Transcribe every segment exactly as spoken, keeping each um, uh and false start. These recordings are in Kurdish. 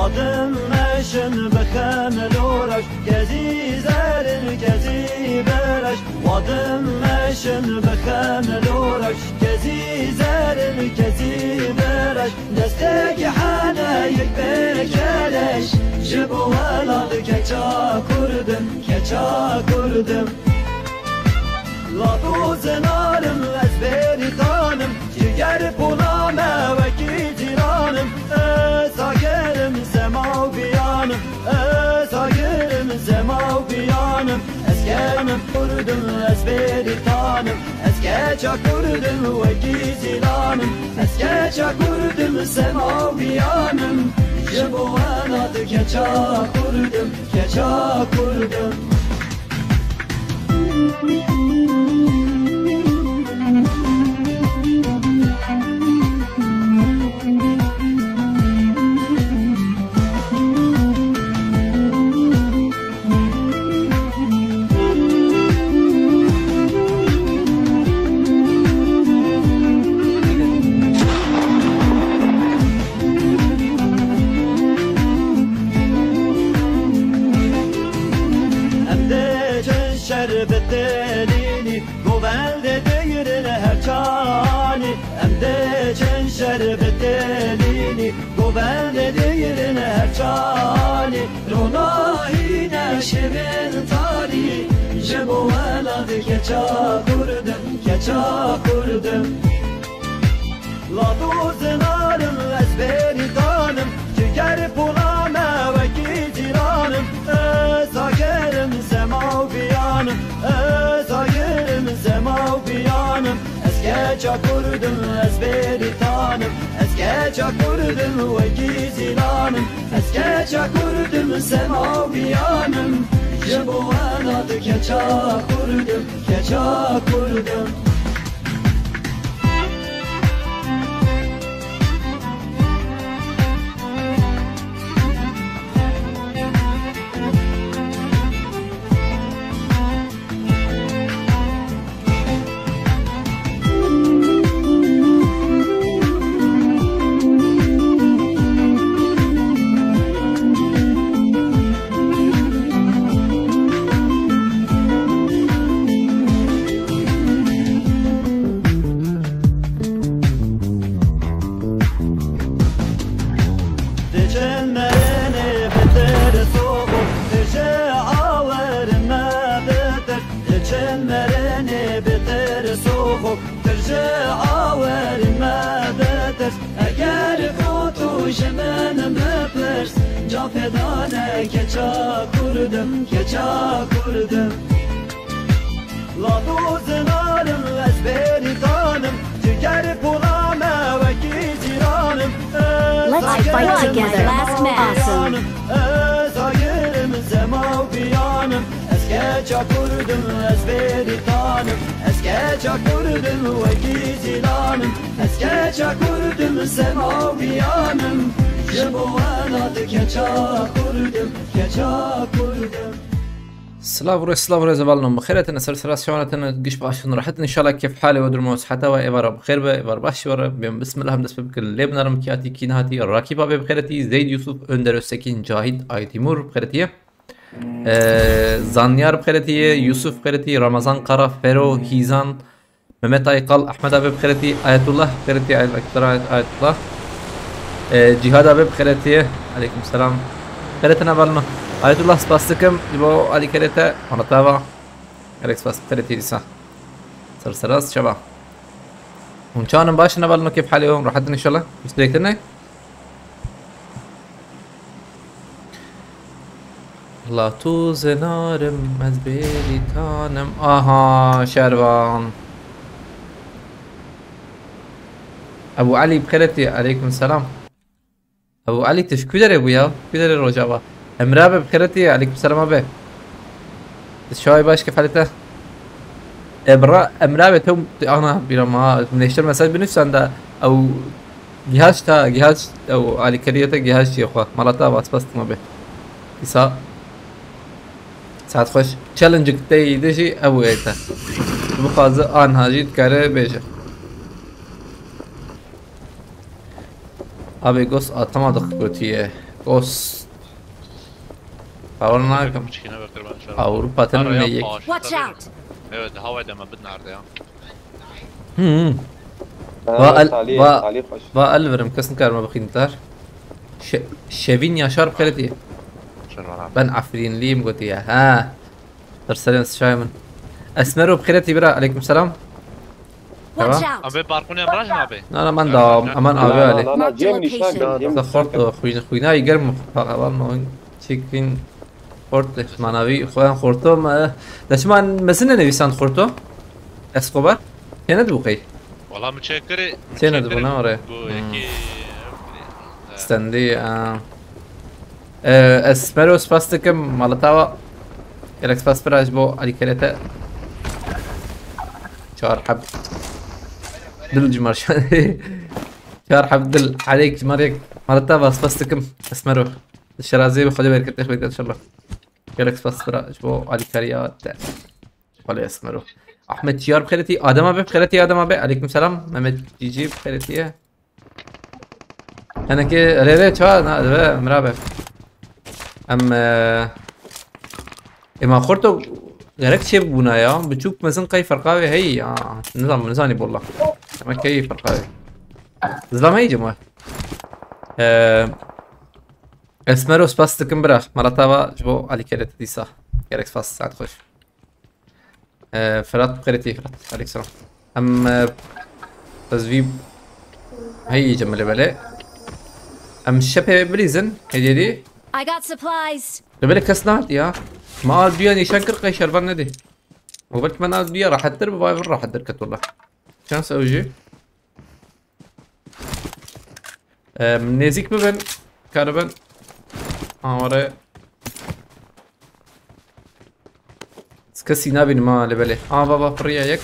Adım meşin bixem loraş, kezî zerin kezî beraş. Wadım meşin bixem loraş, kezî zerin kezî beraş. Destekî hene yek pêkeleş, ji bo welat keça kurdim, keça kurdim. Lato zinarim ez bêrîtanim, ciger pola me wekî cîranim. Ez agerim sema û biyanim, ez agerim sema û biyanim. Ez kenim kurdim, ez bêrîtanim, ez keça kurdim wekî zîlanim. Ez keça kurdim sema û biyanim, ji bo welat keça kurdim, keça kurdim. Em dê çin şer bi telînî, govendê digirin her çanî. Em dê çin şer bi telînî, govendê digirin her çanî. Ronahîne şevên tarî, ji bo welat keça kurdim, keça kurdim. Lato zinarim ez bêrîtanim, ciger pola me wekî cîranim. Ez agerim sema û biyanim, ez agerim sema û biyanim. Ez keça kurdim, ez bêrîtanim, ez keça kurdim wekî zîlanim. Ez keça kurdim sema û biyanim, ji bo welat keça kurdim, keça kurdim. Diçin merinê bi tirs û xûf, tije awerin me bi tirs. Diçin merinê bi tirs û xûf, tije awerin me bi tirs. Eger xwe tu ji min bipirs, cafê dane keça kurdim, keça kurdim. Lato zinarim ez bêrîtanim, ciger pola me wekî cîranim. Let's fight together. Last match. Awesome. Ez agirim sema û biyanim, ez keça kurdim, ez bêrîtanim. Ez keça kurdim wekî zîlanim, ez keça kurdim sema û biyanim. Ji bo welat keça kurdim, keça kurdim. Silav û rêz, silav û rêz hevalno, bi xêr hatin, ser sera şevan hatin, giş baş in, rehet in, inşallah kêf halê we, durum we, siheta we êvara bi xêr be, êvar baş were. Bêm bismillah em dest pê bikin. Lê binarim kî hatî, kî nehatî, Rakîb abê bi xêr hatî, Zeyd Yusuf, Önder Öztekin, Cahit, Aytimur bi xêr hatiye. Ee, Zanyar bi xêr hatiye, Yusuf bi xêr hatiye, Ramazan Kara, Fero, Hîzan, Mehmet Aykal, Ahmet abi bi xêr hatî, Ayetullah bi xêr hatî, Ayet-, Ayetullah. Ee, Cihad abi bi xêr hatî. Aleyküm selam. Xêr hatin hevalno. Ayetullah, spas dikim ji bo alîkarê te. Anlatava. Alex, spas bi xêr hatî dîsa. Ser serast şeva. Hûn çanin, baş in hevalno, kêf halê we, rehet in inşallah. Müşterek ne? La tu zenarim ez bêrîtanim. Aha, şervan. Ebu Ali bi xêr hatî, aleyküm selam. Ebu Ali, tu ji ku derê bû ya? Ku derê Rojava? Emre abi bi xêr hatî, aleyküm selam abi. Şaway baş, kêf halê te. Emre, Emre abi, tu, tu ana bîra ma, neşter mesaj binûsan da ew Gihaç ta, gihaç, ew alîkariya te gihaç çiye xwe. Mala te ava spas dima be. Îsa saet xweş. Challenge te yî de jî ew ê te. Bixwaze anha jî dikare bêje. Abi gos atama dix gotiye. Ghost. Power nakim. Çikine bakır ben şu an. Avrupa Ara ya tenine yek. Watch out! Evet, hava deme bin nerede ya? Hı hı. Ha, Va el, talih, va, talih hoş. Va el verim, kesin karma bakayım tar. Şe-, Şevin Yaşar Pxeleti. Şervan abi. Ben Afrinliyim gotiye. Ha. Dur selam, sıçrayım. Esmero Pxeleti bira, aleyküm selam. Watch out! Abi balkon ya Braj abi. Na, na, man da, aman abi Na, na, ali. Na, na, Marked a cem nişan location. Gel, cem Te nişan xorto, gel. Xwîn-, xwînayî germ, paxevan, çekin. Xorto, manavî, xweyan xorto, me, de çima mezin nenivîsand xorto? Escobar? Kene dibû qey? Wala mi çekirî, mi Têne çekirî dibû, ne ore? Bu Hmm. Yekî, Stendî, a. E, ez Mero spas dikim, maletawa. Gelek spas bira ji bo alîkerê te. Çar heb. Dil cimar şanê. Çar heb dil. Aleyk cimar yek. Maletawa spas dikim. Ez Mero. Şerazê bi Xwedê berketê xwe bike inşallah. Gelek spas bira ji bo alîkariya te. Xwedê ez Mero. Ahmet Çiyar bi xêretî, Adem abi bi xêretî, Adem abi. Aleyküm selam. Mehmet Cici bi xêretî ye. Henekê rê rê çawa na dibe mirabe. Em, e, ê ma xorto gerek çê bûna ya. Biçûk mezin qey ferqa wê heyî ya. Nizam, nizanî bolla. Ama key ferqa wê. Zlam heyî cima. E, Esmero spas dikim bira. Malata va ji bo alîkerê te dîsa. Gerek spas, saet xweş. Ee, Fırat, xêretî Fırat. Aleyküm selam. Em, e, ez vî heyî cemile belê. Em şepê bilîzin, hêdî hêdî. I got supplies. Li belê kes nehatiye. Ma duya nîşan kir qey şervan nedî. Û belkî me na duya rahettir bi, vay vir rahettir ket wela. Şans ew jî. Em, nêzîk bibin, karibin. Aware. Ez kesî nabînim ha li belê. Aa, va, va, piriya yek.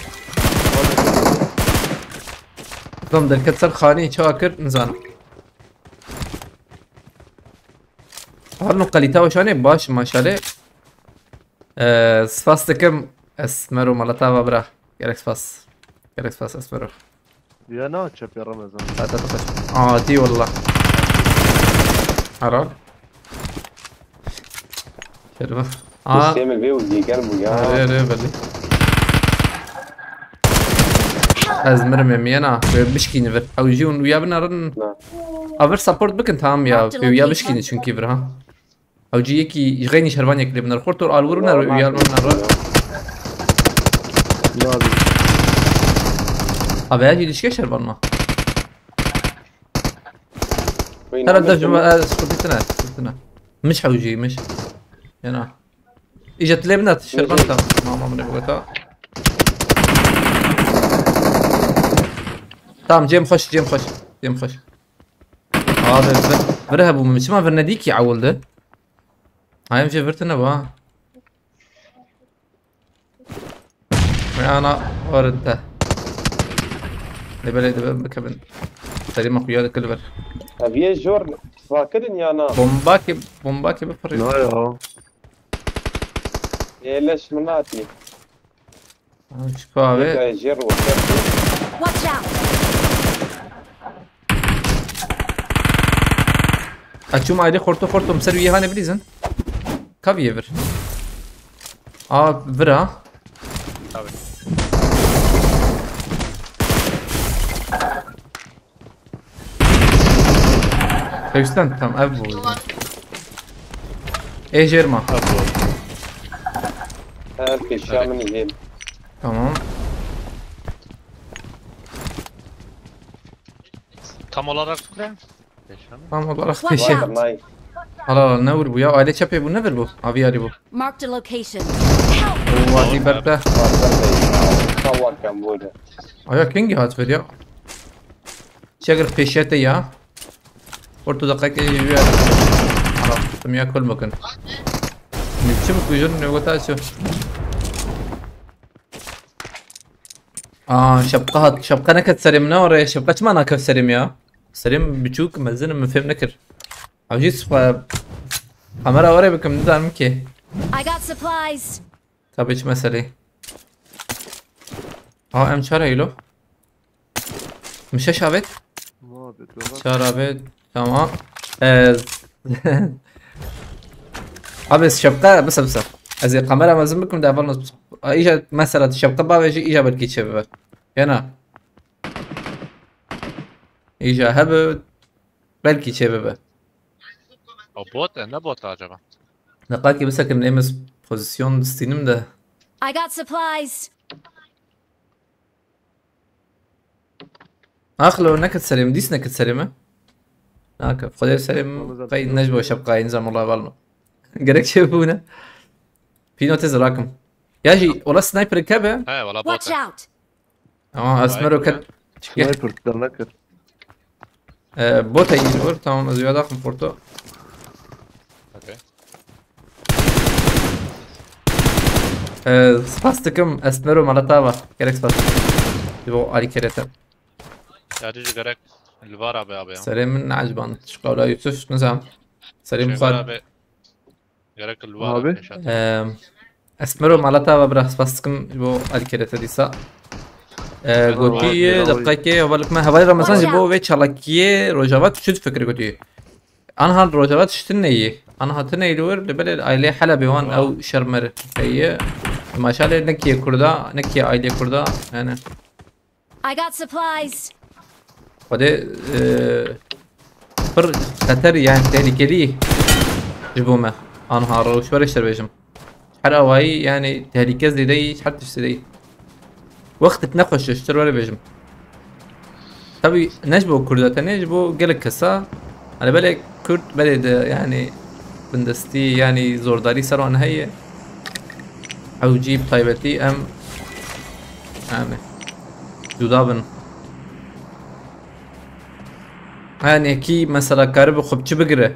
Tam derket ser xanî, çawa kir, nizanim. Harno kalîta weşanê baş maşalê. Ee, spas dikim, Esmero malata va bira. Gerek spas. Gerek spas, Esmero. Ya na çepê Ramazan. Hadi, hadi, hadi. Aa, dî wallah. Haram. Şerif. Aa. Hüseyin vê û dîger bû ya. Rê, rê, belê. Ez mirim ê miyena. Wê bişkîni vir. Ew jî hûn wîya binarin. Na. A vir support bikin, tamam ya. Marked a location. Wê wîya bişkîni çünkü vir ha. Ew cî yekî ji xeynî şervan yek lê binêre. Xortor alwir binêre, Normal uyar binêre. Abi. Abi, her cî dişke şervan ma. Wî Herhalde namaz cuma, demir. E, sıkıntı ne, sıkıntı ne. Miş hewcî, miş. Yana. Îca tu lê binat, şervan ta. Mama min ê bigota. Tamam, cem xweş, cem xweş, cem xweş. Abi, vir, vir hebû min. Çima vir nedî ki ewil de? Hayım, şey, vir tine ba. Ana, orada. Ne böyle de ben bakayım. Serî me xuya dikil vir. Ev yê jor fakirin ya na. Bomba ki, bomba ki bir fırın. Ne ya? Yê leş min hatî. Çiko abi. Yê jê roket. Watch out! Açum ayrı xorto xorto, ser üye hane bilizin. Kaviye vir. Aa, vir ha. Tabii. Hewstan tam ev bu. Ê jêr ma. Ev bu. Ev peşiya min ê. Tamam. Tam olarak ne? Peşiya mı? Tam olarak Watch peşiya. Out. Nice. Hala ne vur bu ya? Aile çapı bu nedir bu? Abi yarı bu. Marked a location. Help! Oo, hadi berbe. Sağ ol, ben burada. Aya kingi hat ver ya. Çeker peşete ya. Ortada kake yürüyor. Ara, tuttum ya, kol bakın. Ne biçim kuyruğun ne kadar şu. Aa, şapka hat, şapka ne ket serim ne oraya? Şapka çima na ket serim ya? Serim biçûk mezin mi fêm nekir. Ew jî spa-, kamera oraya bikim, nizanim ki. I got supplies. Tabii hiç mesele. Aa, em çar heylo. Mi şeş avêt? Muhabbet yok. Çar avêt. Tamam. Ee, Abi şapka, bise, bise. Ez ê kamera mezin bikim de, evel nas. Îja mesela tu şapka bavêjî, îja belkî çêbibe. Ya na? Îja hebe, belkî çêbibe. O bot e, ne bot acaba? Neqakî bisekin, em ez pozîsyon distînim de. I got supplies. Axlo, nekit serê min, dîs nekit serê min. Nake, Xwedê serê min qey nejbo şapkayê nizam, wala evel no. Gerek çêbûne. Pîno tê zirakim. Ya jî, wala sniper kebe. He, wala bot Watch e. Out! Ama ez mero ket. Sniper, silah nekir. Ee, bot e, iyi vur. Tamam, ez ya daxim porto. Okey. Ee, spas dikim, ez mero malata va. Gerek spas. Ji bo alî kerete. Ya, tu ji gerek li vara be abi ya. Serê min neecban. Şqawla Yusuf, nizam. Serê Şey, min xwar. Vara be. Gerek li Abi? Vara. Em, ez mero malata va bira, spas dikim ji bo alî kerete dîsa. Ee, Bravo. Gotî, Bravo. Deqekê, hevalek me, hevalê Ramazan ji bo vê çalakiyê Rojava tu çi difikirî gotî? Anha Rojava tiştin neyî. Anha tu neyî li wir, li belê ailê Helebê wan Wa. Ew şermer heye. Maşalê nekiye Kurda, nekiye ailê Kurda, yani. I got supplies. Xwedê, e, pir xeter, yani tehlikeli ji bo me. Anha rewş were şer bêjim. Her awayî, yani tehlike zêde yî, her tişt zêde yî. Wextek nexweş ji tir were bêjim. Tabii ne ji bo Kurda tenê, ji bo gelek kesa. Hani belê Kurd belê de yani bindestî, yani zordarî ser wan heye. Ew cî bi taybetî em, yani, cuda bin. Yani kî mesela karibe xwe biçi bigire.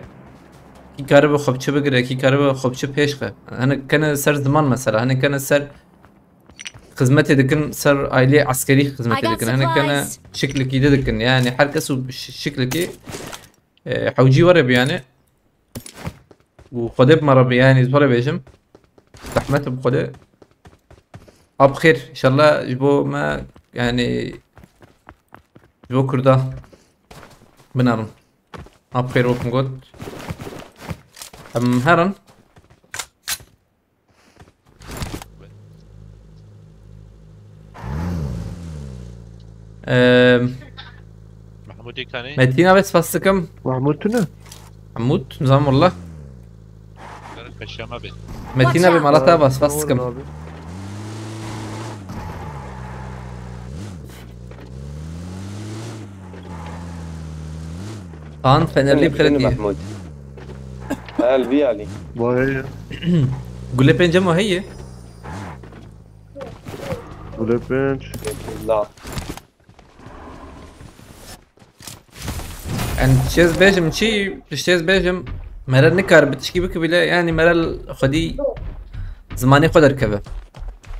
Kî karibe xwe biçi bigire, kî karibe xwe biçi pêş xe. Hinek kene ser ziman mesela, hinek kene ser xizmetê dikin, ser ailê eskerî xizmetê dikin. Hinek kene şiklikî de dikin. Yani her kes û şi-, şiklikî, e, hewcî were bi yani. Û Xwedê bi me re bi yani, ez were bêjim. Zehmet bi Xwedê. Ab xêr, inşallah ji bo me yani ji bo Kurda binerin. Ab xêr wek min got. Em herin. Eee, Mahmud Yekani. Metin abi, spas dikim. Mahmud tu ne? Mahmud, nizam wallah. Gerek peşema be. Metin abi, Watch out. Malat abi, spas dikim. Abi. Kaan Fenerli Fenerli bixêret diye. Mahmud. El vî alî. Vay. Gule pêncem o heye. Gule pênc. La. Yani çêz bêjim çi, çêz bêjim, mere nikar bi tişkî bike bile, yani mere xwedî zimanê xwe derkeve.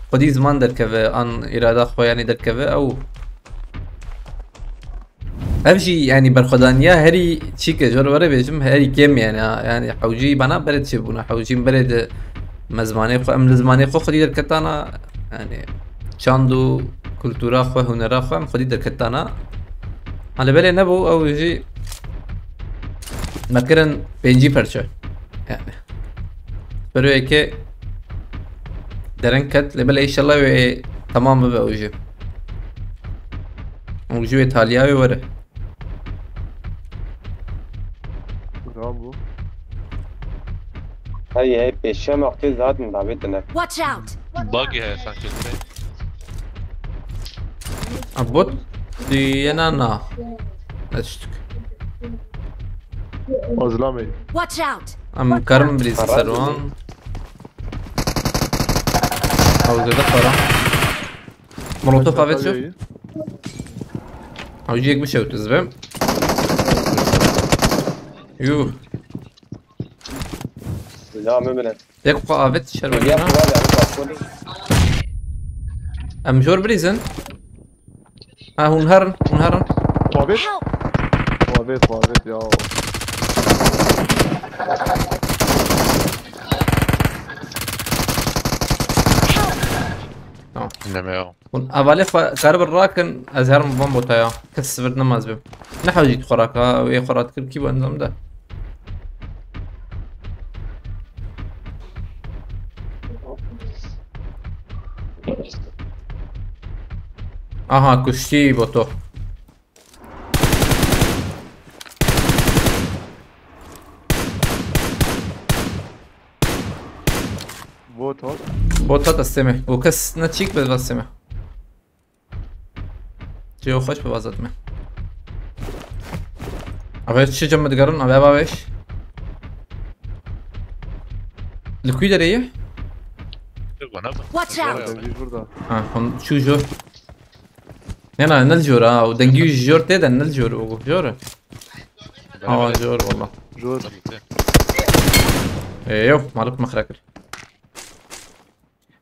Xwedî ziman derkeve, an îrada xwe yani derkeve, ew. Ev jî, yani, berxwedaniya herî çîk e, ji were bêjim, herî kêm, yani, ha, yani, hewcî bana berê çêbûna, hewcî berê de me zimanê xwe, em li zimanê xwe xwedî derketana, yani, çand û kultura xwe, hunera xwe em xwedî derketana. Ha, li belê nebû, ew jî me kirin pêncî perçe, yani. Beroyeke dereng ket, lê belê înşallah wê temam bibe ew jî. Ew jî wê taliya wê were. Bravo. Hey, hey, pêşiya me wextê zaten davêtine. Watch out! Buggy heye sanki. A bot diyena na. Açtık. Azlamê. Watch out! Em karim bilî ser wan. Ew zêde para. Molotof avêt şu. Ew jî yek bişewt ez bim. Yuh. Ya, mimine. Yek xwe avêt şer wekî na. Em jor bilîzin. Ha, hûn herin, hûn herin. Xwavêt. Help! Xwavêt, xwavêt ya. Tamam. Neme ya. Hûn hevalê xwe karibin rakin, ez herim van bota ya. Kes sivir nemaz bim. Ne hewcî xwe raka, wê xwe rat kir kî bu endam de. Aha, kuştî boto. Bot hat. Bot hat, ez tême. Û kes ne çîk be, ez tême. Cêyo xweş bi vazat me. Ave çi cem digerin, ave ava beş. Li kû derê ye? Yok, bana bak. Watch out! Dengî burada. Ha, hon çû jor. Ne ne, ne jor ha, o dengî jor tê de ne jor o jor. Ha, jor valla. Jor. Ee, yok, malik mexre kir.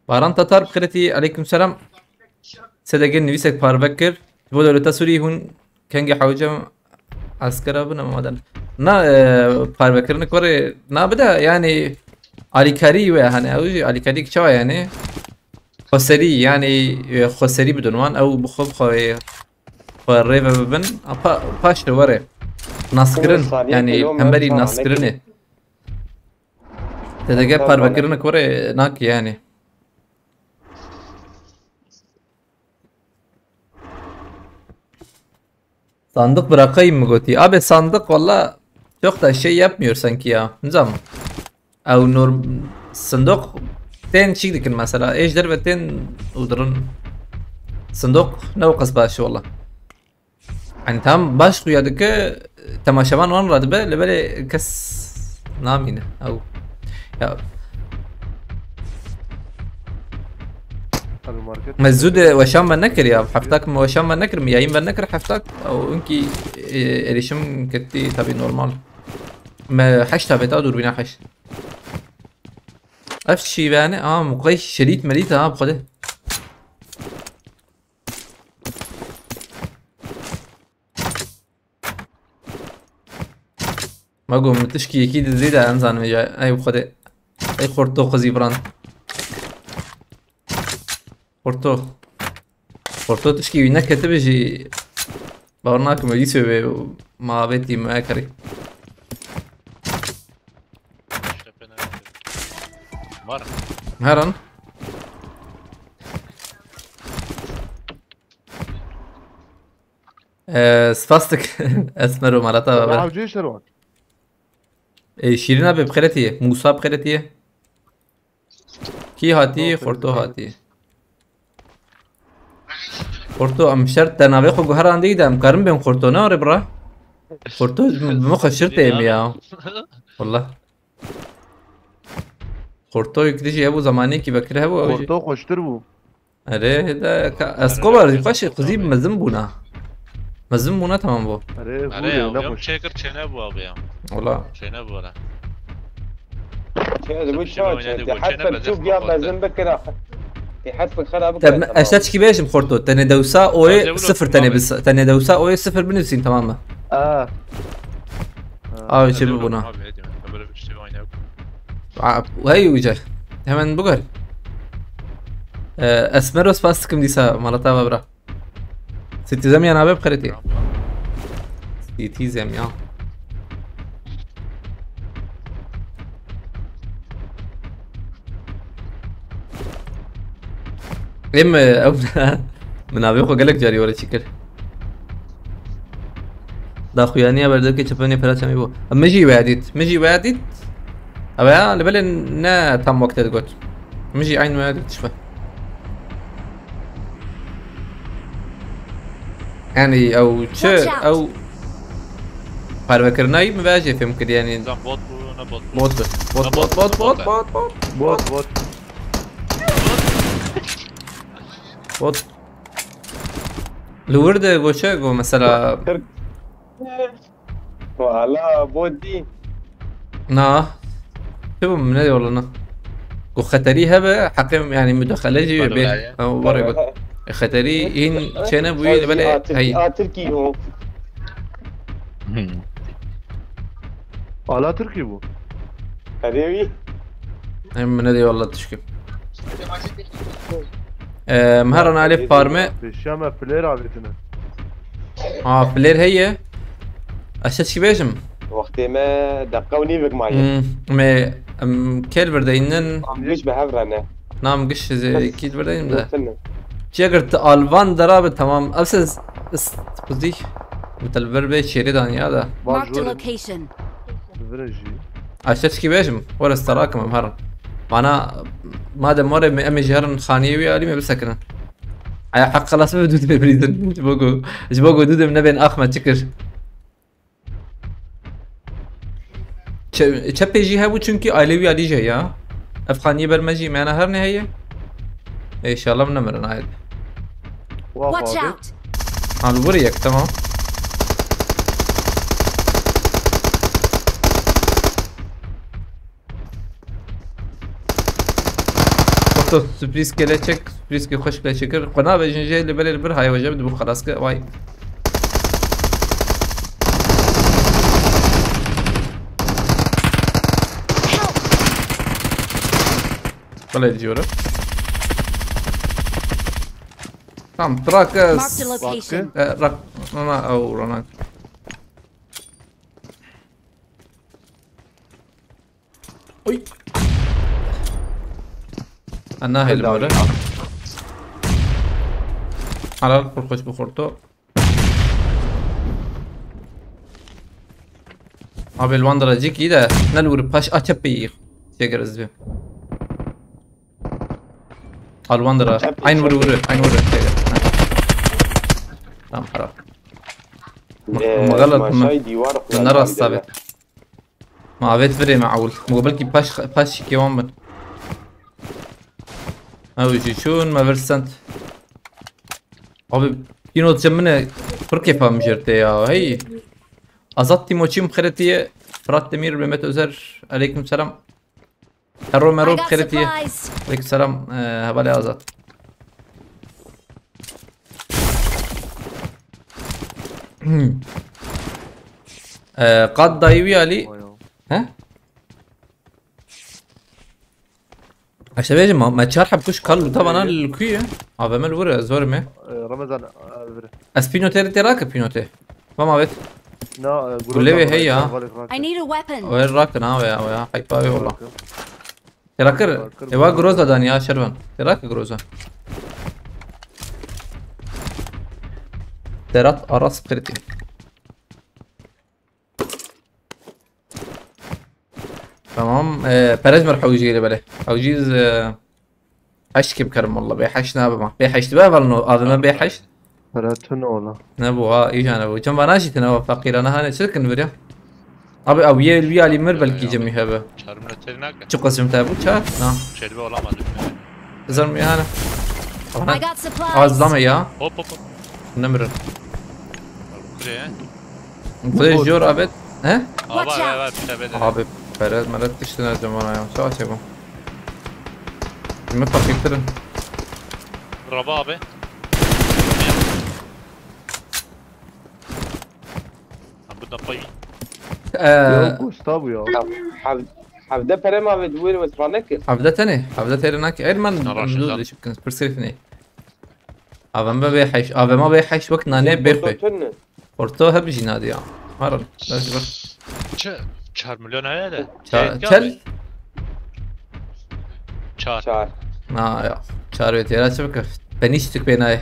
Baran Tatar bi xêretî, aleyküm selam. S D G nivîsek parve kir. Ji bo dewleta Sûrî hûn kengê hewce eskera bin em amaden. Na, e, parvekirin kurê na bide, yani alîkarî we, hani ew jî alîkarî çawa yani? Xweserî, yani, e, xweserî bidin wan, ew bi xwe bi xwe, xwe rê ve bibin. A pa, paş de were. Naskirin, yani hemberî naskirinê. T D G parvekirin kurê nak yani. Sandık bırakayım mı goti? Abi sandık valla çok da şey yapmıyor sanki ya. Nizam. Ew norm sindok tên çîk dikin mesela. Êj derve tên û dirin. Sindok ne o qas baş valla. Hani tam baş xuya dike, temaşevan wan radibe, li belê kes namîne. Ew. Ya. Tabii market. Me zû de weşan me nekir ya. Heftak me weşan me nekir, me yayın me nekir heftak. Ew inkî, e, erişim gitti tabii normal. Me heşta beta dûrbîna heşt. Ev şîvene, a, muqay şerît merît ha, bi xwedê. Ma got, min tişkî yekî dizî de, em zanin vêca. Ey xwedê. Ey xorto xwezî biran. Xorto. Xorto tişkî wî neketibe jî. Bawer nakim, wî sê wê ma avêtî me ekerî. Var. Heran. Ee, spastik. Esmer û Malata ve. Avcı işler var. Ee, Şirin abi bi xêretî ye. Musa bi xêretî ye. Kî hatî? Xorto hatî. Xorto, em şert te navê xwe guherandî de em karin bên Xorto ne are bira? Xorto bi min xwe şirtê em ya. Wallah. Xortoyek dijî hebû, zamanekî vekir hebû, ew jî. Xorto xweştir bû. Erê, de ka, ez qobar xweşî qizî mezin bûna. Mezin bûna, tamam bû. Erê, erê hûrê, ya, ne ya xweş. Çêkir çêne bû abi ya. Wala. Çêne bû ara. Çêne bû, çawa çêne? Tê hetfek çûk ya mezin bikira. Tê hetfek xera bikira, tamam. Eşte çikî bêjim Xorto. Tenê dewsa oyê sıfır tenê bis-, tenê dewsa oyê sıfır binivîsîn, tamam mı? Aa. Aa, çê bibûna. Abi, hadi, ben böyle bir şey oynayıp. Aa, hey, uca. Hemen bu gör. Ee, Esmero, spas dikim dîsa, Malata ve bira. Citizen ya abi, xeretî. Citizen ya. Em, e, ew, min avê xwe gelek carî were çîkir. Daxuyaniya berdevkê çepenê pera çemî bû. Min jî waya dît. Min jî waya dît. Ew ya, li belê ne tam wekte digot. Min jî eyn waya dît şife. Yani ew çi, ew parvekirina wî min veya jê fêm kir yani. Zan bot bû, ne bot bû? Bot bû. Bot, bot, bot, bot, bot, bot. Bot, bot. Bot. Li wir de go çi go mesela? Kir-, wala bot dî. Na. Çi bû, min nedî wala na. Go xeterî hebe, heqê yani mudaxele jî bê. Ha, were got. E, xeterî hîn çêne bûyî, li belê, hey. A Tirkî o. Hmm. Ala Tirkî bû. Erê wî. Em min nedê wala tişkim. Em heran alê parme. Pêşiya me player avêtine. Ha, player heye. Ez çi bêjim? Wextê me deqa û nîvik maye. Hmm, me, em, kêl berdeynin. Em giş bi hev re ne. Nam giş ze-, kêl berdeynin de. Gotin ne. Çêgir, tu alvan dera bi, tamam. Ev se s-, s-, xwezî bi te li vir bê çêrê daniya de. Marked a location. Li vir e jî. Eşte çikî bêjim, were stara kim em herin. Mana, madem were me, em ê ji herin xaniyê wî alî me bisekinin. Aya heq xelas bi dûdê birîdin. Ji bo ku, ji bo ku dûdê min nebên ax me çi kir. Çe-, çepê jî hebû, çunkî ailê wî alî jî heye. Ev xaniyê ber me jî me ne her ne heye. Înşallah min nemirin ailê. Wa Watch abi. Out! Ha, li wir yek, tamam. Foto sürpriz kele çek, sürpriz ki hoş kele çekir. Qona ve jinje li bere li bir haya hoca bu xelas ke, vay. Böyle diyorum. Tamam, trak. Marked a location. E, rak, ana, au, ranak. Oy. Ana hele Helal böyle. ya. Halal, kurkoç bu kurtu. Abi, elwan daracık iyi de, ne luri paş açıp bir şey gerez bir. Alwan dara. Çep, Aynı vuru çep. Vuru, aynı vuru. Şey gerez. Ha. Tamam, para. Ee, Magalat mı? Maşay dîwar Bunlar hasta abi. Ma evet vereyim awul. Bu belki paş, paş iki on bin. Ew jî çûn me vir send. Abi, pînot cem min e, pir kêfa min jê re tê ya, hey. Azat Tîmoçî min xêretiye, Fırat Demir, Mehmet Özer, aleyküm selam. Hero Mero I got xêretiye. Supplies! Aleyküm selam, e, hevalê Azat. Hmm. E, qat dayî wî alî. He? Eşte bêjim ma, me çar heb kuş kal luta bana li kuye. A V M li vure, zor me. Ee, Ramazan, e, vir. Ez pînotê tê rake pînotê. Mam avêt. Na, e, Gule ve hey ya. I need a weapon! Wê rakin ha, wê ya, wê ya. Heypa wê ola. Tê rakir, ewa groza dan ya şervan. Tê rake groza. Terat Aras Pirtî. Tamam, e, perez mer hewjî le bele. Hewjî z, e, heşt kim kerim valla. Bê heşt nabe ma. Bê heşt be valno. Adına bê heşt. Para tune ola. Ne bu ha, iyice ne bu. Çem bana jî tine o fakirana hani çirkin bir ya. Abi, abi ye bir alim mir belki cemi hebe. Çarım ne teri nake. Çok azim tabu çar. Na. Çelbi olamadım yani. Zar mi hani. I got supplies! Azlama ya. Hop hop hop. Nemirin. Kure. Kule jor abet. He? Aa, Watch var var out. Var bir tepede. Abi, perez meret işte ne zaman ayağım. Savaş yapalım. Kimi fakirtirin. Raba abi. Ha, bu da pay. Eee, Ya Gustav ya. Hev-, hevde pere ma ve duwêr ve twa nekir. Hevde tenê, hevde tenê nake. Eğer man Tamam, dû şimdi. de şıkkın, pir seyf ne. A V M bê heşt, A V M bê heşt wek nane bê xwe. Fotoğrafın ne? Orta hep jî nadî ya. Maral. Belki bak. Çe, çar milyon heye de. Ça-, Şey, çel? Çar. Çar. Na ya. Çar ve tera çi bikir. Penî çi tuk pê nayê.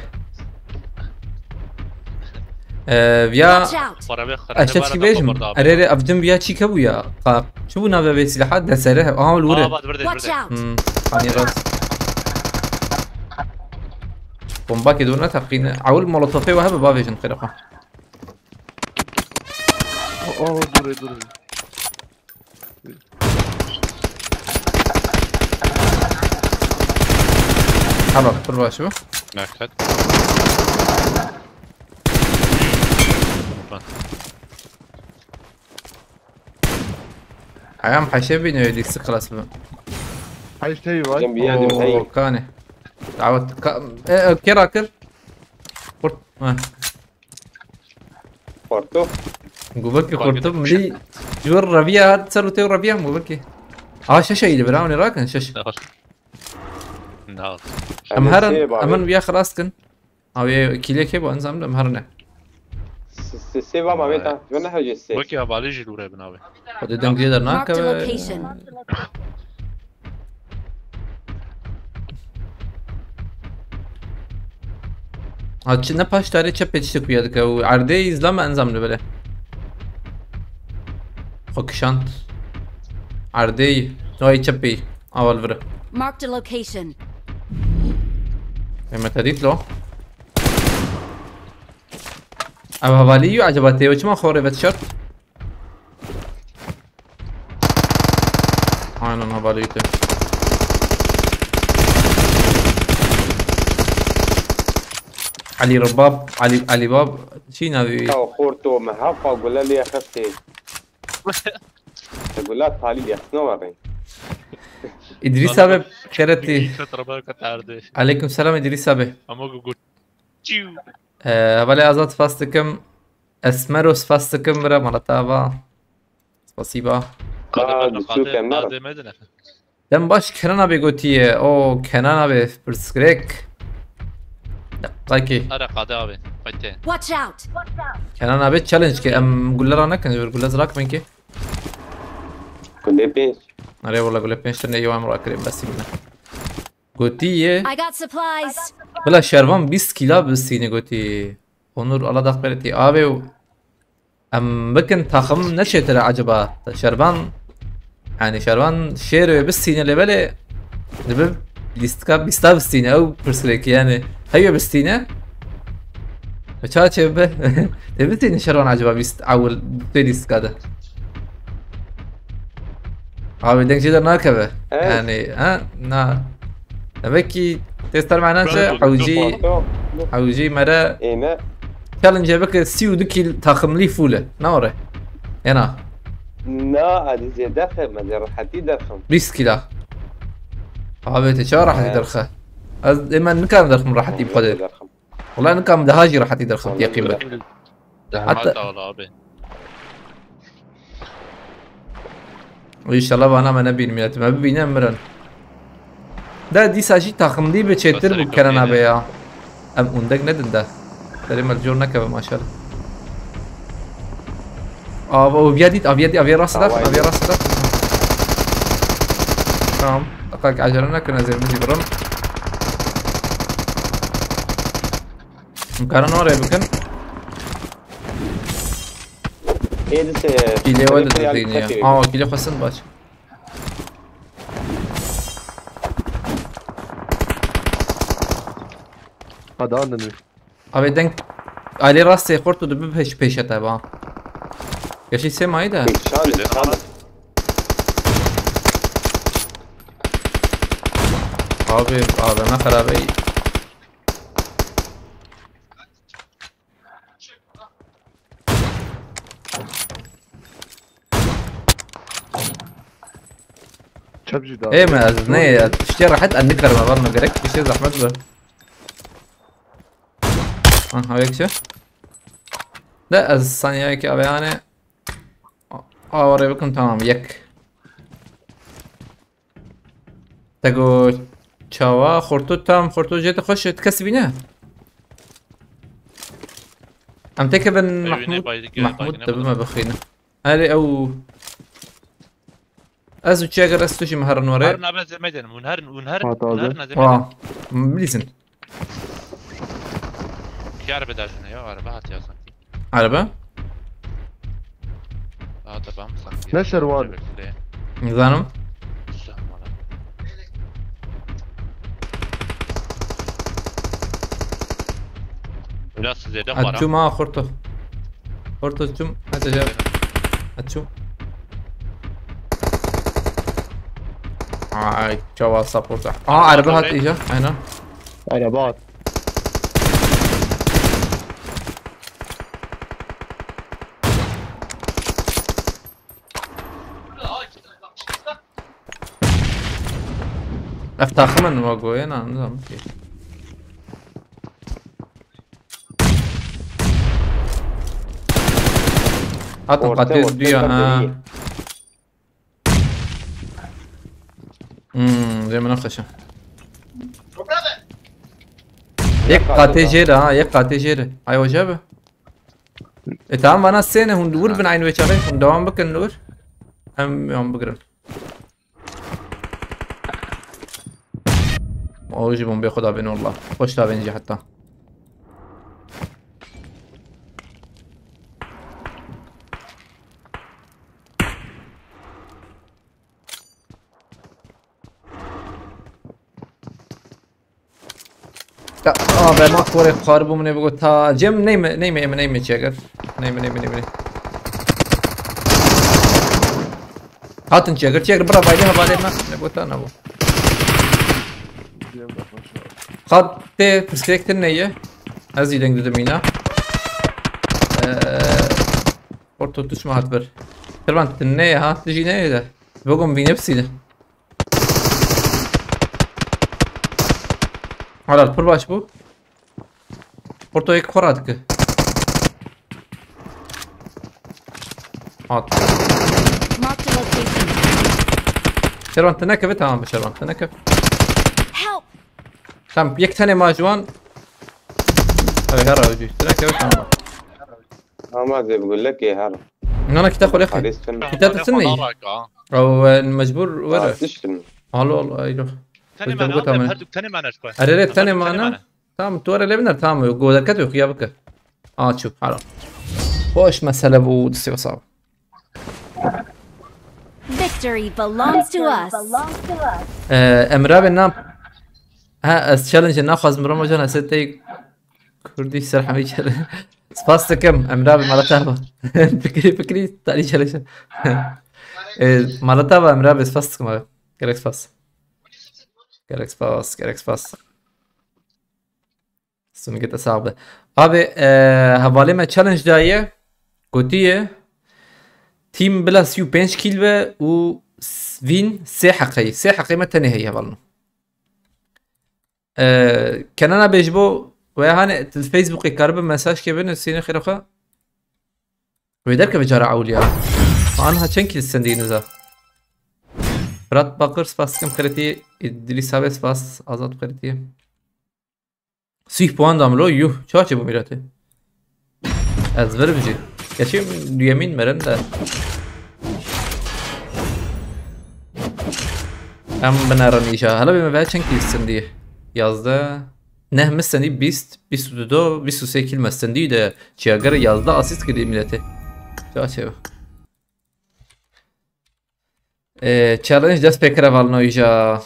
Ee, ya. Watch out! Para ve Eşte çi bêjim. Erê rê evdim ya çi kebû ya. Ka. Çi bû nave vê silaha? Desere. Aha, li wure. Aa, bak, burada, Watch burada. Out! Hmm. Hani rast. Bomba ke dûr ne teqîne. Ewil molotofê ve hebe bavêjin xêre xwe. Aa, dur dur. Helal, pir baş bû. Merkez. Ayağım haşe biniyor, diksi klas mı? Heşt heyî var. Cem bir yedim hey. Oo, kane. Davet ka, e, e, kira kir. Kurt. Ha. Porto. Gubaki kurtum li. Jur Rabia hat, salu teo Rabia mı gubaki? Aa, şaşa iyiydi, bravo, ne rakın şaş. Ne var? Ne oldu? Em herin, em herin viya xelas kin. Abi, kile ke bu enzam da em herine. Sê va ma vê ta. Ve ne hewce sê. Wekî hevalî jî li were bin abi. Xwedê dengê der Marked a nake. Location. Ha, çi, ne paş tarê çepê çi kuya dike û erdê îzlama enzam li bele. Xwe kişand. Erdê, noyê çepê, aval vire. Marked a location. Eme te dît lo. Ev hevalî yû acaba tê çima xwe rê vet şert? Aynen, hevalî te. Elî Rebab, Elî, Elî Bab, çi navê wî? Ya xorto me hefa gule lê xistê. Gula talî lê xistno ve. Îdrîs abi, keretî. Aleyküm selam Îdrîs abi. Ama gu-, gu-, çiu. Ee, hevalê Azad spas dikim. Esmero spas dikim bira, mala te ava. Spasiba. Qade Aa, berde, biçûke qade, me. Qade medine. Dem baş Kenan abi gotiye. O Kenan abi pirsgirêk. Deqayekî. Are qade abi. Qayte. Watch out! Kenan abi challenge ke em gulle ra nekin, ji vir gulle zirak bin ki. Gulê pênc. Are wala gule pênc tane yo em ra kirin, besî bine. Gotiye. I got supplies. Bila şervan bîst kîla bistîne gotî. Onur Allah daqbereti. Abi, em bikin taxim neçêtir e acaba? Şervan, yani şervan şêr wê bistîne lê belê dibi lîstika bîsta bistîne, ew pirsgirêkî yani. Heye bistîne. Ve ça çê bi? Tê bistîne şervan acaba bîst ewil tê lîstika de? Abi deng jê dernakeve. Evet. Yani, ha? Na. Demek ki tê ser mena çi? Hewcî, hewcî mere. Êne. Challenge bike sî û du kîl taximlî full e. Ne ore? Ena. Na, ez zêde xim, ez rehetî derxim. Bîst kîla. Abi te çawa rehetî derxe? Ez ê me nikarim derxim rehetî bi xwe de. Derxim. Wala nikarim daha jî rehetî derxim, yaqîn be. Hatta Hatta wala abi. Înşallah vana me nebîn milletî. Me bibîne mirin. De dîsa jî taximlî bi çêtir bû Kenan abi ya. Em ûndek nedin de. Serê me li cor nekeve maşallah. Av, aviya dît, aviya dît, aviya rast da, aviya rast da. Tamam. Dakika acele nekin, ez ê min jî birim. Em karin oraya bikin. Ê dise. Kîlê we de dizîniye. Aa, kîlê xwe sind baş. Hadi anladın mı? Abi denk. Aile rastê xort û dibi pêş pêşe te ba. Yaşî sê mayî de. Şalim, şalim. Abi, abi ne xerabe. Çep jî da. Ê me ez ne ya, tiştê rehet ez nikarim, ez me gerek tiştê zehmet bi. Aha, yek şey. De ez saniyayekî abi yani. Aware bikim tamam, yek. Te got çawa? Xorto tam, xorto jê te xweş e, tu kesî bîne? Em têkevin Ew Mahmûd, ne bayî dike, Mahmûd bayî te ne bime bixîne. Erê ew. Ez û çi eger ez tu jî me herin were. Herin abi zêmeyden, hûn herin, hûn herin, Hat hûn abi. Herin, ez zêmeyden. Wa, bilîzin. Ki araba dajine ya, araba hat ya sanki. Araba? Daha da bam sanki. Ne şervan? Bekle. Nizanim. Sağ ol. Biraz size de para. Açuma xorto. Xorto çum. Hadi gel. Açum. Ay, çawa supporta. Aa, araba hat iyice. Aynen. Araba hat. Ev taxim in wa goyê, na, nizam ki. Hatin qatê duya, ha. Hmm, cemine xweşe. Yek qatê jêre, ha, yek qatê jêre. Ay hoca be. E tamam, vana sêne hûn wir bin aynı veçare, hûn devam bikin li wir. Em yan bigirin. O jî bombê xwe davên wallah. Xweş davên jî heta. Aa, be ma korê xwaribû min ê bigota. Cem neyme, neyme, neyme, neyme çêgir. Neyme, neyme, neyme. Hatin çêgir, çêgir, bira vayli hevalê me. Ne bota, ne bu. Xat tê pirsgirêk tune ye. Ez jî deng didim mîna. Ee, Orto tuşma hat bir. Tirvan tune ye ha, tu jî ne ye de. Bogum vîne pisîne. Helal, pir baş bû. Porto yek xwe radike. Hat. Marked a location. Şervan, te nekeve, tamam be Şervan, te nekeve. Help! Tamam, yek tane ma ji wan. Ew, her awcî, te nekeve, tamam. Ama zê bi gulekê her. Nana, kita xwe lexê. Xalîs tun. Kita te tun neyî? Ew, e, mecbur were. Tiştin. Alo, alo, ayro. Tenê Hocam, mane, bu abi, tamam. Her du tenê mane ji xwe. Erê, erê, Her du tenê mane. Tamam, tu were lê biner, tamam. Go derket yok, ya bike. Aa, çû, haram. Boş mesele bu, disiyo sağ ol. Victory belongs to us. Ee, Emre abi, nam. Ha, ez challenge naxwazim, Ramacan, ez tey Kurdî ser hemî kere. Spas dikim, Emre abi, mala te ba. Fikirî, fikirî, tarî challenge. Ee, mala te ba, Emre abi, spas dikim abi. Gerek spas. Gerek spas, gerek spas. Sungê te sax be. Abi, e, hevalê me challenge daye. Gotiye, team bila sî û pênc kill be û s-, win sê heqeyî. Sê heqê me tenê heye hevalno. E, Kenan abi, ji bo we hani til Facebookê karibe mesaj ke bine, sîne xêra xwe. Wê derkeve cara ewliya. Anha çend kill sendî niza. Fırat Bakır, spas dikim, xêretî. Dilî Sabe, spas, Azad, xêretî. Sîh puan dam lo, yuh, çaçê bû mîratê. Ez vir bijî. Geçî duyemîn merin de. Em binerin îja. Hala bê me ve çend kîl sindî? Yazdeh. Neh mi sendî bîst, bîst û du, bîst û sê kîl me sendî de çiyager yazdeh asîst kiriye mîratê. Çaçê bû. Ee, challenge dest pê kire valno îja.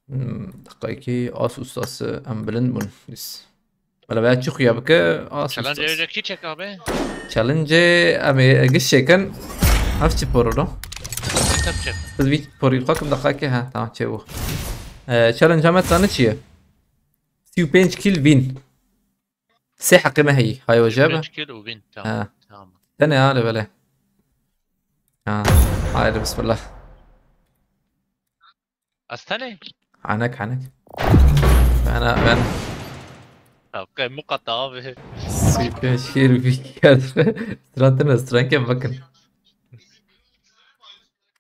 Hmm, deqayekî as û sas em bilind bûn. Lîs. Wala veya çi xuya bike, as û Challenge sas. Ê kî çek abi? Challenge em ê giş çêkin. Hef çi porolo. Tabii çek. Biz bir porî xakim deqayekî, ha, tamam, çê bû. Ee, challenge Ahmet sana çi ye? Sî û pênc kill win. Sê heqê me heyî. Hay hoca be. Pênc kill û win. Tamam. Ha. Tamam. Tenê ha, lê belê. Ha. Haydi bismillah. Ez tenê? Hanek, hanek. Ben, ben. Okey, muqata abi. Sî pênc kill win kerd. Stran tine, stran ke bakın.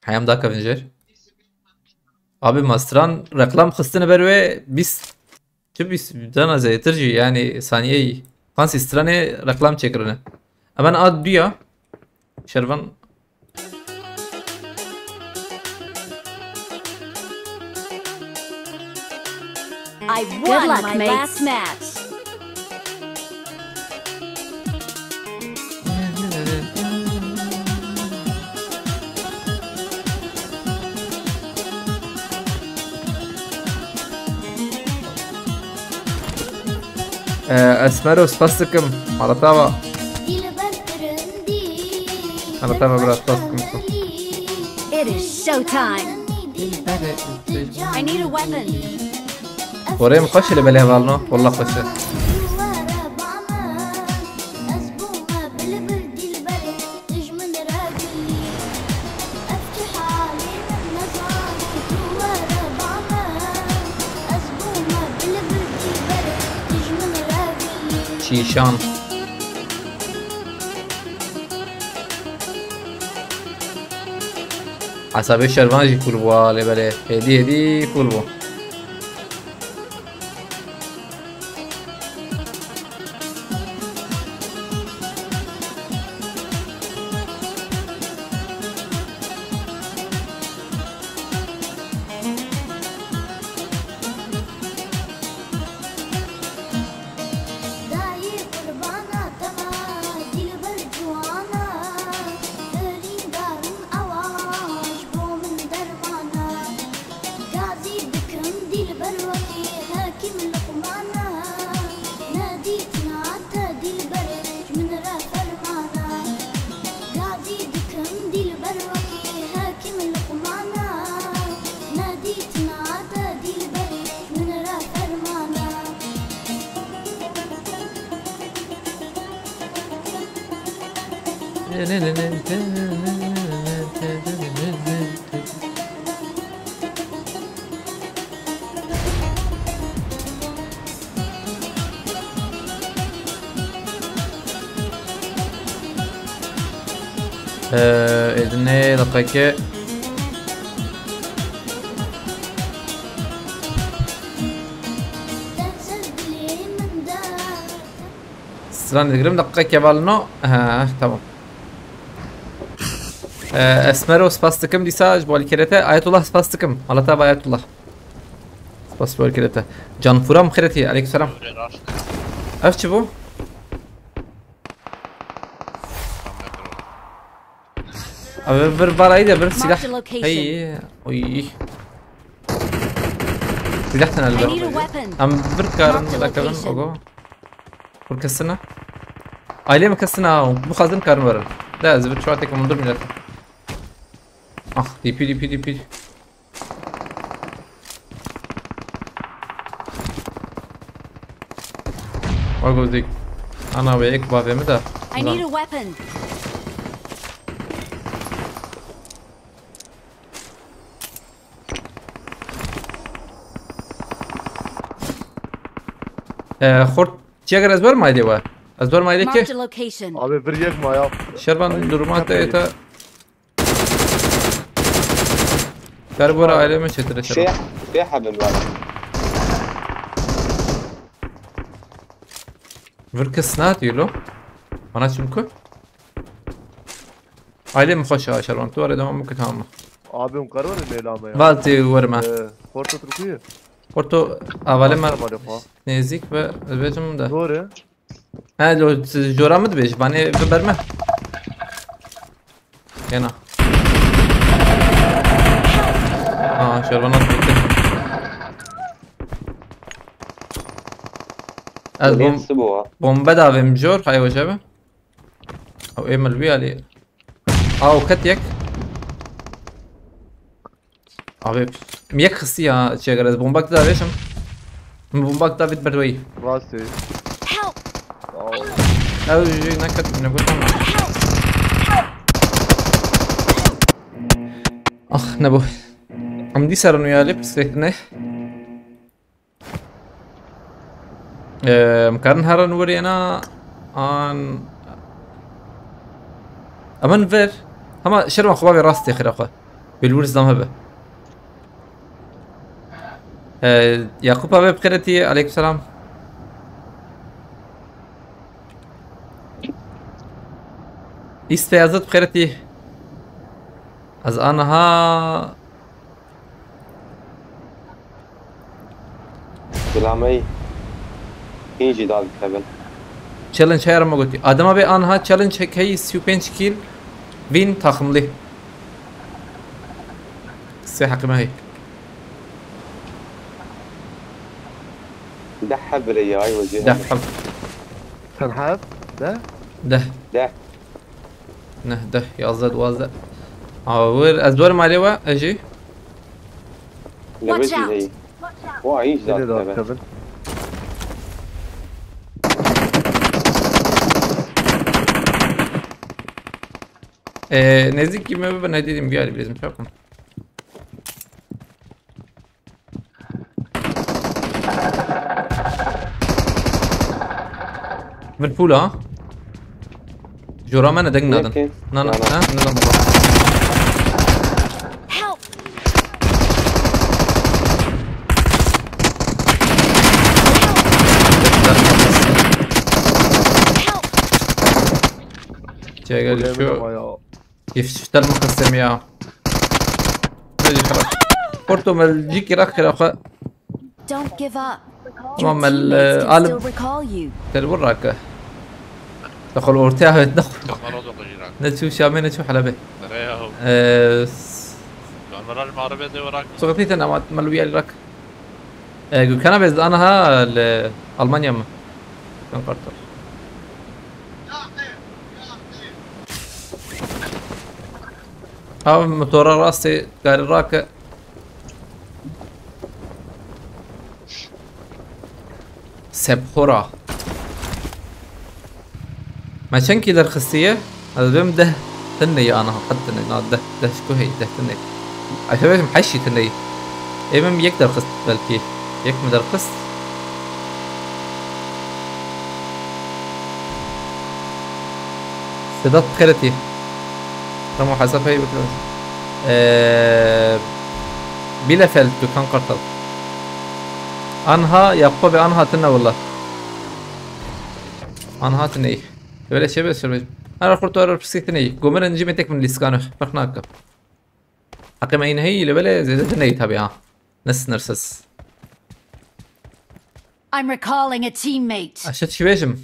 Heyam da kevin jêr. Abi, ma stran reklam xistine ber wê bîst, çi bîst, dana zêtir jî, yani saniyeyî. Qansi stranê reklam çêkirine. Hemen ad duya. Şervan. I've won my last match. Ee, Esmero, spas dikim. Mala te ava. Mala te ava, bira, spas dikim. It is showtime. I need a weapon. Orê min xweş e lê belê hevalno. Wallah xweş e. Çîşan. Hesabê şervan jî full bû, lê belê hêdî hêdî full bû. Dayê qurbana te me, dîlber ciwana, birîndarim ewa ji bo min dermana. Gazî dikir Ee, êdinê deqeke. Stran digirim, deqeke balino. Ha, tamam. Ee, Esmero, spas dikim dîsa ji bo alîkirê te. Ayetullah, spas dikim. Halata ba Ayetullah. Spas bo alîkirê te. Can Furam xêretî. Aleykümselam. Ev çi bû? Abi bir barayı da bir silah. Marked a location. Hey, oy. Silah tane I need a weapon. Em bir karın Marked a rakabın location. Ogo. Kur kesine. Aile mi kesine ha? Bu kadın karın var. Da ez bir çuval tek mundur millet. Ah, D P, D P, D P. Ogo dik. Ana ve ek bavê mi da. I need a weapon. Ee, xort, çiye gere ez wer maydê we? Ez wer maydê ki? Marked a location. Abi bir yek maya. Şervan duruma te ta. Kar bora aile mi çetire Şey, şervan. Şey haber var. Vir kes ne diyor lo? Bana çünkü. Aile mi xoş ya şervan. Tu ara devam mı tamam mı? Abim karı var mı Leyla'ma ya? Valti verme. Ee, Porto Türkiye. Porto avale me. Tamam, hadi, tamam. Nezik ve özbecim de. Doğru. He, lo, siz jora mı dibêj? Bane biber me. Yana. Aa, şervana bitti. Ez bom-, Hepsi bu ha. Bombe davêm jor, hay hoca be. Ew ê min wî alî. Aw, ket yek. Abi, min yek xistiye, çi eger ez bombak da vêşim. Min bombak da vît berdweyî. Rastî. Help! Ew jî neket min gotan. Ah, ne bu. Em dîsa rin wî alî, pislêk ne. Em karin herin wir yena an. Emin vir. Hema şerma xwe bavê rastê xira xwe. Bêlwir zam hebe. Ee, Yakup abi bixêretî, aleyküm selam. Îst Beyazıt bixêretî. Ez aniha Gulamey. Hîn jî dadikevin. Challenge heye me gotî. Adema bê anha challenge hek heyî sî û pênc kîl win taximlî. Sê heqî me heyî. Deh heb bile ya, ay wecî. Deh heb. Çend heb? Deh? Deh. Deh. Neh, deh, yazdeh, duwazdeh. Awir, ez dor malê we, ez jî. Watch out! Lebê jî heyî. Wa, hîç Beni de dadikeve. Atkabin. Ee, nêzîkî me bibe, ne dedim, bir alî bizim çapın. Vir pûl a. Jora me ne deng nadin. Yekê. Na, na, na, na. Ha, ne zaman? Help! Help! Çek, gel şu. Oynayamıyorum ya. Yefşişler mi kıstım ya? Hadi kral. Porto mel cik rak kira xwe. Don't give up. Tamam, Your el, teammates can alım. Still recall you. Tel vur rakı. Dakol ortaya evet, dakol. Kamera da koyacak. Ne çu Şamê, ne çu Helebê. Nereye yahu? Ee, s- Kamera mağarabê de bırak. Sokakta ama mel wî rak. Ee, Gülkan abi, ez aniha li Almanya me. Gülkan Kartal. Abi motora rastê gari rake. Sephora. Me çend kî derxistiye? Ez bêm deh tine ye ana, qet tine, na deh, deh ji ku hey, deh tine. Aşağı bêjim heşt tine ye. Ê min yek derxist belkî. Yek mi derxist? Sedat xêretî. Tamam, hesap hey bakın. Ee, Bielefeld, Dukan Kartal. Anha, yapma be anha tine valla. Anha tine. Böyle şey bir şey. Her kurtu arar psiktine. Gomer enci metek min liskanu. Bak ne hakkı. Hakkı me yine hey ile böyle zede tine tabi ha. Ne sınırsız. I'm recalling a teammate. Aşağı çi bêjim?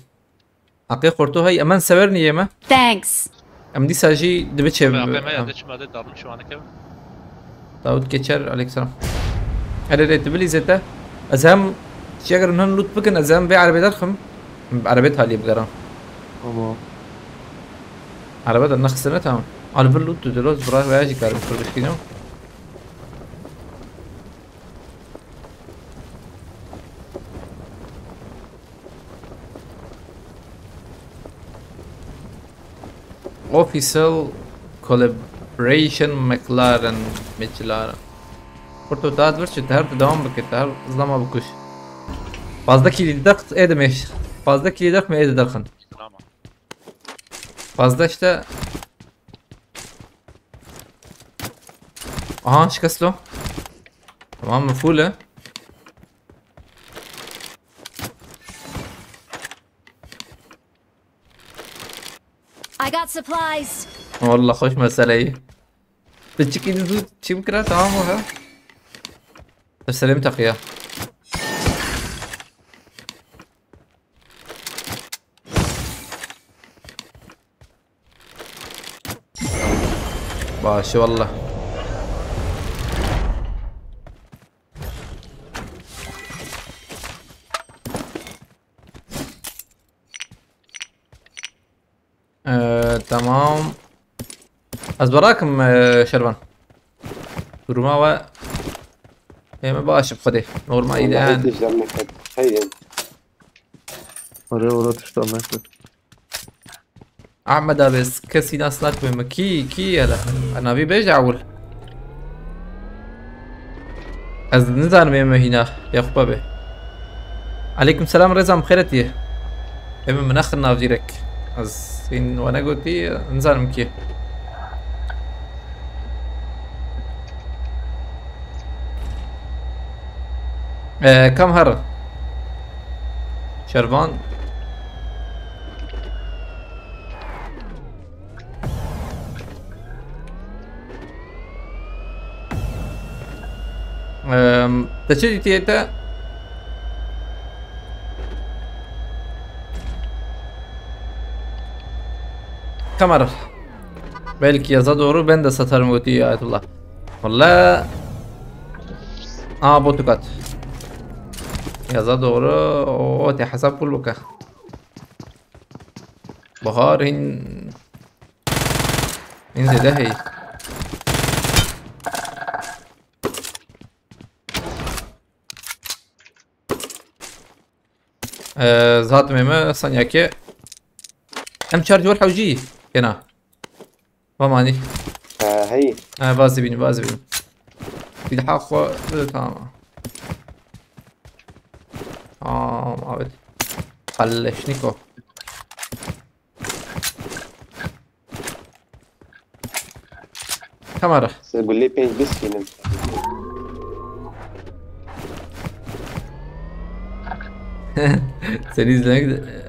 Aqê xorto hey, emen sever niye me? Thanks. Em dîsa jî dibiçe. Ve A P M ya de çima de dalmış şu anı kevin. Davut Geçer, aleykümselam. Erê rê, tu bilî zete. Ez hem çi eger hûn loot bikin, ez hem vê erebê derxim. Erebê talî bigeran. Tamam. Erebe de nexsine tamam. Al bir loot tu diloz bırak veya jî karim kurduşkîno. Official Collaboration McLaren, McLaren. Kurto dad bir çi, her tu devam bike, her zlama bikuş. Fazla kilî dex ê demê. Fazla kilî dex mi ê de derxin. Tamam. Fazla işte. Aha, şikest o. Tamam mı? Full e. I got supplies. Wallah, hoş meseleyi. Piçik îdî zû çim kira, tamam mı ha? Selim takıya. Başı wallah. Ee, tamam. Ez berakim, e, Şervan. Duruma ve ême baş bi Xwedê. Normal îde. Heydi zehmet et. Heydi. Oraya orada tişt Ahmet. Ahmed abi, kesî nas nakme me. Kî, kî hele? Navî bêje ewil. Ez nizanim ê me hîna. Yakup abi. Aleyküm selam, rêzan bi xêretî. Ê me min nexin nav direk. Ez hîn we negotî, nizanim kî. Ee, kam her? Şervan. Ehm, te çi dîtiye te? Kamera. Belki yaza doğru ben de satarım götüyü Ayetullah. Valla. Aa, botukat. Yaza doğru. O te hesap bul baka. Bahar hin. Hin zêde hey. Ee, zaten me sanyaki. Em çar ciwar hewcî. Kena. Vamanî. Ee, hey. Ha, vazibîn, vazibîn. Bir daha xo, e, tamam. Tamam, evet. Kalleşniko. Kamera. Siz gulê pênc bîst kînin. Seni izlemek de...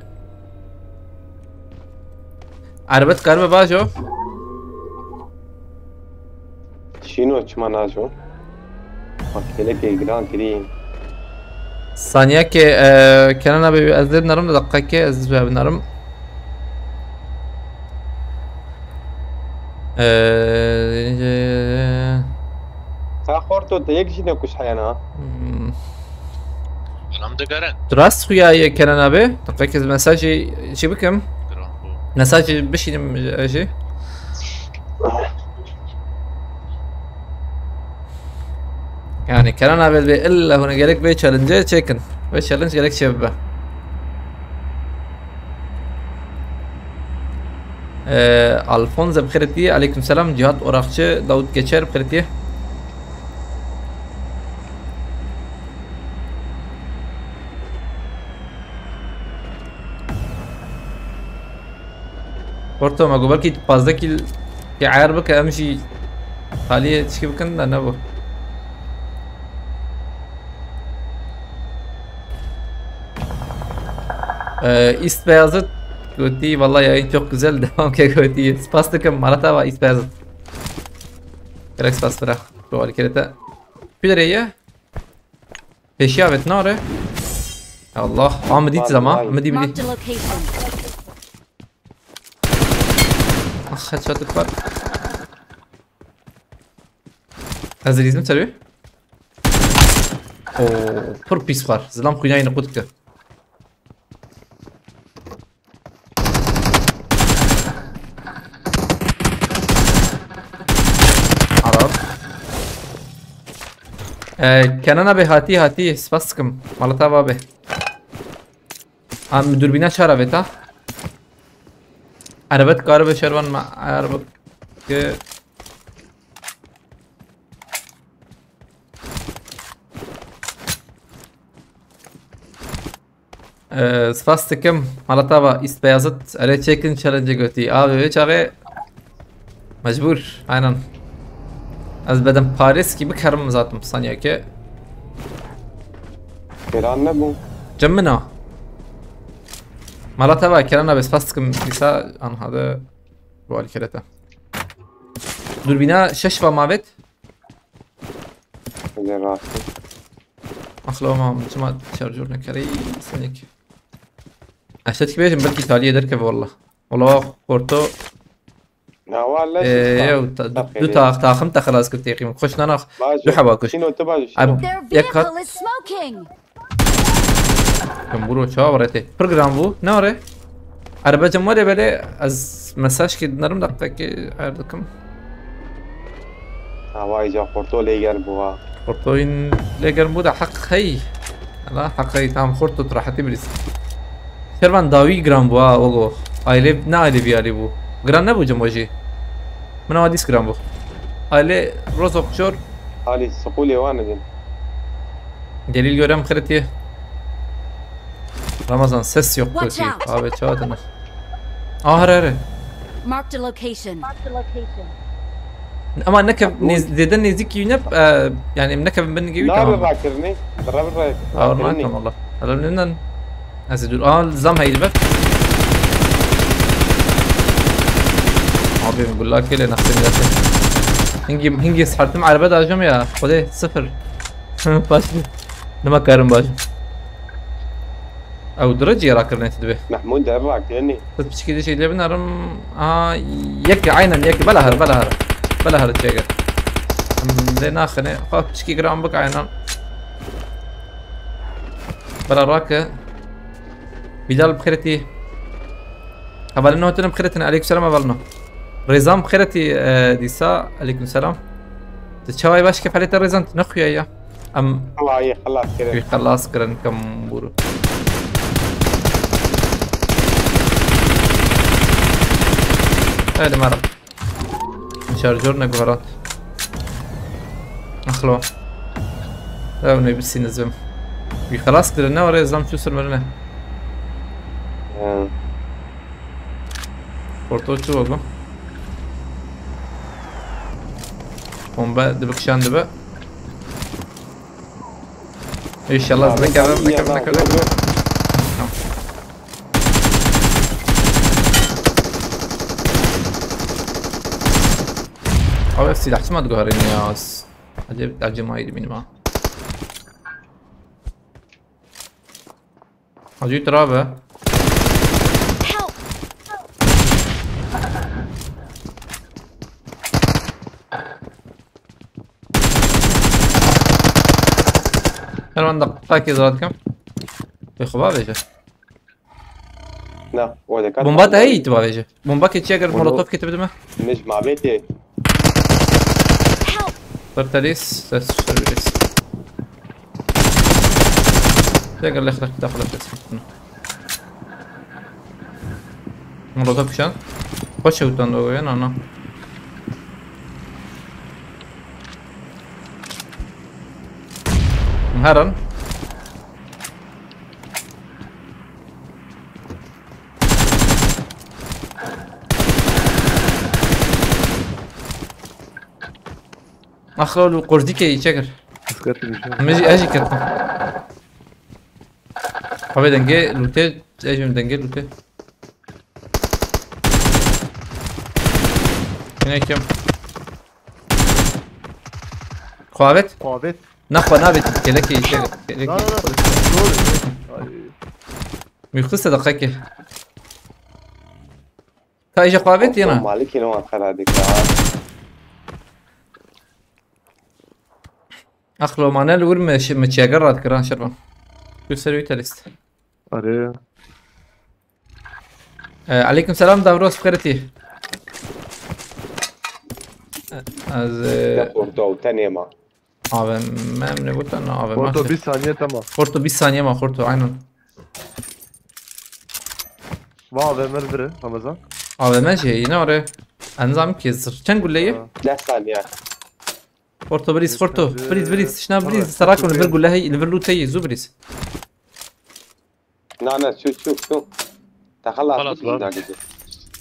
Erbet karbe bajo. Şîno çima najo? Bak, gelekê giran kirî. Saniyekê, e, Kenan abi, ez lê binerim, deqekê ez lê binerim. E, Ka xorto te yek jî ne kuş heyana. Hmm. Anam digerin. Tu rast xuya ye Kenan abi. Deqekê ez mesajê çi bikim? Giran bu. Mesajê bişînim, e, jî. Yani Kenan abi bê illa hûn gerek bê challenge çêkin. Ve challenge gerek çê bibe. Ee, Alfonso bi xêr tî. Aleyküm selam. Cihat Orakçı, Davut Geçer bi xêr tî. Porto, me got belkî pazdeh kîl kî ayar bike, em jî taliyê tişkî bikin de nebû. Ee, East Beyazıt gotî, vallahi yayın çok güzel, devam ke gotî. Spas dikim, mala te ava East Beyazıt. Gerek spas bira. Şu alîkere te. Pî derê ye. Pêşiya vet nare. Allah, ha, min dît zama, min dî, min dî. Marked a location. Ah, headshot xwar. Ez lîzim ser wê. Oo, pir pîs xwar. Zilam xwînayê ne qut kir. Arab. Ee, Kenan abi hatî, hatî, spas dikim. Mala te ava be. Em dûrbîna çar avêta. Erebe dikaribe şervan me erebe ke. Ee, spas dikim. Mala te ava East Beyazıt. Erê çêkin challenge gotî. Abi wê çaxê mecbur. Aynen. Ez bedim Paris gibi karım zaten saniyake. Keran ne bu? Cem min a. Mala te ava Kenan abi, spas dikim. Dîsa anha de bu alîkere te. Dûrbîna şeş va mavet. Lê rastî. Axla mam, çima şarjor nekerî senik. Eşet ki bêjim belkî taliyê derkeve valla. Valla Porto. Ya valla. Ee, yew ta-, du, du tax-, taxim te xelas kir teqîm. Xoş nana. Du heba kuş. Şino tu baş. Ab-, Their vehicle is smoking. Kemburo çawa were tê? Pir giran bû. Ne were? Erebe cem were belê ez mesaj kê dinerim, deqekê her dikim. Havayî ca Porto lê germ bû ha. Portoyîn lê germ bû da heq hey. Ala heq hey, tam xort tu rahetî birîs. Şervan dawî giran bû ha, ogo. Aile, ne aile vî alî bû. Giran nebû cem wejî. Min awa dîs giran bû. Aile Rozok Çor. Alî, siqûlê wan didin. Delîl görem xiritiye. Ramazan ses yok. Watch kötü. Out. Abi çawa dene. Aa, here, here. Marked a location. Ama ne kev-, nêz-, zêde nêzîkî wî ne, e, yani ne kevin bin wî. Nabe tamam. Rakirinê. Bira bira. Aa, rakirinê. Tamam Allah. Alhamdulillah. Ez ê dûr. Aa, zam heyî li ber. Abi, min gulak kê lê nextê milletê. Hingî, hingî sertim erebe dajim ya. Xwedê sifir. Baş. Nima karim baş. Ew dire cî rakirinê tu dibê. Mehmûd der rakirinê. Tu piçikî dişê lê binarim. Aa, yek, aynen yek. Bela her, bela her. Bela her çêge. Em lê naxine. Xwe piçikî giran bik aynen. Bela rake. Bilal bi xêretî. Hevalino hatine bi xêretin. Aleyküm selam hevalino. Rêzan bi xêretî, e, dîsa. Aleyküm selam. Tu çawayî baş kefalê te Rêzan, tu nexuya ya. Em Wayî xelas kirin. Wî xelas kirin, kembûr. Hadi mara. Şarjör ne guherand. Axlo. Ew ne bisî nizim. Wî xelas kirin, ne were zam çû sir mirine. He. Porto çi oldu? Bombe dibi kişan dibi. İnşallah. Abi, nekevim, abi, nekevim, abi, nekevim. Abi. Tamam. Abi silah çima diguherin ya? Acayip acımaydı benim ha. Acı travı. Help! Her anda takî zaten. Bê xwe bavêje. Na, o de kat. Bomba te heyî tu bavêje. Bomba keçiya ger molotof kete bidime. Min ji mabê tê. Help! Bertelîs, ses servis. Te gel lek lek daxil et. Molotof kişan. Xweş e utan do ya, na, na. Herin. Axlo lu qurdike îçe kir. Kıskatım işte. Mezi ejî ketim. Abi denge lute, ejim denge lute. Yine kim? Kuavet? Kuavet. Na xwe nabêt, kelekê îçe, kelekê. Na, na, na. Doğru. Ay. Mixu sedaqeke. Ka îja xwe avêt yena. Malikî ne wan xera dike ha. Axlo mane li wir me, me çêger radikiran şervan. Tu ser wî telîst. Arê. E, aleykum selam, davros xeretî. E, ez, e, Ya porto, tenê ma. A V M ne gotan, A V M. Porto bîst saniye tamam. Porto bîst saniye ma, Porto, aynen. Va A V M biri, Ramazan. A V M şey, yine oraya. Enzam ki zırh. Çend gulle ye? Ha. Deh saniye. Porto, bris, Porto. Bris, bris, şna bris. Sarak bir gulle hey, bir loot hey, zu bris. Na, na, çû, çû, çû. Te xelas bikî, na gidi.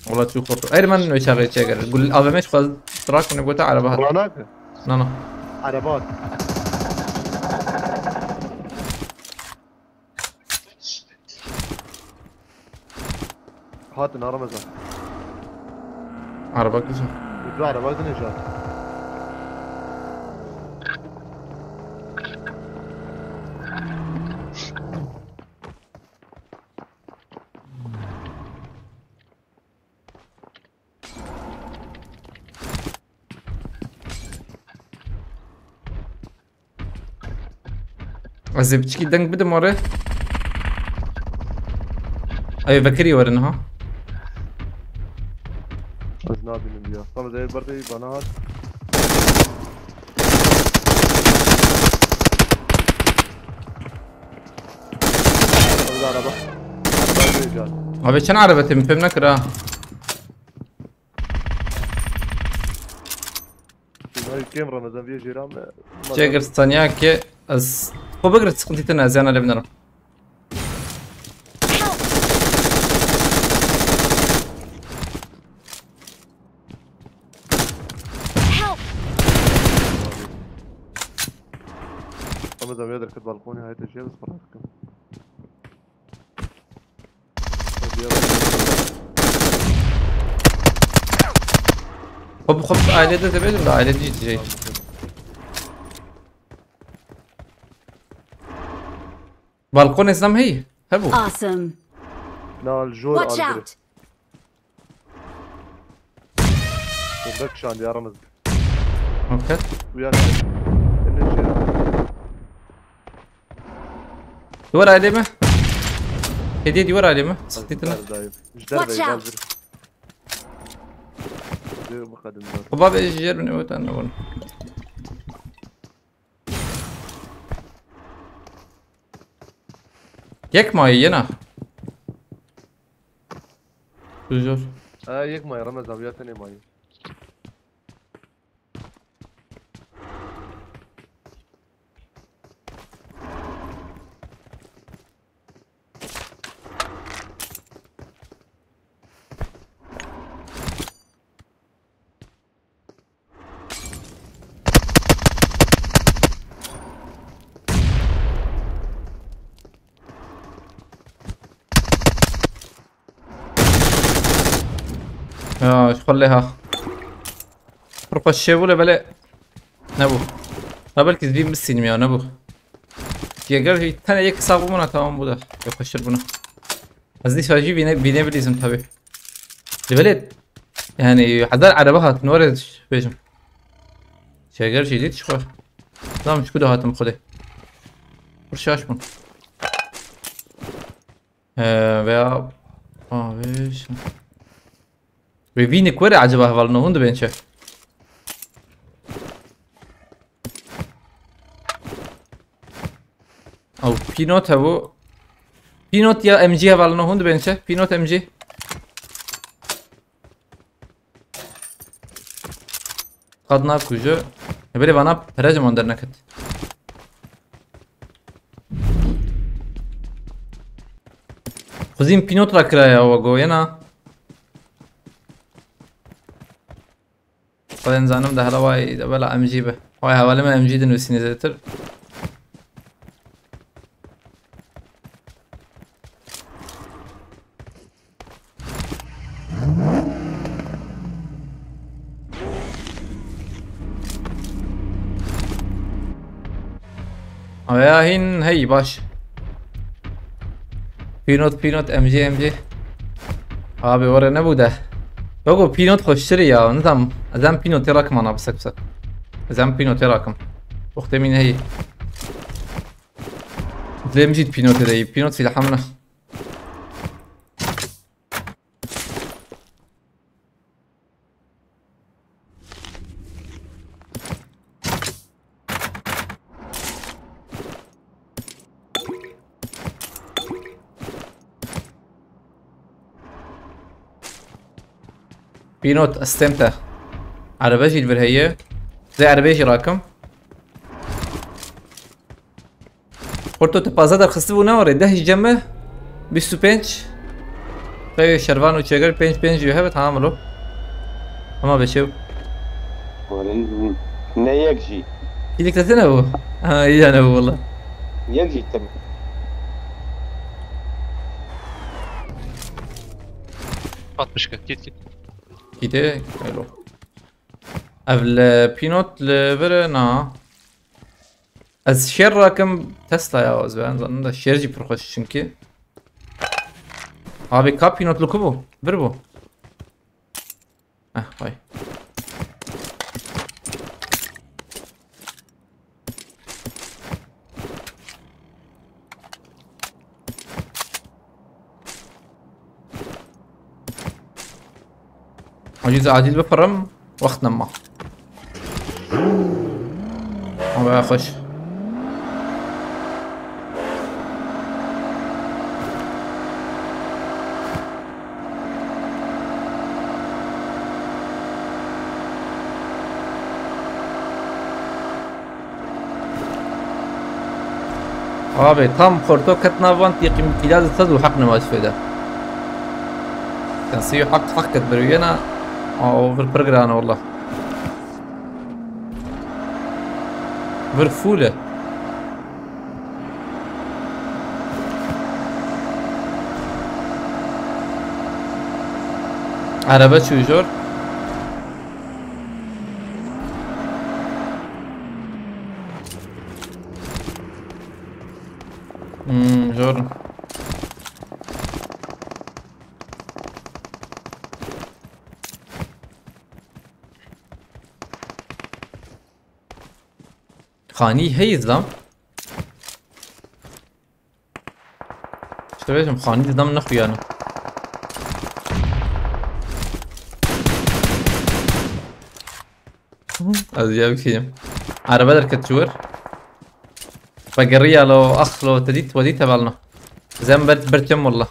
Wala çû xort. Ey, man ne çaxê çeker. Gul A V M xwaz trak ne gota araba hat. Rana ki? Na, na. Araba hat. Hatin, arama sen. Araba kızım. Lütfü araba gidin inşaat. Ez ê biçikî deng bidim orê. Ay vekirî werin ha. Ez nabînim ya. Tamam, ez ê ber bana hat. Orada araba. Araba yürüyeceğiz. Abi çend araba temi pem nekir ha. Ay, kem Ramazan, vê jêra me. Çêkir stanya ki ez xwe bigir, sıkıntı tene, ez yana lê binerim. Help! Ramazan, vê derket balkonê, hayte şey, biz falan. Xwe bi xwe ailede dibêjim, da aile dî diyecek. Balkonê zam hey, hebû. Awesome. Na, li jor. Watch out! Bek şandiya Ramazan. Okey. Uyan. Ene şey. Duvar aile mi? Hediye duvar aile mi? Sıktı tına. Watch out. Baba ve jer ne vatan ne bunu. Yek mayı yena. Düzüyor. Ha, yek mayı Ramazan, ya tenê mayı. Ya, şu xwe lê ha. Pir xweş çêbû lê belê nebû. Na belkî zî bistînim ya, nebû. Jêger jî tenê yek sax bûna, tamam bû da. Yek xweştir bûna. Ez dîsa jî bîne, bîne bilîzim tabii. Li belê, yani hezar erebe hatin, were bêjim. Jêger jî dît ji xwe. Zam ji ku de hatim xwedê. Pir şaş bûn. Ee, veya... Aa, vêş. Wê vî nik were acaba hevalino hûn dibên çi? Ew Pinot hebû. Pinot ya M G hevalino hûn dibên çi? Pinot M G. Qet nakuje. Belê vana pere ji man derneket. Xwezîm pînot ra kiraya we goyena. Xwedên zanim de hela way de bela M G be. Way hevalê me M G dinivîsîne zêtir. Aya hîn hey baş. Pînot, pînot, M G, M G. Abi were nebû de. Wego pînot xweştir e ya, nizam. Ez em pînotê rakim ana bisek bisek. Ez em pînotê rakim. Wextê min heyî. Dilê min jî di pînotê de yî. Pînot fîlhem ne. Pînot, ez stêm te. Erebe jî li vir heye. Zê erebê jî rakim. Xurto, tu pazdeh derxistibû ne warê, deh jî cem me, bîst û pênc. Xeyrê şervan û çêger pênc pênc jî hebe, tamam lo. Hema be çew. Wale ne yek jî. Kîlik te tine bû? Ha, iyi yani bu valla. Yek jî tim. Altmış kırk, git git. Gide, öyle. Ev li pînot li vir e, na. Ez şêr rakim Tesla ya, ez ben zaten da şêr jî pir xweş çünkü. Abi ka pînot li ku bû? Vir bû. Eh, vay. Acil, acil bipirim. Wext nema. Ama xweş. Abi tam Porto ket nav van tîqîm tîla di sed û heq nima ji fêde. Sen sî û heq heq ket berûyena. Aa, o vir pir giran e wallah. Vir full e. Araba çû jor. Hmm, jor. Xanî heyî zam. İşte bêjim, xanî didam nexuyane. Ez ya bikeyim. Araba derket çuwir. Bageriya lo, ax lo, te dît, we dît hevalno. Zem ber, berçem walla.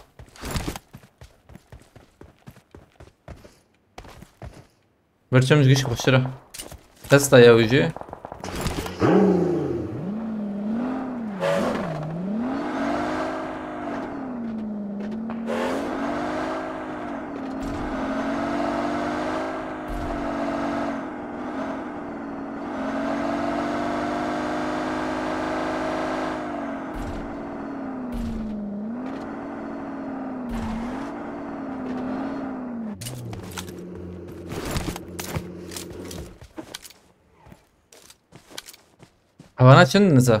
Berçem ji giş xweştir e. Testa ya wî jî. Havana çin niza.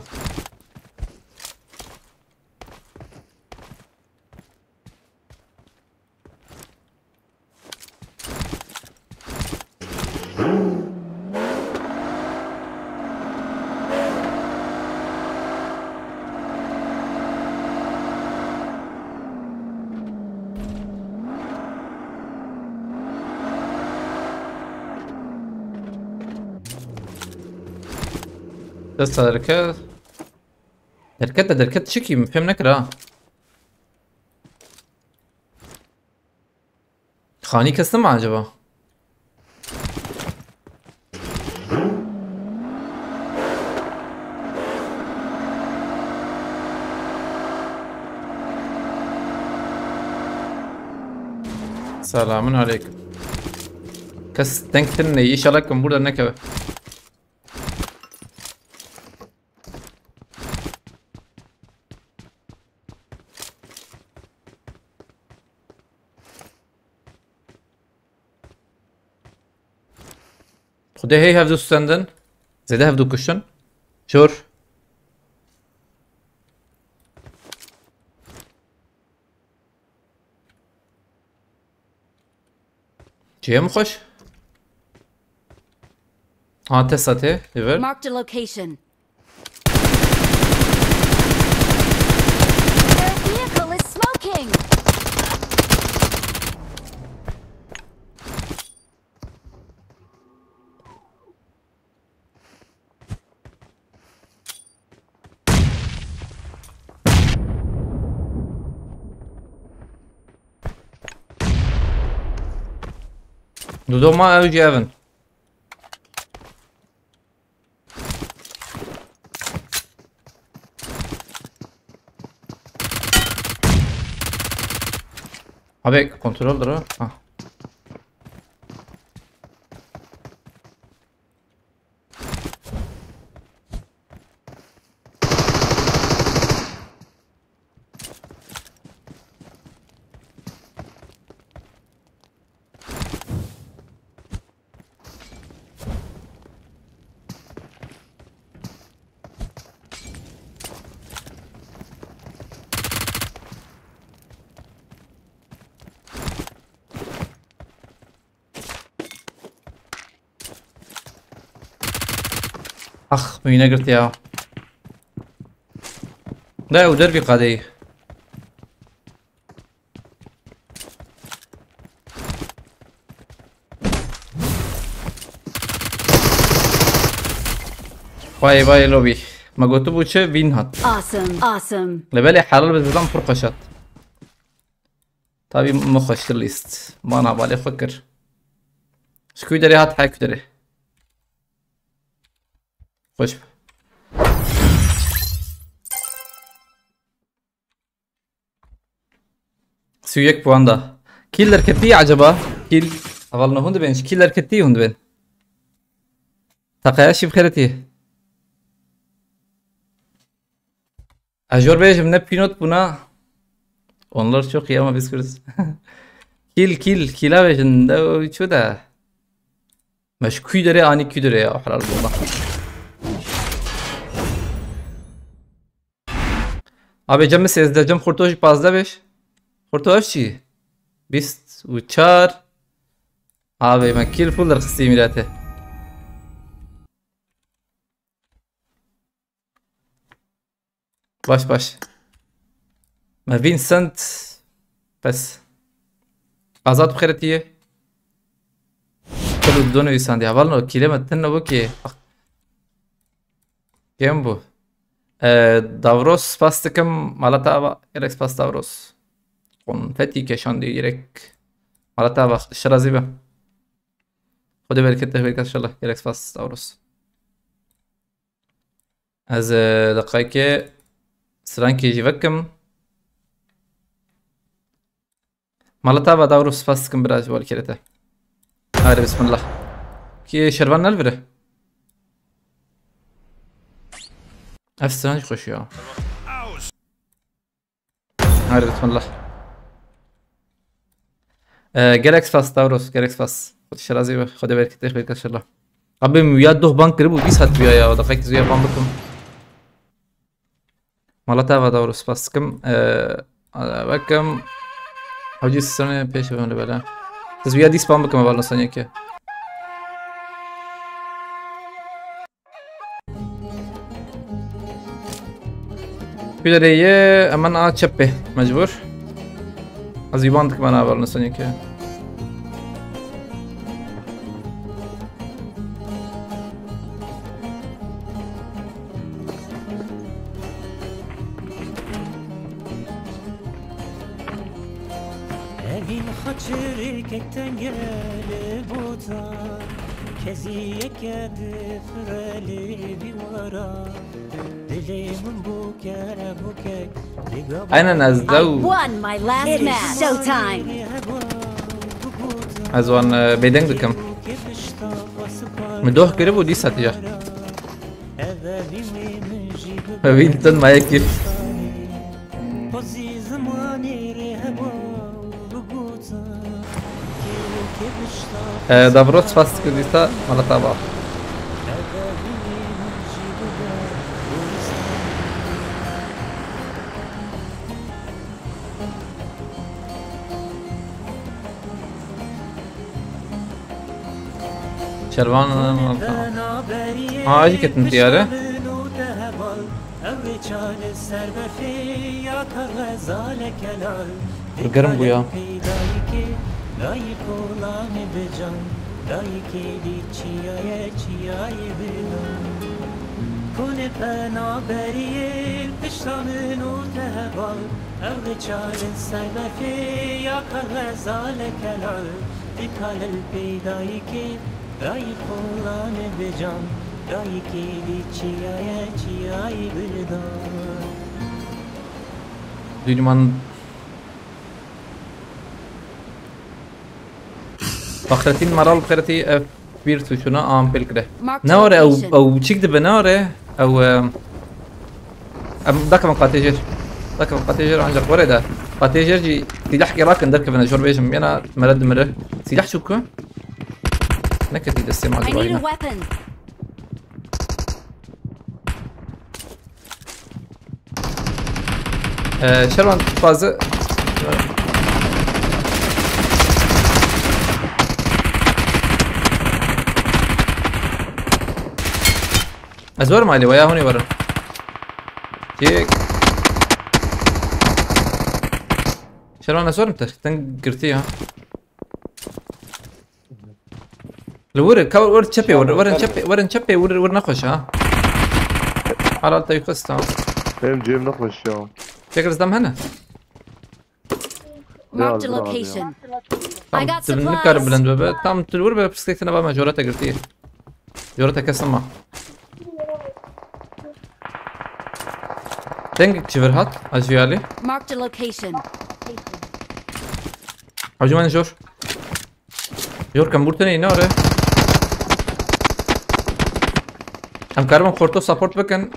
Dest derket. Derket de derket çi ki? Fêm nekir ha. Xanî kestim mi acaba? Selamun aleyküm. Kes denk tine, inşallah kim burada nekeve. Xwedê hey hevdu stendin. Zêde hevdu kuştin. Jor. Cihê min xweş. Ha, te satê, li vir. Marked a location. Their vehicle is smoking. Dudoma ew jî ev in. Abi kontroldir o. Ha. Ax, min yine girt ya. Da ew derbî qadeyî. Vay vay lobby. Me gotibû çi? Win hat. Awesome, awesome. Li belê helal bi zilam pir xweş hat. Tabî min xweştir lîst. Mana balê xwe kir. Ji ku derê hat, her ku derê. Xweş be. Sî û yek puan da. Kî derketî acaba? Kî, heval ne hûn dibên? Kî derketî hûn dibên? Takaya şî bi xêretî. Ez jor bêjim ne pînot bûna. Onlar çok iyi ama biz Kürtüz. Kîl, kîl, kîla bêjin de o çu de. Me ji kû derê anî kû derê ya, helal bû Allah. Abi cem sêzdeh, cem xurto jî pazdeh bêj. Xurto ev çi? Bîst û çar. Abi me kîl full derxistî mîrete. Baş, baş. Me Vincent. Pes. Azad bi xêretî ye. Kilo do nivîsandiye. Hevalno, kîlê me tune bû ki. Kêm bû. Ee, Davros spas dikim. Malata ava. Gerek spas Davros. Konfetî keşandî gerek. Malata ava. Şirazî be. Xwedê bereket te bereket inşallah. Gerek spas Davros. Ez, e, deqayekê strankê jî vekim. Mala te ava Davros, spas dikim bira ji bo alîkêrê te. Haydi bismillah. Kî şervan nelvire? Ev stran jî xweş ya. Haydi bismillah. Ee, gelek spas Davros, gelek spas. Xwedê şirazî be, Xwedê berketê xêr ke inşallah. Abi min ya doh ban kiribû, dîs hat ya ya, da fek zuya ban bikim. Mala te ava Davros, spas dikim. Ee, vekim. Hacî sene pêş bim li bela. Siz ya dîs ban bikim, heval Nusanyeke. Kulerê ye, emen a çepê, mecbur. Ez îban dikim, ana ver Nusanyeke. Evîn xaçirê kek tengel botan, kezî yeke difirelê vî wara. Dilê min bûke, bûke, diga Aynen, ez I dew. Won my last match. It is showtime. Heba. Ez wan, e, bêdeng dikim. Min doh kiribû dîsa tiya. Wî din me yekî. E, Davros fast kir dîsa, mala te ba. Şervan, ha, jî ketin tiyare. Germ bû ya. Ew riçalin ser berfê ya qerezale kelal, dikale li pê dayikê, dayik oğlanê bi can, dayikê dî çiyaye çiyayî birdan. Duyman. Fahrettin Maral Fereti ev bir tuşuna ampel kire. Marked Ne ore ew, location. Ew çik dibe ne ore? Ew, em, em dakevin qatê jêr. Dakevin qatê jêr ancak were de. Qatê jêr jî silah kê rakin derkevine jor bêjim. Yena mere dimire. Silah çû ku? Neketî destê ma I need a zivayine. Weapon. Ee, Şervan fazla. Ez werim aile veya hûn ê werin. Çek. Şervan ez werim te. Ten girtî ya. Li wir, ka wir çepê, wir, werin çepê, werin çepê, wir, wir nexweş ha. Halal te yukes tamam. Benim cem nexweş ya. Çekeriz dem hene. Marked a location. I Tam got tu nikar supplies. Bilind bebe. Tam tu li wir be pirsek tine ba me jorete girtî. Jorete kesin ma. Deng çi vir hat? Ajiyali. Marked a location. Ajuman jor. Jor kembûr tune ne ore. Em karibin xorto support bikin.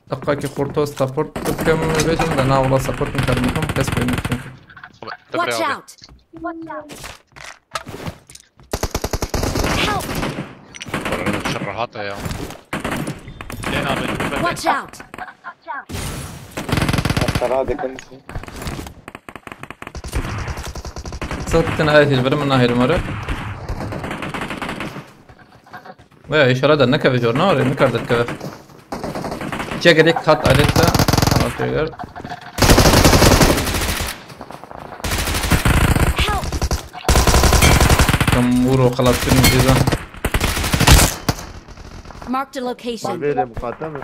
Deqakî xorto support bikim bêjim de na wala support nikarim bikim kes pê neçin. Watch out! Help! Şerre hate ya. Lê nabin. Watch out! Qera dikin. Sat dikin ayet hilbirim nahêlim ara. Veya inşallah da nekeve jor ne var ya, ne kadar keve. Çekerek kat alet de. Ama çeker. Tam vur o xalas bir ceza. Marked a location. Vêrê muqate mi?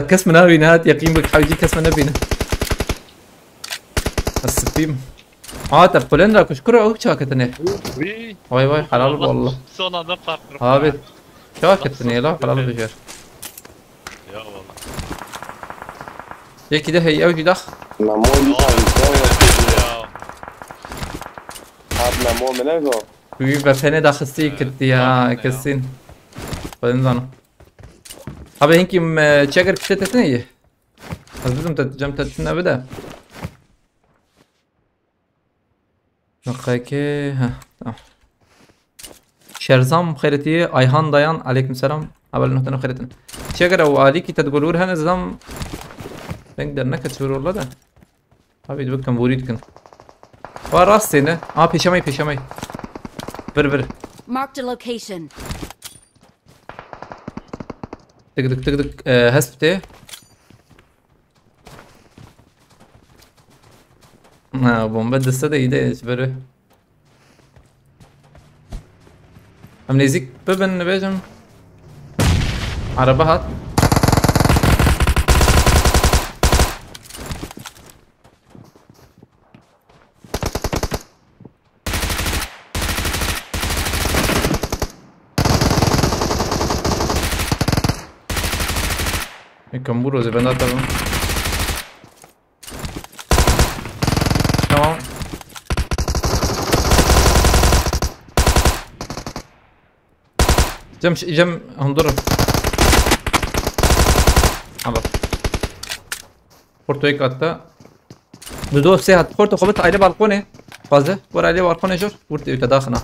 Kes min nabîne, hat yeqîn bik, hewcî kes min nebîne. Ez spîm. Aa, te Polen ra kuş kuro ew çaketine. Vî. Vay vay, helal Allah. Sona da farklı. Abi. Çaketine la, helal bişer. Ya Allah. Yekî de hey ew jî dax. Memo bir tane. Ya. Abi Memo mi ne go? Wî vepene daxistî kirtî ya, kesin. Ben zanim. Abi hinkî, e, çeker kişte tetine ye. Ez bidim te, cem tetine bide. Nokayke, ha, tamam. Şerzam xeyretiye, Ayhan Dayan, aleyküm selam. Haber nokta xeyretin. Çeker ew alîkî te digol wir hene zam. Denk derneke çor ola de. Abi dur bakalım vurî dikin. Wa rastê ne? Aa, pêşemay, pêşemay. Vir, vir. Marked a location. Tık tık tık tık. Ee, hespite. Ha, bomba diste de iyi de ezberi. Em nêzîk bibin, nibêjim. Araba hat. Yekam buro zê benda tabi. Tamam. Cem, cem hundur. Tamam. Portoyê katta. Du do sê hat. Porto xwe bit ayrı balkonê. Fazla. Bor ayrı balkonê jor. Vurte ülke daxına.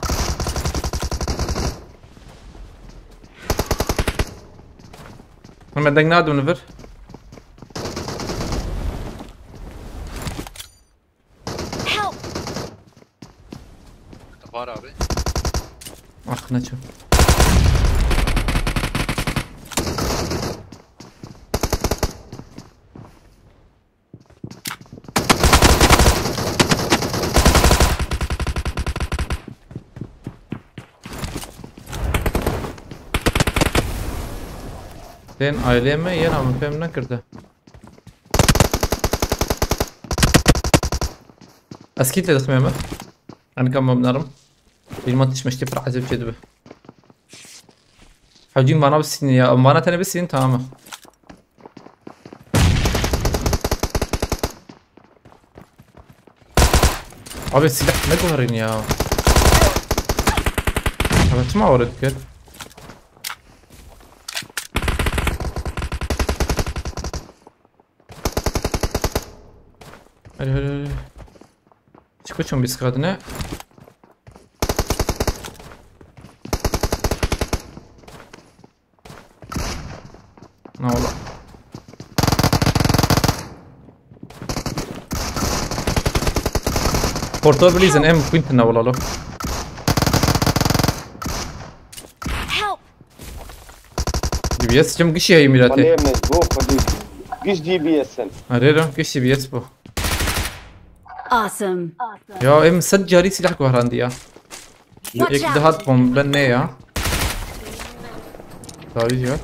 Hemen deng nadim li vir. Help! Var abi. Ah, neço. Tên ailê me yên min fêm nekirde. Ez kî tê dixmê me. Enika me binarim. Bilma tişmeştê pir ezeb çê dibe. Hewcîn vana bisînin ya. Em vana tenê bisînin, tamam e. Abi silah ne guherîn ya. Abi çima oraya dikkat? Hadi hadi hadi. Çık uçun biz kadına. Ne ola? Porto bilizin em Quinton ne ola lo. Help! D B S cem gişi heyim Xwedê mirate. min bo xwedî giş D B S in. Arê ra gişi D B S bu. Awesome. Ya em sed carî silah guherandi ya. Watch Yek out! daha bombe ne ya? Tabii ya.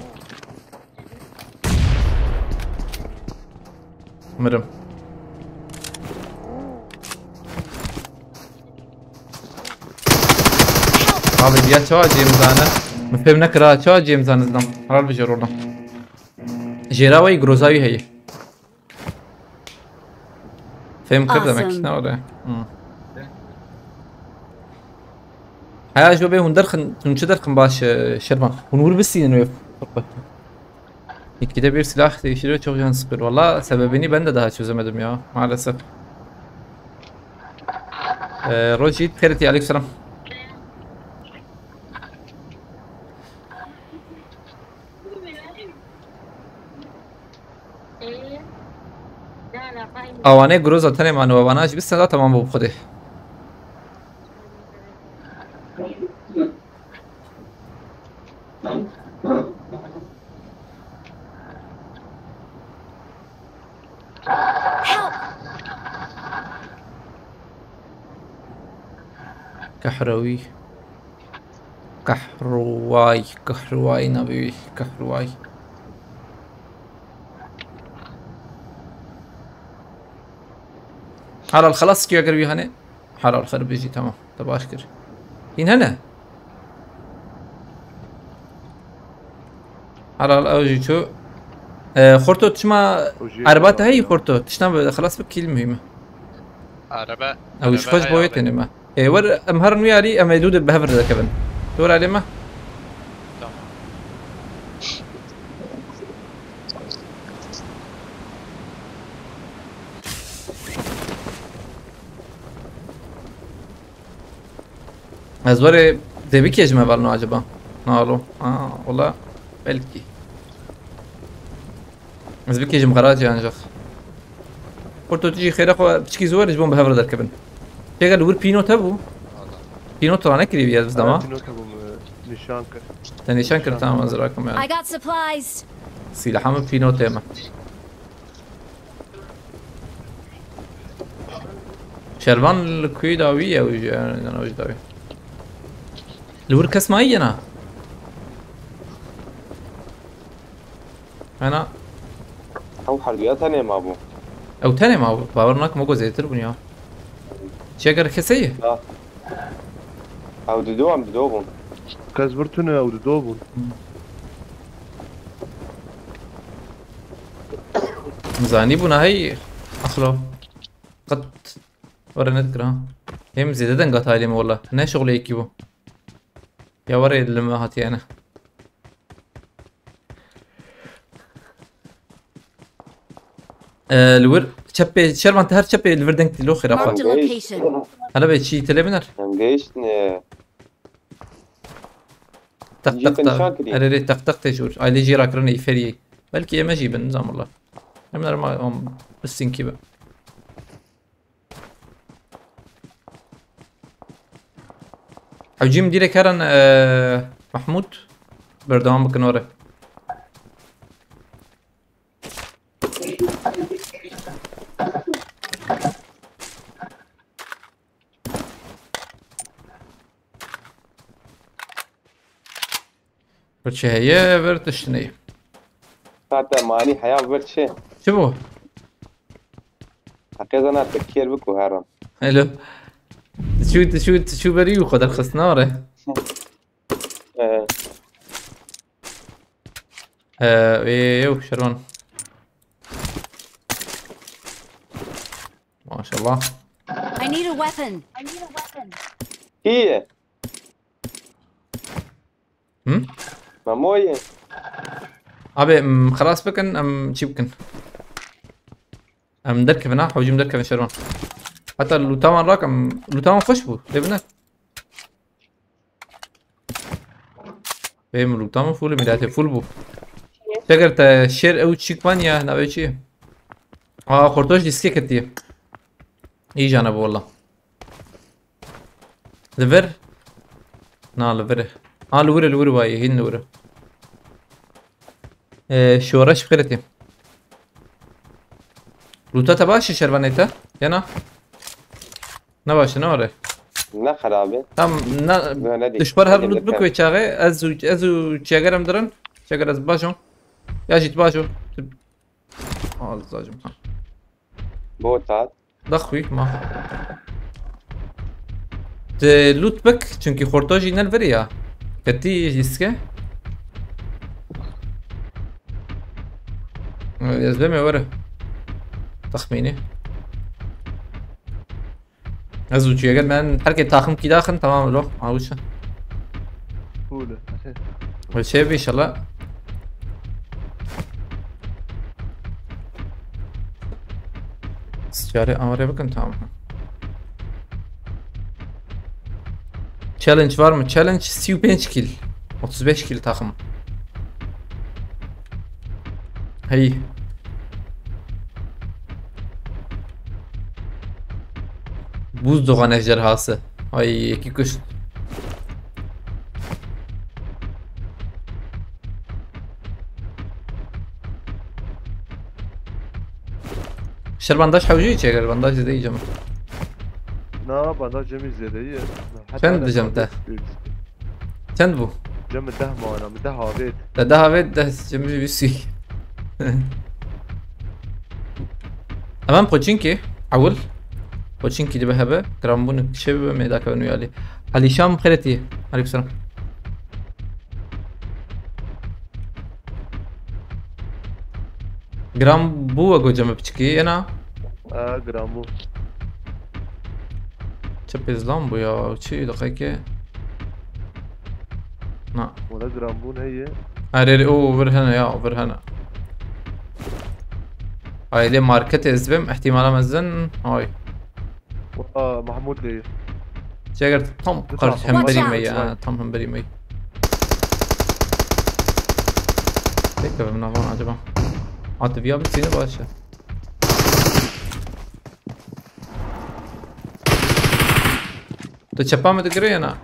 Mirim. Abi diya çawa cêm zane? Min fêm nekira çawa cêm zane zidam. Haral bijêr ola. Jêra wey groza wî heye. Fêm kir demek Awesome. ne öyle. Hı. Heya jo bê hûn derxin, hûn çi derxin baş e, Şervan. Hûn wir bisînin wê. Gitgide bir silah değiştiriyor, çok can sıkıyor. Valla sebebini ben de daha çözemedim ya maalesef. Ee, Rojit Tereti aleykümselam. Awane groza tenê mano vana ji bîst sala tamam bû xwedê. Help! Kahrewî. Kahreway, Kahreway navê wî, Kahreway. Halal xelas ki eger wî hene. Halal xer bijî, tamam. Te baş kir. Hîn hene? Halal ew jî çû. E, Xorto çima erba te heyî Xorto? Tiştan be xelas bi kîl muhîm e. Araba. Ew ji xwe ji bo yê tenê me. Ê wer em herin wî alî em ê dû de bi hev re derkevin. Dor alê me. Tamam. Ez were dê bikê ji me velno acaba? Nalo. Ha, ola belkî. Ez bikêjim xerac ancak. Xorto tu jî xêra xwe piçkî zor ji bo bi hev re derkevin. Pêka li wir pînot hebû. Pînot rane kirî bî ez bizdama. Pînot hebû min nîşan kir. Te nîşan kir, tamam, ez rakim yani. I got supplies. Sîlaha min pînotê me. Şervan li kuyê dawî ye, ew jî yani, ew jî dawî. Li wir kes mayî yena? Hena. Ew herduya tenê mabû. Ew tenê mabû. Bawer nakim, weko zêdetir bûn ya. Çeker keseyî? Ew dido em dido bûn. Kes vir tune ew dido bûn. Zanî bûna hey. Axlo. Qet. Were nedikir ha. Hem zêde denga talê me wala. Ne şixulê yekî bû. Ya were li me hatiye ne. Ee, li wir çepê, Şervan, te her çepê li vir deng tî, lo xêra xwe. Marked a location. Hele be, çi tele biner? Em gehiştin, e, Teq teq Cî te nîşan te. Kirî. Erê, erê, teq teq tê jor. Ailê jî rakirin ê feriyê. Belkî ême jî bin, nizanim wala. Em nerma, em, pisînkî be. Hewcî min dîrek herin, e, Mahmûd. Berdewam bikin ore. Vir çi heye, vir tişt neyê. Hata manî heya vir çi? Çi bû? Heqê zana te kêr biku herin. Hello. Tu çû, tu çû, tu çû berî û xwe derxist nare. Ee. Ee, ê, ew, Şervan. Maşallah. I need a weapon. Kî ye? Hı? Memoyê. Abi, em, xelas bikin, em çî bikin. Em derkevin ha, hewcî min derkevin Şervan. Heta lûta wan rak, em, lûta wan xweş bû, lê bine. Bê min lûta min fûl, miletê fûl bû. Çeker te şêr ew çîk van ya, navê çi? Aa, xortoş dîskê ketiye. Î jane bû wala. Li vir? Na, li vir. Ha, li wir e, li wir e, wayê, hîn li wir e. Ee, şoreş bi xêretê. Lûta te baş e, Şervanê te? Ya na? Ne baş e, ne were? Ne xerab e. Tam, ne, Ne, ne dî. Dişbar her Ne lût dî. Bik wê çaxê, ez û, ez û Çeger em dirin. Çeger ez baş im. Ya jî tu baş o. Tu-, Al, zacim, ha. Bot hat. Daxwî, ma. Te lût bik, çunkî xorta jî ne li vir e ya. Ketî jî ske. Ez bêm ê were. Texmînî. Ez û çi, eger me her kê taxim kî daxin, tamam lo. Awişe. Cool. Ve şey bir inşallah. Çare amare bakın, tamam. Challenge var mı? Challenge sî û pênc kill. Otuz beş kill takım. Hey. Buzdogan ejderhası. Ay, yekî kuşt. Şer bandaj hewcî çeker, bandaj zêde yiyeceğim. Na, bandaj cemî zêde ye. Çend diyeceğim te? Çend bû? Cem deh mana, min deh avêt. Te deh avêt, deh cemî bîsî. Hemen Pochinki, ewil. Pochinki dibe hebe. Grambûn kişe bibe, mêdaka nû yalî. Alîşan xêretî. Aleykum selam. Gram bû we goceme piçikî, yena? E, gram bû. Çi pêzlan bû ya, çi deqeke? Na. Wala gram bûn heye. Erê, erê, o vir hene ya, vir hene. Ay, lê marketê ez dibêm, ihtimala mezin, ay. Wa, Mahmud lê. Çeger tam Watch out. Karşı hemberî me ya, tam hemberî me. Pek de ben avan acaba. Hadi bir abi seni başla. Tu çepa mı digire yana?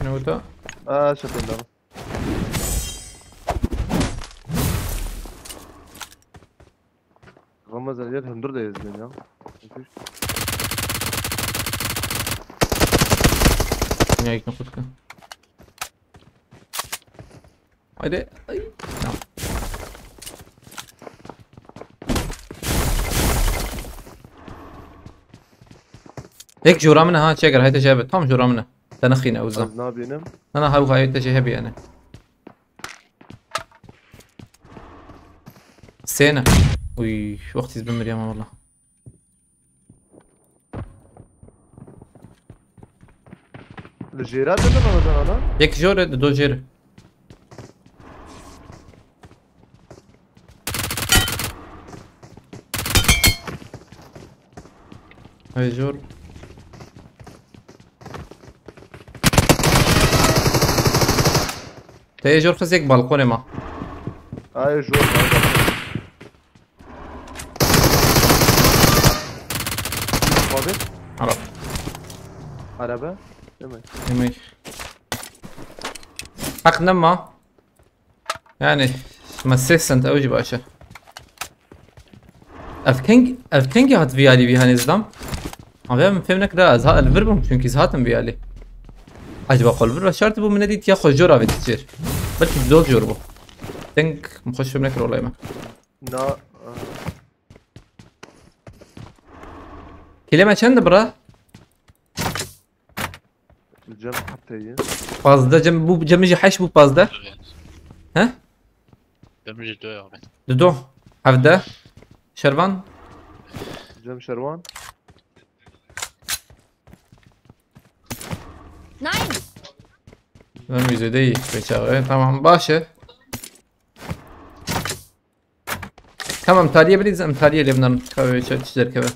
Ne o da? Aa, çepin de. Ramazan, yek hundur da ezdim ya. Ya, ilk nokta. Haydi. Ay. Tamam. Tek jora min ha, çeker, haydi şey be. Tam jora min. Te nexîne, uzam. Ez nabînim. Na, na, hew hayê te jê hebî yani. Sêne. Uy, wextî ez bimiriyam wala. Li jêra de ne Ramazan ana? Yek jor e, do jêr. Jor. Te jor xist yek balkonê ma. Ay, jor. Abi. Araba. Araba. Değil mi? Yemek. Hak nema. Yani, me sês sent ew jî baş e. Ev keng, ev kengî hat vî alî vî hanê zidam? Ama min fêm nekira, ez ha li vir bûm, çünkü ez hatim vî alî. Acaba qol vir ve şart bû, min nedît ya xwe jor avêt çêr. Belkî dol jor bû. Keng min xweş fêm nekir olay me. Na, e. Kêlê me çend e bira? Cem hepteyî. Pazdeh, cem, bu cem jî heşt, bu pazdeh. He? Cem jî do ya abi. Dido. Hevdeh. Şervan. Cem Şervan. Nine. Ben müzede iyi. Peki abi. Tamam, başı. Tamam, tariye biliriz, em tariye lê binan. Kahve çay çizer keve.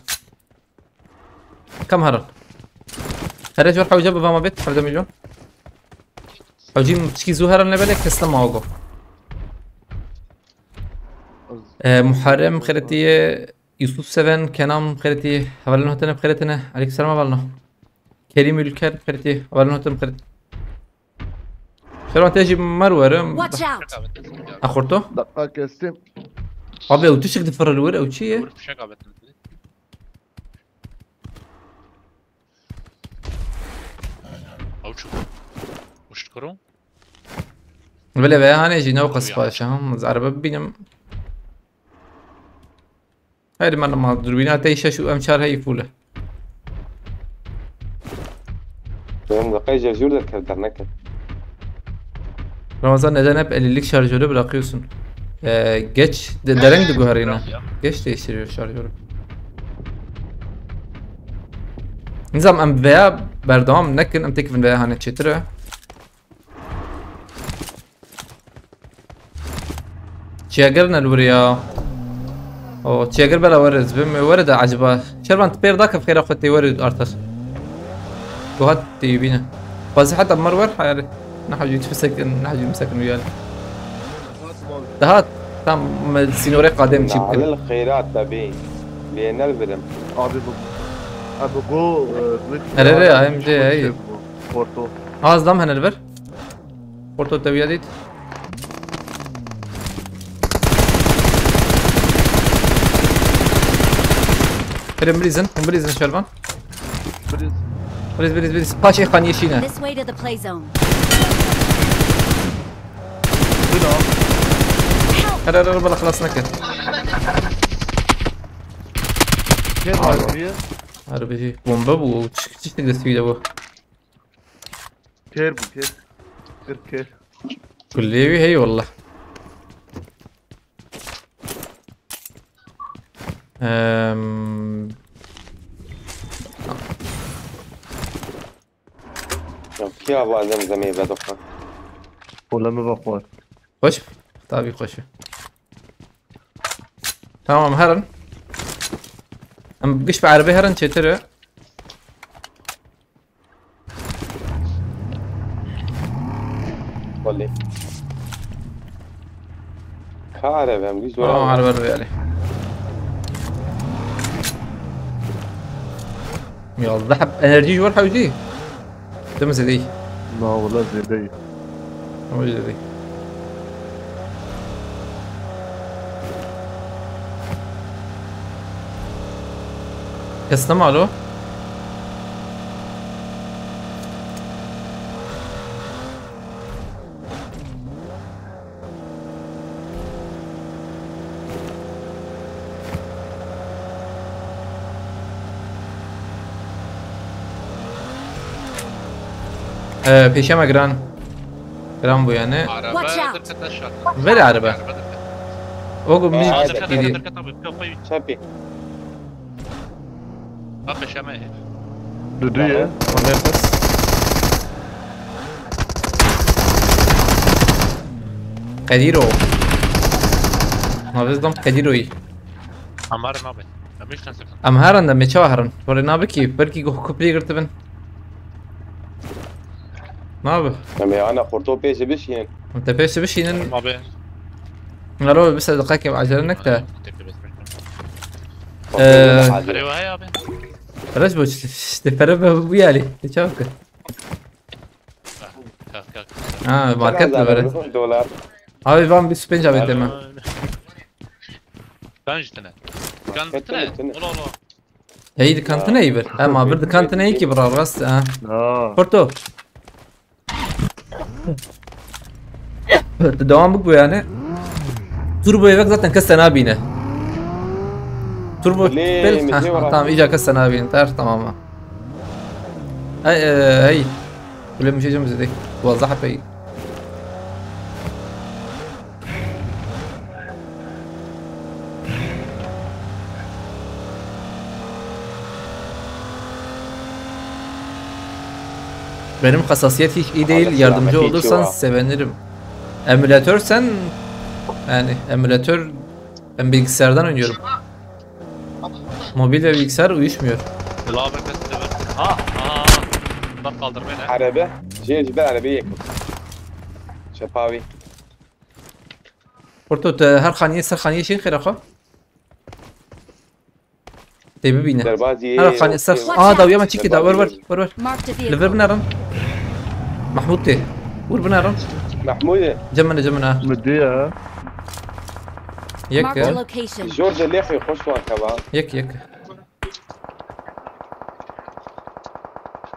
Kam haran. Here jor hewce bi vama bit, hevde milyon. Hewcî çikî zû heran lebele, kes nema ogo. Ee, Muharrem xeretiye, Yusuf Seven, Kenan xeretiye, hevalin hotene xeretine, aleyküm selam hevalno. Kerim Ülker xeretiye, hevalin hotene xeretine. Şervan te jî mer were. Watch out! Axurto? Dakika kestim. Abi ew tişik difiril wir, ew çi ye? Vur fişek abi. Avuç. Uçt kuru. Vele veya hane jî ne o qas baş ha. Ez araba bibînim. Hayır, man ama dürbüne te şeş û em çar hey full e. Benim de qey şarjör derkev derneket. Ramazan, neden hep ellilik şarjörü bırakıyorsun? Ee, geç de, dereng de guherîne. Geç değiştiriyor şarjörü. Nizam em veya berdewam nekin, em tekvin veya hani çetire. Çiyager ne li wir ya? O, çiyager bela were, ez bim were de acaba. Şervan, tu pêr dake xêra xwe tê were artık. Gohat tê bîne. Bazı hatta mar wer hayali. Nahacı tüfesekin, nahacı müsekin uyal. Daha tam me sinore kadem çipkin. Alel xeyrat tabi. Bienel birim. Abi bu. Abi bu, e, Here, here, A M C, hey. Porto. Az dam hene li vir. Porto tewiya dît. Birin bilîzin, hûn bilîzin Şervan. Bilîz. Bilîz, bilîz, bilîz. Paşê xaniyê şîne. This way to the play zone. Bilîz. Help! Her her her bala xelas neke. Gel abi. Harbi bomba bu. Çık çık destüyle bu. Ter bu ter. Kır ter. Kullevi hey wallah. Ehm. Ya, kî ava zemzemê vedoxan? Wala me vexwar. Xweş. Tabii xweş. Tamam, herin. Em giş bi erebê herin çêtir e. Wallê. Ka erebe em, wî zor. Tamam, erebe, erebe, yani. Yazdeh heb enerji ji wir hewcî. Tim zêdeyî. Na, wala zêdeyî. Ama zêdeyî. Kes nema lo? Ee, pêşe me giran. Giran bû yani. Araba Watch out! Direkt aşağı. Ver araba. Araba direkt. O gün biz Aa, direkt, gidiyor. Direkt abi. Yok, yok. Çapı. Bak aşağı mı? Dudu ya. Tamam. Ondan kız. Kadiro. Navizdan Kadiro'yu. Amar abi. Em herin de me çawa herin? Were nabikî, belkî ku kuprî girtibin. Nabi. Em ê ana xurto pêşê bişînin. Em te pêşê bişînin. Abi. Alo, bir saniye, dakika, acele nek de. Teklif etmiştim. Ee, Hadi. Alo, hey abi. Res bu işte, işte pere be bu yani. Ne çabuk. Kalk kalk. Ha, market mi böyle? Dolar. Abi ben bir spinch abi demem. Ben jitine. Kan bitine. Ola ola. Hey, dikantine iyi bir. Ama bir dikantine iyi ki bura rast ha. No. Porto. Devam bu yani. Turbo evek zaten kes sana bine. Turbo Lê, bel. mi Ha, şey var tamam, abi. iyice kes sana bine. Ter tamam ha. Hey, e, hey. Böyle bir şey canım dedi. Vallahi pey. Benim hassasiyet hiç iyi değil. Abi, Yardımcı selamet, olursan hiç yok. Sevinirim. Emülatör sen, yani emülatör, ben bilgisayardan oynuyorum. Mobil ve bilgisayar uyuşmuyor. Yıla abi kes de ver. Ha ha. Bak kaldır beni. Araba. Şey, ben araba yakın. Şepavi. Porto, te her xaniyê ser xaniyê şên xêra xwe. Tê bibîne. Derbazî. Her xaniyê ser. Aa, dawiya me çîkî da, wer wer wer wer. Marked a Li vir vehicle. binerin. Mahmûd tê. Wir binerin. Mahmûd. Cem min, cem min ha. Midi ya. Yek Marked a ya. Location. Jorge lexê xweş wan keva. Yek yek.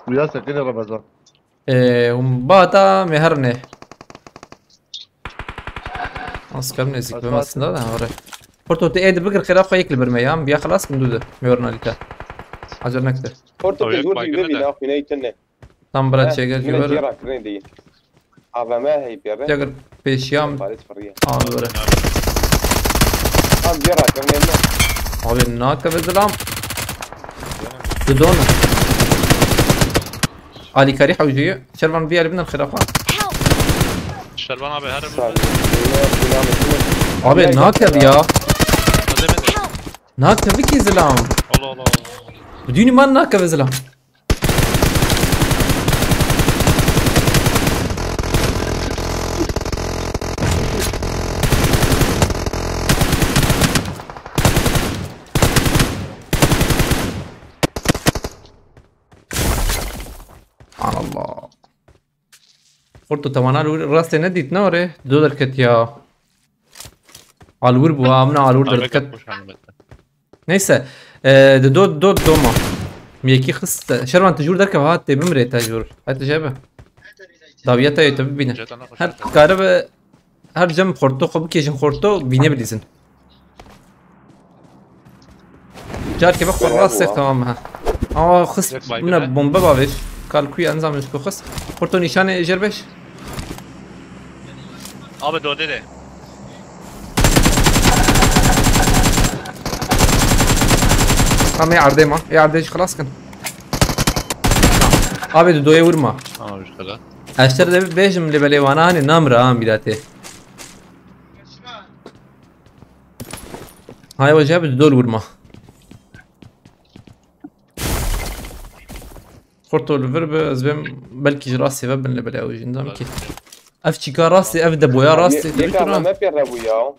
Uya sekine Ramazan. Ee, um, bata me herne. Az kam nezik ben aslında da oraya. Porto te edi bigir xêra xwe yek li bir me ya. Biya xelas kim dude. Me orna lîta. Acil nekte. Porto Tabii, ke zor baygın dîbe da. Bîna xwîna îtin ne. Tam bira çêgel ki Min böyle. Cêra kirin deyî. A V M heyî pê be. Çêgel pêşiyam. Paris fırıya. Abi böyle. Tam cêra kirin ne. Abi nake ve zilam. Dudon. Alîkarî hewcî. Şervan bir eliminden xirafa. Help! Şervan abi her Sağ ol. Bîna, bîna mı? Abi nake ya. Malzeme de. Nake bir ki zilam. Allah Allah. Düğünü man nake ve zilam. Allah. Xurto te wana li wir rastê nedît ne orê? Dido derket ya. Alwir bû ha, min alwir derket. Neyse. E, dido, dido, dido ma. Mi yekî xist. Şervan tu jûr derkeve ha, tê bimrê te jûr. Hadi jebe. Dawiye te yê te bibîne. Her karibe, her cem xorto xwe bikêjin xorto, bîne bilîzin. Carkê bixwe rastê tamam ha. Ama xist bûne bombe bavêj. Kalkuya enzam ji ku xist. Xorto nîşanê jêr beş. Abi dodê de. Tamam, ê erdê ma. Ê erdê jî xilas kin. Abi didoyê wir ma. Tamam işte lan. Ez te de bêjim lê belê wana hani namra an bîratê. Hay wece bi dol vurma. Xorto li vir bi, ez bêm belkî ji rastê ve bin li belê ew jî nizam ki. Ev çîka rastê, ev de boya rastê. Yeka me pê rebû ya.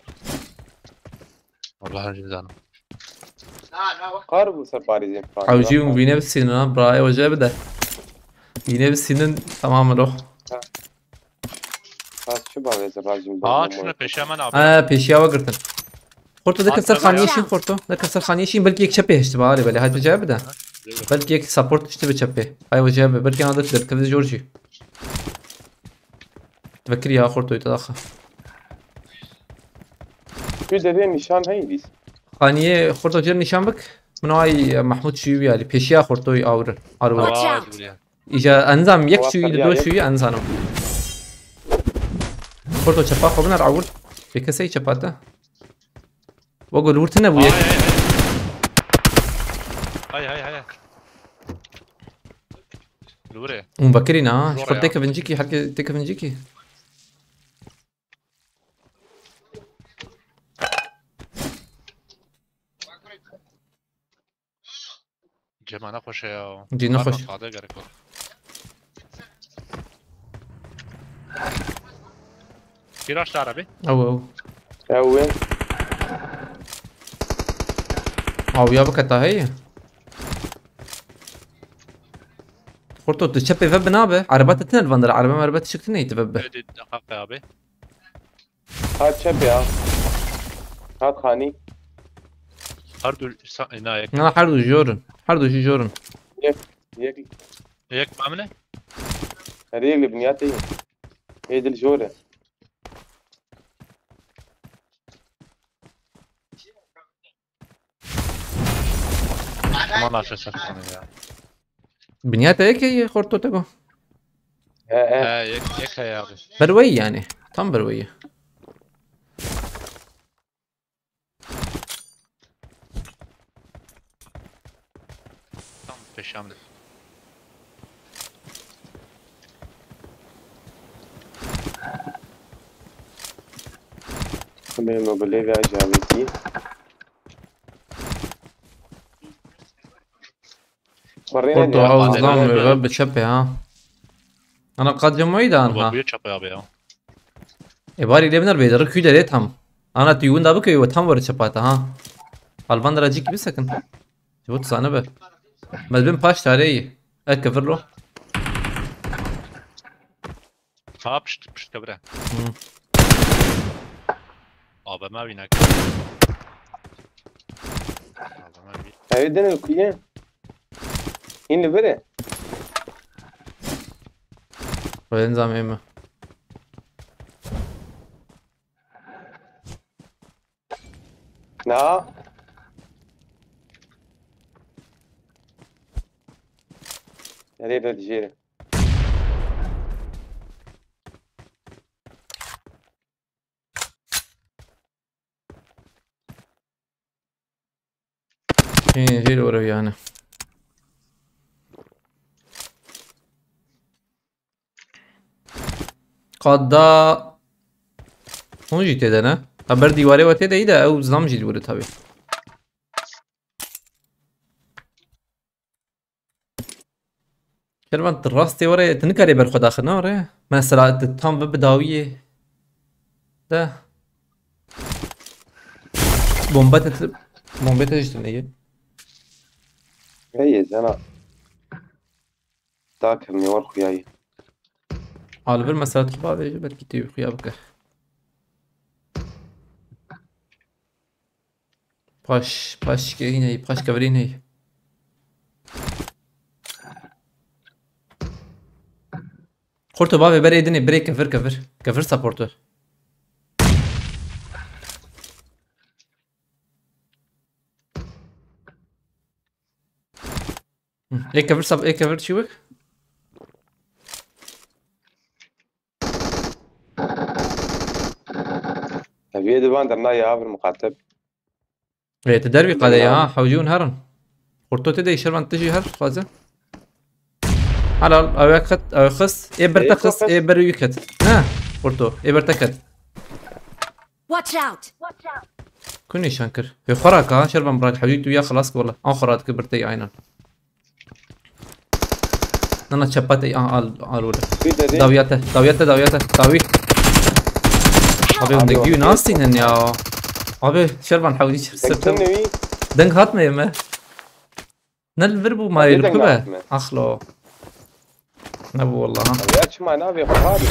Vallahi cezanı. Qar bû ser parêzên Fransa. Ew jî hûn vîne bisînin ha, bira ew wece bide. Vîne bisînin tamam lo. Ha, şu bavê zerracim. Aa şunu peşe hemen abi. Ha, pêşiya we girtin. Xorto de At keser baba xaniyê ya. Şîn xorto. De keser xaniyê Şîn, belkî yek çepê hişti bale bale. Hadi cebe de. Belkî yek support hişti bi çepê. Ay wece be, belkî ana de derkevde Georgie. Vekir ya xorto ita daxa. Şu devê nîşan heyî dîs. Xaniyê xorto cem nîşan bik. Min ay Mahmud şuyu yali. Pêşiya xortoyî awir. Arwir. Watch Aa, out. biliyor. Îja enzam yek Xwe çûyî qediya dido yek. Çûyî enzanim. Xurto çepa xwe biner awir. Pê kesey çepa te. Wego li wir tune bûye. Hay hay hay. Hay hay hay. Lure. Hûn vekirî ne ha? Zor Xwe ya. têkevincikî, herke têkevincikî. Mana xweş e ya. Cî nexweş. Sade gerek var. Kiraş da arabi. Ew ew. Ew ê. Awiya bike ta heye. Xurto tu çepê ve binabe. Araba te tine li van dere. Araba meraba tişik tine tu ve be. Öde dakika abi. Hat çep ya. Hat xanî. Her dur sa ina yek. Na her du jorin. Her du jî jorin. Yek. Yek mamle. Her yek li binyatê. Ê dil jor e. Aman aşağı saklanıyor ya. Binyata yek heye Xurto te go. He he. He yek yek he abi. Berweyî yani. Tam berweyî. Tam peşamde. Xumê mobilê ve cavêkî. Xurê Xurto ne ew ya, zlam ya. Ve bi çepê ha. Ana qad cem wayî dan Baba ha. bu çapa abi ya. E barî lê biner bê dere kû derê tam. Ana tu winda bike we tam were çepata ha. Alvan dere cîkî bisekin. Ji bo tu sane be. Me bin paş tarê yî. Ek kefir lo. Ha pişt pişt kebire. Hı. Abi me wî nek. Abi me wî. Ew din ku ye. Hîn li vir e. Xwedên zamê me. Na. Nereye de dijêre? Hê, jê li were yani. Qada hûn jî tê de ne? Ha ber dîwarê we tê de yî de ew zam jî li wir e tabi. Kervan tu rastê were tu nikarê ber xwe daxin ne were? Mesela tu tam ve bi dawiyê de. Bombe te bombe te jî tune ye. Hey zena. Tak mi war xuyayî. Alibir mesela tu bavê belkî tu xuya bike. Paş, paş ke hîn heyî, paş kevirîn heyî. Xurto bavê berê dinê, birê kevir kevir. Kevir supporter. Hı, ê kevir sap, ê kevir çî wek? Eviye divan derna ya bir muqateb. Ê, tu dervî qadê ya, ha, hewcî hûn herin. Xurto tê de şervan tu jî her xwaze. Helal, ew yek xist, ew xist. Ê ber te xist, ê ber wî ket. Ne? Xurto, ê ber te ket. Watch out! Ku nîşan kir? Hê xwe raka, şervan brak hewcî tu ya xilas kir wala. An xwe radikir bir tey aynen. Nana çepa tey, an al, al wala. Bir de değil. Dawiyate, dawiyate, dawiyate, dawi. Abi hûn Abi, dengî abi. Nastînin ya. Abi şervan hewcî çir Seksen sirtim. nevi. Deng hatmeye me. Ne li vir bû ma Abi yê li deng ku be? hatme. Axlo. Ne bû walla ha. Ya çima navê xwe abi.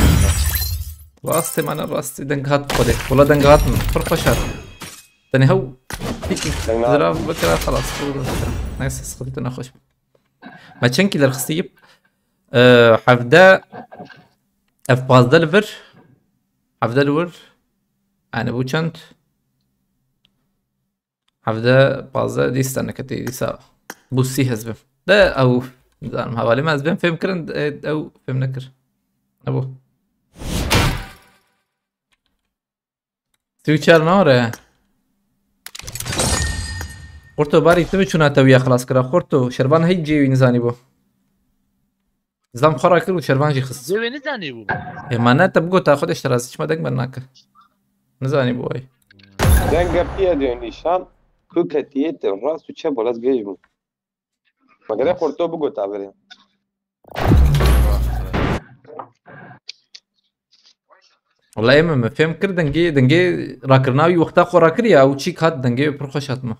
Rastê me ne rastê deng hat xwedê. Wala deng hat min. Pir xweş hat. Tenê hew. Pîkî. Deng hat. Zira bikira xelas. Neyse sıkıntı nexweş. Me çend kî derxistî yip? Ee, hevde ev pazdeh li vir. Hevde li vir. Yani bu çend? Hevde, pazdeh, dîsa neketî, dîsa bû sî hezbim. De ew, nizanim, hevalê me hezbim fêm kirin, e, ew fêm nekir. Nebû. Sî û çar nare. Xurto barî tu çûna te wiya xilas kira. Xurto, şervan hey cê wî nizanî bû. Zam xwe rakir û şervan jî xist. Zê wê nizanî bû. Ê, ma ne te bigota xwe de şerazî çima deng bernake. Nizanî bû ay. Deng piye diyor nîşan. Ku ketiye te rast û çep bolas gêj bû. Me gerek Xorto bigota verê. Wala ê min, min fêm kir dengê, dengê rakirina wî wexta xwe rakiriye, ew çîk hat dengê wê pir xweş hat min.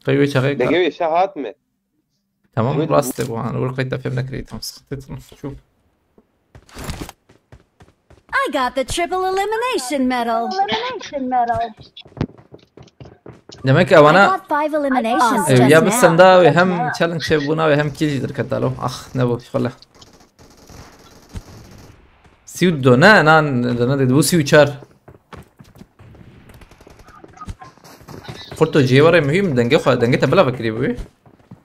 Qey wê çaxê Dengê wê şe hat me. Tamam, Wê rast e bu, hani, wê qeyta fêm nekirî, tam sıkıntı etme. Şu. I got the triple elimination medal. Elimination medal. Demek ki I evana got five eliminations e, just ya bir now. Senda ve hem challenge şey buna ve hem kill leader katalo. Ah, ne bu, şöyle. Sî û du, ne, ne, ne, ne, bu sî û çar. Xurto cihê were muhîm, dengê xwe, dengê te bila vekirî bû.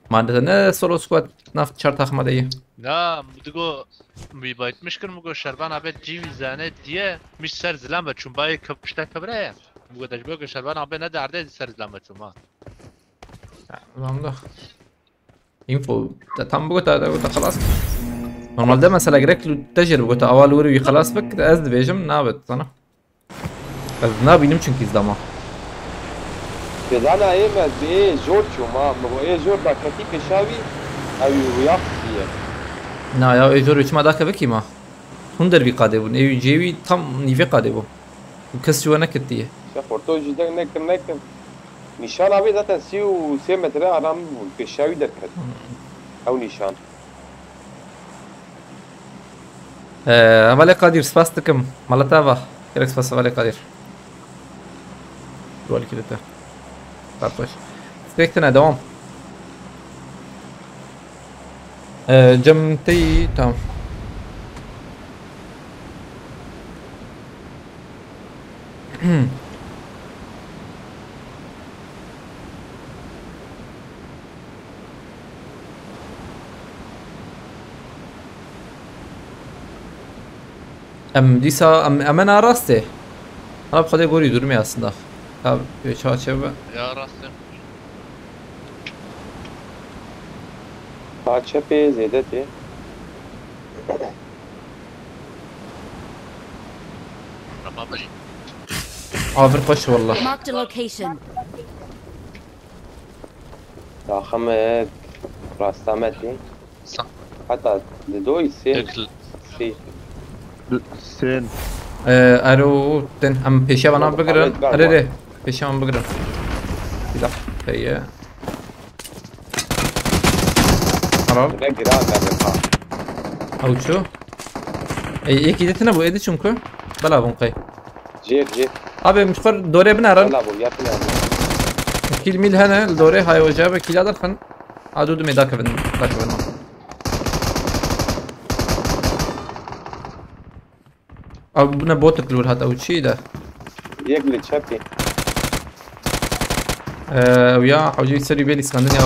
Ma de ne solo squad nav çar taxma de ye. Na, mi digo, wî baytmiş kir, mi go şervan abê cî wî zane diye, miş ser zilam ve çûn bayê ke-, pişta kevre ye. Mi go dejbê ke şervan abê ne derde ser zilam ve çûn ha. Ha, tamam da. Info. Te tam bigota, te gota xelas. Normalde mesela gerek lu-, te jê bigota, awa li wir wî xelas bik, ez dibêjim, nabet sana. Ez nabînim çünkü izlama. Pêdana ê me bi ê jor çûma, mi bo ê jor da ketî pêşa wî, ew ê wî ya xistiye. Na ya, ê jor wî çima da kevekî ma? Hûn dervî qadê bûn, ê wî cê wî tam nîvê qadê bû. Kes ji we neketiye. Şex Xorto jî deng nekir, nekir. Nîşana wê zaten sî û sê metre aram bû, pêşa wî derket. Ew nîşan. Ee, hevalê Kadir, spas dikim. Mala te ava. Gerek spas hevalê Kadir. Dualî kilite. Spas xweş. Stêk tine, devam. Ee, cem teyî, tamam. Em dîsa, em, em ena rastê. Hala bi Xwedê gorî durumê aslında. Ya, wê çawa çêbibe? Ya rastê. Ha çepê zêde tê. Rama bej. Avir xweş walla. Marked a location. Daxim e, rasta me tê. Sa- Heta di doyî sê. Ek l- Sê. Sen. Ee, ero, ten, em pêşiya bana bigirin. Ahmet Garba. Erê, erê, pêşiya bana bigirin. Bir dakika, heye. Helal. Ne giran ne ha. Ew çi? Ey, yekî de tine bû, êdî çimku. Bela bûn qey. Jêr, jêr. Abi, em ji xwe dorê binerin. Bela bûn, ya tine. Kîl mîl hene, li dorê hay ocabe kîla derxin. A du dumê dakevin, dakevin ma. Abi, buna botik li wir hat, ew çi de? Yek li çepê. Ee, ew ya, hewcê serî bêlî skandin ya.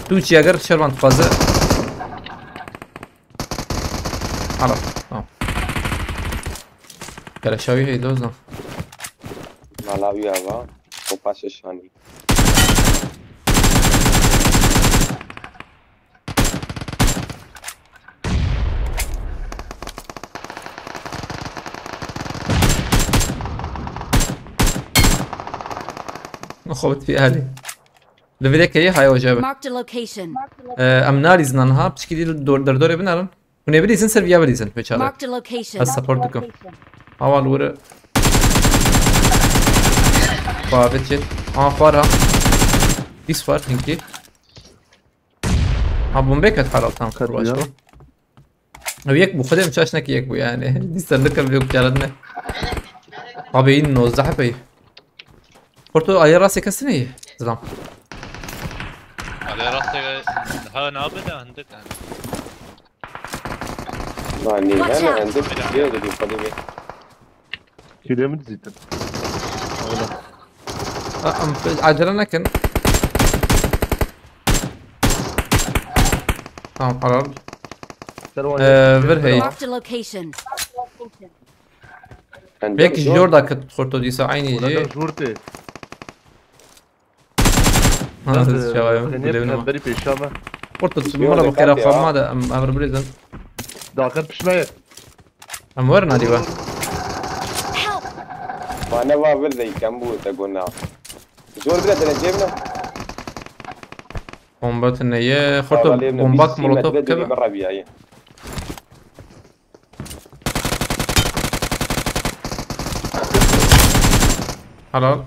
Tu çi eger şervan dixwaze. Hala, tamam. Keleşa wî hey doza. Mala wî ava, xwe paşê şanî. Xwe bi tî alî. Li vê dekeyê haya ocabe. Marked a location. Ee, em nalîzin anha, piçkî dî dor-, derdorê binerin. Hûn ê bilîzin, ser viya bilîzin, pêçare. Marked a location. Ez support dikim. Awa li wir e. Xwe avêt çêt. Aha, xwar ha. Dîs xwar, hinkî. Ha, bombê ket halal tam. Ket xweş ya. Bû. Ew yek bû, xwedê em çaş nekî yek bû yani. Dîsa nikir vê kuçaran ne. Abi, yîn nozdeh hepeyî. Porto, alê rastê kes neyê? Zilam. Alê rastê ha nabe de hindik yani. Nî, hene, hende bir şey oldu, bir kademe. Kîlê min dizîtin. Öyle. Ha, em, acele nekin. Tamam, helal. Ee, vir hey. Marked a location. Belki jor da kit xorto dîsa aynı jî. Jor tê. Ha, siz çawa yo. Bilevin ama. Beri pêşa me. Xorto, tu bimara bu kere xamma da, em, em, bilezin. Dakar pişmeye. Em werin alî we. Help! Ma ne va vir de ikem bu te gona. Zor bile derecem ne? Bomba tune ye. Xorto bomba molotof keve. Helal.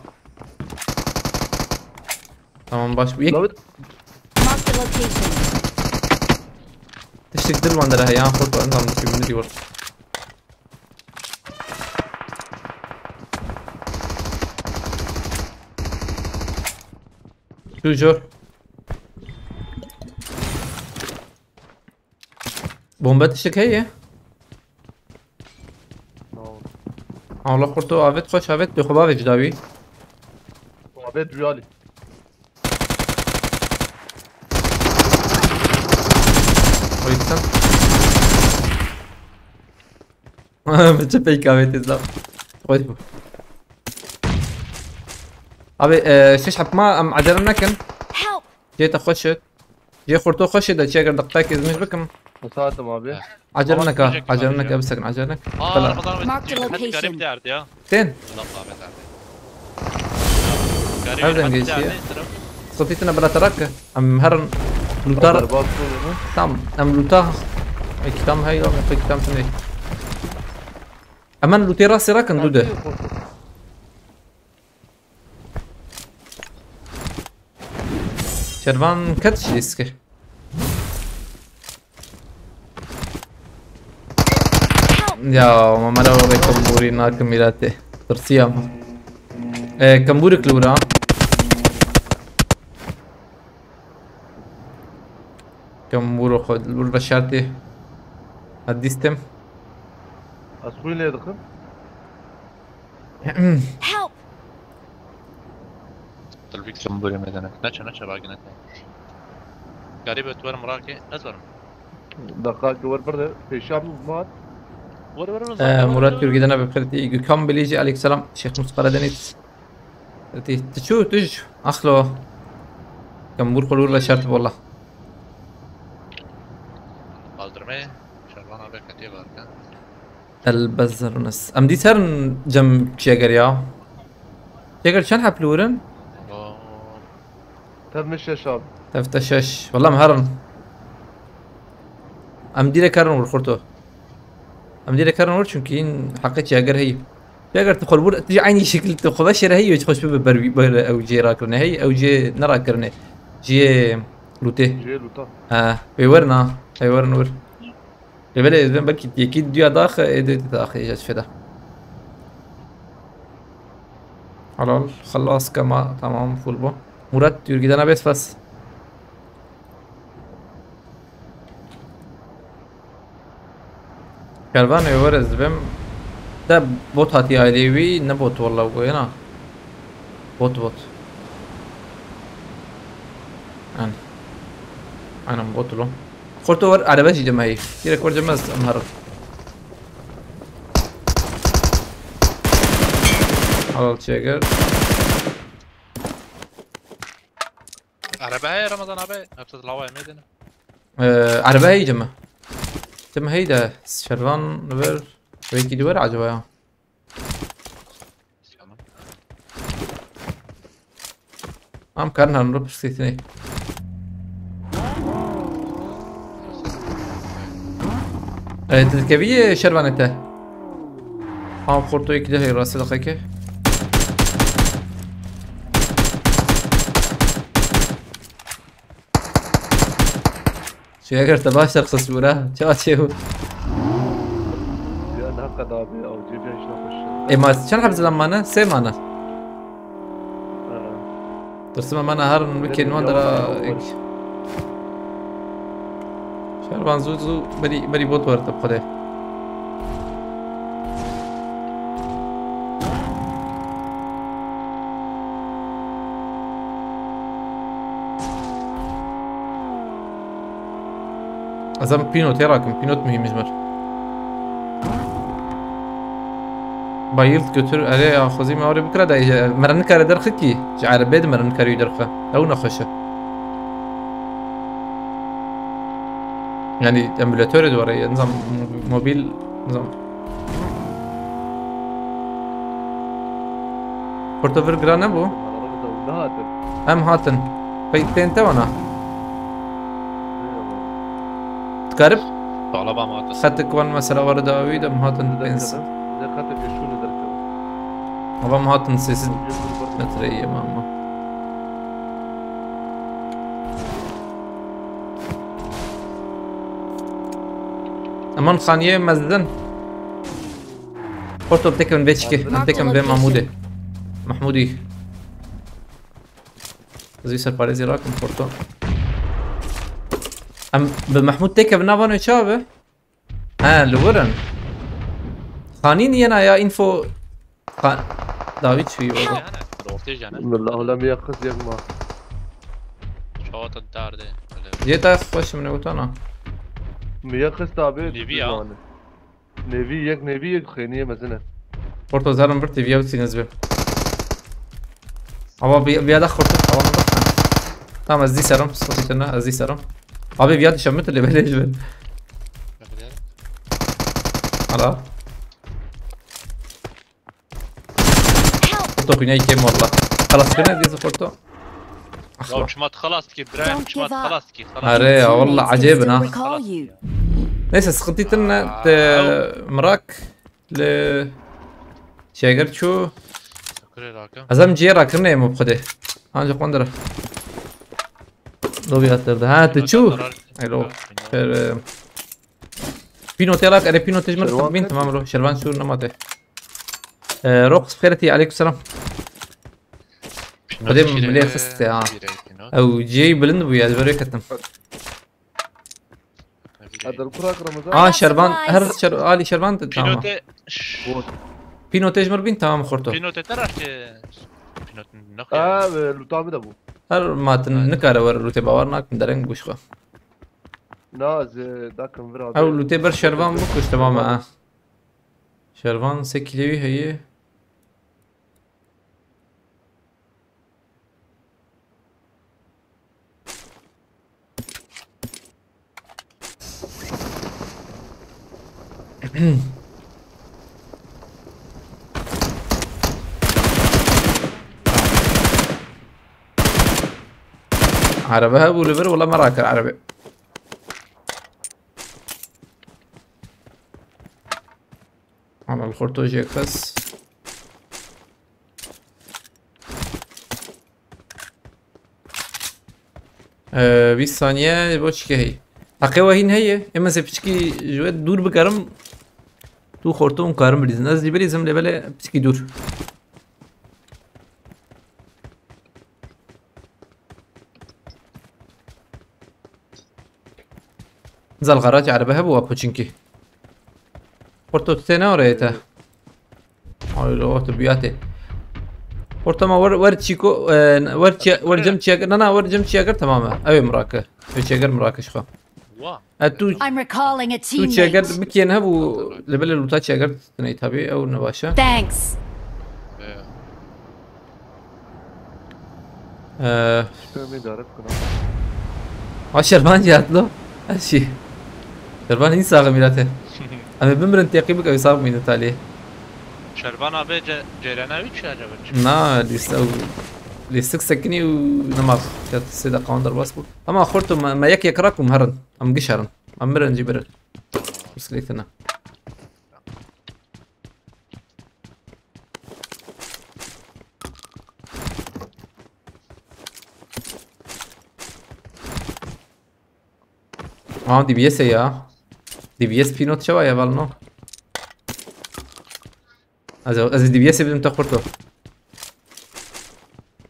Tamam, baş bu. Yek David. Marked a location. Tiştik dil bandere ya, xorto en tam bir şey bilmiyor. Şu jor. Bombe tiştik heye. Sağ ol. Allah kurtu, avet xweş, avet tu xwe bavê cida wî. Avet rüyali. O yüzden. Biçi peyka avet izle. Xweş bu. Abi, e, şiş hepma, em acele nekin. Help! Cê te xweş e. Cê xurto xweş e de çi eger deqtayek ez min bikim. Saetim abi. Acele neka, acele neka, bisekin, acele neka. Aa, Bela. Ramazan abi, Marked a location. Garip derdi ya. Tên? Laf abi derdi. Her dem geçiyor. Sıfitine bela tarak. Em her lutar. Berbat oluyor. Tam, em luta. Ek tam hey, ek tam şimdi. Hemen lutê rastê rakin, dude. Şervan ket şî êske. Ya, ma mera were kembûrî nakim mîratê. Tirsiyam. E, kembûrik li wira. Kembûro xwe li wir veşartê. Ha, dîstim. Ez xwîn lê dikim. Help! Dilbîk tembûrê me de ne. Neçe, neçe, bagî neke. Garîbe tu werim rakê, ez werim. Dakika ki wer bir de pêşa bû mat. Wer, wer, wer, Ee, zaten Murat wer, wer. Gürgüden'e bir kredi. Gökhan Bilici, aleykümselam. Şeyh Mustafa Karadeniz. Ti, ti çu, tu çu. Axlo. Kembûr xulûr ve şart valla. Kaldırmaya. Şervan abi katiye var kan. El Bezzerunes. Em dî serin cem çiyeger ya. Çiyeger çend heb li wir in? Tev min şeş abi. Tev te şeş. Wela em herin. Em dîrek herin wir xurto. Em dîrek herin wir çünkü hîn heqê çiyeger heyî. Çiyeger tu xwe li wir, tu jî eynî şekil tu xwe veşêre heyî, xweş bibe ber, ber ew cihê rakirine heyî, ew cihê nerakirine. Cihê lûtê. Cihê lûta. He, wê werin ha. Wê werin wir. Lê belê ez bên belkî yekî duya daxe, ê dê daxe, ê feda. Halal, xelas kema, tamam, full bu. Murat, yürgüdene bes bas. Kervan ê were ez dibêm. Te bot hatî aileyê wî, ne bot walla goyena. Bot, bot. Aynen. Aynen, bot lo. Xorto wer araba jî cemehî. Direkt wer cemez em herin. Halal çeker. Araba heye Ramazan abi. Hepsi lava emedin. Ee, araba heye cemehî. Cemehî de şervan ver. Belki duvar acaba ya. Am karin hanro pirsîtinê. E, tu dikevî şervanê te. Am xortoyê ki de hey rastê deqeke. Şeker te baş derxist bûra. Çawa çê bû? Ya ne kadar abi, avcı bir işine koşuyor. E, ma çend heb zilam mane? Sê mane. Ha. Tirsime mane her bikên wan dera. Şervan zû zû berî, berî bot werte bi xwedê. Ez em pînotê rakim, pînot muhîm ji me. Bayılt götür, erê axwazî me orê bikira da, ji, mere nikare derxikî, ji erebê de mere nikare wî derxe. Ew nexweş e. Yani emülatörê dware, nizam mobil, nizam. Porto vir gira nebû? Em hatin. Pey tên te wana? Garip. Talaba ma hatin. Xetik wan mesela were dawî de em hatin pênc. Ne xetik şûnê derkevin. Ava em hatin sêsî Ew jê dur bir. Metre yema ama. Eman xaniyê mezin. Porto tekin vê çikê. Em tekin vê Mahmûdê. Mahmûdî. Ez wî serparêzî rakim Porto. Em bi Mahmûd têkevin nava wê çawa be? He, li wir in. Xanîn yena ya info. Xa... Dawî çûyî were. Yani, ortaya yani. Min la hula mi ya xist yek ma. Çawata derdê. Yê te xweş min ewtana. Mi ya xist abi. Nêvî ya. Nêvî yek nêvî yek xêniyê mezin e. Porto zalim bir T V'ye wî sîniz be. Ama bir, bir yada xurtu, ama bir. Tamam, ez dî serim, sıkıntı ne, ez dî serim. Abi bir yada şamit le böyle jibin. Hala. Porto xwîneyê kêm walla. Xelas kirine dîz Porto. Ya çimat xelas ki, Brian Don't çimat give up. xelas ki. Xelas. Are ya, walla acayip ha. Recall you. Neyse, sıkıntı ne, te mrak le çeger çu. Kure rakam. Azam ciye rakırne mu xwedê. Ancak ondara. Lobi attırdı. Ha, te çu. Hello. Pino te rak, ere pino te jmir Şervan bin ket. Tamam bro. Şervan sur namate. Ee, Rox xeyreti, aleyküm selam. Xwedê min bilê xiste ya. Ew ciyê bilind bû ya, ez berê ketim. Adil kurak Ramazan. Aa, Şervan, her Şer, Ali Şervan de tamam. Pinote. Pino te jmir bin tamam xorto. Pinote te raşte. Pinote ne Aa, e, lutami de bu. Her matin nikare wer lute bawer nakin dereng guş xwe. Na, ez, e, dakim vir abi. Ew lute ber Şervan bikuş tamam ha. Şervan sekilewî heye. Araba hebû li vir, wala me rakir arabê. Ana li xorto jê xis. Ee, bîst saniye bo çike heye. Taqê we hîn heye. Ê min zê piçkî ji we dûr bikerim. Tu xorto hûn karim bilîzin. Ez jî bilîzim lê belê piçkî dûr. Zal xarac erbe hebû wa poçinkî. Porto tu tê ne oraya te. Ay lo tu biyate. Porto ma wer wer çiko e, wer çi wer cem çiyager na na wer cem çiyager tamam e. Ew mirake. Ew çiyager mirake şixo. Wa. E tu I'm recalling a tu çiyager teammate. bikiyen hebû lebele luta çiyager tiney tabi ew ne başe. Thanks. Ee, E, Şöyle daret kuna. Ha Şervan jî hatlo. Her şey. Şervan hiç saxi mirate. Em ê bimirin teqî bik ew sax bimînin taliyê. Şervan abi ce Ceylan abi çi acaba? Na, lîste û lîstik sekinî û nema ya sê deqan derbas bû. Ama xorto me, me yek yek rakum herin. Em giş herin. Em mirin jî birin. Bisikletine. Aa D B S e ya. D B S Pinot çawa ya val no? Ez ez D B S e bidim te xurto.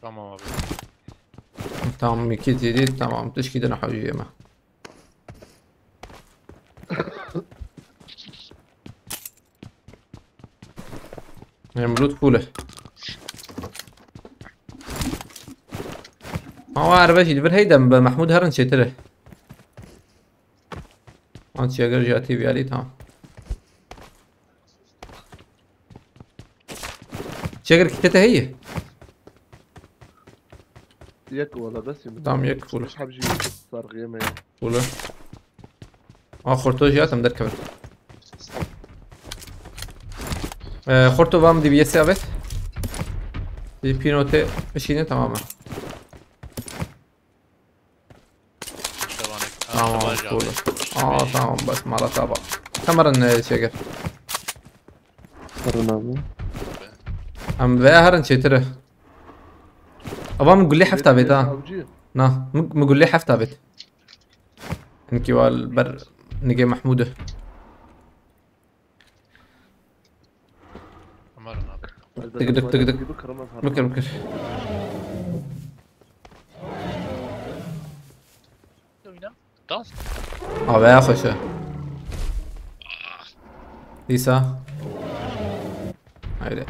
Tamam abi. Tamam iki dedi tamam tişki de ne hawiyeme. Nemrut full e. Ama araba jî li vir heydem be Mahmud herin çêtir e. An çiyager jî hatî viyalî tamam. Çiyager kite te heye? Yek wala bes mi? Tamam yek full. Hiç habji sargıya me. Full e. Aa xorto jî hatim derkevin. Ee, xorto vam D B S e avêt. Di pînotê bişîne tamam e. Şervan Tamam, Tamam, cool. abi. Aa, tamam, bes, mala taba. Kameranın ne şey gel. Sorun abi. Em veya herin çetire. Ama min gulê hefta bêt ha. Avcı. Na, min min gulê hefta bêt. Hinkî wal ber nigê Mehmûde. Umarım abi. Tık tık tık tık. Bikir bikir. Oyna. Dans. Abi ya xweş e. Dîsa. Haydi.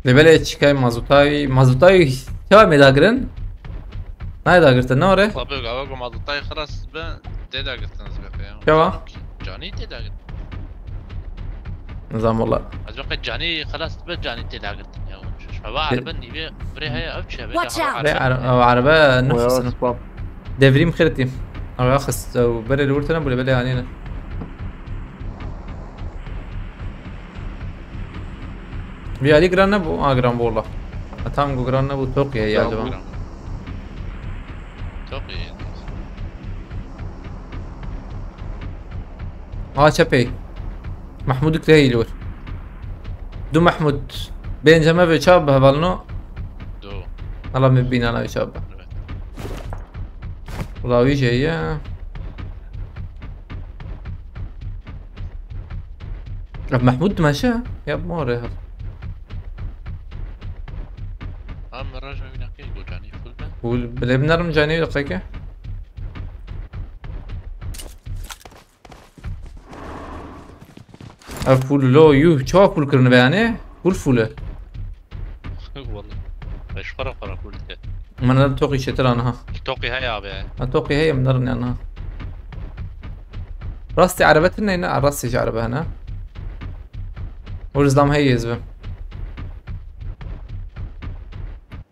Lê belê çikay mazotay, mazotay çawa mê dagirin? Nayê dagirtin, ne ore? Tabii abi, bu mazotay xelas be, tê dagirtin zbê ya. Çawa? Canî tê dagirtin. Nizam wala. Ez waqt canî xelas be, canî tê dagirtin ya. Şeva araba nîvê birê heye, ev çi be? Watch out! Ve ar- ev araba Oya nefsini. spam. Devrim xirtî. Ew ya xist ew berê li wir tine bû lê belê anîne. Vî alî giran nebû? A, giran bû wala. E, tam ku giran nebû, toqî heye Giran acaba. bû. Çok iyi. A, çepê. Mehmûdik lê heyî li wir. Du Mehmûd. Bênce me vê çav bi hevalino. Do. Hala me bînana vê çav bi. Evet. Rawî jê ye. Ev Mehmûd dimeşe? Ya more. Ama raj me bîna kê go canî full be. Û bilê binerim canî deqeke. Ev full lo, yuh, çawa full kirine be yani? Full full e. Vallahi. Eş para para full dike. Min ne toqî çetir aniha. Toqî heye abi. Ha, toqî heye min nerin yani ha. Rastî erebe tune ne? Rastî ji erebe hene. Û rizdam heye ez bim.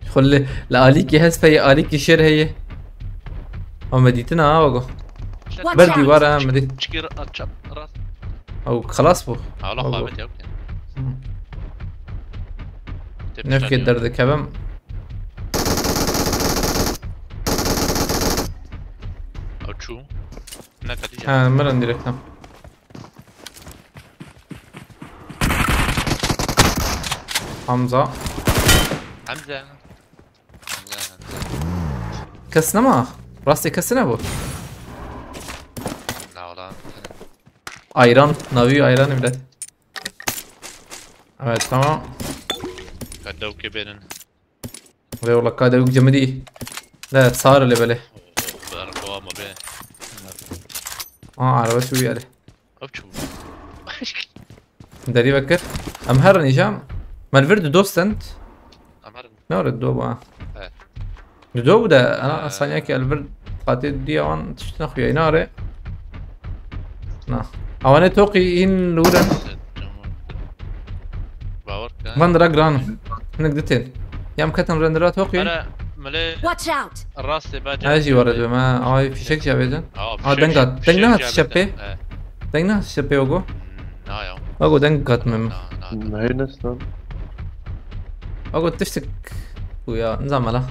Xulli li alîkî hesp heye, alîkî şêr heye. Ama dîtin ha, wago. Ber dîwar ha, me dî. Çikir at çap rast. Ew xelas bû. Allah Wago. xabet yok. Nefkê derdikevim. Açu. Ne kadar? Ha, mirin direkt ha. Hamza. Hamza. Hamza, Hamza. Kes nema. Rastê kes ne bu? Na ola. Ayran. Navi ayran bile. Evet, tamam. Kadewke benin. Ve ola kadewk cemidi. La sar le bele. Ber kova mı be? Aa, araba şu yani. Hop çum. Derî vekir. Em herin îja. Me li vir di do stend. Amarım. Ne ore do ba? Evet. Di do bu de ana Ee. Sanya ki li vir qatê diye wan tişt nexuya inare. Na. Awane toqî in luren. Bawer ka. Van dira gran. Hinek ditin. Yam ketin rendira toqî. Ara mele Watch out! rastê ba. Her jî were dibim ha. Ay fişek jî avêtin. Aa, deng hat. Deng ne hat şepê? Deng ne hat şepê ogo? Na ya. Ogo deng hat mim. Na na. Hey neslan. Ogo tiştik. Bu ya nizam la.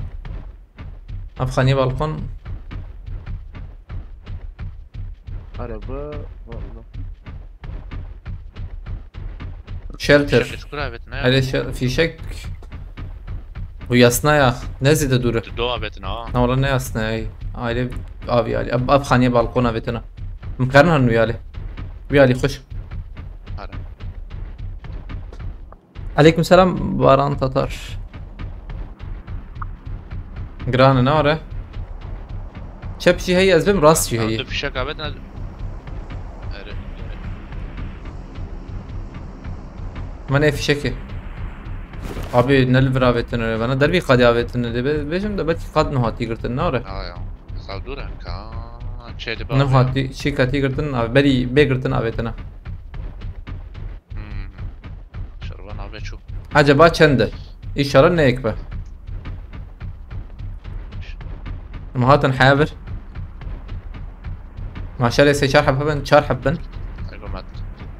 Afxaniye balkon. Araba. Valla. Shelter. Fişek kur evet ne? Hele şe- fişek. Bu yasna ya. Ne zide duru. Do evet na. Na wala ne yasna ya. Aile abi aile. Ab, ab xaniye balkona vetena. Mkarın hannu yali. Bir ali hoş. Ara. Aleyküm selam Baran Tatar. Grane ne ara? Çep jî heye ez bim rast jî heye. Fişek evet ne? Ara. Mane fişekê. Abi ne li vir avêtin öyle bana. Derbî qadî avêtin öyle. Be- Bêjim de belkî qad nihatî girtin ne ara? Ha ya. Saldura ka. Çê de ba. Nihatî çî katî girtin abi. Berî bê girtin avêtina. Hmm. Şervan abi çu. Acaba çend e? Înşallah ne yek be. Em hatin heya vir. Maşallah se çar heb bin, çar heb bin. Egomat.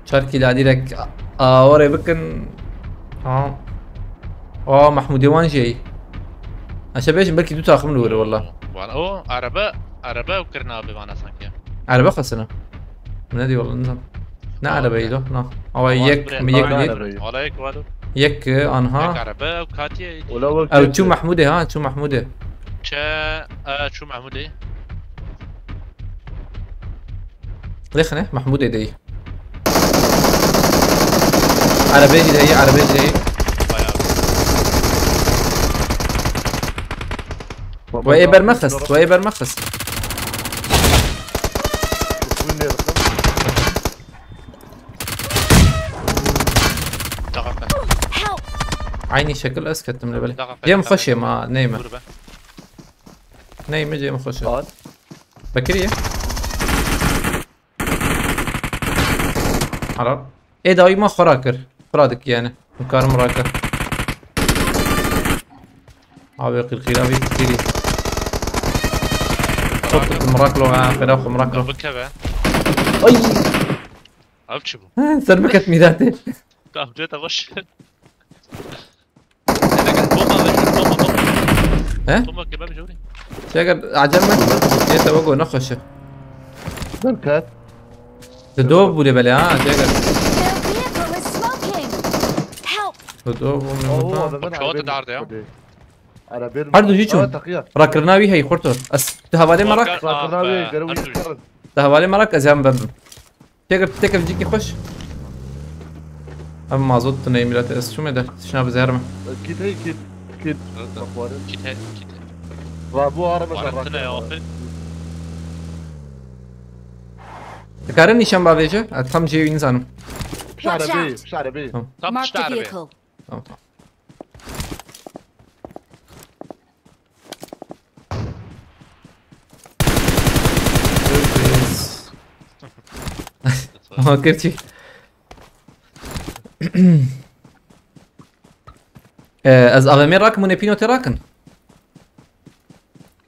Çar kîla direk Awarê bikin. Ha. Aa, Mahmûdê wan jî heyî. Ez ê bêjim belkî du taxim li wir e, walla. Wan o araba, araba ew kirine abi vana sanki. Araba xwestine. Ne diyor lan, nizam. Ne Aa, arabayı okey. Do? Na. Ama Ama yek, buraya yek, Aa, yek. Arabayı. Wala yek var o. Yek, e, anha. Yek araba ew katiye. Ola wek Ew çu kete. Mahmûdê ha, çu Mahmûdê. Çe, e, çu Mahmûdê. Lêxine, Mahmûdê dey. Arabê jî dey, arabê jî dey. Bayağı. Baba, We ê ber daha mexist, sonra we ê ber mexist. Kutuyu ne yapalım? Dağa fen. Aynı şekil ez kettim le belê. Dağa fen. Yem xweş yem ha, neyme. Dur be. Neyme, cem xweş. At. Bekiriye. Helal. Ê dayî ma xwe rakir. Xwe radik yani. Hikarim rake. Abi qîrqîra vî fikirî. Çok tuttum rak lo ha. Xweda xwe rak lo. Bikeve. Ay. Ev çi bû? Ser biket mîdatê. Tamam, cete baş. Bomba ver, bomba, bomba. He? Bomba kebap jewrî. Çeker, acem mi? Neyse, o go, ne hoşu. Derket. Di do bûre belê ha, Çeker. Their vehicle is smoking. Help! Di do bûre Oo, burada. Adamın Çoğu arabayı da dardı ya. Hadi. Arabayı Her du hiç Aa, un. Takıya. Rakirina wî hey, xurto. Ez, di hevalê me rak. Rakirina wî, gero wî. Di hevalê me rak, ez yan bebim. Têkir, têkir cîkî xweş. Ev mazot tune milet, ez çûme de, tişna bi zehir me. Kit hey, kit, kit. Zaten. Bak, var ya. Kit hey, kit hey. Va bu araba Var zaten tune ya, ya. Dikarin nîşan bavêje? Ez tam jê wî nizanim. Piş Watch arabê, out. Piş arabê. Tamam. Tam Marked pişt a arabê. Vehicle. Tamam, tamam. Sürpriz. Ama gerçi. Ee, ez A V M rakim, hûn ê pînotê rakin.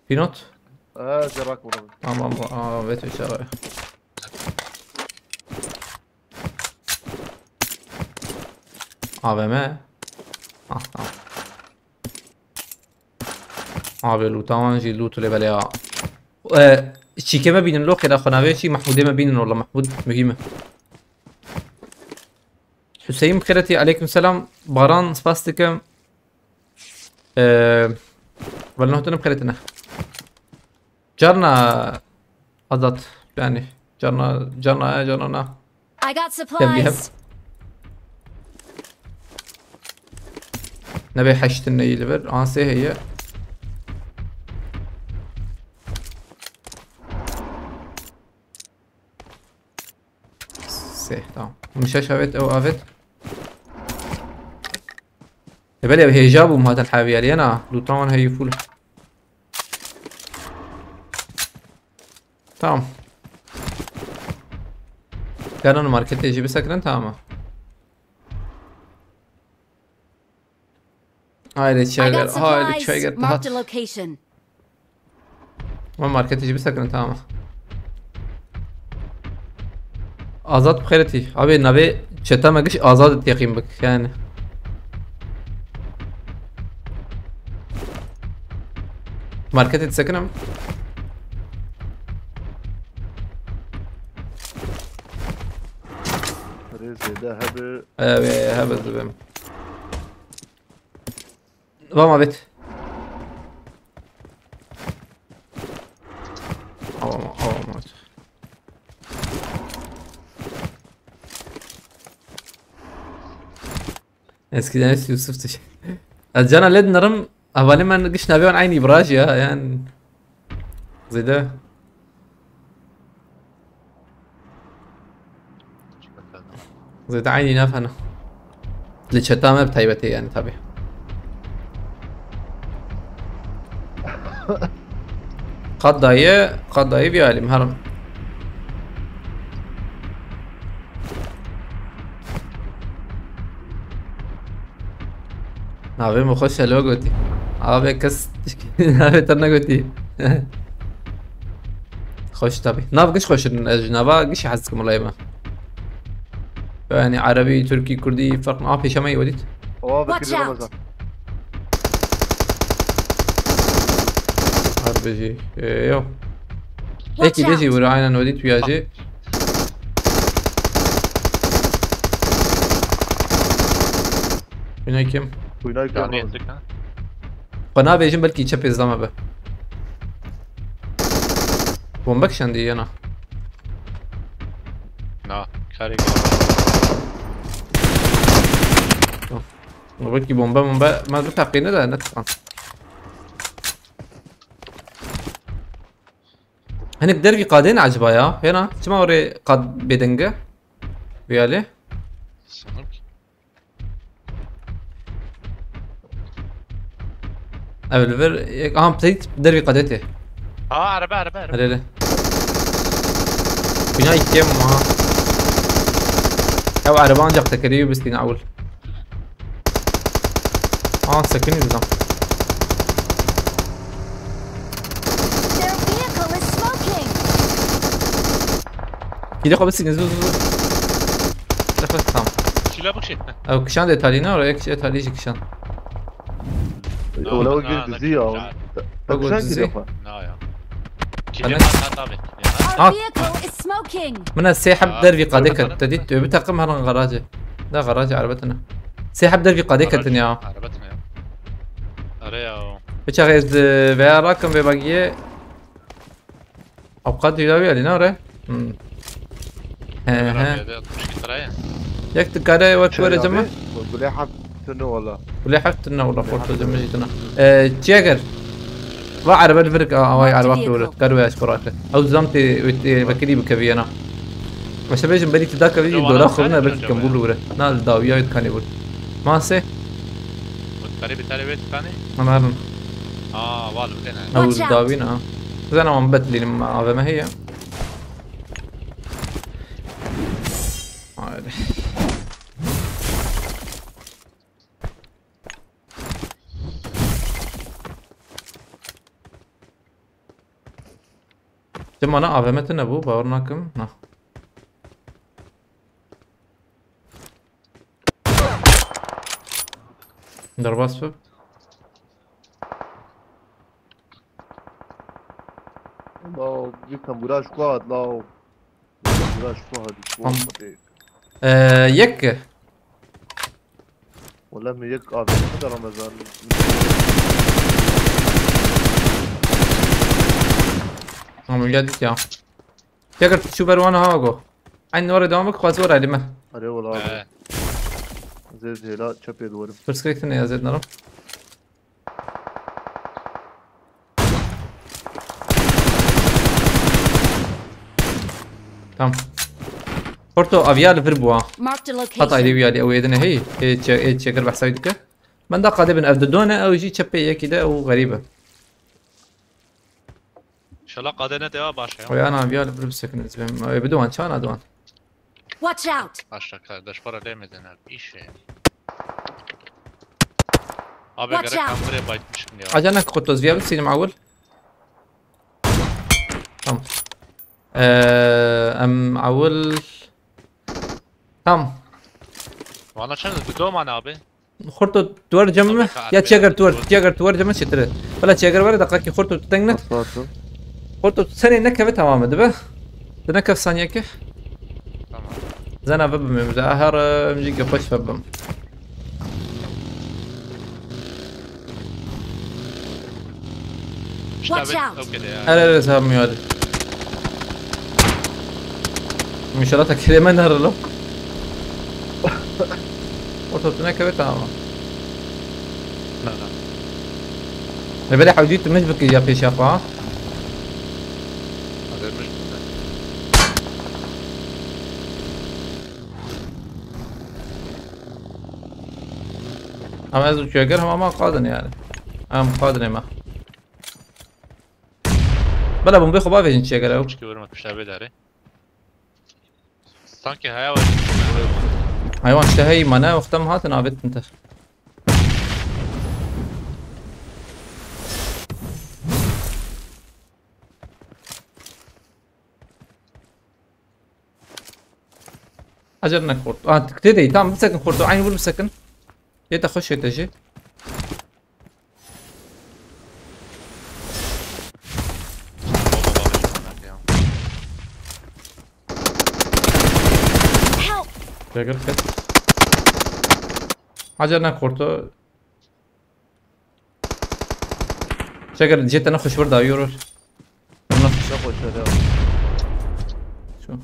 Pînot? Ee, cerak vuralım. Tamam, bu, aa, veto işareti. A V M. Ah, tamam. Abi, lûta wan jî lût lê belê ya. E, çîkê me bînin, lo xêra xwe navê çî, Mahmûdê me bînin, wala Mahmûd muhîm e. Hüseyin Xêretî, aleyküm selam. Baran, spas dikim. E, wala ne hotinim xêretine. Carna Azat, yani, carna, carna, carna na. I got Gel bir hem. Supplies. Ne be heştin ne yili ver. An sê heye. Sê, tamam. Mişeş avet, ew avet. E, belê, hêja bûm, hatin heviyariyê na. Lûtan wan heyî full. Tamam. Gelin marketê jî bisekirin, tamam. Haydi I çay got gel, haydi çay supplies. Gel, Marked a hat. Location. Ama marketê jî bisekirin, tamam. Azad bi xêretî. Abi, navê çeta me giş Azad teqîm bik, yani. Marketê disekinim. Rê zêde hebe. Ew ê hebe dibim. Vama bit. Awa, awa, awa. Eskiden Yusuf Teş-, Ez cana lê dinirim, hevalê me giş navê wan eynî biraj ya, yani. Zêde. Zêde eynî nafhene. Li çeta me bi taybetê, yani, tabii. Qat dayê, qat dayê vî alî herim. Navê min xweş e, lo gotî. Abi kes navê te negotî. Xweş tabi. Nav giş xweş in, ez ji nava giş hez dikim, wela me. Yani Erebî, Tirkî, Kurdî ferq. Aa, pêşa me yê wedît. Oha, Watch vekirî out. Ramazan. Her bijî. Ee, yo. Watch Eki de jî out. Vura aynen wedît wîya jî. Bîna kim? Bîna kim? Yanî ettik ha. Xwe nabêjin, belkî çepê zame be. Bombe kişandî yana. Na, karê. Belkî bombe bombe me du teqîne de ne tiqan. Hinek dervî qadê ne eciba ya? Hêna, çima orê qad bêdenge? Viyalê? Sanırım ki. Ev li vir yek, aha, peyt dervî qadetê. Aa, araba, araba, araba. Hele, hele. Bina ikiye mi ha? Ev araba ancak tekerê bistîne ewil. Aa, sekinî bizam. Their vehicle is smoking. Kîlê xwe bisîne, zu, zu, zu. Nefes tam. Kîla bikşît. Ew kişan de talî ne, oraya kişan, talî jî kişan. Wala o gir dizî ya. Bak o dizî. Na ya. Kîlê ma ta tabi. Our vehicle is smoking. Min e sê heb dervî qadê ket. Te dît, öbür takım herin garajê. Da garajê erebetine. Sê heb dervî qadê ketin ya. Erebetine ya. Are ya. Bıçak ez veya rakım ve bagiye. Ewqat dî dawî alî, ne re? Hmm. He, he. Yek dikare wek were cema? Gulê heft tune wala. Gulê heft tune wala, xorto cema jî tune. Ee, Çiyeger. Va erebe li vir, a, away ereba pêwre. Kar we eşkora ke. Ew zam tê, tê vekirî bikeviyena. Meşe bêjim berî tu da kevî jî dola xwe ne, belkî kembûl were. Na li dawiya wê dikanê bûr. Mase? Berê bi terê wê dikanê? Hemen. Aa, wal bidene. Ew dawî ne. Zana wan betlînim, A V M heye. Haydi. Çima na A V M tune bû, bawer nakim. Na. Derbas bib. Lao, bir tembura şu kuat, lao. Tembura şu kuat, şu kuat. Ee, yek. Wala me yek abi, ne kadar Ramazan. Tamam, geldik ya. Tekrar şu berwana ha go. Aynı oraya devam bak, fazla oraya lime. Are wala abi. He. Zevzela çöp ediyorum. Perspektif ne yazıyor, Naram? Tamam. Porto aviya li vir bû ha. Marked a location. Hat ayrı bir yerde, o yedine hey. E, çe-, e, çeker bahsaydı ki. Ben de qadê bin ev didone, ew jî çepê yekî de, ew xerîb e. İnşallah qadê ne dewa baş ya. Oy ana, aviya li vir bisekine, ez bêm. Ew biduan, çana duan. Watch out! Aşağı kardeş, para demedin abi, iş ya. Abi gerek ben buraya baytmışım ya. Acanek kutu, ez viya bisînim ewil. Tamam. Ee, em ewil. Tamam. Valla çend, bir doğum hani abi. Xurto, tu wer cem me? Ya Çeger, tu wer, Çeger, tu wer cem me çêtir e. Wela Çeger were, deqakî Xurto tu teng ne. Xurto tu senê nekeve, tamam e, dibe. Tu nekev saniyeke. Tamam. Zena bibim em de. Her, em jî xweş bibim. Watch out! Her, her, ez hem yali. İnşallah ta kelime nerede lan? Orta tüne kebe, tamam. Na, na. Ne böyle hawdi tu mecbur ki ya pêşiya xwe. Hazır mı? Ama ez uçuya gel, ama qadin yani. Em qadin ema. Bela bombê xwe bavêjin çiye gere ew. Çikê werim pişta vê darê. Sanki haya var. Hayvan işte hey mane, wexta min hatin avêtin te. Hacer ne xorto. Aa, tê de, tamam, bisekin xorto. Aynı vur, bisekin. Yete xweş yete jî. Help! Jagger ket. Hacer ne xorto. Jagger jete ne xweş vur da, yorur. Çok hoş öyle. Şu.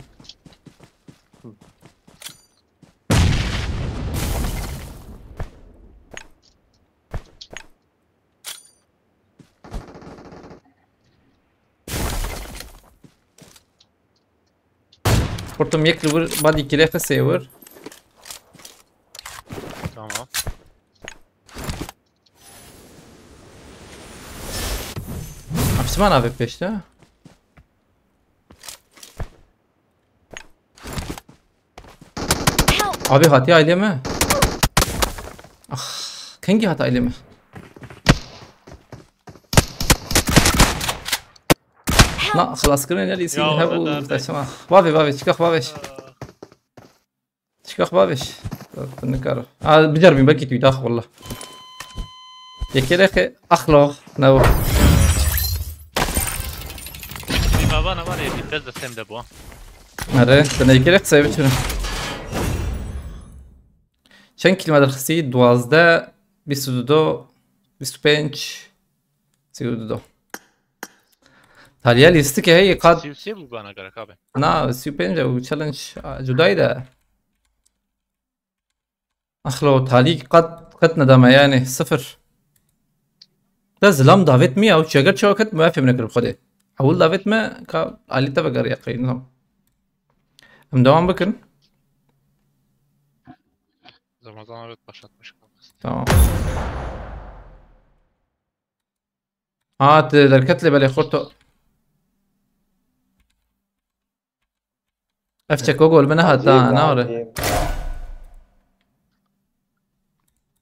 Xorto yek li wir, badî kirê xisê wir. Tamam. Hepsiman abi peşte. Help! Abi hatiye ailê me. Ah, kengî hata ailê me. Help! Na, xelaskirin ne lîsî. Ya, hebû, evet, evet. Bavê, bavê, çikaq bavê. Çikaq bavê. Nikaro. Aa, biceribîn, belkî tu dax, wallah. Yekê rexê axlo, ne o. Baba ne var ya, bir kez de sem de bu. Are, sen yekê rexê qisey biçin. Çend kîl me derxistî? Duwazdeh, bîst û du, bîst û pênc, sî û du. Taliye lîstikê heye qat. Sî û sê bû bana gerek abi. Na, sî û pênc e, û challenge, a, cudayî de. Axlo, talî qat, qet nedame yani, sıfır. De zilam davet mi ya, û çeger çawa ket, me fêm nekir xwedê. Ewil davet me, ka alî te veger ya qey, nizam. Em devam bikin. Ramazan evet başlatmış. Tamam. Ha, te derket lê belê xorto. Ev çeko gol bine hata, ne ore?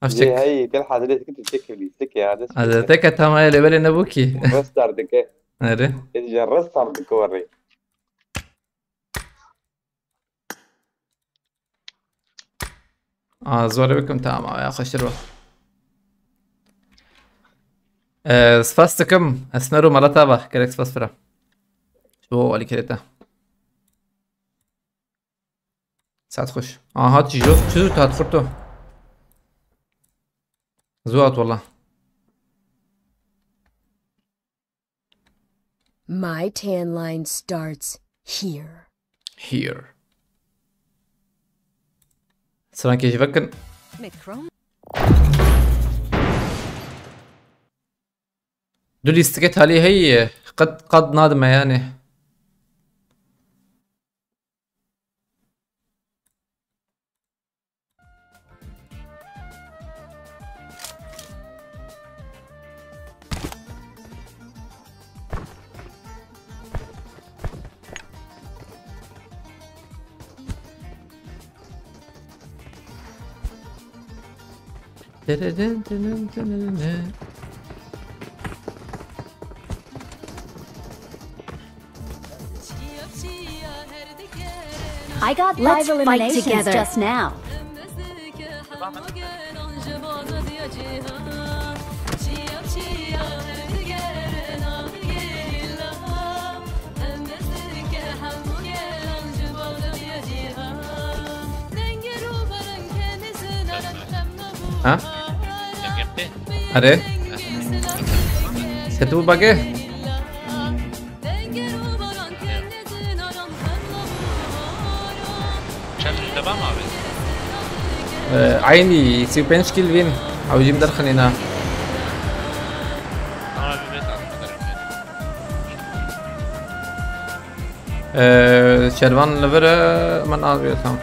Ev çek. Hey, gel hazır etkin çek, çek ya. Hadi tek atama ele belê ne bu ki? Restart dike. Nerede? Edeceğim restart dike orayı. Aa, zor bikim, tamam ya, xweştir be. Ee, spas dikim, Esmer û Malata be, gerek spas fira. Ji bo alîkirê te. Saet xweş. Aha, hat jî jo. Çi zû hat xurto. Zû hat wala. My tan line starts here. Here. Strankê jî vekin. Mikro. Du lîstikê talî heye, qet, qet nadime yani. I got five eliminations just now. Ha? Are. Ketibû bagê? Çend devam abi? Ee, aynı, sî û pênc kîl vîn. Ew jî min derxinîna. Abi, ben atmadım. Ee, Şervan li vir e, min avê tam.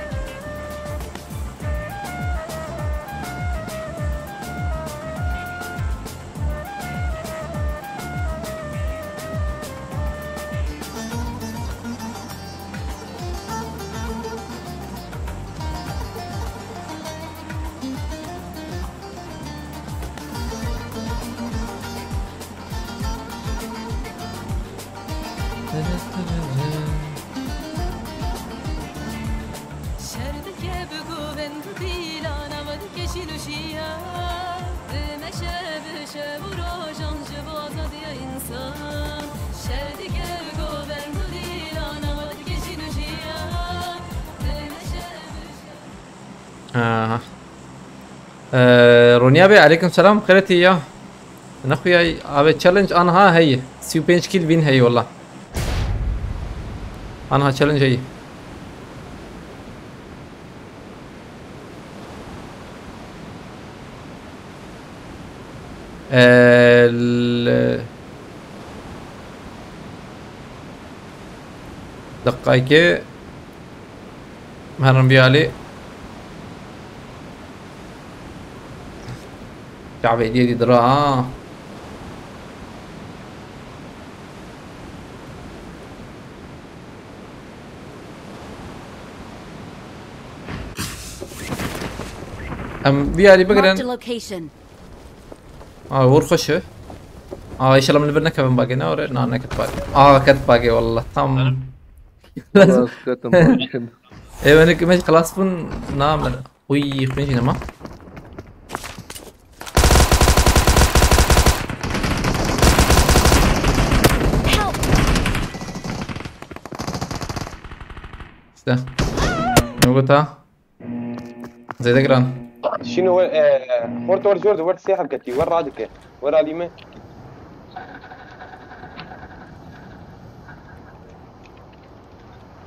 Aha. Ee, Ronya Bey, aleyküm selam. Xêretî ya. Nexuya abi, challenge anha heye. Sî û pênc kill win heye valla. Anha challenge heye. El... Deqayke. Herin vî alî. Çavê dî dî dira ha. Em vî alî bigirin. Marked a location. Aa, uğur xweş e. Aa, inşallah min li vir nekevin bagê, ne ore? Na, neket bagê. Aa, ket bagê wallah. Tam. Lazim. Xelas ketim bagê. Ê, me nik, me xelas bûn, na, me. Uy, xwîn jî nema. Help! İşte. Ne bu ta? Zêde giran. Şîno we, e, xorto wer jor de wer sê heb ketî, wer radike. Wer alî me.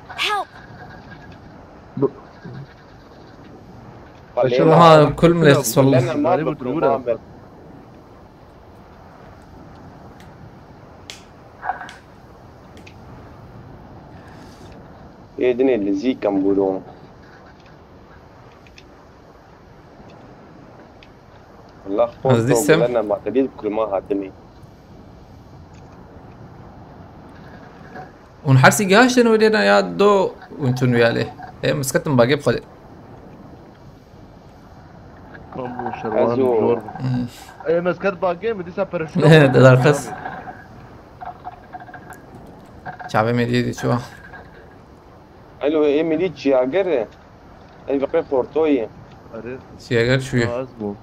Help! Bu- Balê Aşırı ma. Ha, kul mülexis Lena vallahi. ma Garip bir bıkırma durum abi. Ê dinê li zî kembûro. Allah Ez xorto dîsem. Bilene ma te dî kurma hatimi. Hûn hersî gihiştin wê dêna ya do hûn çûn wî alê. Ê, misketin bagê bi xwedê. Abu Şerwan Ez o- zor. Hmm. Ê, mesket bagê mi dîsa perişan. Te dar xist. Çavê me dî dî çû. Elo, ê milî çiyager e. Ê veqê portoyê. Arê. Çiyager çûye. Az bû.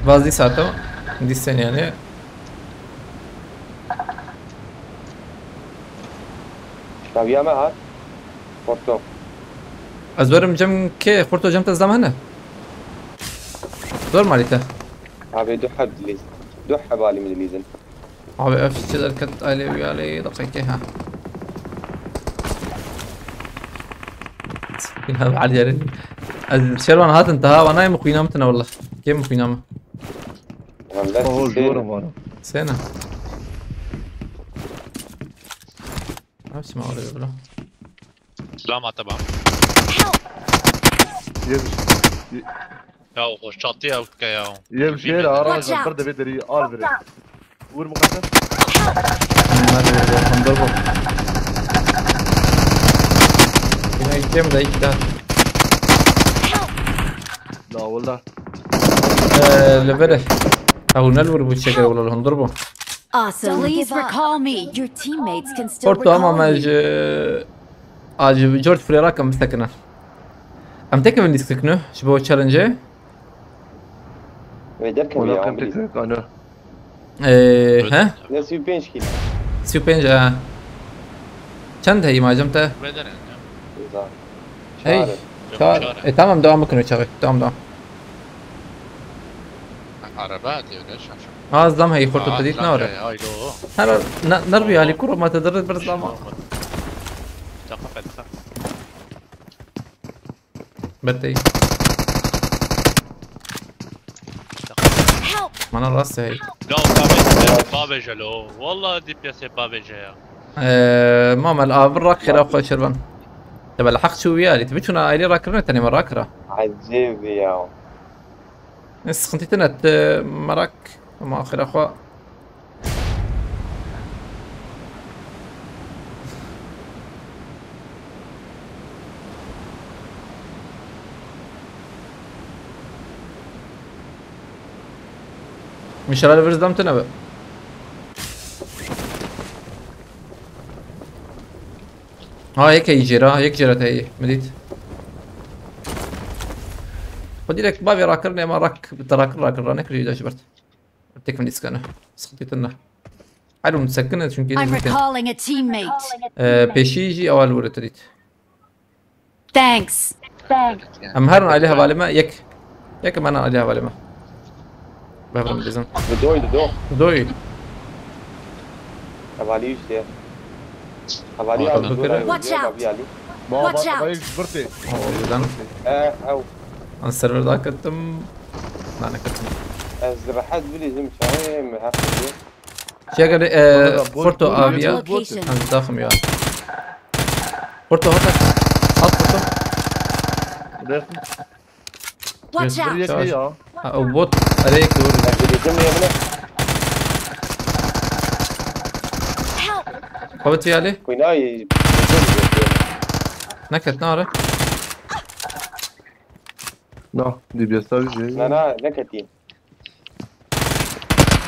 Vaz dî sato. Dîsen yani. Çaviya me hat. Porto. Ez werim cem kê? Xurto cem te zam hene? Zor malî te. Abi du heb dilîz. Du heb alî min dilîzin. Abi ev çi derket alê wî alê deqekê ha. Abi alî yerin. Ez Şervan hatin taha, wana em xwîna min tine wallah. Kêm xwîna min. Wallah Oho, sisê. Zor vana. Sena. Hepsi mi oraya bro? Silah mı atabam? Yem, Ya o çatıya utka ya. Yem şehir ara Watch out! Ber de bir deri al biri. Vur mukaddem. Hadi be, Hondur bu. Yine iki mi de iki daha. La valla. Eee, levere. Ya bu ne vur bu çeker oğlan Hondur bu. Awesome. Don't give up. Your teammates can still recall you. Porto ama me ji, a ji George Freire kam bistekine. Em tekevin disk tekne, ji bo challenge. Wê derkevî Wala ya, kam Amrî. Tekne kana. Ee, he? Ne sî û pênc kî? Sî û pênc, e. Çend heyî macim te? Wê derin ya. Za. Hey, Çar. Çar. Çar. E, tamam, devam bikin o çağı. Tamam, tamam. Araba diyor, ne şaşır. Az dam heyî xurt te dît ne ore? Ay, lo. Her ne, nerbi ali kuru ma te dırır bir zaman. Tamam, ben. Betey. Help! Mana rast hey. Ya, bavê, bavê jelo. Vallahi D P S bavê je ya. Eee, mamel, abi rak xira xwe şervan. Te bel haq çû ya, li tu biçûna ailî rakirine tenê me rakira. Ecêb ya. Ne sıkıntı tine te merak, ama xira xwe. Înşallah li vir zam tune be. Ha, yek heyî jêra, yek jêra te heyî. Min dît. Xwe direkt bavê rakirine, ema rak, bi te rakir, rakir, ranekir, jî de ji ber. Tek min dîskane. Sıkıntı tune. Her hûn sekine çünkü I'm recalling a teammate. Ee, peşî jî ewal were tirît. Thanks. Em herin alî hevalê me yek. Yek em herin alî hevalê me. Bevrim dizin. Didoy, dido. Doy. Hevalî işte. Hevalî Aa, alî, bakın. Watch out. Hevalî alî. Watch out. Birtê. Oo, birden. Ee, ew. An server daha kattım. Daha ne kattım? Ez rehet bilîzim çayê mi haq. Çekere, e, Forto aviya. Marked a location. Ez daxim ya. Forto hat. Hat Forto. Watch out. Yek ya. Ha, o bot. Araya doğru. Help. Kavit yali. Kuynayı. Naket nara. Na, D B S abi şey. Na, na, ne katayım?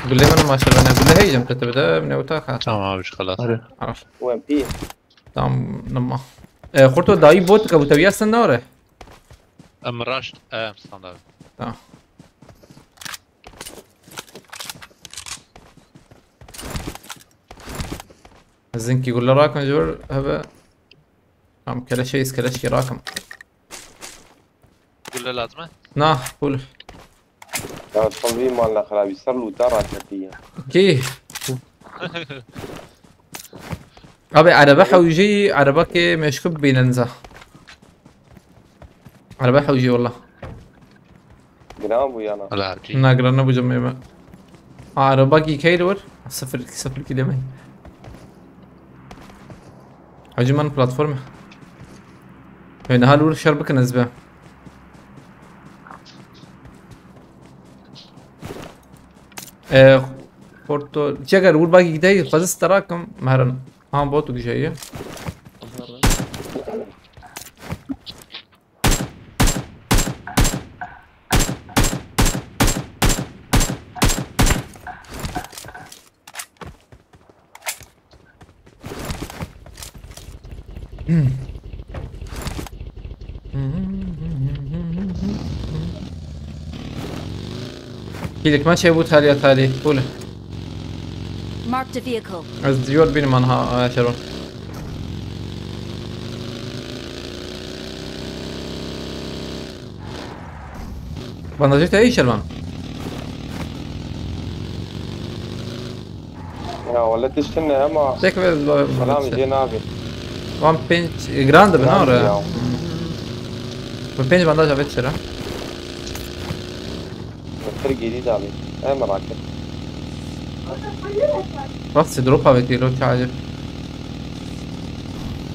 Gülle benim maşallah. Gülle heyeceğim kötü bir de. Ne utak ha. Tamam abi, خلاص. Hadi. Araf. U M P. Tamam, tamam. E, Xurto, dayî bot ka bu teviya sen ne ore? Em raşt, e, em standart. Tamam. Zinkî gulle rakim jor hebe. Tamam, keleşeyiz, keleşki rakim. Gulle lazım e? Na, full. Ya, son bir mal xirabî ser lûta raketiye. Kî? Abi, araba hewjî, araba ki meşkub bînin za. Araba hewjî, wallah. Giran bû yana. Ala abi. Na, giran nebû cemê me. Araba ki keyli var? Sıfır iki, sıfır iki demek. Hacı man platform. Yani hal vur şer bakın ezbe. Ee, Porto, çeker vur bak gidey, fazla starakim, mehren. Ha, bot bir şey ya. Kîlik me çêbû talîya talî. Bûle. Marked a vehicle. Ez yol bînim anha, e, Şeron. Bandajê te heye Şervan? Ya, wele tiştin ne ama. Tek ve lo-, selam jê nabê. Wan pênc, e, giran dibe, ne ore? Ya. Bi pênc bandaj avêt sera. Pir gêrî dabê. Em raket. Rast drop avêtî lo, çi acib.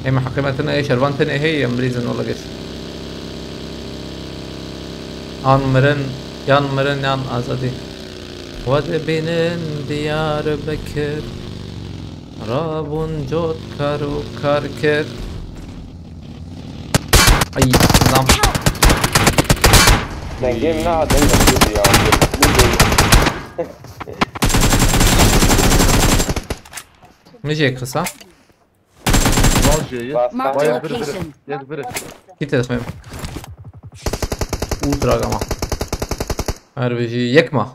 Ê me heqî me tine, ê şervan tine heye, em birîzin wele geç. An mirin, yan mirin, yan azadî. We dibînin Diyarbekir. Rabûn cot kar û kar kir. Ay, zam. Dengê min neha deng dengê ya. Min jê kisa. Mal jê ye. Marked a location. Yek biri. Kit etmeyim. Ultra gama. Her bir şey yekma.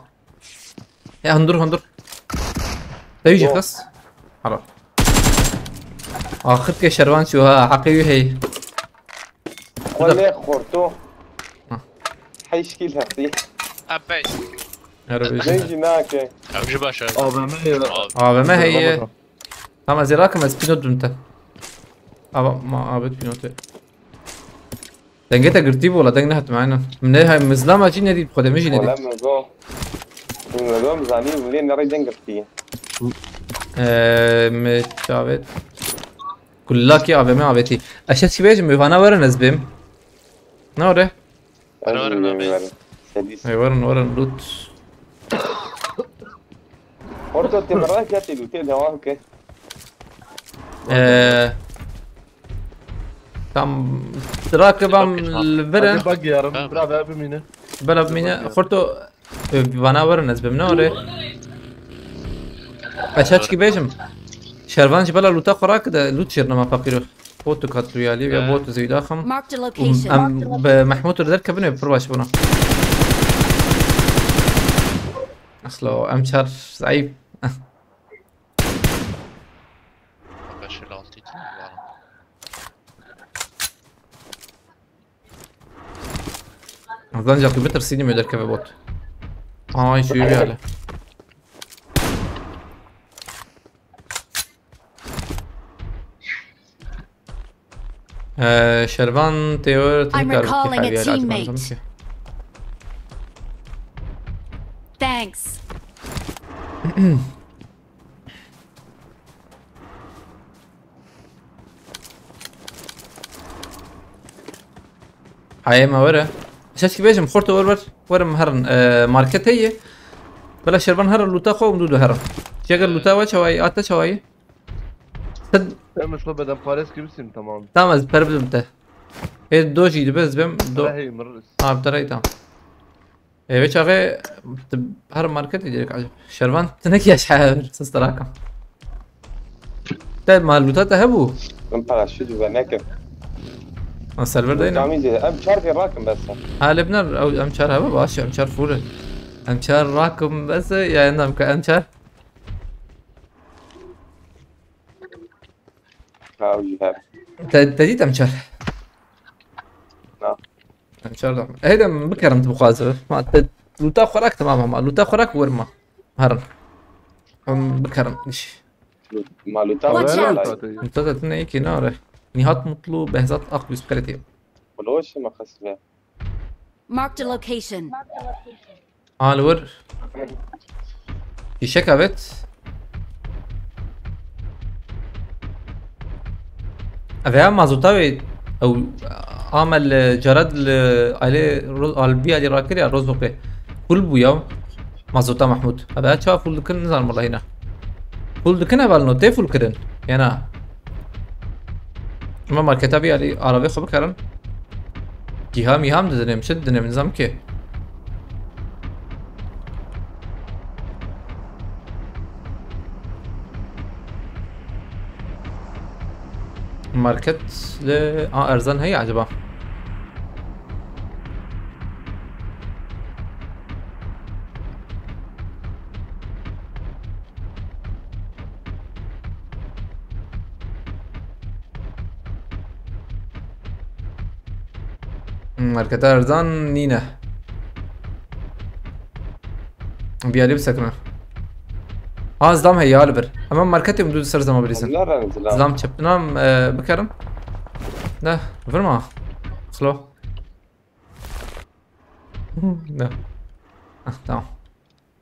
Ya hundur hundur. Te yüce kız. Hala. Axir ke şervan şu ha, hakkı hey. Wele xorto. Ha. Hey şkil hepsi. Apey. Her bir şey. Ne jinake. Ev ji baş e. A V M ye. A V M heye. Tamam, ez ê rakim, ez pînot bim te. Ava, ma, abet pînote. Dengê te girtî bû, la deng nehatim, aynen. Min ne, min zilama jî nedît, xwedê min jî nedît. Wala min go. Min go, min zanî, min lê nerê deng girtî. Eee, me çavet. Kullakî A V M avêtî. Ez çi bêjim, mêvana werin ez bêm. Ne ore? Were, were, nabê. Sedîs. Ê, werin, werin, loot. Orta tê min raketê lootê devam ke. Ee, tam rakibam li vir e. Hadi bak yarım, bira be bimîne. Bira bimîne. Xorto, e, vana werin ez bim ne ore. Ez çi bêjim. Şervan jî bela loota xwe rakide, loot jêr nema feqîro. Botu katlu ya, ya botu zeyda xam. Marked a location. Em bi Mahmut derkevin pir baş bûna. Axlo, em çar zayıf. Lan altı için mi var? Zancak bir tırsıydım öder keve bot. Ay şu yürü hale. Ee, Şervan Teor I'm recalling a teammate. Thanks. Hayê me were. Şeş ki bêjim, xorto wer wer. Werim herin, e, market heye. Bela Şervan herin luta xwe, em du du herin. Çeger luta we çawayî, ate çawayî. Sen Em şo beden pares gibi sim tamam. Tamam, ez per bidim te. E, do jî dibe, ez bim, do. Rehî mirris. Ha, bi te rey tamam. Ê, vê çaxê tu her marketê direk acaba. Şervan, tu ne kiyaş her, siz terakim. Te maluta te hebû? Min paraşüt ve nekim. Ha, server deyne. Kamî de, em çar pê rakim bes. Ha, lê biner, ew, em çar hebe baş, em çar full. Em çar rakim bes, ya endam ka em çar. Ha, ew jî her. Te, te dît em çar. Na. Em çar da. Heyde em bikerin tu bixwaze. Ma te luta xwerak tamam ama. Luta xwerak werma. Herin. Em bikerin iş. Maluta Watch out! Luta da tine iki nare. Nihat Mutlu, Behzat Akgüz Kreti. Wilo şima xesle. Marked a location. Al vur. Fîşek evet. Ev ya mazota ve ew amel cerad li ali ro-, albi ali rakir ya rozoke. Full bu ya. Mazota Mahmut. Ev ya çawa full dikin nizan wala hina. Full dikin eval no te full kirin. Yana. Ama marketa bir ali arabê xwe bikarin. Gîha mîha mi didinê, çi didinê, min nizam ki. Market li, a, erzan heye acaba? Marketa erzan nîne. Biyalî bisekine. Ha, zlam heye, ya li vir. Hemen marketê min du ser zama bilîsin. Zlam çepinam, e, bikerim. Ne, virma. Xlo. Ne. Ah, tamam.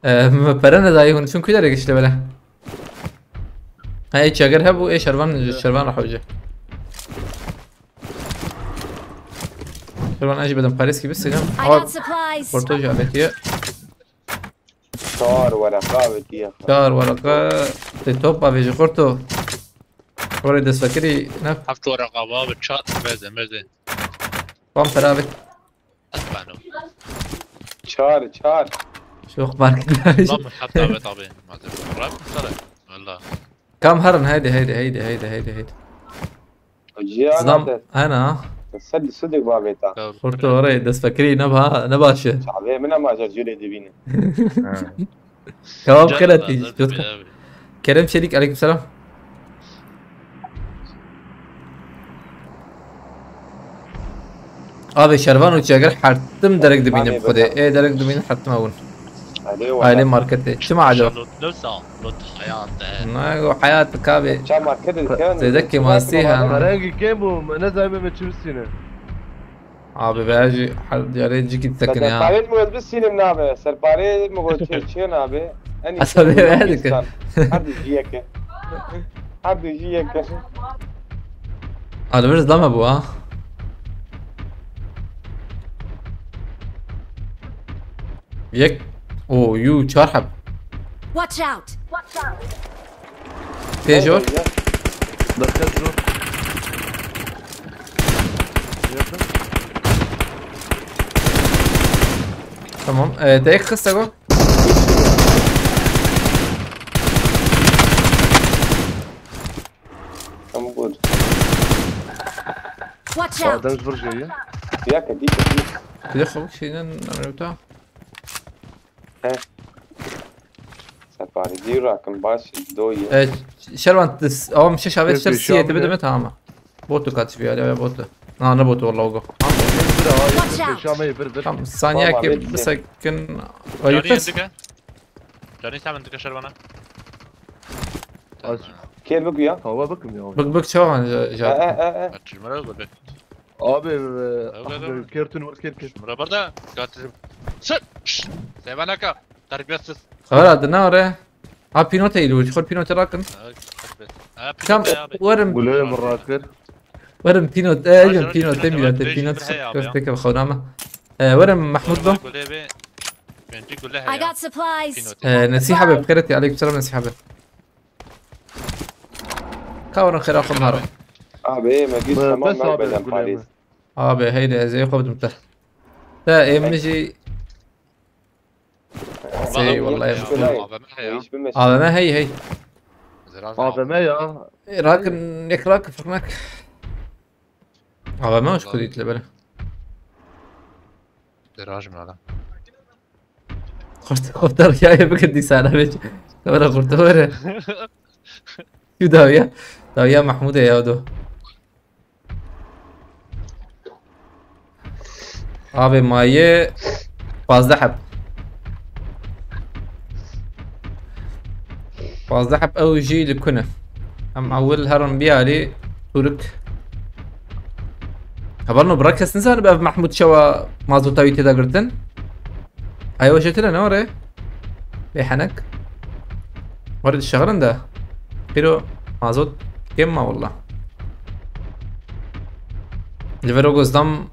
Ee, me pere nedayê hûn çûn ku derê giştê bele. Hey, çeger hebû, ê şervan, şervan re hewce. Şervan, ez jî bedim parêz kî bisigim. I got supplies. Porto jî avêtiye. Çar wereqa avêtiye. Çar wereqa, tê top avê ji xorto. Orê destfekirî ne? Heft wereqa abi, çar, mezin, mezin. Tam pere avêt. Bano. Çar, çar. Şok market. Lan hatta evet abi. Madem. Rab sara. Valla. Kam herin, heydi, heydi, heydi, heydi, heydi, heydi. Cihan Zam, abi. Hena. Sed sudek babeta. Xorto orayê destfekirî ne ba-, ne baş e. Çavê min ama jar cûrê dibîne. Ha. Kebab Can xelet Allah, iyi. Zaten Dost bir abi. Kerem Çelik, aleykümselam. Abi şervan û çeger hertim derek dibînim Abi, xwedê. Ê derek dibînim hertim ewn. Hadi Aile valla. Marketê. Çima acaba? Lot, lot, lot hayat, e. Ne o hayat abi. Ça marketê dikevin. Zêde kêmasî ha. Rengî kêm bû, me nezanîme me çi bisîne. Abi veya jî her carê cikî tekin ya. Serparê mi wez bi sînim nabe. Serparê mi wez çê çê nabe. En iyi Asabe şey veya dike. Her du jiyeke. Her du jiyeke. Alveriz dama bu ha. Yek. O yu çar heb. Watch out! Tê jor. Berke jor. Yakın. Tamam. Ee, te yek xiste go. Tamam, good. Watch out! Sağdan vur şeyi. Ya kedi kedi. Bir de xabuk şeyden anlıyor ta. He. Sefa. Dî rakim baş doyê. E, Şervan, tis-, awa min şeş avêt, şer siyê te bidime, tamam. Botu kaç bir ya, ya botu. Na, ne botu, vallahi o go. Vir, ha, Watch vir, out. Şamê, vir, vir. Tamam, saniye ki bir sakin. Canî yendike. Canî sen dike Şervan'a. Aç. Kêr bik ya. Hava bakın ya. Bik bik çawan ja. E, e, e, e. Açılmara bik. Abi, e, Öyle, öyle. Kertun var, ker, ker. Şunlara bar da, katil. Sır! Şşt! Sevanaka! Terbiyesiz. Xera, di ne re? Ha, pînotê îlû, xwe pînotê rakin. Ha, terbiyesiz. Ha, Kam, pînotê abi. Werim. Gulê min rakir. Werim pînot, e, Ha, ejim canım, pînot, pînot, temî pînot, de, pînot, pînot, pînot, pînot, pînot, pînot, pînot, pînot, E, werim Mahmud do. Gulê be. Bence gulê I heya. Got supplies. Pînotê. E, Nesiha be, bixêretî, aleyküm selam Nesiha be. Ka werin xêra xwe biharin. Abi, me gîş Be-, tamam bes abi, ben gulê Paris. Me. Abi, heydi, ez ê xwe bidim te. Te, ê min jî. Sey, Vallahi vallahi ya, bidim. A V M heya. Hiçbir meşe. A V M hey, hey. Zira A V M ya. E, rakin, yek rak, fırnak. A V M hoş Vallahi. Kudüt le böyle. Deraj mı adam? Kurt, kurtar ya, ya bugün dîsana be. Kamera kurtu var ya. Şu dawiya. Dawiya Mahmudê ya do. Abi maye pazdeh heb. Pazdeh heb ew jî li ku ne. Em ewil herin biyarî Turk. Hevalno bira kes nizanibe ev Mahmud çawa mazota wî tê de girtin. Ay o jetine ne orê? Bê henek. Orê dişexilin de. Pîro mazot kêm ma walla. Li vir o gozdam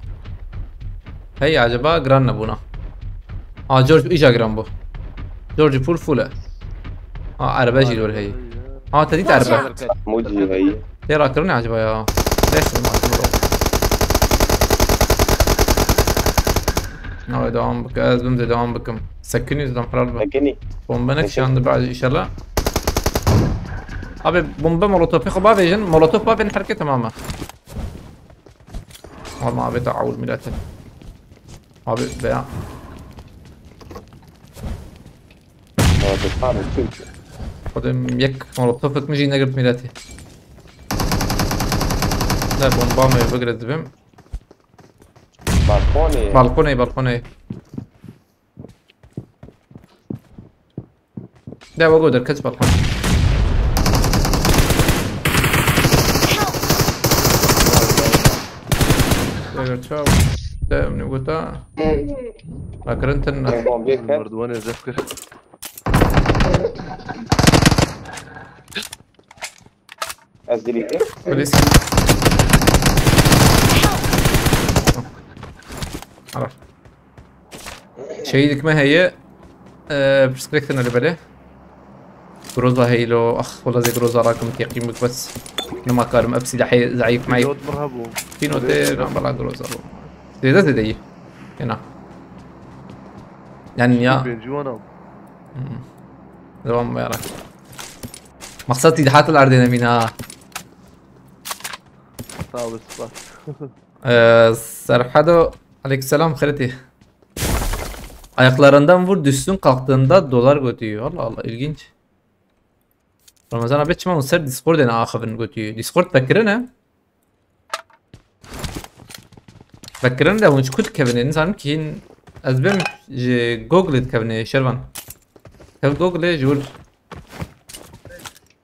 hey acaba giran nebûna. A George îca giran bû. George full full e. A erbe jî li wir heyî. A te dît erbe. Watch out. Mucî heyî. Tê rakirinê acaba ya? Dest mi acaba? Navê devam bike, ez bim de devam bikim. Sekinî zidam qerar be. Sekinî. Bombe ne kişandı bazı inşallah. Abi bombe molotof xwe bavêjin, molotof bavên herke tamam e. Ama abi taavul milete. Abi veya. Abi tabii çünkü. Xwedê yek molotof min jî negirt mileti. Ne bomba me bigire dibim. Balkonê. Balkonê, balkonê. De we go derket balkon. Eger çaw. De min gota. Rakirin tin ne. Bombe ket. Merdivanê zef kir. Ez dilî kir. Polis. Ara. Şeylik me heye. Eee, perspektin öyle böyle. Groza heylo. Ah, wala zê groza rakim teqîm bik bes. Nima karim ev silahê zayıf mayıf. Pilot mir hebû. Pînotê, na bala groza bû. Zêde zêde yî. Ena. Yani ya. Pêncî wan am. Hmm. Devam be yarak. Maksat ilhat el ardene mina. Sağ ol, spas. Ee, Serhado, aleykümselam, xereti. Ayaklarından vur düşsün, kalktığında dolar götüyor. Allah Allah, ilginç. Ramazan abi çima ser Discord'e ne axivin götüyor. Discord bekirine. Bekirine de hûn ji ku dikevine? Nizanim ki hîn ez bêm ji Google dikevine Şervan. Tev Google ji wir.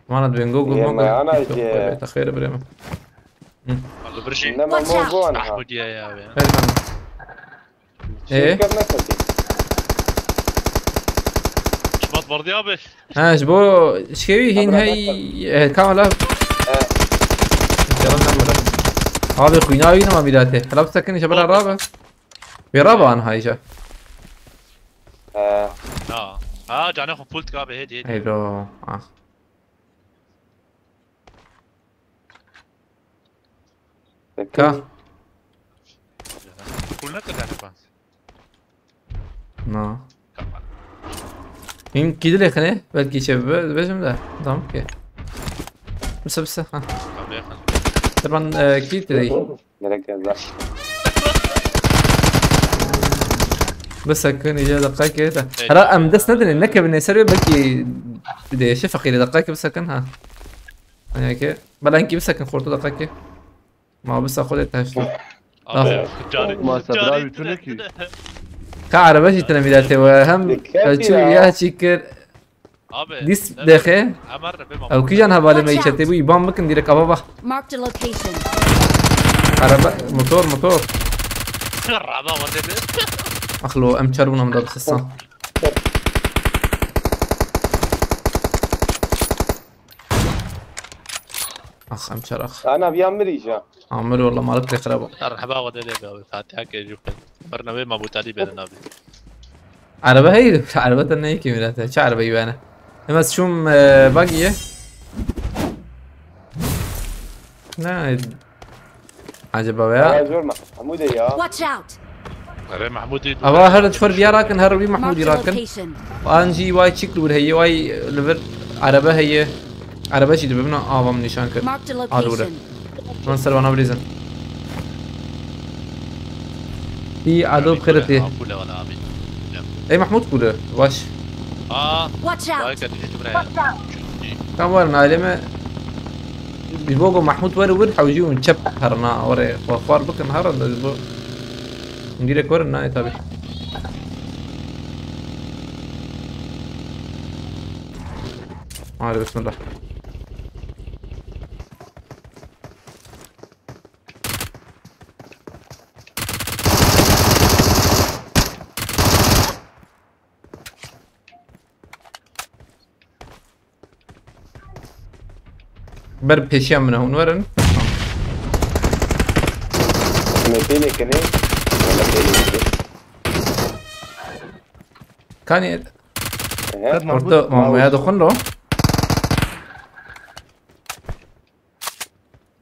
Mana dibên Google Yê Google. Me ana TikTok jê. Te xêr birê min. Hı. Li vir jî Nema Watch out. Mo bu anha. Ahmediye ya abi. Her zaman. Ee? Şirket ne kurdî? Şubat vardı ya abi. Ha, ji bo şkewî hîn Abla hey, bak. Eh, kamala. Eh. Yalan ben burada. Abi xwîna wî nema mîratê. Helal sekin işe bela rabe. Wê rabe anha işe. Eh. Ha. Ha, canê xwe pult ka be, hêdî, hêdî. Eydo. Ah. Ka. Pul ne kadar bas? Na. Hîn kî dilê xine, belkî şey be, bejim de. Tamam ki. Bise, bise, ha. Tamam, yakın. Dur ben, e, kî dilê. Gerek yazar. Bise, kın iyice dakika ki de. Evet. Hera em dest nedin, ne kevin, ne ser belki Dê, şi feqîrê, deqayekê bisekin ha. Haniyekê. Belankî bisekin xorto deqayekê. Ma bisa xwe dê teşto. Abi, Ah. Carî, Ma Sedra carî wî tune tune ki. Ka erebe jî tine mîletê we hem Dikkat çû ya. Ya çî kir. Abi, Dîs ne dexe. Emer de bê Ew kîjan hevalê me Watch out. Çetê bû, îban bikin direk ava bak. Marked a location. Araba, motor, motor. Raba o dedi. Axlo, em çar bûn em da bixistan. Ax, em çar ax. Ana, bir yan bir iş ya. Amir, walla malik de xirab. Merhaba, o dedi abi. Fatiha ke jû. Bernavê Mabûtalî bêrin abi. Erebe heye, erebe te neyê kêmîrete. Çi erebe wene? Em ez çûm, e, bagî ye. Ne? Acaba ya? Ya, zor ma. Hemû de ya. Watch out! Erê Mahmûdî. Ava her çi xwe biya rakin, her wî Mahmûdî Marked a rakin. Location. An jî way çik li wir heye, way li vir erebe heye. Erebe jî dibe min ava min nîşan kir. Marked a Alûre. Location. Lan ser wana birîzin. Î ado bi xêr tê. Ey Mahmûd kûle. Baş. Aa. Watch out! Vay kardeşim buraya. Tam var aileme. Ji bo ku Mahmûd were wir hewjî hûn çep herina were xwe xwar bikin herin de ji bo. Hûn direk werin nayê tabi. Hadi bismillah. Ber pêşiya min e, hûn werin. Me têlê kinê. Me têlê kinê. Kanî Ehe. Orta mamoya dixwin ro.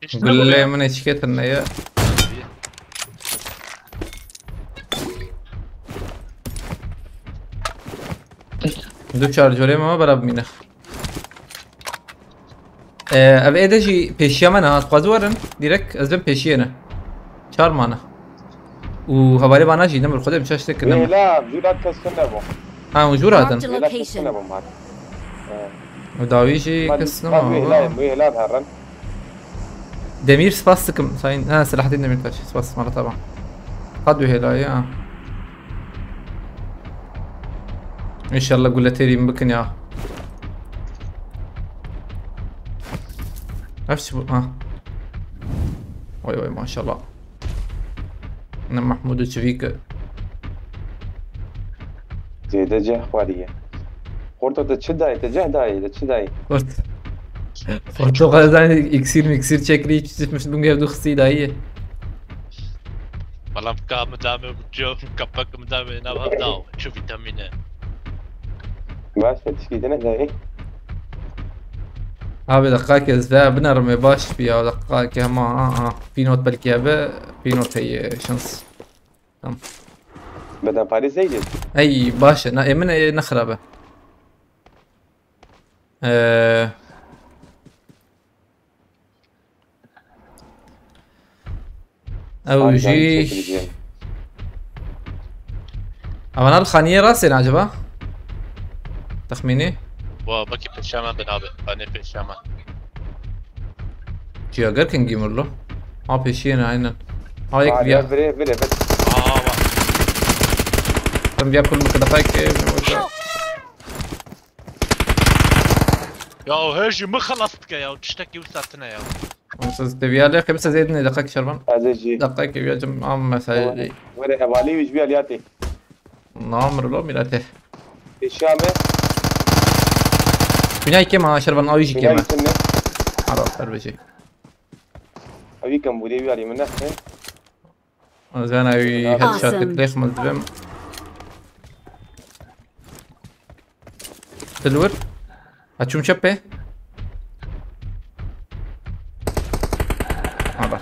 Gullê min ê çike tune ye. Du şarjorê me bera bimîne. Ee, ev êde jî pêşiya me ne, ha, dixwaze werin. Direkt ez bim pêşiyê ne. Çar mane. Û hevalê bana jî, nemir xwedê min çaş tê ki nemir. Hêla, jûra kes tune bû. Ha, hûn jûra hatin. Marked a Hêla kes location. Tune bû mar. He. Û dawî jî Ma kes dî-, nema, ma dû hêla, ha. Dû hêla herin. Demîr, spas dikim. Sayın, ha, Selahattin Demirtaş. Spas, mala, tamam. Ha, dû hêla ye, ha. İnşallah gule terî min bikin ya. Ev çi bû? Ha. Oy oy, maşallah. Ne Mahmûdê çivîk e. Zêde ceh xwariye. Xorta te çi dayê? Te ceh dayê, te çi dayê? Xort. Xorto xwe zanî, îksîr mîksîr çekirî, çi çi mişt bûn, gevdû xistî dayî. Balam ka min dame, cem kapak min dame, nav hev daw. Çi vîtamîn e? Baş e, tişkî dine dayê. Abi, deqakê ez vê binerim, ê baş bi ya, deqakê hema, ha, ha. Pînot belkî hebe, pînot heye, şans. Tamam. Beden parê zeyde. Ey, baş e, na, ê min e, ne xirab e. Ee, Ew Harika jî bir şey. Ewana li xaniyê rastê ne acaba? Texmînî? Wa, belkî pêşiya me bin abi. Xaniyê pêşiya me. Çiya gerkin gîmir lo. Ha, pêşiyê ne, aynen. Ha, yek Ha, viya. Vire, vire, vire. Aa, bak. Tam viya pul mu kadar ki. Help! Ya o her jî min xelas dike ya, tiştekî wisa tine ya. Siz teviya lê qîmse zêdinê, deqek şervan. Ez ê jî. Deqek viyacım am mesajı. Were hevalî wî ji vî aliyatê. Namir lo milete. Pêşiya me. Binayê kêm ha şervan, awî jî kêm e. Binayê kêm e. Ara, her bêjî. Awî kêm bûrê wî alî min nexte. Ez vana wî headshot Awesome. Dirêx min dibim. Silver. Açum çepê. Hala.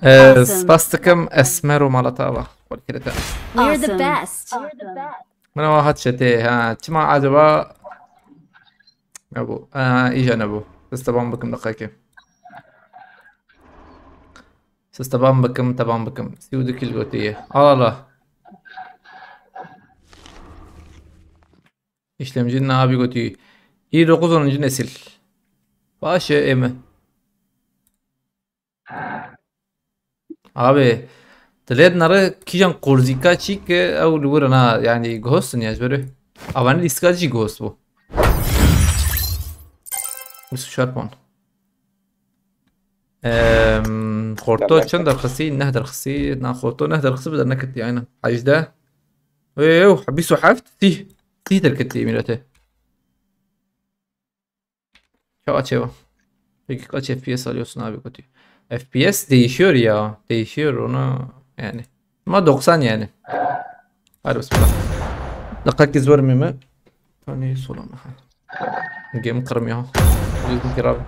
Ee, Awesome. Spas dikim, Esmer û malata va. Xwelkirete. We're the Awesome. Best. Min ava hat çetê, ha. Çima acaba? Nebû. Ha, îja nebû. Ez teban bikim deqekê. Siz teban bikim, teban bikim. Sî û du kîl gotiye. Al, al, al. İşlemci ne abi götü. İ dokuz onuncu nesil. Baş e mi? Abi, dilet nare kijan Korzika çi ki ew li wir na, yani ghost ya, ji ber avanî lîstika jî ghost bû. Bîst û çar puan. Em, Xorto çend derxisî? Neh derxisî. Na, Xorto neh derxisî bi derneketî, aynen. Hejdeh. Ew, bîst û heft. Sîh. Sîh derketî mîrete. Çawa çewa? Peki kaç F P S alıyorsun abi, kötü? F P S değişiyor ya. Değişiyor ona yani. Ama doksan yani. Hadi bismillah. Dakika zor mu? Hani solama. Game kırmıyor. Yüzüm kirabi.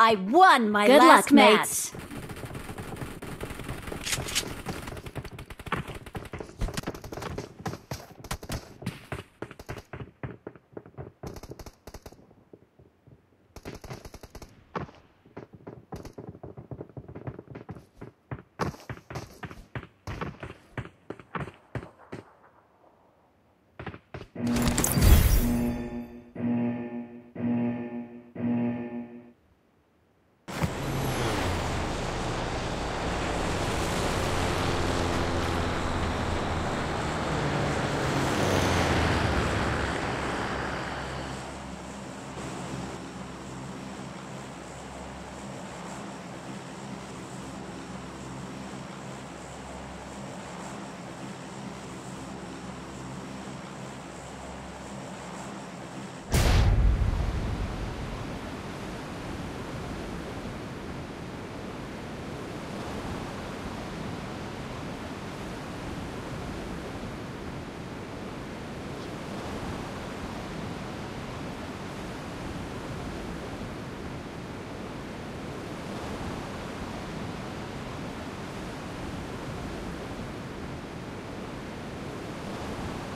I won my Good last luck, match. Mates.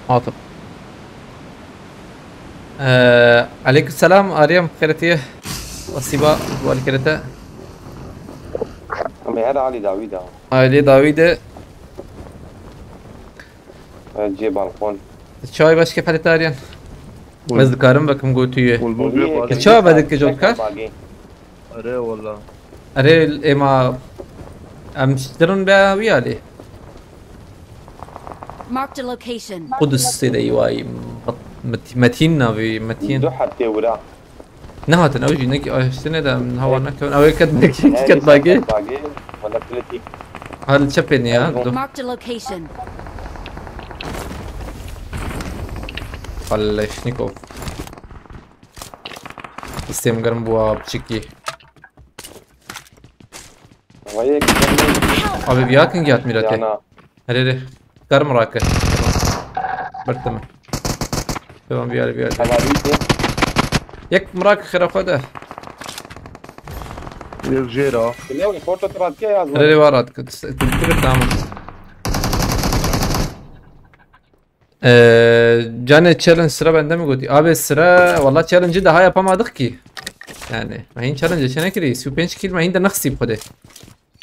Hatip. Ee, aleyküm selam, Ariyem, xêretiye. Wasiba, wali kerete. Em ê her alî dawî de. Alî dawî de. Cê balkon. Çay başka paleta Aryan. Bul. Ez dikarim bekim gotiye. Bul, bul, bul, bul. Çawa vedike jot kar? Erê wala. Erê ema em ştirin be wî alî. Marked a location. Qudus sê de îwayî. Met-, Metîn navê, Metîn. Du heftê wira. Nehatin, ew jî nekî ahiştine de em hawa nekevin. Ew ê ket nekî, ket bagê. Ket bagê, wala kilitî. Ha, li çepê ne ya? Marked a location. Kalleşnikov. Sistem germ bû, ha, piçikî. Vay, Abi, bir yakın giyat Mirat'e. Yana. Herere. Kar mıraka. Bırttı mı? Tamam, bir yer, bir yer. Tamam, bitti. Yek mıraka xerafa da. Yek jera. Bilmiyorum, porta tratke yazmadı. Herere var artık. Tamam. Ee, Cane challenge sıra bende mi götü? Abi sıra, valla challenge'ı daha yapamadık ki. Yani, ben challenge çene kiri, su penç kill, ben de nasıl bu de.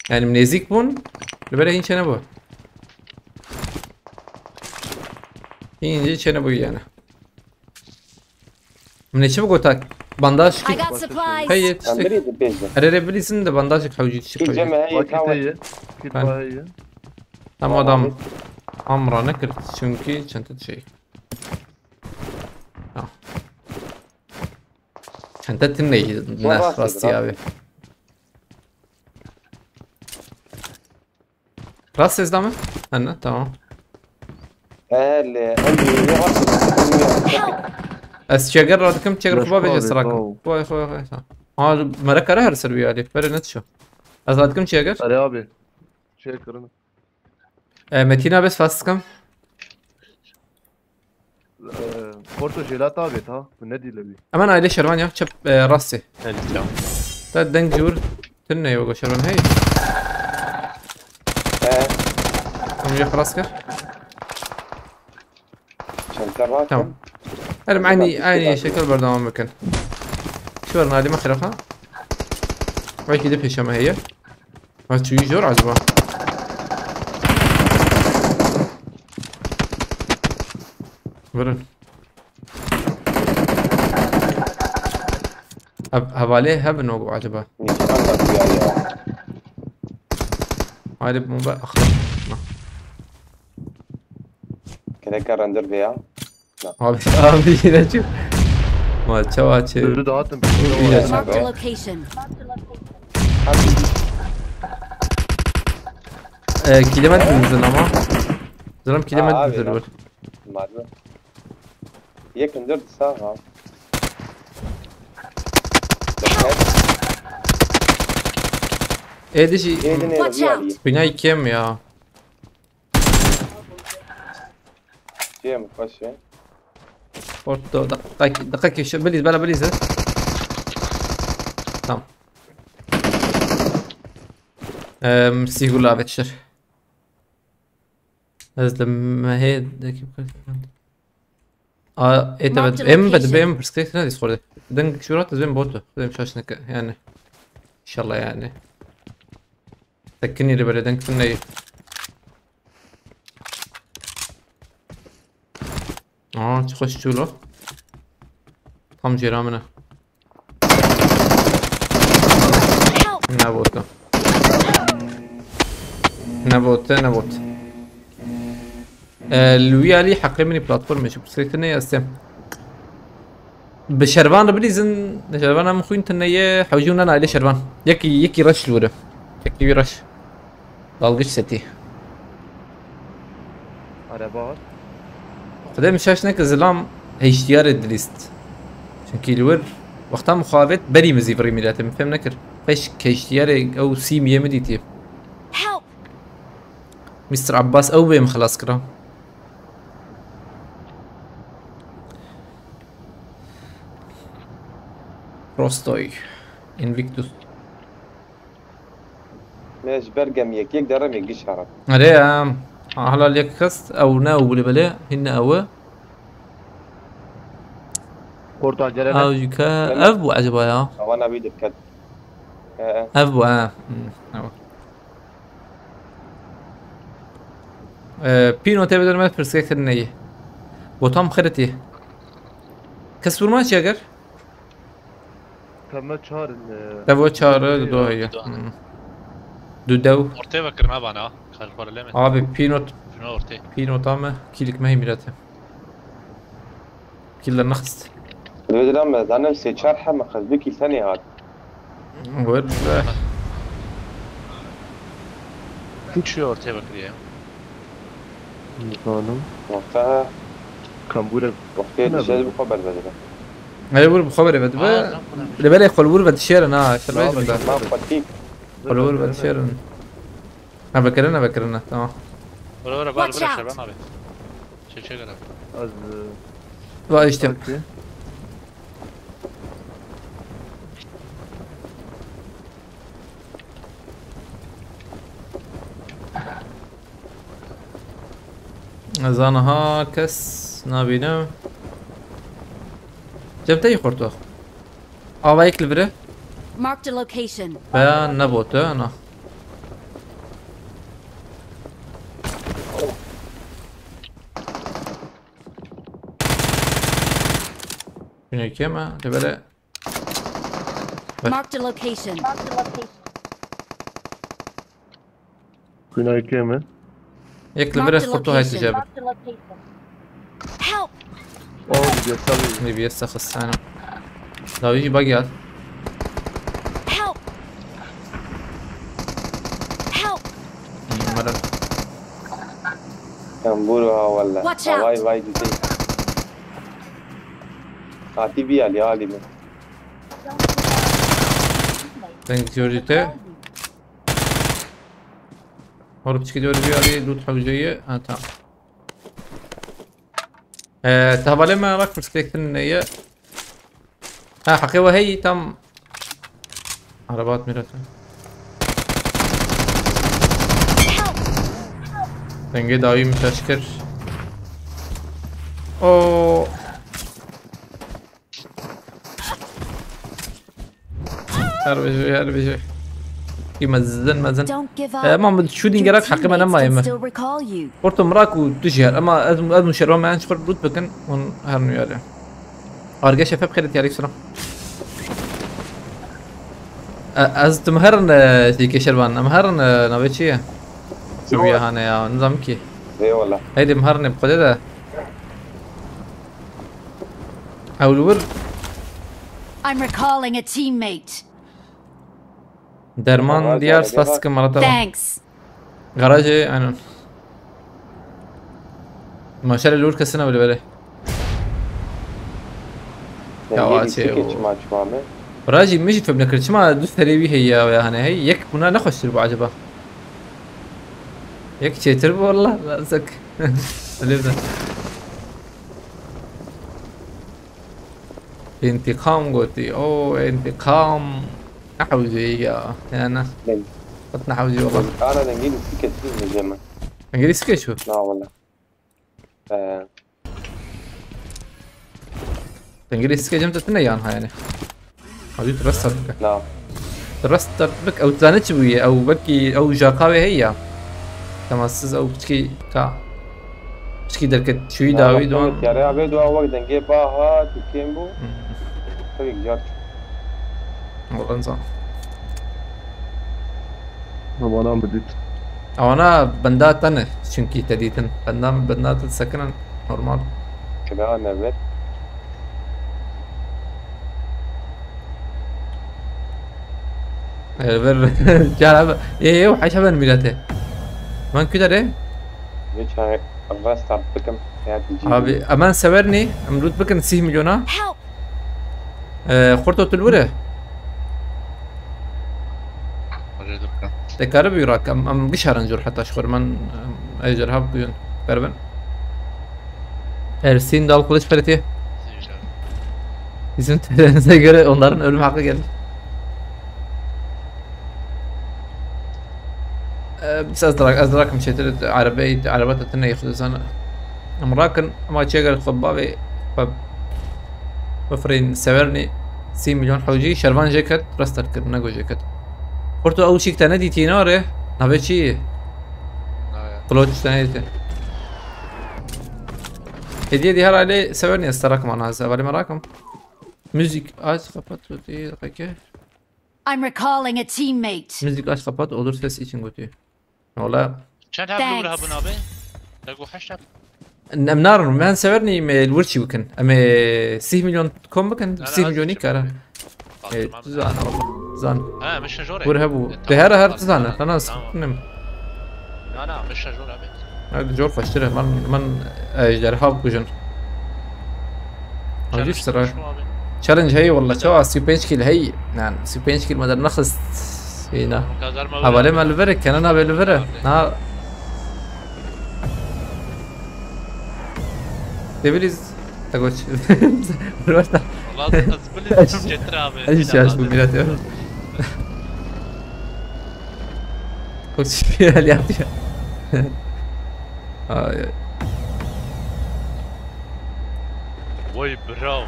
Yani, nezik bun, böyle hiç çene bu. İnce çene bu yani. Ne çabuk otak? Bandaj I ki. Got supplies. Hey, yetiştik. Sen biri de bezle. Herere bilirsin de bandaj ki, hawcı yetiştik. Gideceğim, hawcı. Hey, Vakit tamam. İyi. Git Tamam. Daha iyi. Tam adam amra ne kırdı çünkü çanta şey. Ha. Çanta tüm ne? Sol Ne rastı rastı lan. Abi. Rast sezda mı? Anne, tamam. Ehe, li em yê rastî. Ez çêger radikim, çêger Leş xwe bavêje bavê, sirakim. taw. Xwe, xwe, xwe. Ha, merekara her ser wî alî. Berê ne ço. Ez radikim çêger. Erê abi. Şey kırın. E, Metin abi, spas dikim. Ee, Porto jelat abi ta. Bu ne dile bir. Hemen aile şervan ya, çep, e, rastî. Hadi tamam. Ta deng jûr. Tune yok şervan, hey. He. Onu ya xelas kir. Çente rakim. Tamam. Her aynı, aynı şekil berdewam bikin. Şu var nadime xirafa. Belki de peşeme heye. Ha, çuyu jor acaba? Vurun. Hev-, hevalê hev no acaba? Nîşan da kuya ya. Haydi bomba axir. Kereka render veya. Abi, abi yine çok. Ma çava çe. Öldü dağıtın. Bu iyi. Marked a location. E, kilometre mi zil ama? Zilem Aa, kilometre abi, zil lan. Var. Madem. Yakındır sağ ha. E dişi. Yedin Watch euro out. bir Bina ikiye mi ya? Şey mi kaşı? Orta dakika dakika şu biliz bela biliz. Tamam. Em, sihgul avetşir. Ez de mehê de kim kırdı? A, evet, Marked evet. Em location. bedi, em perspektif ne Discord'e. Den şurat ez ben botu. Dem şaş neke yani. İnşallah yani. Tekin yeri böyle denk tüm neyi. Aa, çok hoş çulo. Tam cera mı ne? Help! Ne botu? Ne botu, ne botu. Ee, Louis Ali, heqê min ê platformê çi pirsgirêk tune ye, ez têm. Bi şervan re bilîzin, şervana min xwîn tune ye, hewcî hûn nayê lê şervan. Yekî, yekî reş li wir e. Yekî wî reş. Dalgıç seti. Araba var. Xwedê min şaş neke zilam H D R dilîst. Çunkî li wir wexta muxabet berî min zî virî mîletê min fêm nekir. Xweş H D R ew sîmiyê min dîtî. Help! Mister Abbas ew bê min xilas kira. Rostoy. Invictus. Ne ji ber gemiyek yek derim yek giş herat. Erê em. Halal yek xist ew ne ew bû lê belê. Hîn ne ew e. Porto acele Ew ne? jî ke ev bû acaba ya. Awana bir dikkat. He, he. Ev bû he. Hmm, ew. Ee, Pino tê bidirme pirsgek neyî. Botam xiritî. Kes vurma çi eger? Temme çar. Devo çağrı Yok, do heye. do. Hmm. Du dev. Ortaya bakırın ha bana. Kalparleme. Abi Pinot, Şunu ortaya. Pinot ama kilik mehim mirate. Killer naxist. Dibê diran me zanim sê çar heme xezbî kîl tenê hat. Wer. Şu ortaya bakır ya. Nizanim. Wexta Kambure. wextê Ne dişe bu? bi xwe bervedibe. Hadi vur bu xebere ve dibe. Aa, lan, bu ne? Lebele xol vur ve dişerin ha. Şerbe Abi, bunda. Ma xwetî. Xol vur ve dişerin. Ha vekirin ha vekirin ha, tamam. Bura bura bura Watch bura out. Şerban abi. Çek çek adam. Az. Va işte. Okey. Ez aniha kes nabînim. Cem te yî xurto. Ava yek li vir e. Marked a location. Veya ne botu ana. Yine kim ha? Tebere. Marked a location. Günay kemi. Yek li vir e xurto hay tu cebe. Help! O bir göster. Ne bir yasa xistana. Davi bak ya. Help! Help! Numara. Bûr ha wele. Watch out! Vay vay dîtê. Hatî bî alî alî min. Thank you, Rite. Oğlum, çıkı doğru bir araya loot havcayı. Ha, tamam. Ee, tavale mi alak mı sektin neye? Ha, hakkı var, hey, tam. Araba atmıyor zaten. Denge dawi müteşkir. O. Her bir şey, her bir şey. Ki mezin, mezin. Don't give up. Ee, ama bu shooting Your gerek hakkı teammates bana can mayım. Still recall you. Porto mrak u tujyer ama ez, ez muşerwa men çıkıp loot bakın. On her nuyarı. Arge şefep xêr diyarî selam. E, ez tu miherin, e, tîkê şervan, em herin, e, navê çi ye? Şewiye hane ya, nizam ki. Eyvallah. Heydi miherin bi Xwedê de. Ew li wir. I'm recalling a teammate. Derman diyar spas dikim, mala te. Thanks. Garajê, aynen. Maşallah, lûr kesine bile bile. Ya, dengê çê lîstikê o. Çima çima me? Rajî, min jî fem nekir. Çima du serê wî heye ya, yani, hey, yek buna ne xweştir bu acaba? Yek çêtir bu, wallah, lazek. Öyle mi? İntikam gotî. O, intikam. Ne hewceyî ya. Yani. Qet ne hewceyî wala. Ana dengê lîstikê çi diyeceğim ben? Dengê lîstikê çi? Na wala. Ee. Dengê lîstikê cem te tine yan ha yani. Abi tu restart bike. Na. Tu restart bike. Ew zane çi bûye? Ew belkî ew jaka wê heye ya. Temassiz ew piçkî ka. Piçkî derket şûyî dawî duan. Yare abi dua wek dengê baha dikên bû. Tabii ki cat. Wala nizam. Babadan bidît. Ewana benda te ne, çünkü te dîtin. Benda, benda te sekinan normal. Kira nevet. Ee, ver. Cara, e, e, haşa ben millete. Man küdare? Hiç hay, restart bikim. Ya, Abi, eman severni, em loot bikin sih milyona. Help! Ee, xurto tu li wir e? Hocam dur kan. Te karibî rak, em, em gişarin jor heta ji xwe re, em, em, ez jor hav bûyun. Karibin. Ersin dal kılıç peretiye. Bizim törenimize göre onların ölüm hakkı geldi. Ee, biz ez dirak, ez dirakim çêtir, erebeyî, ereba te tine yê xwe dizane. Em rakin, ema çêger xwe bavê xwe bifirîn severnî sî milyon hewcî şervan jê ket, restart kir, nego jê ket. Xurto ew şîk te nedîtî nare, navê çi yê? Naya. Kloç te nedîtî. Hediye diye herhalde severnî ez te rakim ana, ez hevalê me rakim. Müzik aç, kapat, öteye, dakika. I'm recalling a teammate. Müzik aç kapat olur ses için götü. Valla. Çend hebû Thanks. Hebûn abi? Te got heşt heb. Em narin, em sever nî me li wir çî bikin. Em ê sîh milyon kom bikin, sîh milyonî kara. E, tu zan, zan. Ha, min şajor e. Wir hebû. E, tu her, her tu zan. Tamam, tamam. Sıkıntı ne? Na, na, min şajor abi. Hadi, zor faştır. Man, man, e, ejderha bikujin. Hadi, sıra. Challenge heye walla, çawa sî û pênc kîl heye. Nan, sî û pênc kîl me der nexist. Hêna. Hevalê me li vir e, Kenan abi li vir e. Na. Debiliz. Te got. Valla, ez bilî çetir abi. Ez hiç yaş bu millet ya. Koç bir el yaptı ya. Ay. Vay bro.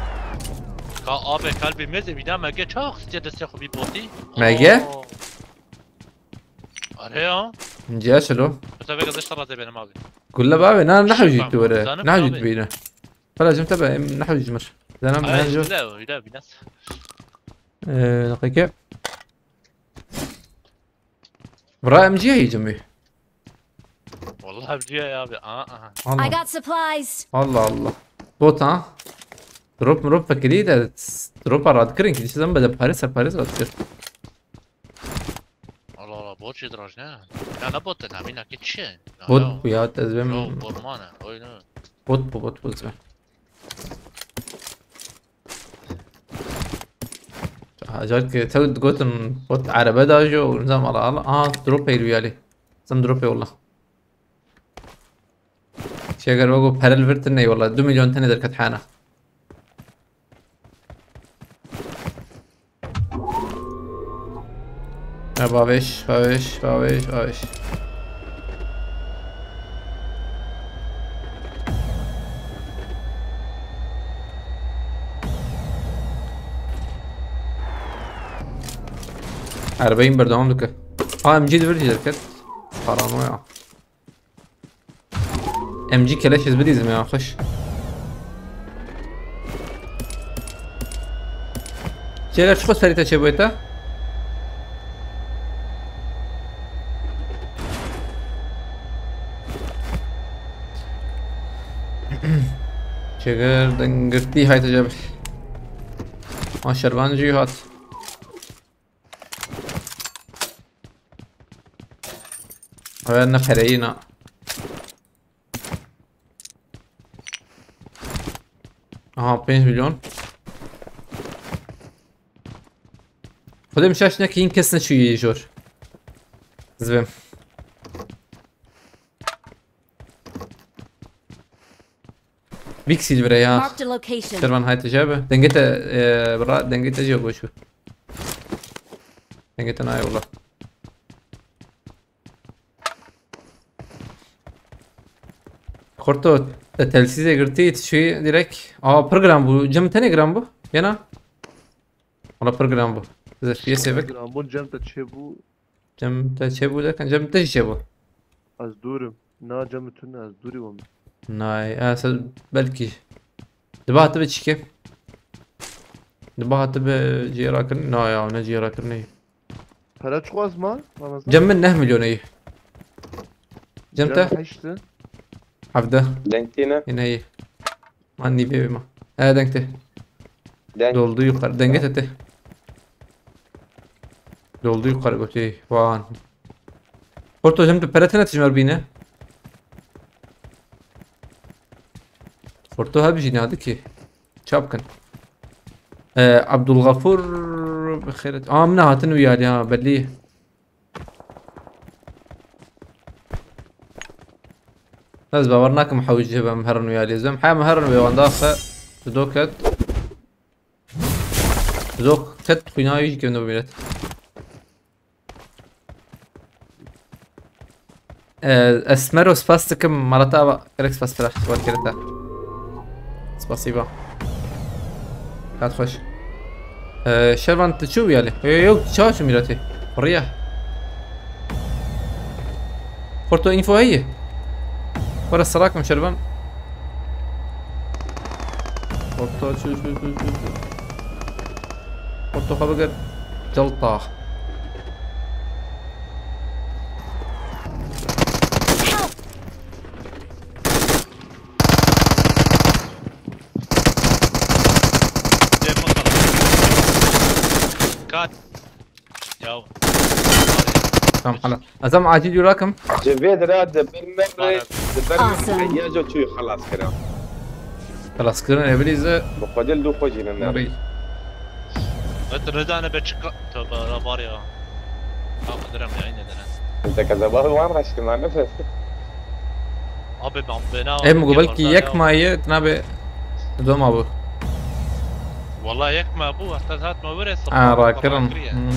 Ka abi kalbimiz evine mege çok istiyor destê xwe bir botî. Mege? Oo. Are ya. Ciya çilo. Mesela vega dışta razı benim abi. Gulle babi, na, ne hewcî tu were? Ne hewcî tu bîne? Pala cim tebe, em ne hewcî cimir. Zanem ne hewcî. Öyle, öyle biraz. Ee, dakika. Vira M G heyî cimî. Vallahi M G ya abi. Aa, aha. I Allah. Got supplies. Allah Allah. Bot ha. Drop drop fakirî de drop a radkirin ki dişi zan bede pare ser pare radkir. Allah Allah. Bot jî diraj ne? Ya ne bot e, ne mînakê çi ye? Ya, Bot ya. Bu ya, ez bim. Yo, borman e. Oy ne? Bot bu, bot bu, ez bim. Acar ki tew gotin bot araba da jo, nizam ala ala. Aha, drop eyru yali. Sen drop yolla. Şeger wego perel virtin ney wala. Du milyon tenê derket hana. Ya babiş, babiş, babiş, babiş. Erbeyîn berdewam dike. Ha, M G divirî derket. Paranoya. M G keleş ez bidîzim ya, xweş. Çêler çiqo serî te çêbûye te? Çêger dengirtî hayte cebe. Ma şervan jî hat. Ew ne pereyî na. Aha, pênc milyon. Xwedê min şaş neke, hîn kes neçûyî jor. Zibim. Big Silver ya. Marked a location. Şervan hayte cebe. Dengê te, e, bira, dengê te jî boş bû. Dengê te nayê wala. Xorto, te telsîzê girtî, tu çûyî direkt. Aa, pir giran bû. Cem tenê giran bû. Yena? Wala pir giran bû. Ez F P S ê vek. Giranbûn cem te çêbû. Cem te çêbû derken, cem te jî çêbû. Ez dûr im. Na cem tu ne, ez dûrî wam. Nay, ez belkî. Diba hatibe çike. Diba hatibe cihê rakirinê. Na ya, ne cihê rakirinê. Pere çiqas ma? Ramazan? Cem min neh milyon ey. Cem te? Heşt e. Hevde. Deng tîne. Yine iyi. Man nîvê ma. E, deng te. Deng. Doldu yukarı. Denge te te. Doldu yukarı götü. Wan. Porto, cem tu pere tine tijmer bîne. Porto, hebijî ne adı ki. Çapkin. Ee, Abdulgafur bi xêret. Aa, min hatin û yalî ha, belli. Ez bawer nakim hewî cihê be em herin wê alî. Ez bêm heya em herin wê wanda xe. Zido ket. Zido ket, xwîna wî jî kevne bimîret. Ee, Esmero, spas dikim, malata ava gerek spas bira, war kereta. Spasiba. Hat xweş. Ee, Şervan, tu çû wî alî? Yo, yo, yo, çawa çû mîratê? Riya. Porto, info heye. Were serakim Şervan. Porto, çû, çû, çû, çû, çû. Porto, xwe bigir. Cilta. Cem Mustafa. Kat. Ya. Tamam, hala. Azam acil yurakim. Cevêd ra di ber me re, Bana. Di ber me Awesome. re ya jo çûyî xelas kirin. Xelas kirin, ebilîze. Bi xwe dil du xwe jî ne. Nerî. Evet, Rıza ne be çıka. Tövbe, ara var ya. Kalk, direm ya, yine direm. Te keza bal wan raşkina nefes. Abi ben bena. Em gu belkî yek maye, tinabe doma bu. Vallahi yek ma bu, hasta saat ma böyle. Ha, rakirin. Hmm.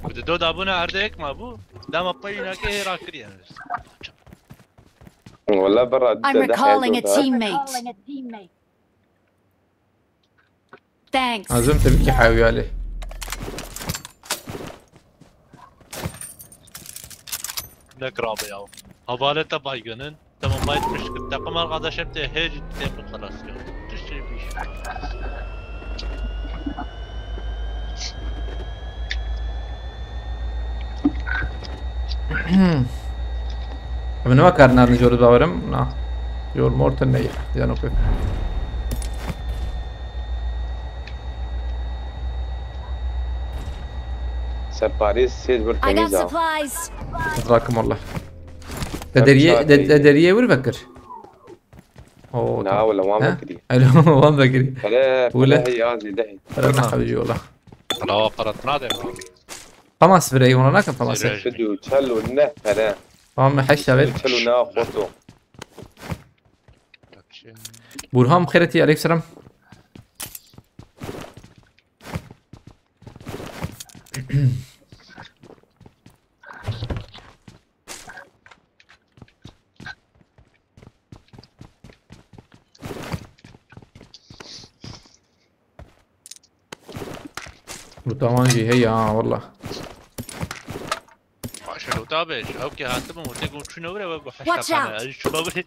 Bir de do da buna arda yek ma bu. Dama payına ke rakir yani. Wala berra. I'm recalling a teammate. Thanks. Azim tabii ki hawiyali. Ne krabi ya. Havalete baygının. Tamam, baytmış. Takım arkadaşım te her tepki kalas ya. Düştü bir iş. Abi ne bakar nerede jor bavarım? Na. Jor morten ne ya? Yan okey. Te parêz sêz bir I got temiz ha. Supplies. Ez rakim wallah. Te deriyê, te, te deriyê wir vekir. Oo, Na, tamam. Wala wan Ha? Vekirî. Alo, wan vekirî. Hele, Wala. Hele hey ya zêde hey. Hele ne xewcî wala. Rawa qarat nade mi? Famas vireyî ona nakin Famas. Ziraj. Sidu, çel û neh pere. Tamam, heşta ver. Çel û neh xoto. Burhan xêretî, aleyk selam. Rutawan jî heye ha, wallah. Maşallah, tabi. Ew ki hatibin, werte gon çûne wire, we got heşta Watch out! Pare. Ez çûma wire.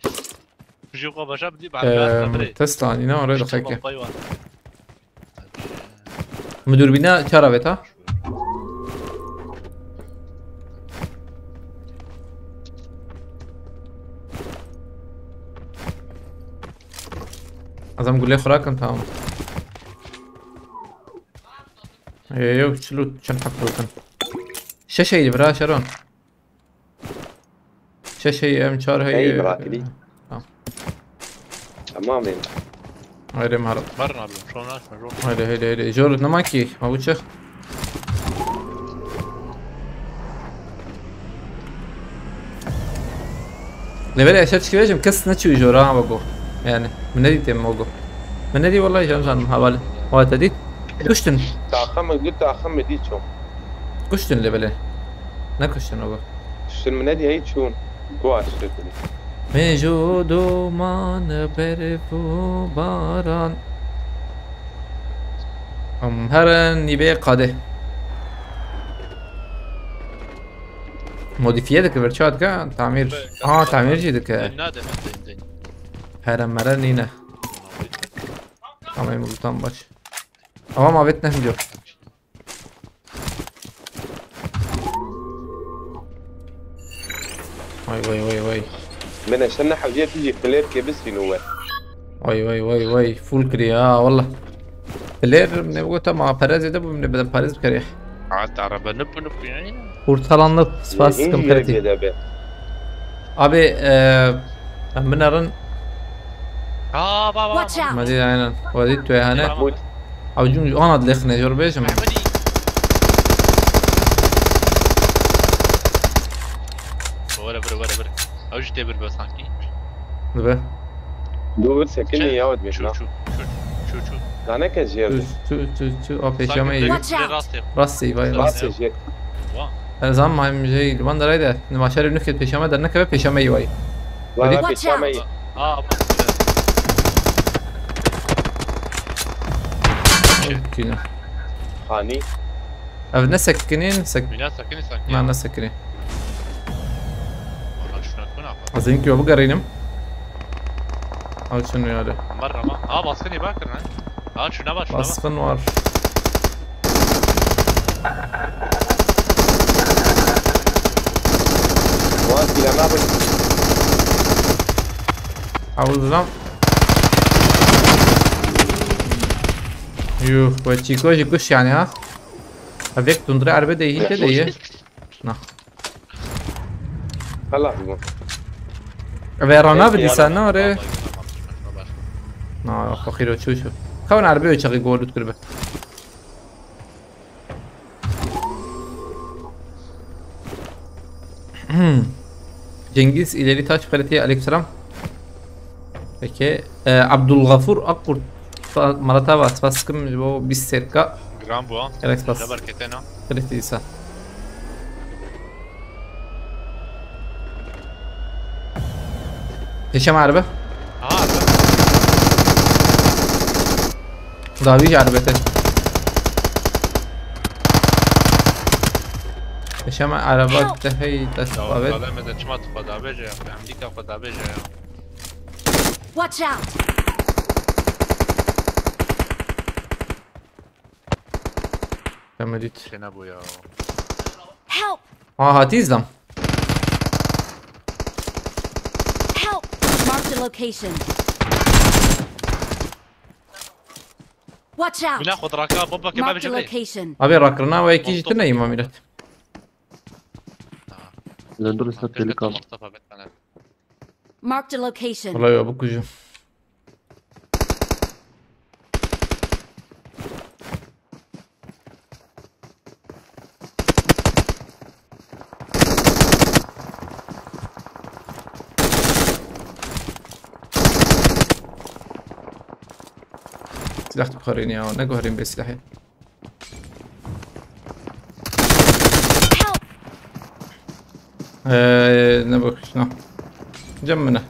Ji xwe başa bidî, Ehm, bari Tesla, îna oraya da xeke. Min dûrbîna çara vêta. Ez em gulê xwe rakim, tamam. Ê, yew çil û çend heb kotin. Şeş heyî bira Şeron. Şeş heyî, em çar heyî. Heyî, bira kirî. Tamam. Tamam ê. Haydi Maro. Barın abi, şunu açma, şunu. Haydi, haydi, haydi. Jor, ne maki? Ma bu çık. Lê belê ez şev çi bêjim, kes neçû jora ha wego. Yani, min nedî têm wego. Min nedî wallahî, jan jan heval. Wa te dît? Kuştin. Taxim, du taxim mi dî çû. Kuştin lê belê. Ne kuştin wego. Kuştin min nedî hey çûn. Guaş şekilî. Mêjo doman berf û baran. Em herin nîbê qadê. Modifiye dike, vir çawa dike? Tamir. Be, Aha, tamir jî dike. Nade, nade, nade. Here mere nîne. Tamam, bu tam baş. Ama mavet ne diyor? Vay, vay, vay, vay. Min eşen ne hewce tijî flêr ke bisîno we. Vay, vay, vay, vay. Full kiriye ha, wallah. Flêr, ne bu tamam, para zêde bu, ne beden para zêde kiriye. Hat araba nip nip yani. Kurtalanlık, spas, Hîn jî sıkıntı. Yek zêde be. Abi, e, ben binerin. Aa, bak, bak, bak. Watch out! Hadi aynen. Hadi tu yani. Tamam. Abi, cun, ana dilexine, jor bêjim. Mehmedî. Were, were, were, were. Ew jî tê bir be sanki. Dibe. Dur, sekinî ya, çu, çu, çu, çu, çu. Daneke jêr. Çu, çu, çu, çu. A, pêşiya me yî. Watch out. Rastê, vay, rastê jêr. Wa. Ez zan ma em jê li van derayde. Nima şerê nûkê pêşiya me dernekeve, pêşiya me yî vay. Vay, vay, pêşiya me yî. Aa, bak. Kîne. Hanî. Ev ne sekinî, sek- Bîna sekinî sanki. Na, ne sekinî. Valla şuna kuna bak. Ez ê hinkî we bigerînim. Ew çi nû yade. Merhaba. Aa, baskın iyi bakın lan. Aa, şuna bak, şuna bak. Baskın var. Wan kîlana bik. Ew zilam. Yuh, we çîko jî kuş yani ha. Ev yek tundre erbe de hîn te de ye. Na. Xelas bû. Ev ê rana bidî sen, ne, re? Na, xwe xîro çû çû. Xewn erbe çaxî gol û dikir be. Cengiz İleri Taş Fereti, aleykümselam. Peki, e, Abdulgafur Akkurt, spa-, Maratava, spas dikim ji bo bîst serka. Giran bû ha. Gerek spas. Te berkete na. Xelîf dîsa. Pêşe me erbe. Aha, erbe. Dawî ji erbe te. Pêşe me ereba te hey dest. Ya, babet. Xwedê me de çima tu xwe dabêje ya. Em dîka xwe dabêje ya. Watch out! Te me dît. Şey ne bu ya? Help! Ha, hatî izlam. Help! Marked a location. Watch out! Bina xwe diraka, bomba ke Marked a bebişe. Location. Abi, rakirina ve iki Molotov. Jitine ima milet. Lendor ise telik al. Mustafa, bir tane. Marked a location. Kolay ya, bu kucu. Silah dixwarîne ya, ne guherîn bê silahê. Ee, ne bakış, ne? Cem mi ne?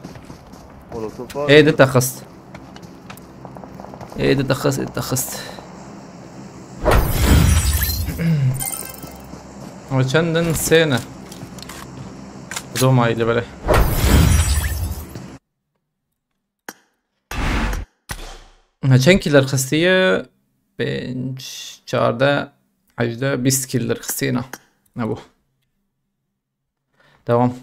Molotof var. Ê di texist. Ê di texist, ê di texist. O çendin sê ne? Doma ile böyle. Ne çend killer xistiye? Pênc, çardeh, hejdeh, bîst killer xistiye ne? Ne bu? Devam.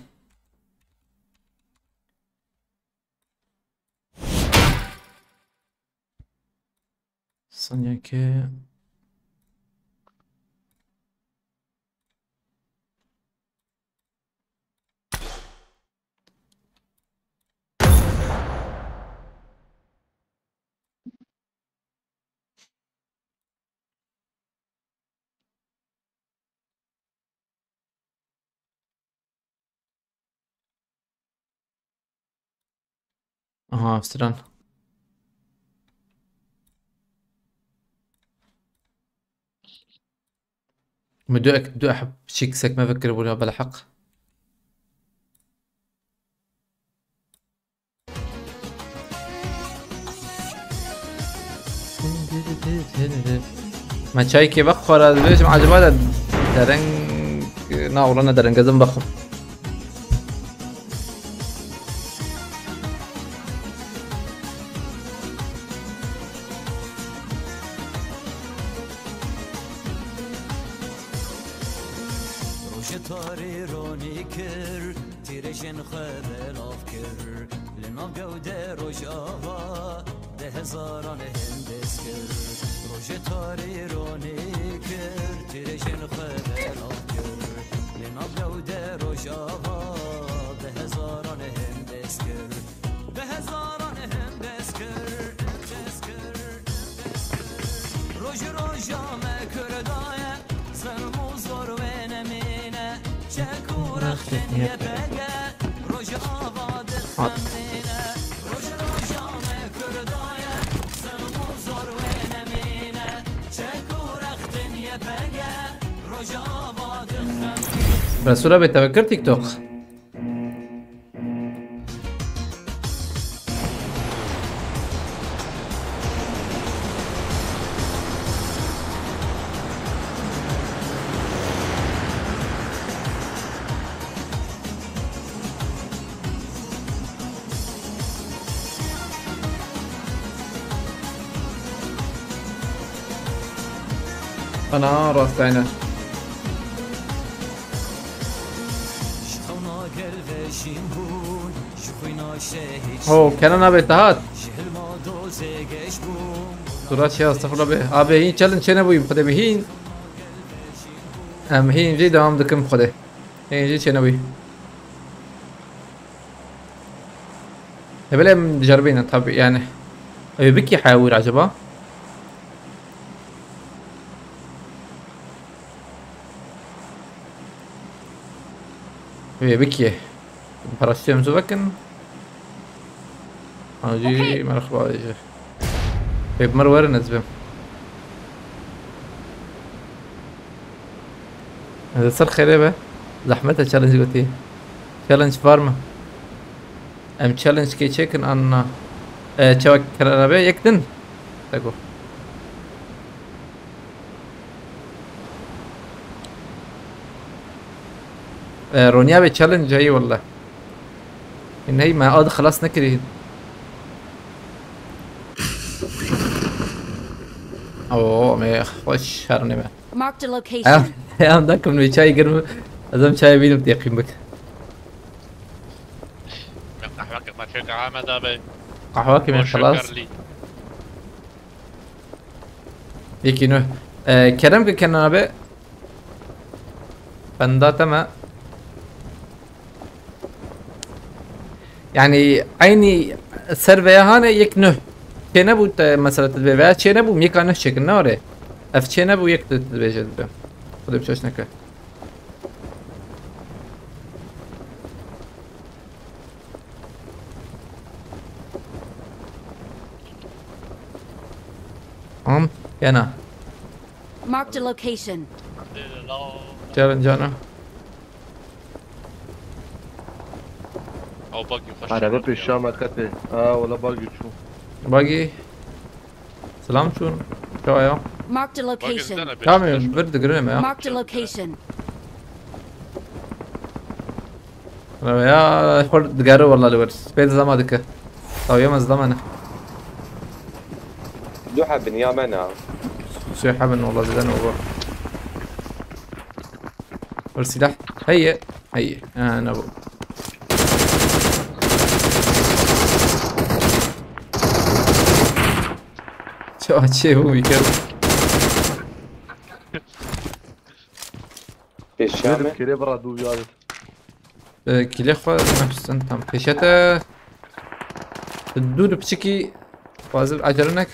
Sanki Aha, Avstran. Min du ek-, du ehb çîk sekme vekiribû ya belheq. Me çayekê vexwara, dibêjim, ecaba de dereng, na, wala ne dereng, ez ê vexwim. Rojê tarî ronî kir, tîrêjên xwe belav kir. Li nav gewde Rojava, deh hezaran hindis kir. Rojê tarî ronî kir, tîrêjên xwe belav kir. Li nav gewde Rojava, deh hezaran hindis kir. Bi hezaran hindis kir, hindis kir, hindis kir. Roj roja me Kurda ye, zilm û zor wê nemîne. Çek û rextên Y P G, Rojava dixemîne. Roj roja me Kurda ye, zilm û zor wê nemîne. Çek û rextên Y P G, Rojava dixemîne. Resûla bê tefekir TikTok. Ana, rastayne. Ji xewna gel vejîn bûn, ji xwîna şehîd Ho, Kenan abi, te hat. Ji hilma dozê geş bûn. Surat şey, estağfurullah be. Abi, hîn challenge çêne bûyî, xwedê bi hîn. Em hîn jî devam dikim xwedê. Hîn jî çêne bûyî. E, belê em diceribînin tabi yani. Ew bikî heya wî re acaba? Wê bikî. Parasitê em zû vekin. Hacî Okey. Merhaba ji. Pê bi mir werin ez bim. Ez ser xêrê be. Zehmet e challenge gotî. Challenge var mı? Em challenge kê çêkin an na? E, çawa kirana be yek din? Tego. E, Ronya ve challenge heyî walla. Ney me ad xelas nekirî. Oo, me xweş her ne me. Marked a location. Em, em da kim çay girm. Ez em çay bînim teqîm bik. Min qehwekek me çêke Ahmed abi. Qehwekê me Boş xelas. Şekerli. Yekî nû. E, Kerem ki Kenan abi. Benda te me. Yani aynı ser veya hane yek nöh. Çê nebû te mesela tu dibê veya çê nebû yeka nöh çêkin ne orê. Ev çê nebû yek tu dibêje dibe. Xwedê bi çeş neke. Am, yana. Marked a location. Gelin canım. Ew buggy xweş. Araba pêşiya me kete. Ha, wala buggy çû. Buggy. Selam çûn. Çawa ya? Marked a location. Tamam, bir digirem ya. Marked a location. Ya, xor digere wala li wir. Spêt zama dike. Tawiye me zama ne. Du hebin ya me ne. Sê hebin wala zidane wala. Bir silah. Heye. Heye. Ha, ne bu? Çawa çê bû bir kere. Pêşiya me. Dedim kere bira du yarı. Ee, kile xwe nefsin tam. Pêşete. Dur piçikî. Fazil acele nek.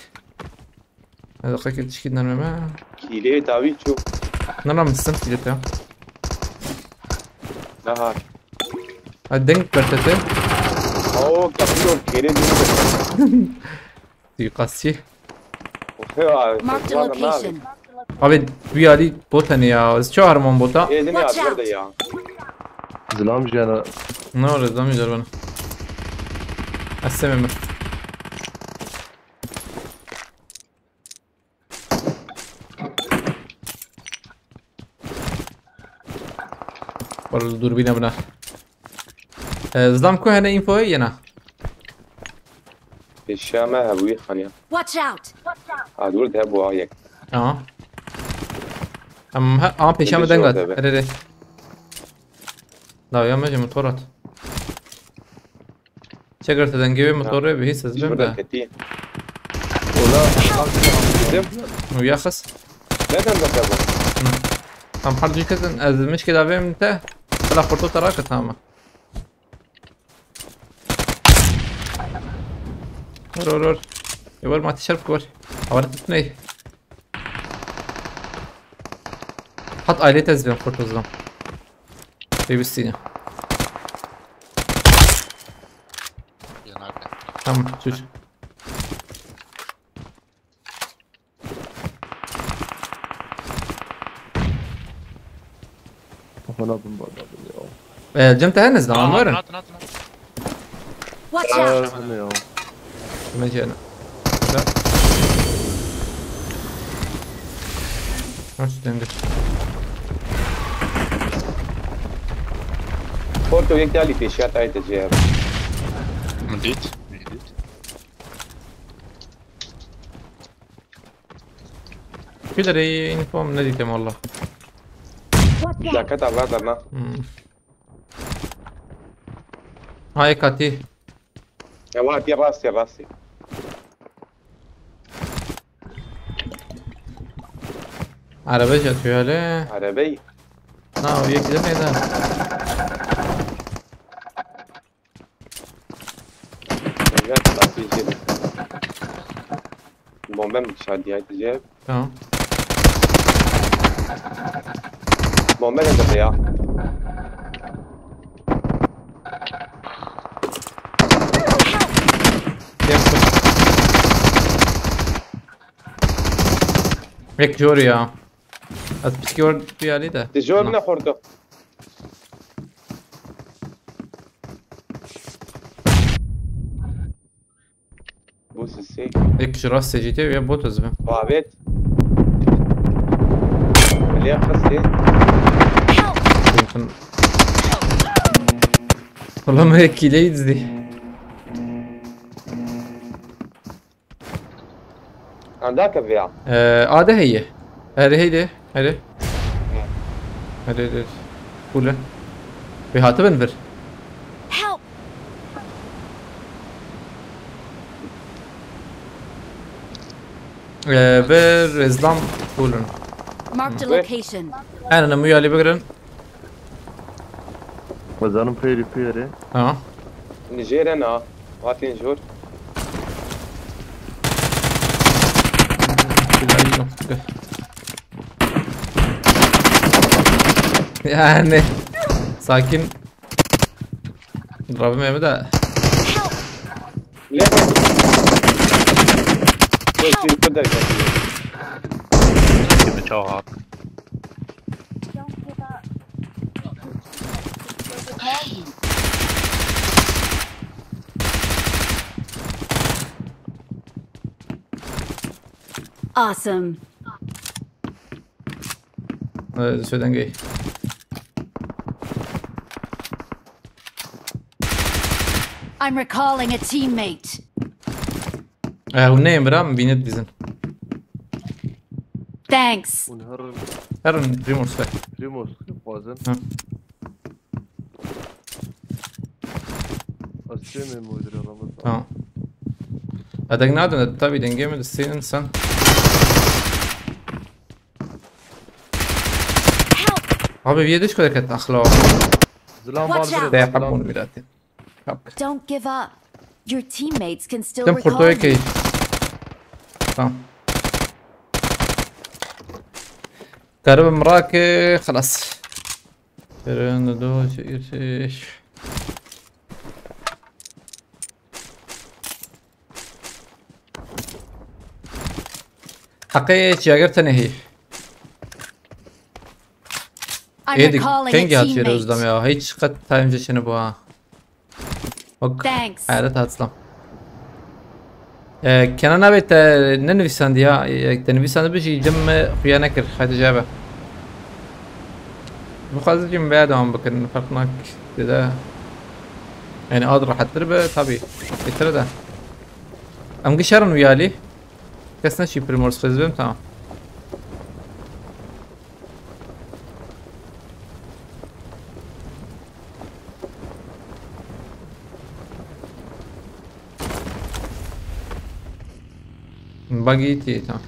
Hadi kakil çikit nermeme. Kîlê dawî çû. Nana mısın kile te? Daha. Hadi denk bertete. Oo, kapıyor, kere dönüyor. Suikastçı. Marked a location. Abi bu yali bota ne ya? Biz çağırman bota. Yedim ya, Watch out. Burada ya. Zilam jana. Ne olur, zilam jana bana. Estemem. Wala li dûrbîna bina. E, Zlam ku hene infoyê yena. Pêşiya me hebûyî xaniya. Watch out! Adwir de hebû a yek. Aha. Em he, aha pêşiya me deng hat. Erê rê. Dawiya me ji motor hat. Çeker te dengê wê motorê bihîst ez bêm de. Ola. Dedim. Û ya xis. Neden de bu? Tam her cî kesin ez mişkê davêm te. Bila xorto te rake tamam. Vur vur vur. E, vur ma tişer vur. Havara tutun ey. Hat aile tezbiyem xorto zlam. Pêwîstî ne. Yanarken. Tamam, çû. Hana bin bada bin ya. E, cem te hene zlam, var? Atın, atın, atın, atın. Watch out! Aa, bu ne ya? Hemen şey. Nasıl döndü? Porto yek dali pêşiya tayê te cê. Min dît. Min dît. Kî derê info min nedîtim valla. Watch out! Jaket avla derna. Hmm. Hay katî. Ya, wa, ya, rastî, rastî. Araba jî tûye lê. Arabayı. Na, o yek de neydi? Evet, rastî jî. Bombe mi dışarı diye gidecek? Tamam. Bombe ne dedi ya? Gel. Pek zor ya. Az pişki var bir yerde de. Di jor ne xorto? Bu sesi. Ek ji rastê jî tê ya bot ez bim. Babet. Lê qistê. Help! Mümkün. Oğlum, ek kileyi dizdi. Anda ke veya. Ee, ade heye. Hadi heydi. Hadi. Hadi hadi. Kule. Bir hatı ben ver. Help! Ee, ver Islam kulun. Marked a location. Aynen, bu yali bigrin. Vazanim peyri peyri. Tamam. Nijêre na. Hatîn jor. Yani. Sakin. Rabbim emi de. Lê. Dur, dur, dur, dur. Gibi çaw hak. Awesome. Ee, şöyle gel. I'm recalling a teammate. Ee, hûn neyên bira, min bînê dizin. Thanks. Hûn her Herin Primorsk. Primos dixwazin. Hı. Ez çê me moydire Ramazan. Tamam. Edek nadin, tabii dengê min distînin sen. Abi bir yediş kadar ket ahlak. Zilan Watch var out. Be direkt. yapma bunu biraz. Bak. Don't give up. Your teammates can still Sen recall kurtuya you. ki. Tamam. Garibim rake, خلاص. Eren do şey. Heqê çiyager tenê heyî. I'm Êdî recalling kengî a hatiye Rozdam teammate. Ya? Hiç qet time çêne bû ha. Ok. Thanks. Hayret hatslam. Ee, Kenan abi te ne nivîsandiya, e, te nivîsandibû jî cem me xuya nekir. Haydi cevap. Bixwazin jî min veya devam bikin. Ferq nak tê de. Yani ad rahattir be tabii. Bêtir de. Em gişerin wî alî. Kes neşî Primorsk xizbim, tamam. Buggy tê, tamam.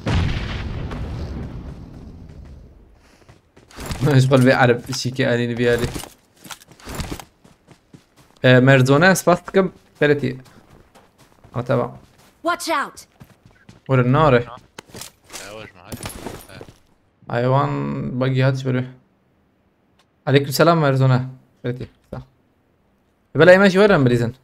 Ji xwe vê Ereb şîkê anîn vî alî. E, Merzone spas dikim, Feretî. Ataba. Watch out. Were nare. Yavaş mı? Hadi. Hayvan bagi hat şöyle. Aleyküm selam Merzone. Feretî. Sağ. Bela yemek var mı bizin?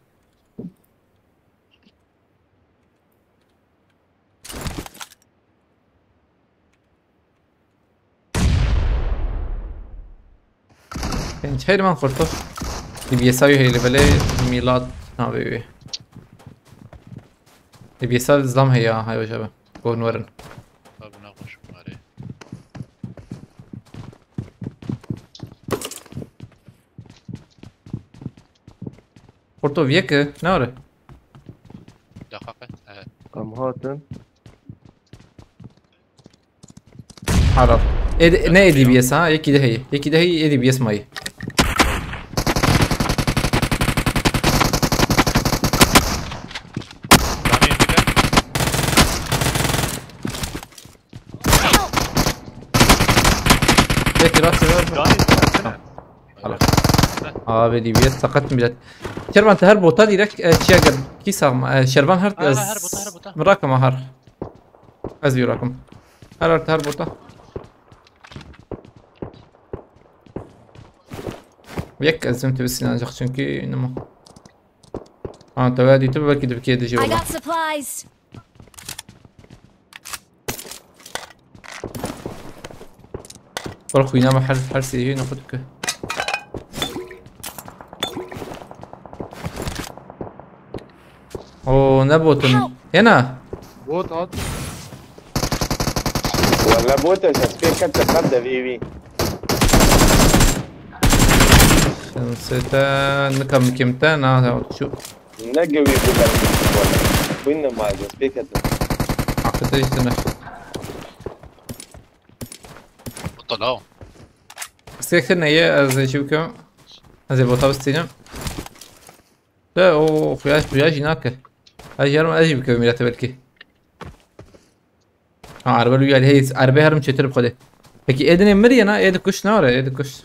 Pênc heyr man xurto. D B S a wî heyli belê mîlat navê wî. D B S a zlam heye ha, hay hoca be. Gon werin. Abi ne koşum var ya. Xurto viyek ne were? Dakika. Evet. Em hatin. Haral. Ed, ne A D B S ha? Yekî de heye. Yekî de heye A D B S mayî. Rami bir de. Peki rast ver. Rami bir de. Haral. Abi D B S sakat millet. Şervan te her bota direkt e, çiye gel. Ki sağma. E, Şervan her Ha, ha, her bota, her bota. Merak ama har. Ez yorakim. Her her her bota. Yek ez tu bisin ancak çünkü ne mi? Ha, te waya dîtibû belkî dibikê dijî I wala. Got supplies. Wala xwîna me her, her sêvî ne xwe dike. O ne botin. Hena. Bot hat. Wala bot e, ez pê kete qet de vî vî. Şansê te nikam kim te na şu. Ne gewî bû ber wala. Xwîn ne ma ez pê kete. Hakikaten işte ne. Bota la. Seksen neye ez şey bikim. Ez bota bistînim. De o xuya xuya jî nake. Ez yarım ez jî bikim mirete belki. Ha araba lu yali hey araba herim çetir xwedê. Peki Edinê miriye na Edi kuş ne ara Edi kuş.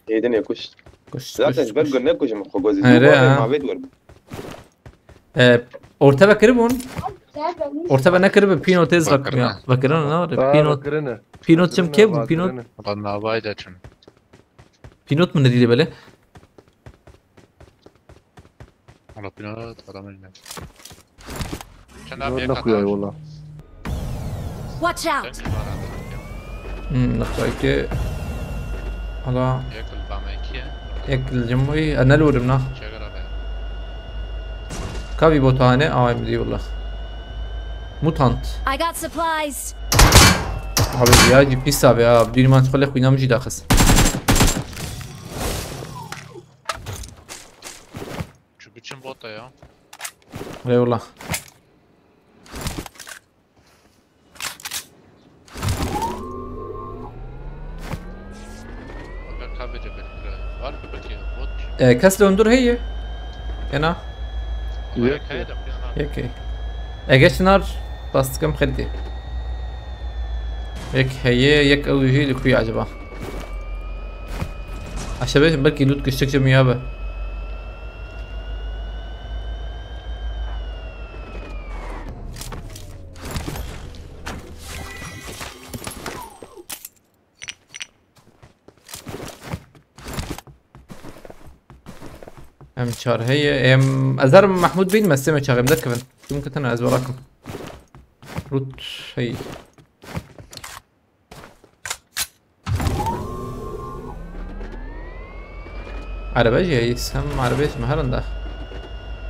Êdinê kuşt. Kuş, zaten kuş, ji ber kuş. Gul nekujim xwe gozî. Here, zû ha. Mavê dwer. E, orte vekiribûn? Orte ve nekiribi, pîno têz vekiribûn ya. Vekiribûn. Vekiribûn, ne var? Ha, pîno, vekirine. Pîno çim kê bû, pîno? Vekirine. Valla navayê de çim. Pînot min nedî lê belê. Ala pînot, ala min ne. Çend abi yek nexuyay hata. Wala. Watch out! Sen mi var abi? Hmm, nexuyay ki. Ala. Yek li ba me ikiye. Yek li cim wî, e, ne lûrim na. Çeker abi. Kavî botane, ay mi dî wala. Mutant. I got supplies. Abi ya, cî pîs abi ya. Dûnî man xwe lê xwîna min jî daxist. Şu biçim bota ya. Eyvallah. Bak, kaybedecek belki. Var mı peki bot? E, kes li hundir heye? Ena? Yok, yok. Yek heye. Yek heye. E, geç nar, bastıkım xelti. Yek heye, yek ew jî li ku ye acaba? Aşağı belki loot kiştik cemiye abi. Em çar heye, em ez her Mahmud bin, me sê me çaxê em derkevin. Kim kitine ez welakim. Rut hey. Araba jî heye, hem arabê ji me herin de.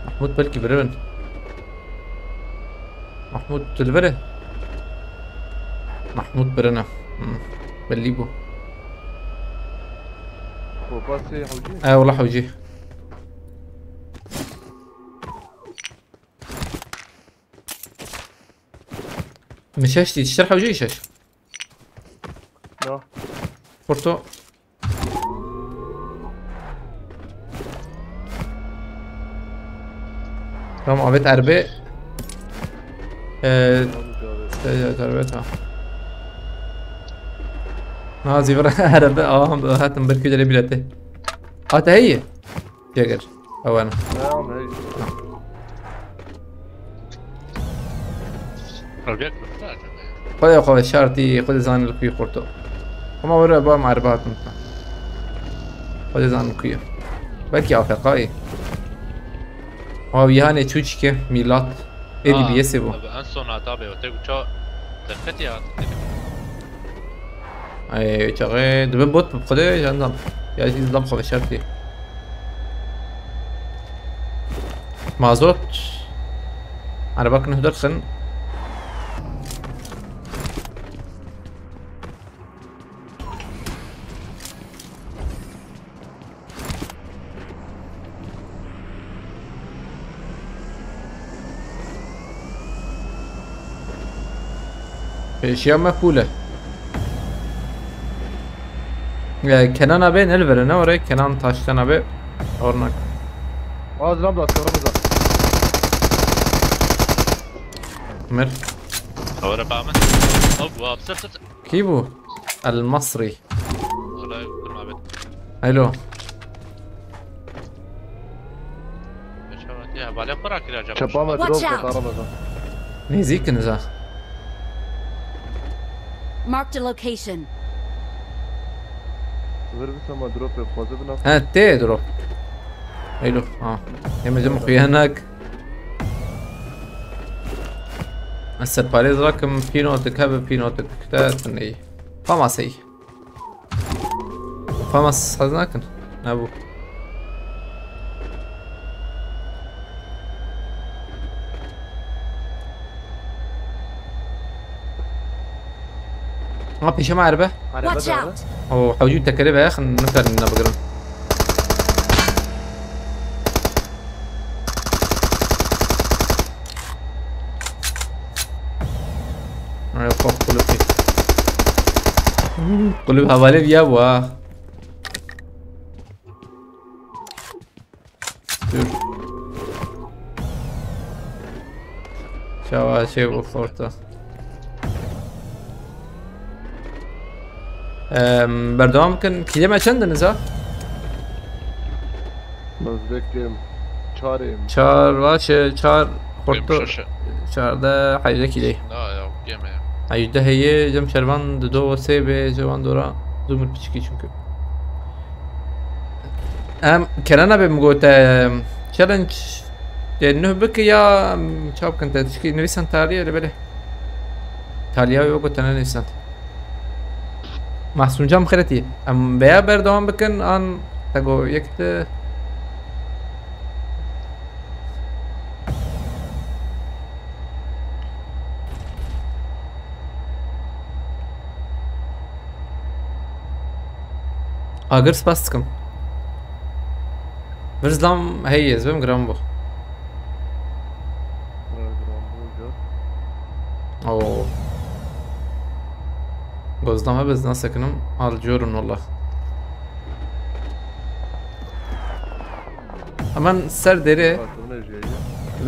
Mahmud belkî biribin. Mahmud tu li vir e? Mahmud birine. Hmm. Bellî bû. Kopasê hewcî? E, wala hewcî. Min şeş dît, şer hewcî şeş. No. Kurto. Tamam, Ahmet Erbe. Ee, Ahmet abi. Ee, Erbe, tamam. Na, zîvir Erbe, aha, hatim bir kudere bileti. Ate heye. Jêgir. Ew ne. Tamam, hey. Ev yek mi? Xwedê xwe şartî, xwedê zanî li ku yî xurto. Hema were ba merba hatin. Xwedê zanî ku ye. Belkî A F K yê. Wa wî hanê çû çike mîlat. Ê D B S'ê bû. Abi en son hata be, o tek uça derfetî hat. Ay, çaxê dibe bot bi xwedê jandam. Ya jî zam xwe şertî. Mazot. Araba kin hudur xin. Pêşiya me pûl e. E, Kenan abi ne li vir e, ne were? Kenan Taşkan abi. Ornak. Azram da, azram da. Mir. Ora ba min. Hop, hop, sır, sır, sır. Kî bû? El Masri. Wala, durma bit. Alo. Çapa me drop. Watch out! Ramazan. Nêzîk in za. Marked a location. Vir bisema drop ê xwazê bina. He, tê drop. Alo, ha. Em jim xuyanak. Ez serparêz rakim, pînotik hebe, pînotik te tuneyî. Famaseyî. Famas hez nakin. Nebû. Ha, pêşe me erbe. Watch out! O hewcî tekerê ve yaxin nikarin ne bigirin. Ay, xwe qulip. Qulip hevalê viya bû ha. Dur. Çawa şey bu forta. Em, berdewam bikin. Kîlê me çend in, Nizar? Ez vê kêm çarê im. Çar baş e, çar Benim xorto. şaşı. Çardeh, hevdeh kîlê. Na ya, yeme ya. Hevdeh heye, cem şervan dido sê bê, şervan dora zûmir piçikî çünkü. Em kerana bê mi gote challenge de nuh bike ya em, çap kin te tişkî nivîsan taliye le bele. Taliya yo gotene nivîsan. Mahsûn Can xêretî. Em veya berdewam bikin an tego yek de Agir spas dikim. Vir zilam heye ez bim giran bû. Oo. Gozlama bez nasekinim. Al corun valla. Hemen ser derê.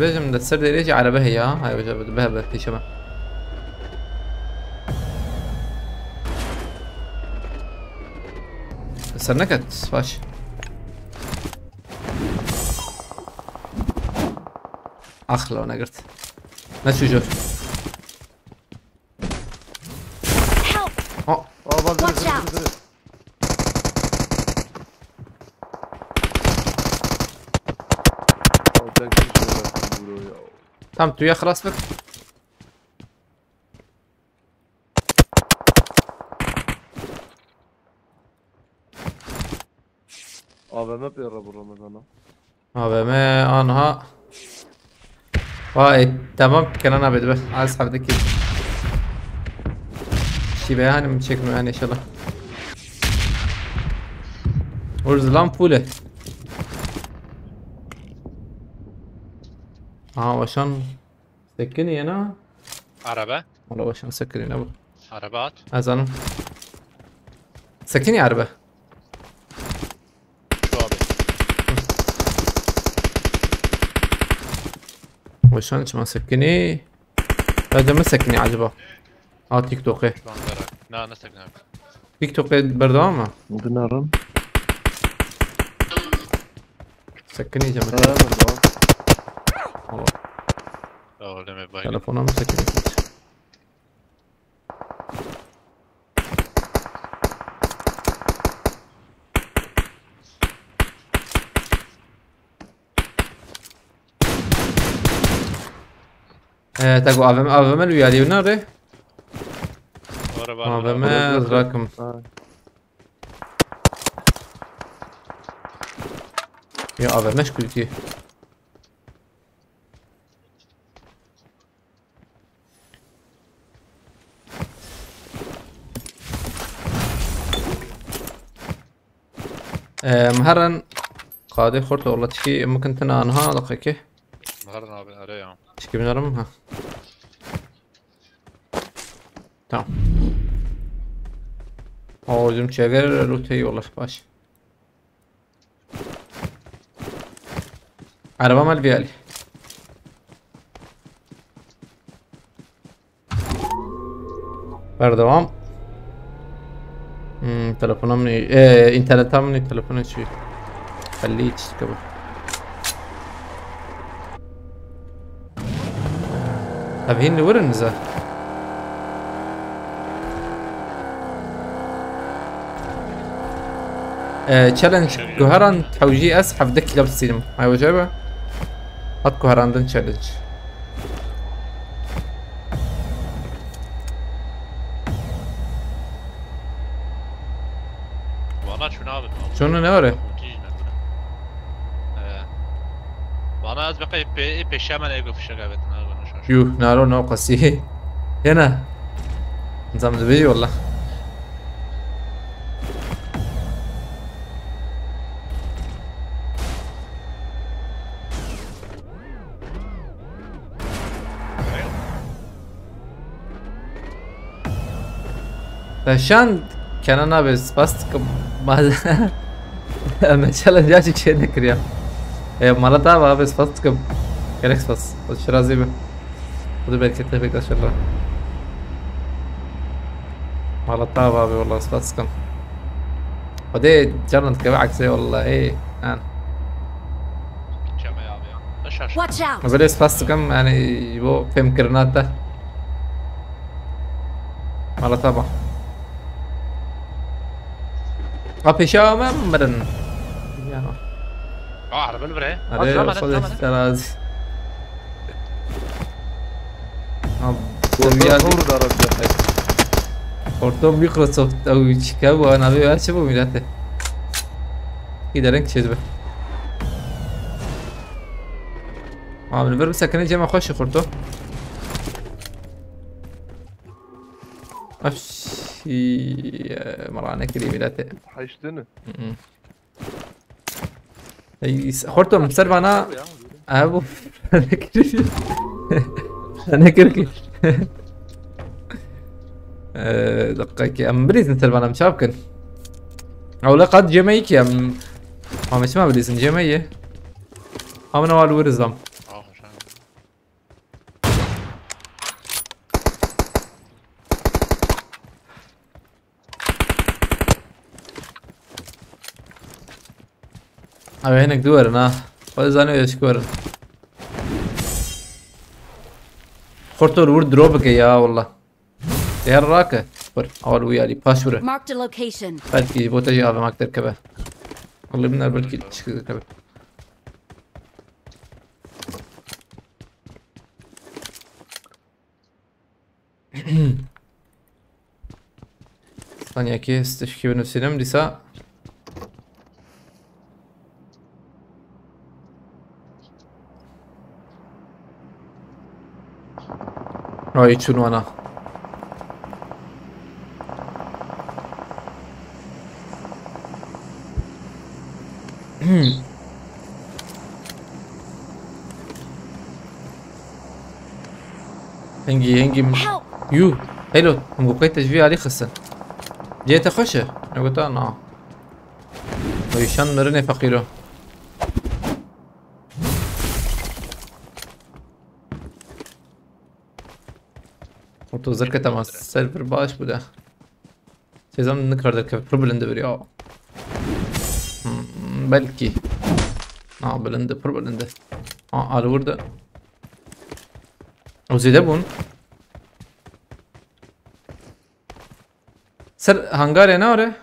Bêjim de ser derê jî erebe heye ha. Hay hoca, bebe pêşe me. Ser neket, baş. Ax la negirt. Ne çû jor? Help! Oh, Aa, bak, Watch biri, out. biri, biri. Aa, tek bir şey yaptım bro ya. Tam tu ya xelas bik. A V M pê re bu Ramazan'a. A V M anha. Vay tamam, Kenan abi de ben az hafta ki. Şibe yani mi çekmiyor yani inşallah. Urzulan pule. Aha, başan sekini yena. Araba. Valla başan sekini ne bu? Araba at. Azanım. Sekini araba. Şu abi. Başan çima sekini. Ya cama sekini acaba? Ha, TikTok'e. Şu an gara. Na ne sakın abi. TikTok'e berdewam mı? Dinarım. Sekini cama. Ha, burada. Allah. Oğlum e bay. Telefona mı sekini? Ee, tak o A V M, A V M lu yali ne re? Araba. A V M zrakim. Ha. Ya A V M şkültü. Em, heran qadê xort ola tişkî mumkin tine anha daqekê. Baharın abi araya. Tişkî binarım ha. Tamam. Hocam çeger lütfeyi olur baş. Araba mal bir hali. Berdewam. Hmm, telefona min, e, interneta min, telefona çi? Xelî çi dike bu? Ev hîn li wir in niza. E, challenge guheran tewjî ez hevdeh kilo bistînim. Ay hoca be. Hat guherandin challenge. Vana şunu abi. Şunu ne var ya? Ee, Vana az bekle pe peşemen ego fişek evet ne var şaş. Yuh, naro no qasî. Hena. Nizam dibêjî wala. Te şand Kenan abi, spas dikim. Em challenge ya çi çê nekiriya. E, mala ta abi, spas dikim. Gerek spas. Xwedê şirazî be. Xwedê berketê bêt inşallah. Mala ta abi, wallah spas dikim. Xwedê canan dikeve eksê wallah. Ê, an. Watch out! Belê spas dikim, yani, bo fêmkirina te. Mala te ba. A pêşiya me mirin. Ya. Aa, araba li vir e. Hadi, Hadi, devam et, devam et. Terazî. Abi, Xorto ya hewr dara bize. Xorto Microsoft ew çike bu, ana bir her şey bu millete. Gidelim çizme. Abi, bir sekene cema hoş Xorto. Af, şey, e, mala ne kirî millete. Haştını. Hı hı. Ey, s-, Xorto, min ser vana. Ev bu. Ne kir ki? Ne kir ki? Ee, dakika ki, em bilîzin ser vana, em çav kin. Ewle qat cemeyî ki, em. Ama çima bilîzin cemeyî? Ama ne var, wiriz am. Abi hinek dû werin ha. Xwedê zanî wê çi werin. Xorto li wir drop bike ya wallah. Ê her rake. Bir awal wî alî paş wire. Marked a location. Belkî bo te jî A V M derkeve. Wallahî binler belkî çi derkeve. Saniyekê stişkî binivîsînim dîsa. Ay çûn wana. Hingî, hingî. Help! Yuh. Hello. Hingî qey te ji vî alî xistin. Cihê te xweş e? Ne gota na. Nîşan mirinê feqîro. Xorto zirke tema server baş bû de. Sêzan nikar derkeve, pir bilind e bir ya. Hmm, belkî. Ha, bilind e, pir bilind e. Ha, alî wir de. Ew zêde bûn. Ser hangarê ne ore?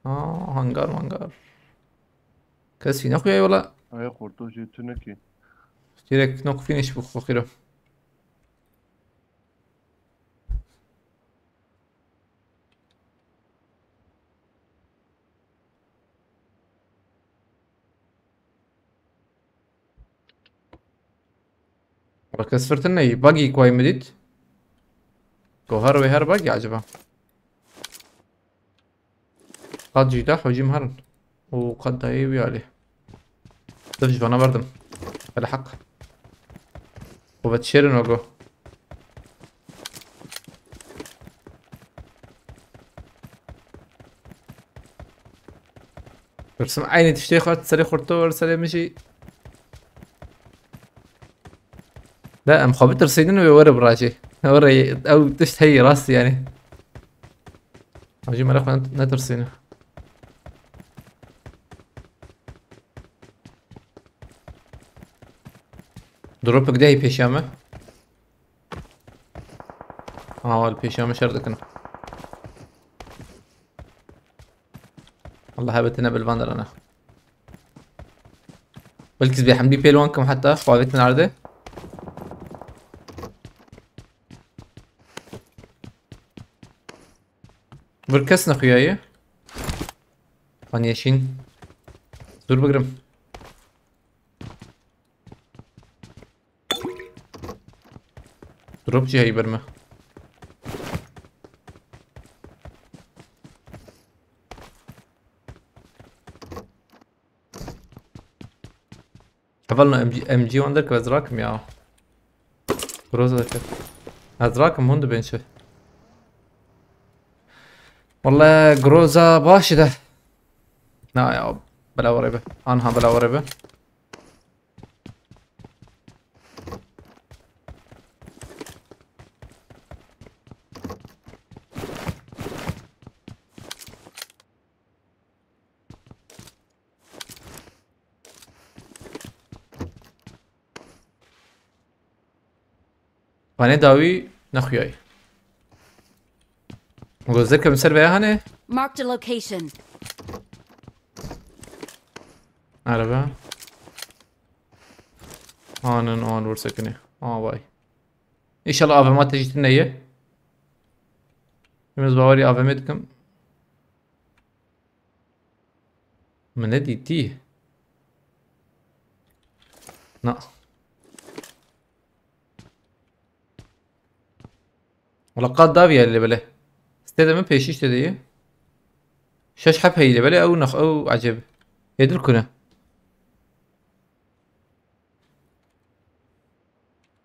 Ha, hangar mangar. Kes fîna xuya yola. Ay Xorto jê tu nekî. Direkt nok finish bu xiro. Wala kes firtin neyî. Buggy kuay min dît. Go her wê her buggy acaba? Qad jî da hocî min herin. Û qad dayê wî alî. Dif ji vana berdim. Hele heq. Quwet şêrin ogo. Pirsim eynî tiştê xwe serê Xorto wer serê min jî. De em xwe bitirsînin wê were birajê. Were ew tişt heyî rast yani. Hacî mele xwe net-, netirsîne. Dropik de hî pêşiya me. Aha, wal pêşiya me şer dikin. Allah hebetine bil van derane. Belkî bê hemdî pêl wan kim heta xwe avêtin erdê. Bir kes nexuyaye. Van yeşîn. Dur bigirim. Drop jî heyî bir me. Hevalno M G, M G wan derkeve ez rakim ya. Groza derkeve. Ez rakim hûn dibên çi. Wallahî Groza baş e de. Na ya, bela were be. Anha bela were be. Panê dawî nexuyayî. Gözler ke min ser veya hane. Marked a location. Araba. Anin an vur sekinê. Aa vay. İnşallah A V M te jî tune ye. Hemiz bawerî A V M dikim. Min nedîtî. Na. Wala qat daviye lê belê. Stê de min pêşî işte de ye. Şeş heb heyî lê belê ew nex ew ecêb. Hêdir kune.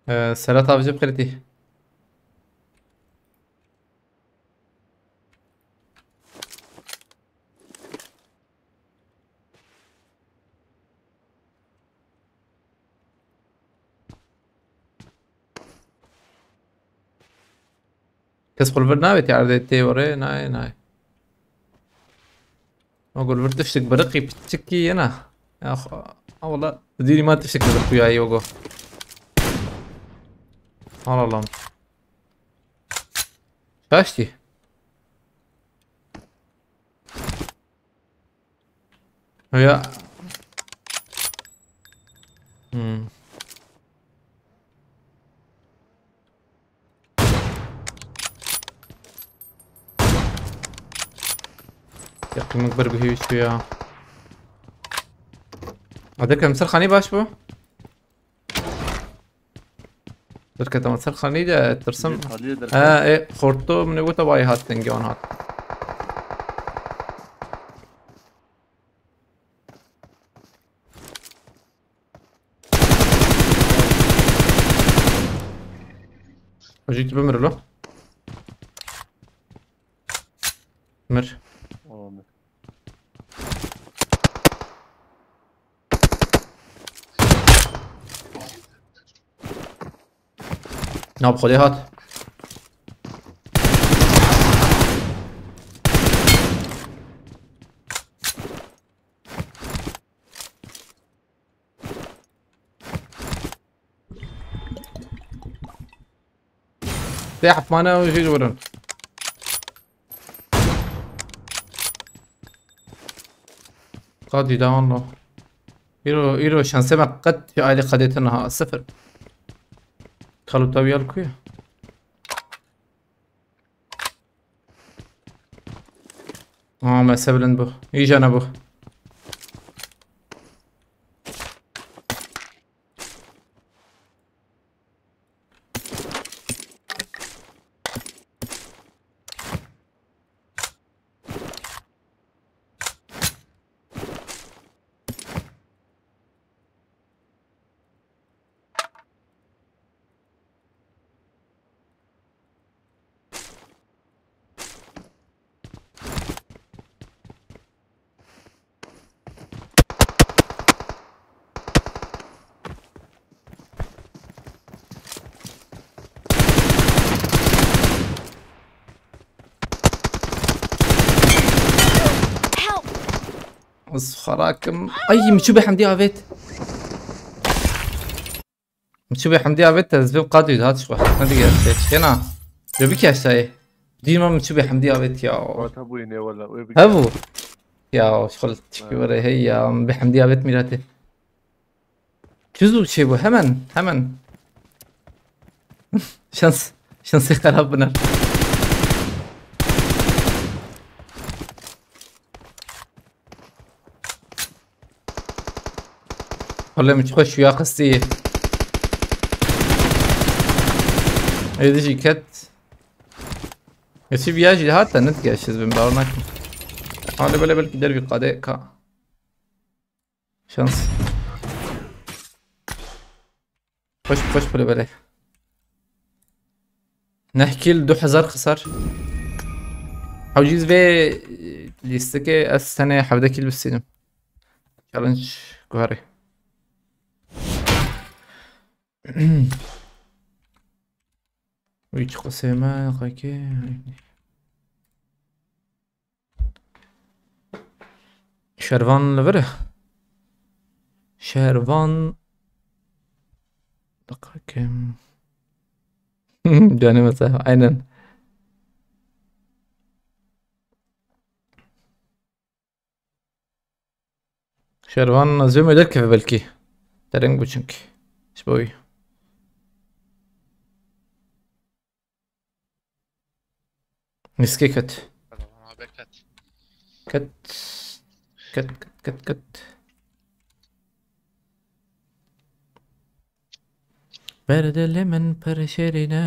Ee, Serhat avcı kredi. Kes xwe li vir navêtî erdê tê orê, nayê, nayê. O gul vir tiştik biriqî piçikî yena. Ya xwe, ha wala, dîrî ma tiştik biriqî ya yogo. Al Allah'ım. Kaçtı? Ya. Hmm. Yakınlık bir bir şu ya. Adek emsel xanî baş bu. Derketama ser xanî de tirsim. Xalî derket. Ha, e, xorto min got vay hat dengê wan hat. Hocî tu bimir lo. Mir. Amin. Na bi Xwedê hat. Tê hepmane ew jî diwirin. Qadî da Allah. Îro, îro şansê me qet ji ailê qedê tune ha, sifir. Kaluta wî ya li ku ye? Aa, mese bilind bû. Îja nebû. Help! Ez xerakim. Ay, min çû bê hemdî avêt. Min çû bê hemdî avêt, ez vêm qadî hat xwe. Ne digel tê. Kena. Rêbik yaşayê. Dîma min çû bê hemdî avêt ya. Wata bûyî ne wala. Wê bike. Hebû. Ya, şol çikî were hey ya. Min bê hemdî avêt mîratê. Çi zû çêbû, hemen, hemen. Şans, şansê xerab biner. Xulê min çi xweş ya xistî. Êdî jî ket. Êsî viya jî hat te, ne digeşiz bin, bawer nakim. Hale bele belkî dervî qadê ka. Şans. Xweş, xweş pire bere. Neh kîl du hezar xisar. Hewcîz vê, e, lîstikê ez tenê hevdeh kîl bistînim. Challenge guherê. Wî çi qisê me, qekê. Şervan li vir e. Şervan. Diqekim. Canım mesela, aynen. Şervan zûmê derkeve belkî. Dereng bû çünkü. Ji bo wî. Nîskê ket. Tamam abi, ket. Ket. Ket, ket, ket, ket. Ber dilê min pir şêrîn e.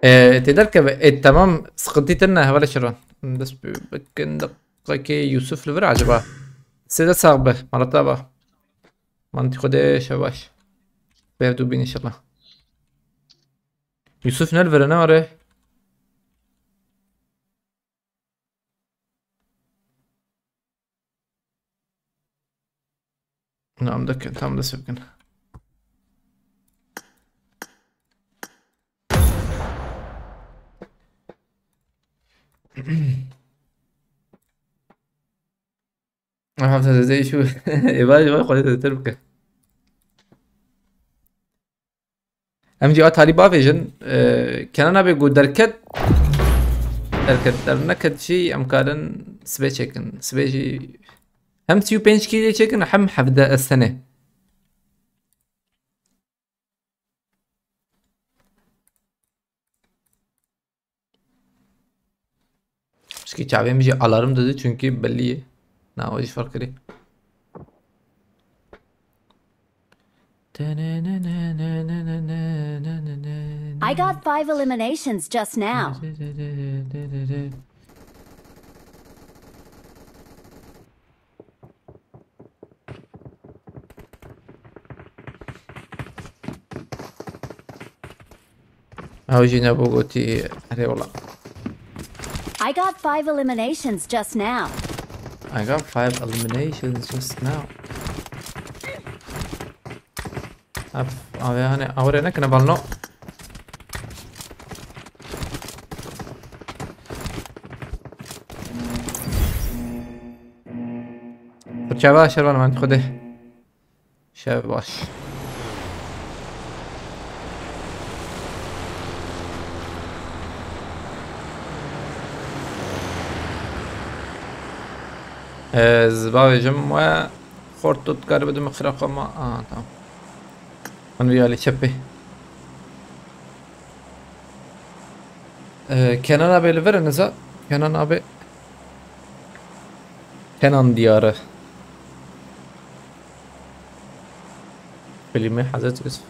Ee, tê derkeve. E, tamam, sıkıntı tine, hevalê Şervan. Dest bi-, bikin deqekê Yusuf li vir acaba. Sê de sax be, malata ba. Manti xwe de şebaş. Bev dû bin inşallah. Yusuf ne li vir e, ne are? Nam dikin, tam dest bikin. Aha, zêde şu. Ê, vay, vay, xwedê zêdetir bike. Em jî a talî bavêjin, e, Kenan abi got derket, derket, derneket jî em karin sibê çêkin. Sibê jî hem sî û pênc kîlê çêkin, hem hevdeh S N. Pişkî çavê min jî alarm dide, çünkü bellî ye. Na, o jî fark kirî. I got five eliminations just now. Ew jî nebû gotî, erê wala. I got five eliminations just now. I got five eliminations just now. Ef, avê hane, awre nekine balno. Çava Şervan, man xwedê. Şev baş. Ez bavêjim we xort tu dikarî bidî min xira xwe ma. Aha, tamam. Min vî alî çepê. Ee, Kenan abi li vir e niza. Kenan abi. Kenan Diyarı. Filmi Hazreti Yusuf.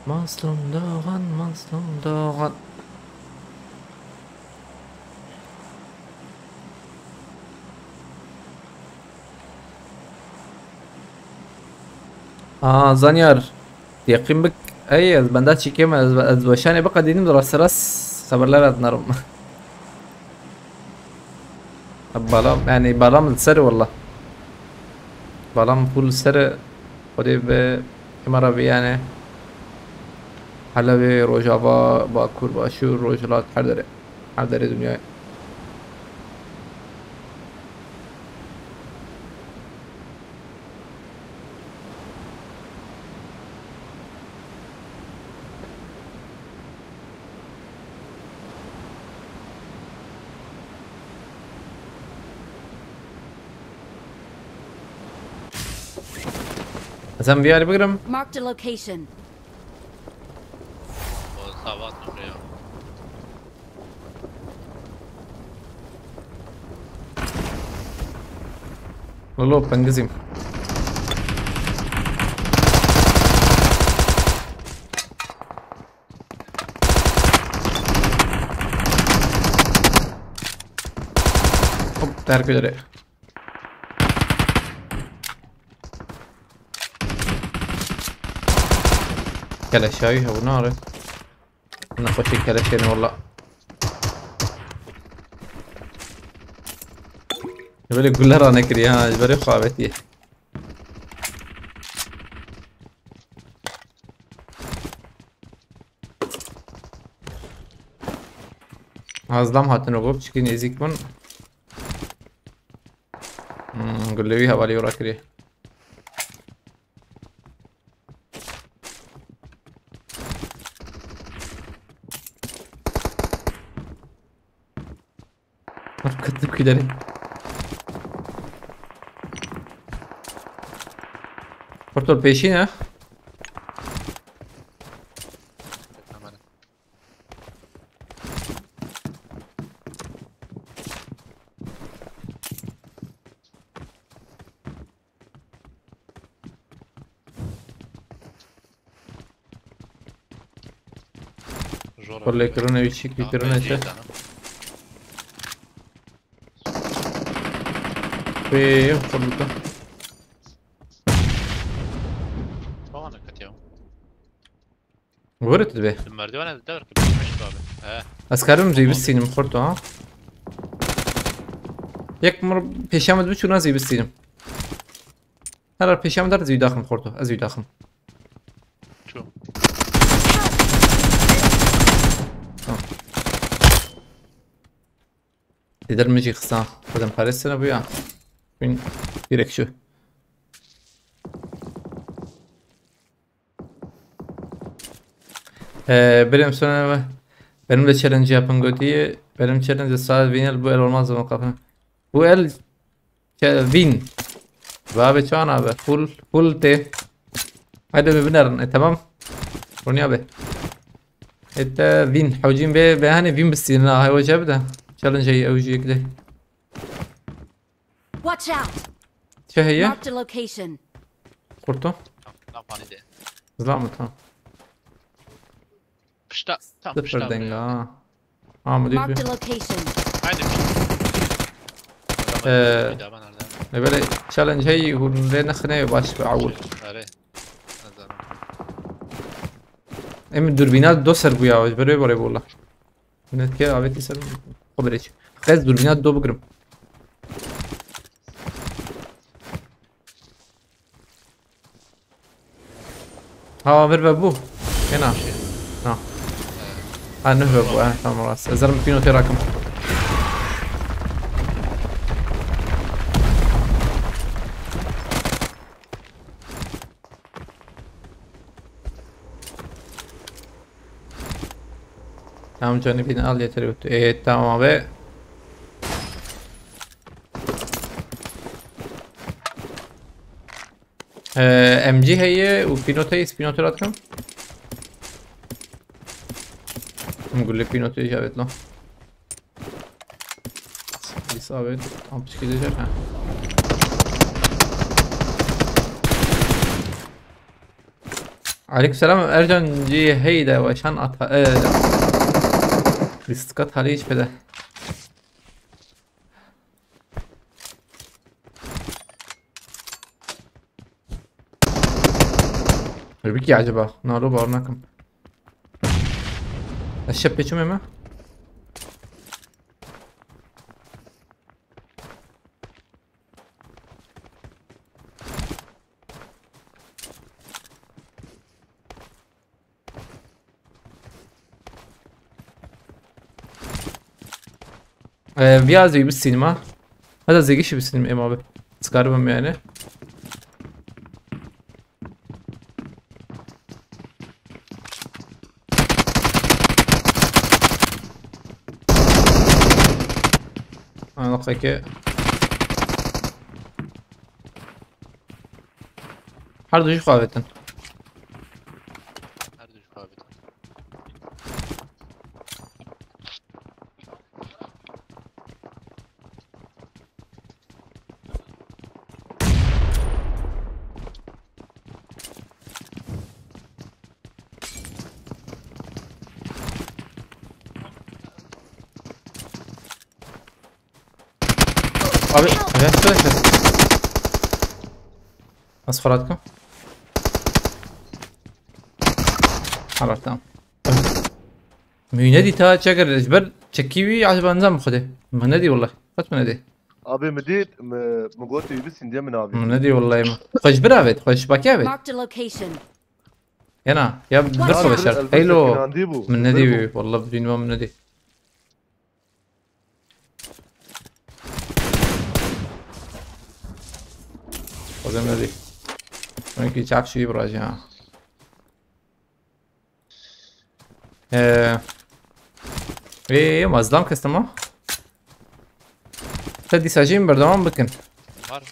Mazlum Doğan, Mazlum Doğan. Aa, Zanyar. Yaqîn bik. Ey, ez benda çîkê me, ez, ez weşanê biqedînim, rast rast xeberler ez nerim. Balam, yani balam li ser walla. Balam full li ser, Xwedê bi hema re biyane. Helebê, Rojava, Bakur, Başûr, Rojhilat, her derê. Her derê dinyayê. Ez em viyarî bigirim. Marked a location. O savat oraya. Lolo, pengizim. Hop, terk ederek. Keleşayî hebû nare. Nexweşê keleşê ne walla. Ji ber guler ranekiriye ha, ji ber xwe avetiye. Ha, zilam hatin o, piçkî nêzîk bûn. Hmm, gulê wî hevalê wî rakiriye. Ketim kilerê. Portal pêşî ne? Jora Xwe lê kirine wî çîk wî kirine çi? Pê xwe bike. Tamam, dikkat ya. Were tu dibê. Li merdivana de der ki, bitmiş abi. He. Ez karim zî bistînim xurto ha. Yek mir pêşiya min dibiçûna zî bistînim. Her pêşiya min der zî daxim xurto. Ez zî daxim. Çû. Tamam. Têder min jî xisa. Xwedem parêz sene bûya. Bin direk şu. Ee, benim sonra benim de challenge yapın götüye. Benim challenge saat win el bu el olmaz mı kapı. Bu el Ke-, win. Ve abi çan abi. Full, full te. Haydi bir biner. E, tamam. Ronya be. Ete win. Hewcin be, be hani win bistînin ha. Hay hoca bir de. Challenge ay, hewci ekle. Watch out! Çi heye? Marked a location. Kurtu. Tam, tam hani de. Zıla mı tam? Pişta, tam pişta. Sıfır denge ha. Ha, mı diyor? Marked a location. Aynı pişta. Ee, Bir daha ben nereden? E, böyle challenge hey, hûn lê nexine baş be awul. Are. Nazarim. Em dürbina do ser bu ya, böyle böyle bu la. Net ke aveti ser. Xwe bire çi. Xez dürbina do bigrim. Ha, vir ve bu. Kena. Ha. Ha, ne ve bu, ha, tamam, rast. Ez zarim pîno tê rakim. Tamam, canı bin al yeter yoktu. Evet, tamam abi. Ee, M G heye û pînot heye, pînotê rakim. Him gule pînotê icabet lo. Isabet. Tam pişkî de ha. Aleykümselam Ercan, cî hey de weşan ata. Ee, Ristika talî hiç pede. Halbuki acaba? Nalo bar nakim. Eşe peçim eme. Ee, viya zî bistînim ha. Hada zêgişî bistînim êm abi. Çıkarım yani. Ana peki. Her du jî xwe avêtin. Her du jî xwe avêtin. Abi, ne yapıyorsun? Nasıl fırlattın? Tamam. Min nedî ta çeker ji ber çekî wî acaba nizam bi xwedê. Min nedî wellahî. Qet min nedî. Abi mi dît, mi, mi got wî bi sîndiye min abi. Min nedî wellahî min. Xwe ji bir avêt, xwe ji bakê avêt. Marked a location. Yana, ya bir Watch out. Savaşar. Elbise Heylo. Kinandî bû. Min nedî wî, wallah bi dînva min nedî. Xwedê min nedî. Wekî çavşî biraje ha. Ee, ê, ê, mazlam kestim ha. Te dîsa jî berdewam bikin. Var.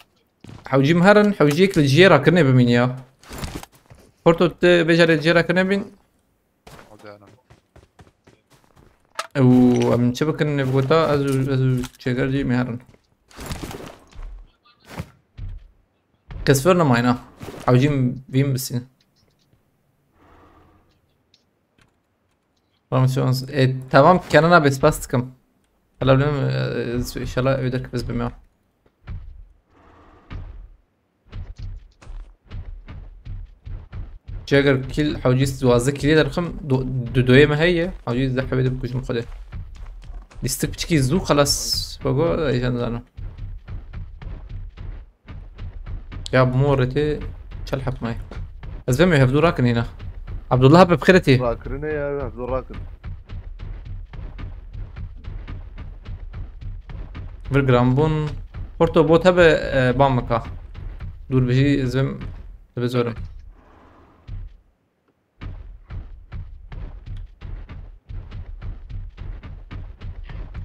Hewcî min herin, hewciyek li cihê rakirinê bimîniya. Porto tu bêjarê cihê rakirinê bîn. Hadi anam. Ew, em çi bikin nêvgota, ez û, ez û çêger cî me herin. Kes vir nemayna. Hewcî min vîn bisîn. Tamam, şu an, e, tamam, Kenan abi, spas dikim. Hala bilmem, e, inşallah öder ki biz bilmiyorum. Çeger kil, hewcî duwazdeh kilî derxim, du, du doyê me heye. Hewcî zehwê de bikujim xwedê. Lîstik piçikî zû xelas. Bago, êjan zanim. Ya bi morê tê çel hepmayê. Ez vemê hevdû rakin hîna. Abdullah bi xêretî. Rakirine ya, hevdû rakin. Vir giranbûn. Porto bot hebe, e, ban bika. Dûr bijî ez vêm dibe zorim.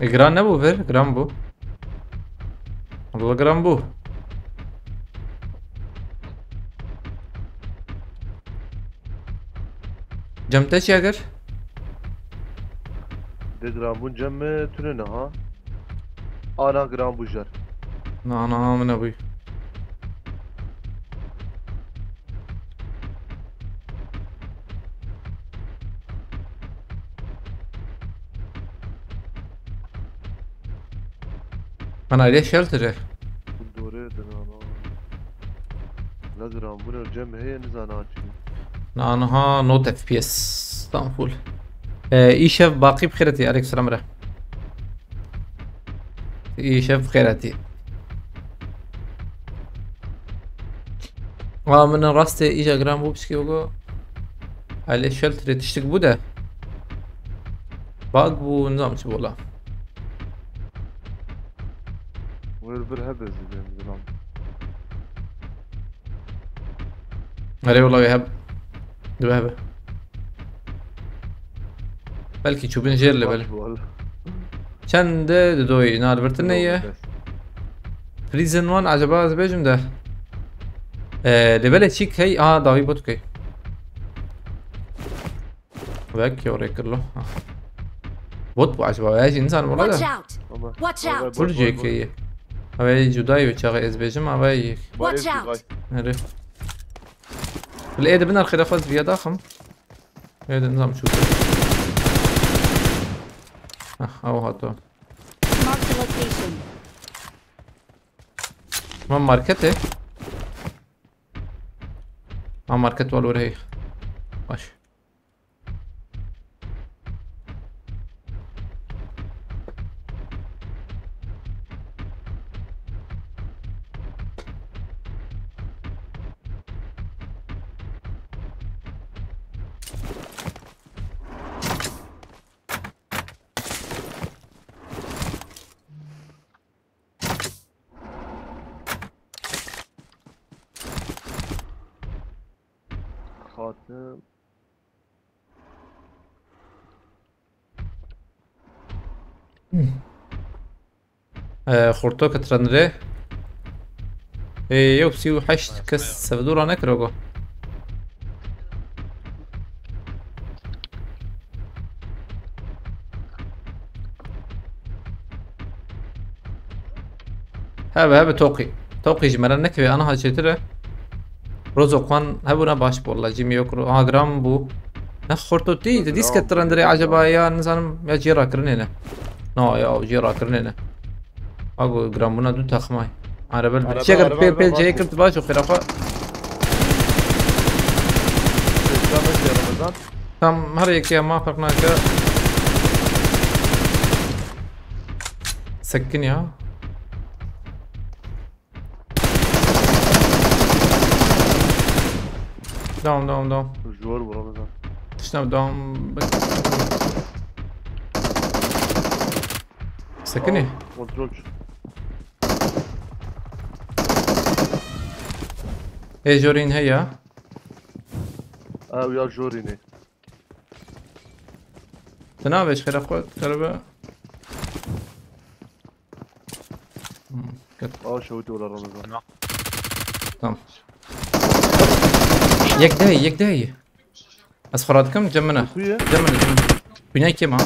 E, giran nebû vir, giran bû. Abdullah giran bû. Cem te çi agir? De giran bûn cem mi tune niha. Ana giran bû jer. Na, na, min nebûy. Ana ile shelter e. Dore de na na. La giran bûne cem heye nizana çi. Na, niha not F P S. Tam full. Ee, îşev baqî bi xêretî. Aleyk selam re. Îşev bi xêretî. Aa, min rastê îja giran bû pişkî wego. Alê shelterê tiştik bû de. Bug bû, nizam çi bû la. Wê bir hebe zî bêm zilam. Erê wela wê heb. Dibe hebe. Belkî çûbin jêr lê belê. Baş bû wela. Çend de didoyî, na li vir tune ye. Prison one acaba ez bêjim de. Ee, lê belê çîk hey, aha dawî bot key. Vek yo rê kirlo. Bot bu acaba ya jî nizanim wela de. Watch out! Ama Watch out! Vur C K'yi. Ew ê cudayî wê çaxê ez bêjim, ew ê yek. Watch out! Nere? Li ê de bin arxê de xwez viya daxim. Ê de nizam çû. Ah, ew hato. Marked a location. Ma marketê. Ha market wal were hey. Baş. Xatim. Ee, xorto ke trenirê. Ee, yew sî û heşt kes sevdû ranekiro go. Hebe, hebe toqî. Toqî ji me re nekeve, aniha çêtir e. Rozo xwan hebûna baş bû, wela cî min yok ro-, aha giran bû. Ne xorto tî, te dîs ke trendirê acaba ya, nizanim, ya cihê rakirinê ne. Na ya, o cihê rakirinê ne. Ago giranbûna du texmay. Arebe li bir. Arebe, çi eger arebe, pêl, arebe, pêl cihê bak. Kirt baş û xêrafa. Reklam et ya Ramazan. Tam her yekê ma ferq nake. Sekin ya. Down, down, down. Zor vuramadım. Tiştine down. Bak. Sekinî. Kontrol. Ê jorîn heya. Ew ya jorînê. Ti navê ji xêra xwe karibe. Hmm, ket. Aa, şewitî wala Ramazan. Tamam. Yek dey, yek dey. Ez xwe radikim, cem min e. Kuye? Cem min e, cem min e. Binayê kêm ha.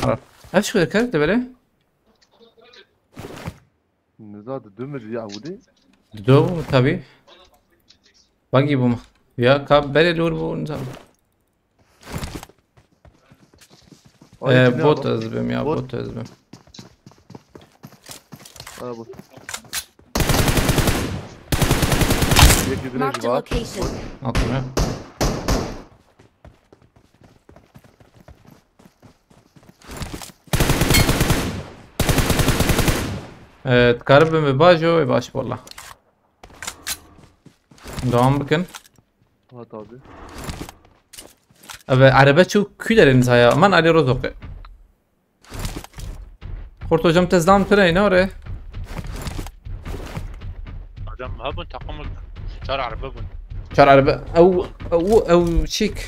Ara. Ev çi kar de bere? Nizad du mir ya wudî. Do tabi. Bagi bûm. Ya ka berê lûr bû nizam. Ay, ee, bot ez bim ya, bot ez bim. Ha, bot. Yek dirêj var. Marked a location. Atma. Ee, dikaribim bi bajo, ê baş wala. Devam bikin. Ha, tabi. Abi, araba çok külerin saya. Aman Ali Rozok. Kurt hocam tez devam tüne ne oraya? Hocam, ha bun takımı çar araba bun. Çar araba. Ev, ev, ev çik.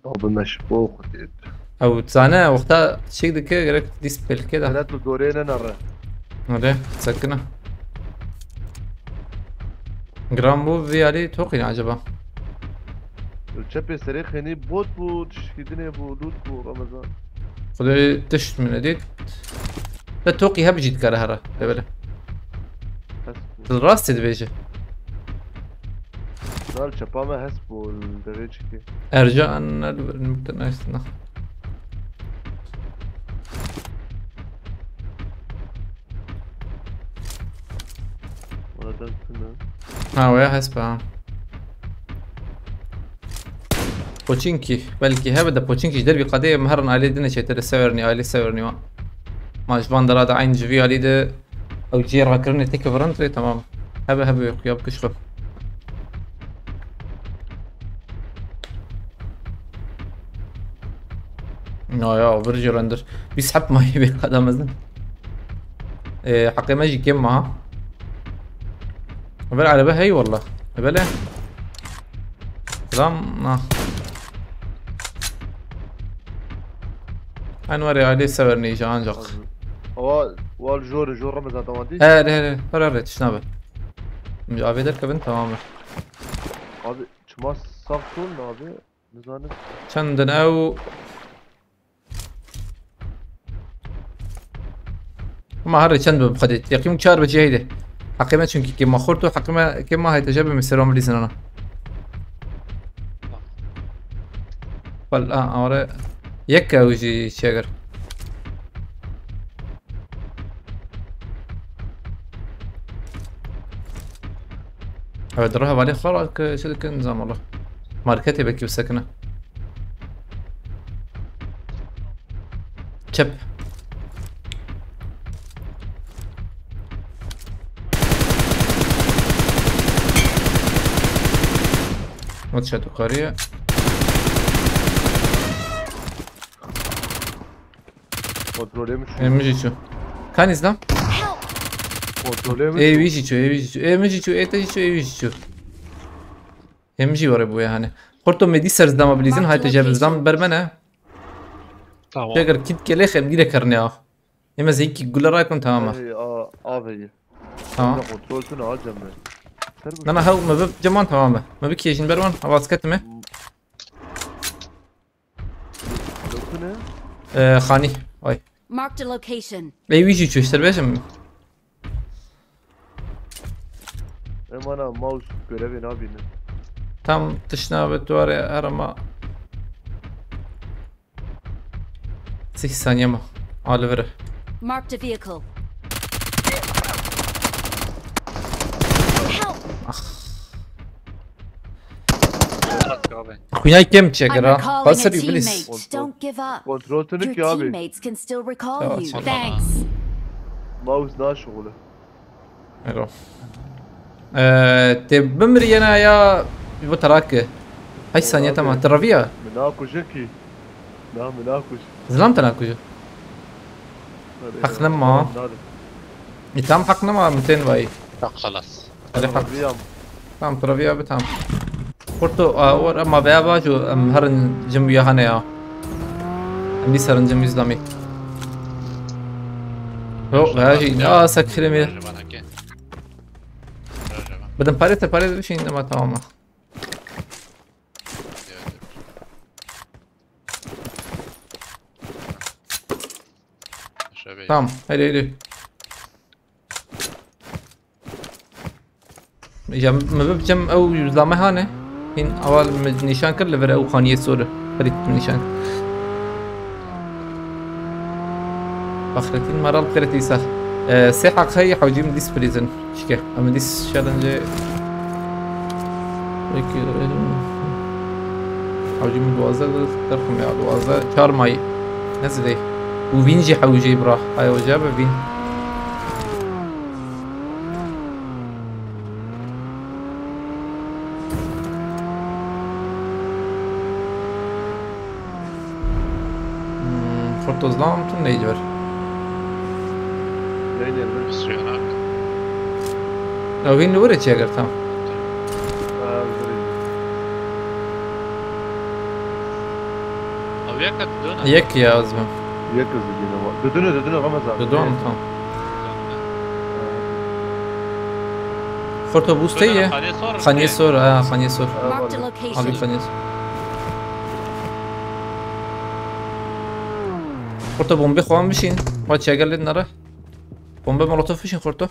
Abi meşbo xudê. Ew zane wexta çêk dike gerek dîs pêlke de. Hele tu dorê ne nere. Hadi sakine. Gram bu viyali toqî ne acaba? Çepê serê xênî bot bû, tişkî dinê bû, lût bû, Ramazan. Xwedê tişt min nedît. Te toqî heb jî dikare here. Devele. Hes bû. Tu rastî dibêje. Dal çepa me hes bû li devê çikê. Ercan el mümkün aslında. Wala deng tune. Ha, waya hes be ha. Poçinki, belkî hebe de Poçinki ji dervî qadê em herin alê dine çêtir Severnî, alê Severnî wa. Ma ji van dera de eyn ji vî alî de ew cihê rakirinê têke virand rê, tamam. Hebe, hebe, yok, yap kişxim. Ya, ya, vir jî rendir. Bîst heb mayî bê qada mezin. Ee, heqê me jî kêm ma ha. Ver araba hey wallah. Bele. Ram, nah. Enver ya, Ali Sever ne işi ancak. Ama wal jor, jor Ramazan tamam değil. He, he, he. Her, her, tişna be. Abi derkevin tamam be. Abi çima saf sol ne abi? Nizanim. Çendin ew. Ma her çend bi xwedê. Yaqîn çar bicî heyde. Heqê me çunkî kê ma xurt û heqê me kê ma heyte jebe me selam bilîzin ana. Wal a awre yek ew jî çeger. Evet, dira hevalê xwe re ke çi dikin, nizam wala. Marketê belkî bisekine. Çep. O dişe tu kariye. Kontrolê min çû. Em jî çû. Kanî zda? Kontrolê min çû. Ê wî jî çû, ê wî jî çû. Ê min jî çû, ê te jî çû, ê wî jî çû. Em jî were bûye hani. Xurto me dî ser zdama bilîzin, hayte jeb zdam bermene. Tamam. Çeker kit kelê xem gire kerne ya. Eme zeyki gule raykon tamam. Ey, a, a veye. Tamam. Kontrol tune a cem me. Nana hew me bi ceman tamam be. Me bi kêjin berwan, havaz ketime. Dokune. Ee, xanî. Ay. Marked a location. Ey wî jî çû, işte bêjim. Em ana mouse görevê nabîne. Tam tişt nabe duwarê herema. Sih saniye ma. Alivire. Marked a vehicle. Help! Ah. Xwînay kêm çêkir ha. Xwesir Iblis. Don't give up. Kontrol tunik ya abi. Your teammates can still recall you. Thanks. Mouse naşuxule. Ero. Ee, te bimiriyena ya bu taraki. Heşt saniye tamam. Traviya. Min nakuje ki. Na, min nakuje. Zilam te nakuje. Hak nema. E, tam hak nema, min tên vay. Hak xelas. Hadi hak. Tamam, traviya bi tamam. Kurtu, a, or, ama veya bacu, em herin cim ya hane ya. Em dî serin cim izlami. Yok, veya jî, ya, sek filmi. Bidim pare te pare de şey, ama tamam. Tamam, hadi hadi. Ya, me bibcem ew zame hane. Hîn awal me nîşan kir li vir ew xaniyê sor. Xerît me nîşan kir. Fexretîn Meral Xerît Îsa. Ee, sê heq heye hewcî min dîs prîzin. Çike. Em dîs challenge. Peki, hewcî min duwazdeh derxim ya, duwazdeh, çar may. Ne zidê. Û vîn jî hewcî bira. Ay hoca be vîn. Hmm, Xorto zilam tu neydi ver? Neydi ver? Sürüyor abi. Ew hîn li wir e çêgirtan. Abi yek kat dön abi. Yek ya, ez ben. Yek hızlı yine var. Dödünü, dödünü, Ramazan. Dödün, tamam. Xorto bûstê ye. Xaniyê sor, ha, xaniyê sor. Marked a location. Abi xaniyê sor. Xorto bombê xwan bişîn. Ma çegel lê nere. Bombe molotof bişîn Xorto.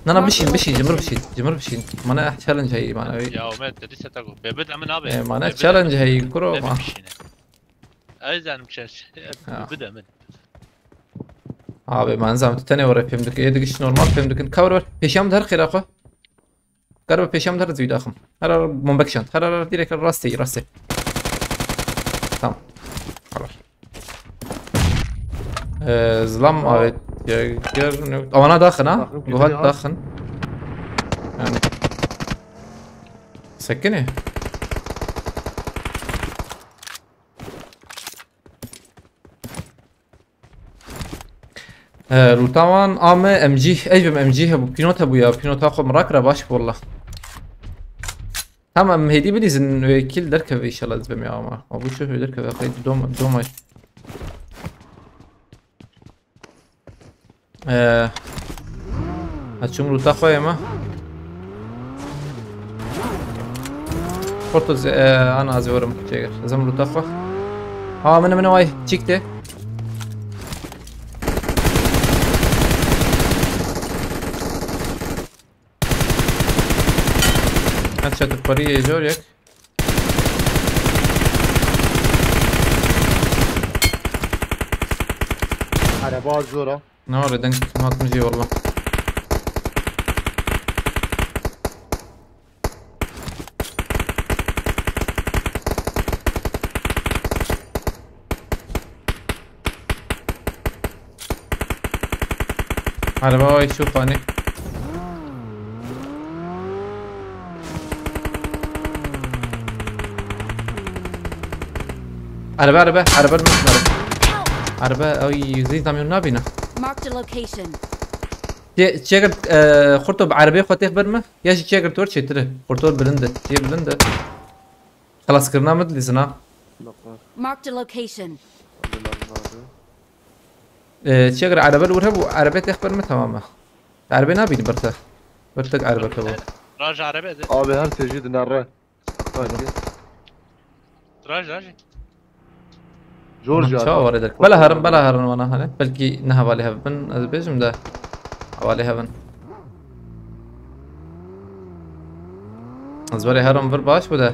Na, na, bişîn, bişîn, cimir bişîn, cimir bişîn. Mane challenge heyî mane. Ya Omer dedi seta go. Bebid emin abi. E, mane challenge heyî kuro ma. Ay zanim challenge. Bebid emin. Abi, man zam tu tenê were fêm dikin. Ê digiş normal fêm dikin. Cover ver. Pêşiya min der xêra xwe. Gariba pêşiya min der zî daxim. Her her bombe kişand. Her her direkt rastê, rastê. Tamam. Xalas. Ee, zilam avêt. Ger ne. Awana daxin ha. Guhat daxin. Yani. Sekine. Ee, Rutawan ame M G, ej bim M G hebû, pînot hebû ya, pînota xwe min rakira baş bû walla. Tamam, em hêdî bilîzin, wê kîl derkeve inşallah ez bim ya ama. Abû şu wê derkeve, qey dom, domay. Ee, ha çûm ruta xwe yema. Xorto ze-, e, ana ez ê werim çêkir. Ez em ruta xwe. Ha, min, min, vay, çîk tê. Headshot parî yê jor yek. Araba zor ha. Ne var, deng hatmış eyvallah. Araba vay şu fani. Araba, araba, araba, araba. Araba, ay, yüzde yüz amyon ne yapayım? Marked a location. Çe-, çeker, e, Xurto bi arabê xwe têx ber mi? Ya jî çeker tor çêtir e. Xurto bilind e. Çê bilind e. Xelaskirina min dilîzin ha. Marked a location. E, çeker araba li wir hebû, arabê têx ber mi, tamam e. Arabê nabînî bir te. Bir tek araba te bû. Raj arabê de. Abi her têjî dinere. Raj, raj. Jor jî. Çawa were der. Bela herin, bela herin wana hene. Belkî ne hevalê hev bin, ez bêjim de. Hevalê hev in. Ez were herim vir baş bû de.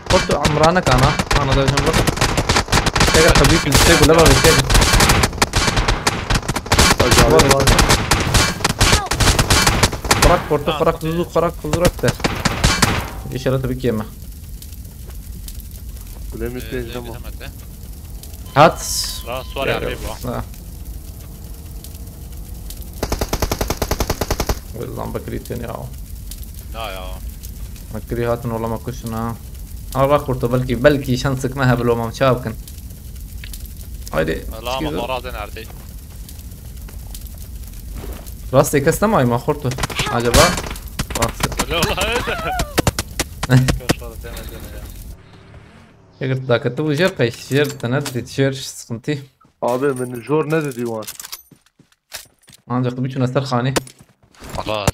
Xurt Emrane kana. Ana da jim vir. Eger xebî pil şey bile bak. Acayip. Xrak portu, xrak zuzu, xrak zuzu, xrak te. Îşaret bir kême. Kulemi Ee, tecrübe. Demedi. Hat. Daha sonra Gel abi ya. Bu. Ha. Lan bakır iten ya. Ya ya. Bakırı hatın olama kuşuna. Allah kurtu belki, belki şansık ne heblo mam çabkın. Haydi. Lama çıkıyor. Horazı nerede? Rastê kes nema ma xorto. Acaba? Rastê. Öyle olaydı. Kaşları temelde ya. Eger dakatı bu jer pek jer tenet dit jer sıkıntı. Abi min jor ne dedi wan? Ancak bu çuna ser xanê. Allah.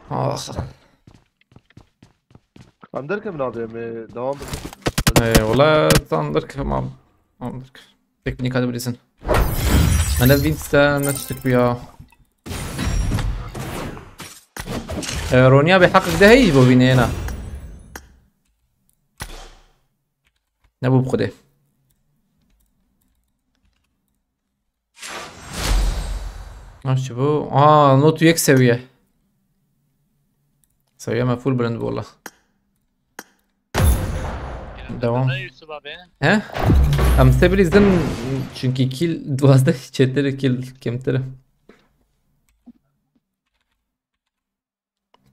Ah. Em derkevin abi, em, e, devam bikin. Ee, wala tam derkevim abi. Tam derkevim. Teknik hadi bilirsin. Ana Vince'de ne çıktık bu ya? Ee, Ronya bir hakkı de hiç bu bineyna. Ne bu bu kadar? Nasıl bu? Aa, not yek seviye. Seviye me full bilind bu valla. Devam. Ne Yusuf abi? He? Em size bir izin çünkü kill duazde çetir kill kemtir.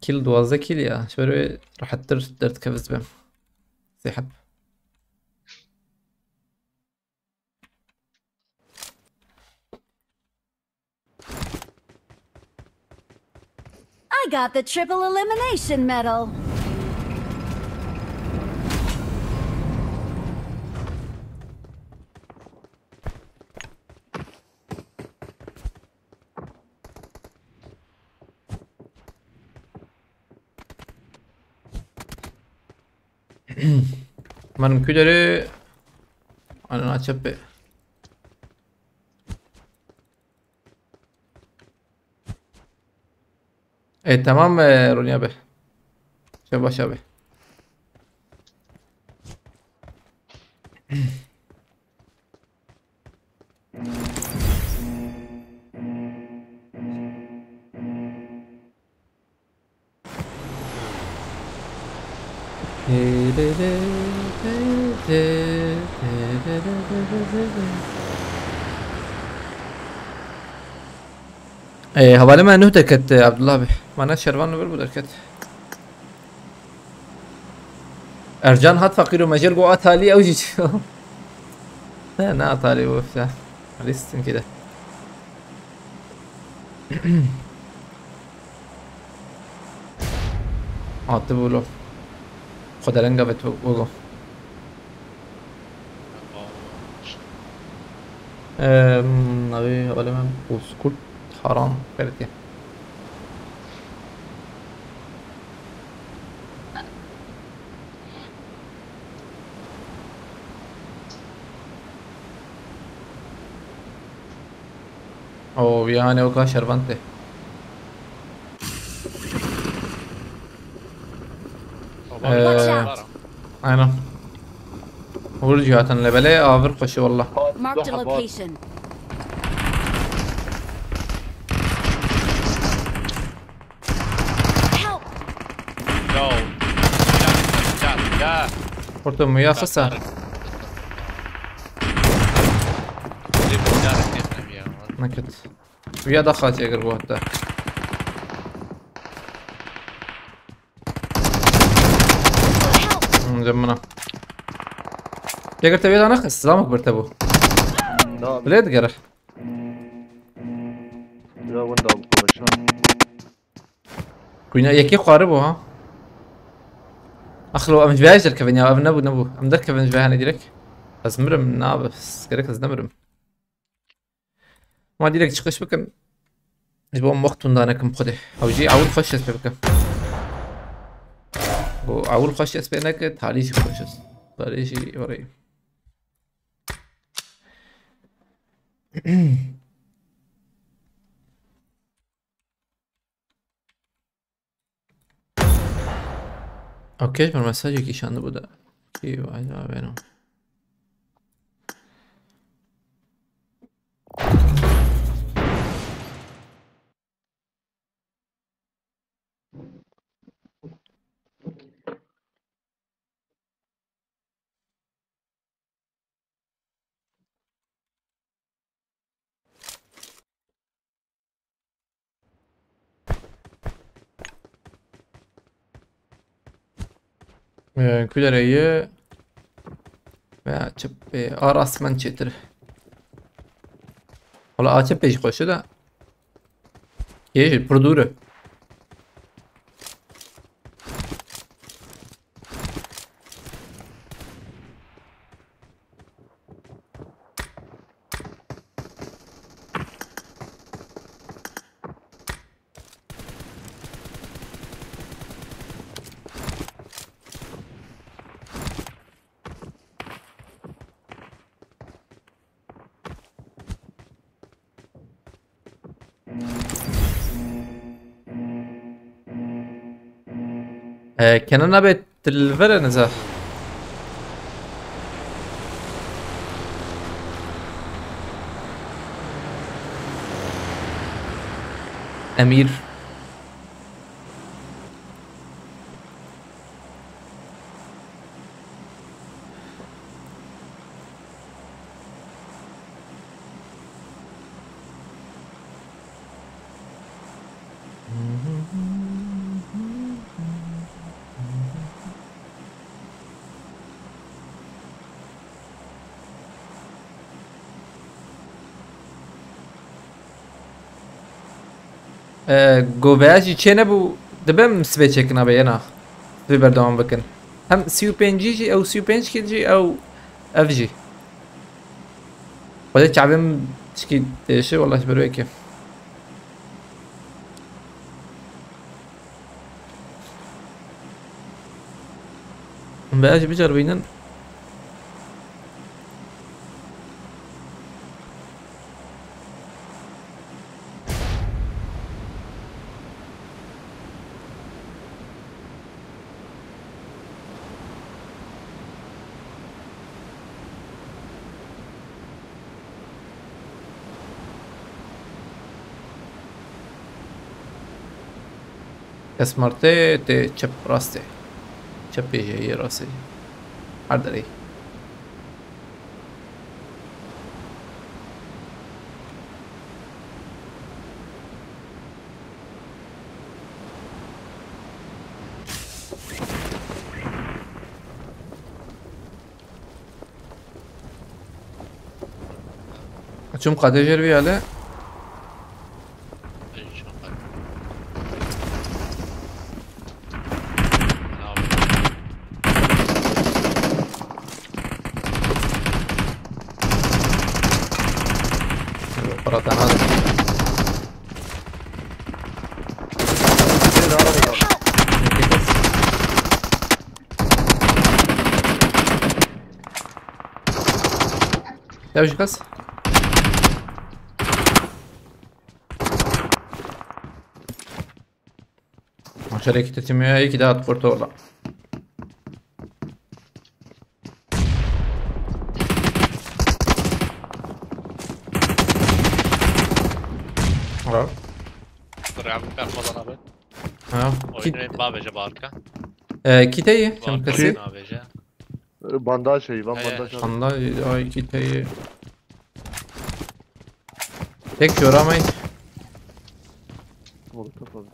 Kill duazde kill ya. Şöyle bir rahattır dert keviz be. Sihat. I got the triple elimination medal. Benim küleri. Ana çöpe. E, tamam, e, Ronya abi. Şey baş abi. Ee, hevalê me nuh derket, e, Abdullah abi. Mana şervan li vir bû derket. Ercan hat feqîr û mecêl got at alî ew jî çi? Ne, ne at alî û işte. Lîstin ki de. Attı bu lo. Xwe dereng avêt Hugo. Ehm, abi, alem Bozkurt Haran belki. Oo, bir hane o kadar şervante. Watch out. Aynen. Vur cihatin lebele, avir koşu valla. Marked a location. Help! Yo. Ya, ya, ya. Orta mı ya sasa? Nakit. Viya da xaçê kir bu hatta. Hmm, cem buna. Pêkir te viya da naxist, zamek bir te bu. Bilê digere. Ya winda bu konuşan. Kuyna yekê xwarî bû ha. Axilo em ji vêya jî derkevin ya, ev nebû, nebû. Em derkevin ji vê hene direkt. Ez mirim, na, gerek ez nemirim. Ma direkt çıkış bikin. Ji bo em wext tunda nekim xwedê. Ew jî ewil xweş dest pê bikin. Bu ewil xweş dest pê neke, talî jî xweş e. Talî jî orayı. Okey, bir mesaj yok işandı bu da. İyi, vay, vay, ben o. Ee, Kulereyê ve çepê, a rast min çêtir. Wala a çepê jî xweş e de. Yê jî pir dûr e. Ee, Kenan abi, tu li vir e niza. Emîr. Ee, goveya jî çênebû, dibe em sibê çêkin abi, yena. Sibê berdewam bikin. Hem sî û pêncî jî, ew sî û pênc kil jî, ew ev jî. Xwedê çavê min tişkî têşe, wela ji ber wê ke. Em bi ez jî biceribînin. Kes martê tê çep rastê. Çepê jê yê rastê. Her derê. Çim qadê jêr vî ale. Para te nadim. Dev ji kes. Maşallah, iki de timiyor, iki de at portola. Bravo. Bravo, ben falan abi. Ha, kit. Oyunu en bağ verecek arka. Ee, kit iyi, çem kesi. Bağ verecek. Bandaj şey, lan. He. Bandaj al. Bandaj, ay, kit iyi. Tek yoramayın. Molotof abi.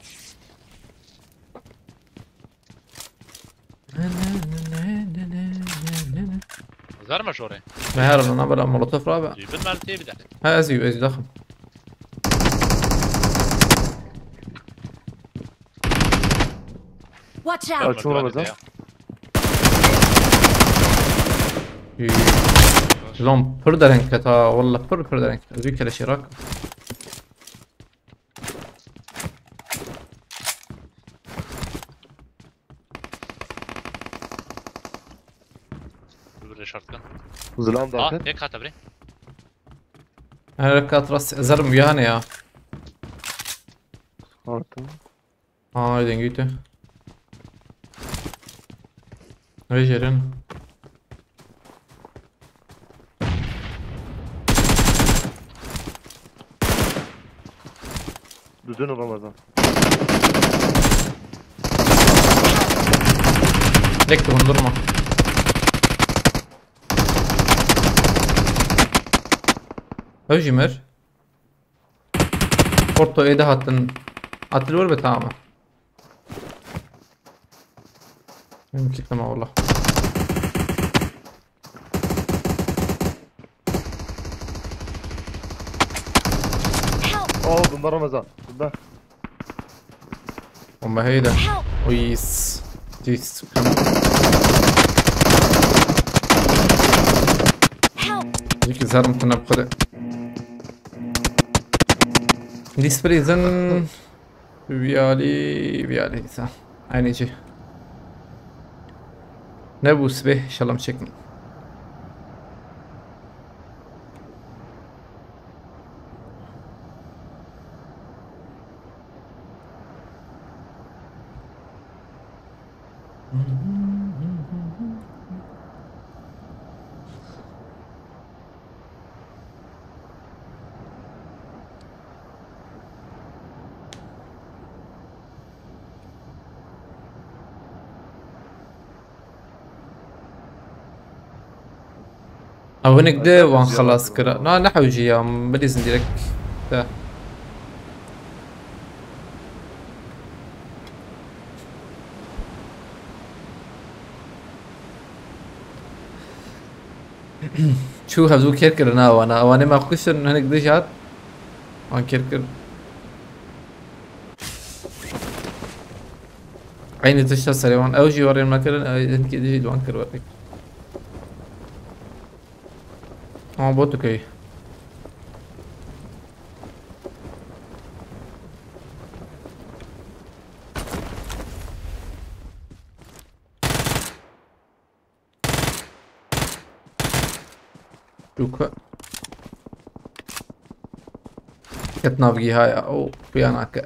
Zarma şore. Me her ana bela molotof rabe. Dübün merteye bir dakika. Ha, ez yu, ez yu daxim. Watch out! Açın oradan. Lan pir dereng ket ha, wallah pir pir dereng ket. Ez bir kere şirak. Böyle şartkan. Zilam da. Aa, tek hata bre. Her kat rast zarım yani ya. Artık. Aa, dengê te. Vê jêrin. Düzgün olamaz ha. Tek durun, durma. Ew jî mir. Porto êde hatin. Atil wer be, tamam. Benimki tamam valla. Help! Oh, bunda Ramazan. Bunda. Bomba heyde. Help! Uyis. Tis. Help! Yek zarım tına bu kadar. Disprison. Viyali, viyali sa. Aynı şey. Ne bu sibê? İnşallah çekmeyin. Ew hinek de wan xelas kira. Na, ne hewcî ya, bilîzin direkt. De. Çû hevzû kêr kirina wana. Wana me kuştin hinek dij hat. Wan kêr kir. Aynı tişta serê wan. Ew jî warên me kirin, ew hinkê dijî li wan kir werek. Ama bot dikey. Çûk. Ket nav gîhaya. O xuya nake.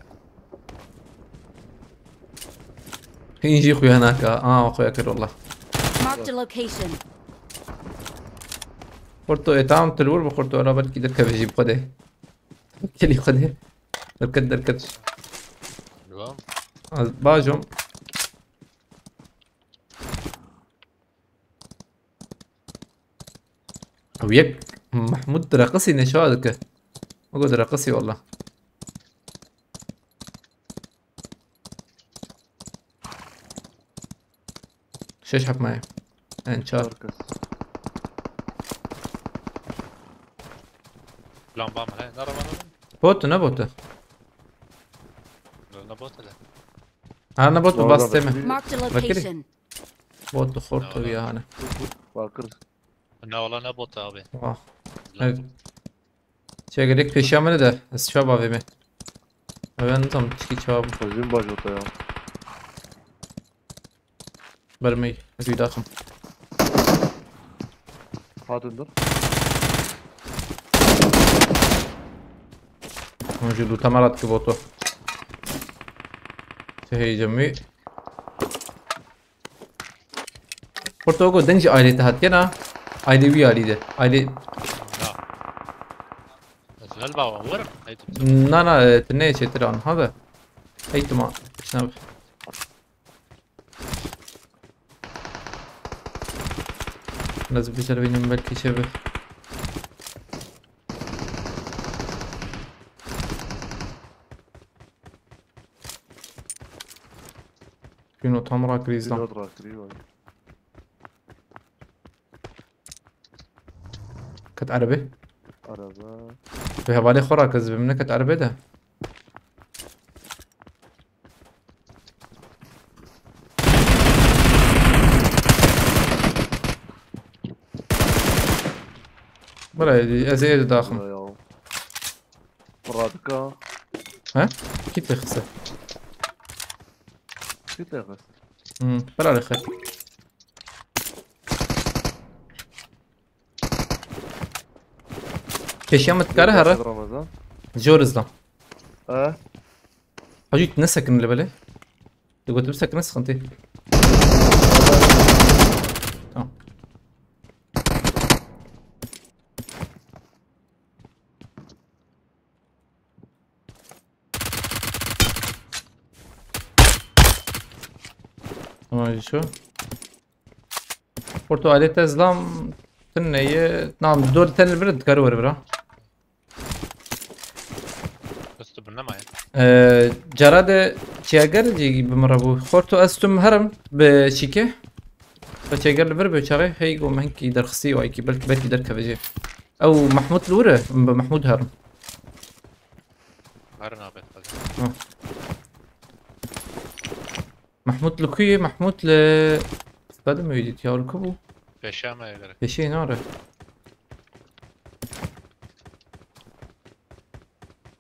Hîn jî xuya nake. Aa, xuya kir wallah. Marked a location. Xurto, e, tamam, tu li wir bi xurto, ra belkî derkeve jî bi xwedê. Kelî xwedê. Derket, derket. Devam. Az bajom. Ew yek Mehmûd direqisî, neşa dike. Wego direqisî wallah. Şeş heb maye. En çar. Çar kes. Plan bam he. Nara bana. Bot ne bot? Ne bot hele. Ha, ne bot, Vallahi bas teme. ben- Marked a Bakayım. Location. Bot xorto ya hani. Bakır. Ne ola ne bot abi. Vah. Evet. Şey gerek peşemini de. Ez çab avimi. Ben tam çiki çab. Hajim bajota ya. Bermey. Duydakım. Hatin dur. Hon jî lûta me re dike boto. Çi heyecemî. Xurto, wego deng jî ailê te hatiye na? Ailê wî alî de. Ailê... Na. Ez helba wa werim. Hey tu. Na, na, e, tu neyê çêtir an ha be. Hey tu ma. Şuna be. Biraz bir şey benim belki şey bir. Şunu tam rak rizdan. Pilot rakri var. Ket erebe. Araba. Bi hevalê xwe rak ez bim, ne ket erebe de. Bira, ez ê daxim. Ya. Radika. He? Kî te xise? Kî te xist? Hmm, bira li xet. Keşiya me dikare here. Ramazan. Jor izdan. E? Hacı ne sekin le bele? Digotim sekin sıkıntı. Tamam. Tamam şu. Porto alete zlam tınneyi. Nam dört tane bir dikare var bira. Üstü bu ne ma ya? Ee, cara de Çiyager jî bi min re bû. Xorto ez tim herim bi çîkê. Bi çiyager li vir bi çaxê hey go me hinkî derxistî wayekî belkî belkî derkeve jê. Ew Mahmud li wir e, min bi Mahmud herim. Her nabet xwezin. Ha. Mahmud li ku ye? Mahmud li Stadim Mewdît ya li ku bû? Peşa me gerek. Pêşê nare.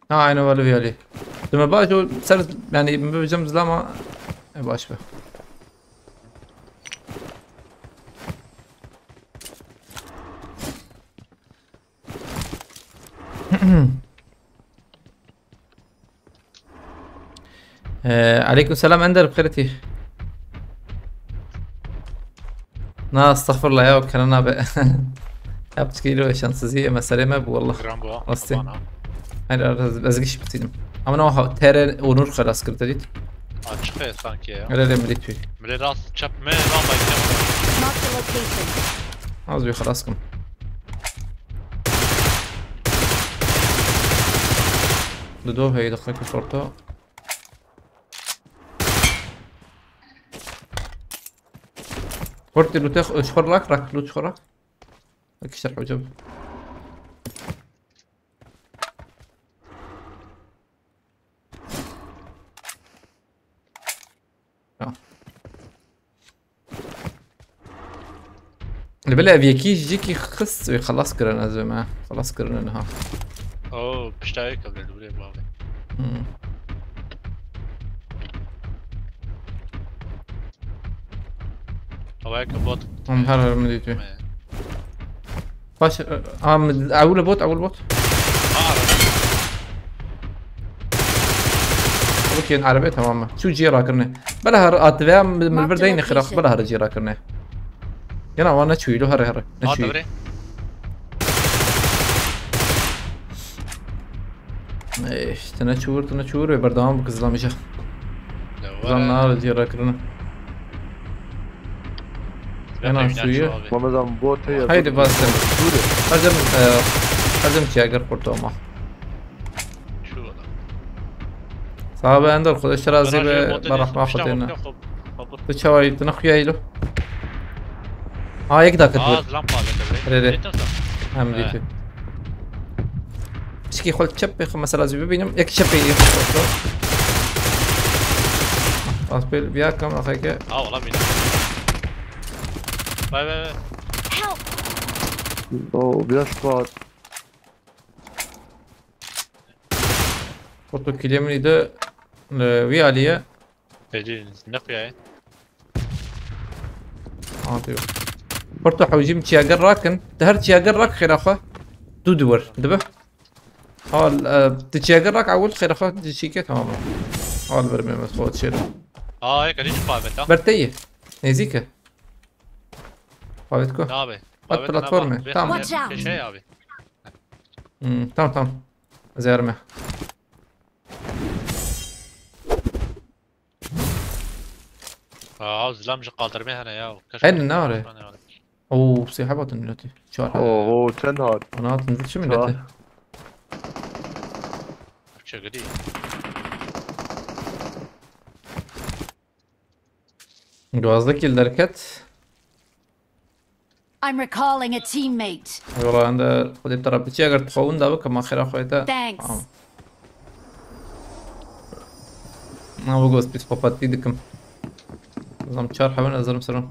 Ha, aynen öyle bir yali. Dime baş o ser yani mi bicim zilama e baş be. Ee, aleyküm selam Ender, bi xêr tî. Na, estağfurullah ya, o kena nabe. Yaptık ilo şanssızlığı, mesele me bu, wallah. Rambo. Asti. Bana. Hayır, ez, ez giş bitirdim. Ama ne o, Tere Onur xelas kir, te dît? Açık ya sanki ya. Öyle de millet tüy. Mire rast çap me lan bayken. Marked a location. Az bir xelas kim. Dudu hey, dakika ki forto. Forti lute xo-, xo rak, rak, lut xo rak. Ek şerh hocam. Ya. Li bile ev yekî ji cîkî xist wê xelas kirin ez ê me. Xelas kirin niha. Oo, piştayê kabul buraya bu abi. Hmm. Havaya kapat. Hûn her her min dîtî. Baş, e, a, min, ewil bot, ewil bot. Aa, arada. Okey, arabê tamam mı? Çû cî rakirine. Bela her at veya min Marked bir deyne location. Xiraq, bela her cî rakirine. Yana wan ne çûyî lo, here here. Ne Aa, çûyî. devre. Eh, işte ne çûr, ne çûr ve berdewam bu kızlamayacak. Ya, Kızlam ne var. abi cî rakirine. Zaten Ena bina suyu. çoğaldı. Mehmet abi bot heye. Haydi bastım. Hacım, e, hacım çiyager kurtulma. Şu adam. Sahabe Ender, Xwedê şerazî Bana be, şöyle bot be rehma edilmiş, Xwedê tamam, ne. yok, hop, hop. Tu çawa yî, tu nexuya îlo? Ha, yek dakika Aa, dur. zilam pahalı tabii. Re, re. Yeter sen. Hem He. dîtî. Pişkî xwe çep bêxim, mesela zî bibînim. Yek çepê yê xwe. Aspel bir yakam axeke. Aa, ola bina. Vay vay vay. Help! O biraz squad. Foto kilê min î de, e, wî alî ye. Peki, ne kuyayı? Ha, diyor. Porto hewcîm çiyager rakin. Di her çiyager rak xêra xwe. Du diwer. Dibe. Hal, e, di çiyager rak ewil xêra xwe di çîke tamam. Hal vermê me xwe çêre. Aa, ya kardeşim pahalı ha. Berteyî. Nêzîk e. Pavet ku. Ne abi? Bak platformu. Tamam. Watch out. Şey abi. Hmm, tamam tamam. Ez yarime. Aa, zilam ji kaldırmaya hene ya. Kaç Hene, kaldırmaya ne var? Osman ya. Oo, sê heb hatin milletî. Çar heb. Oho, çend hat? Ana hatin, çi Çar. Milleti? Çekidi. Gazda kill derket. I'm recalling a teammate. Yola ende xwedê te re biçî, eger dixwe winda bike, ma xêra xwe te. Thanks. Tamam. Na bu göz psikopatî dikim. Zam çar hewen ez zerim serum.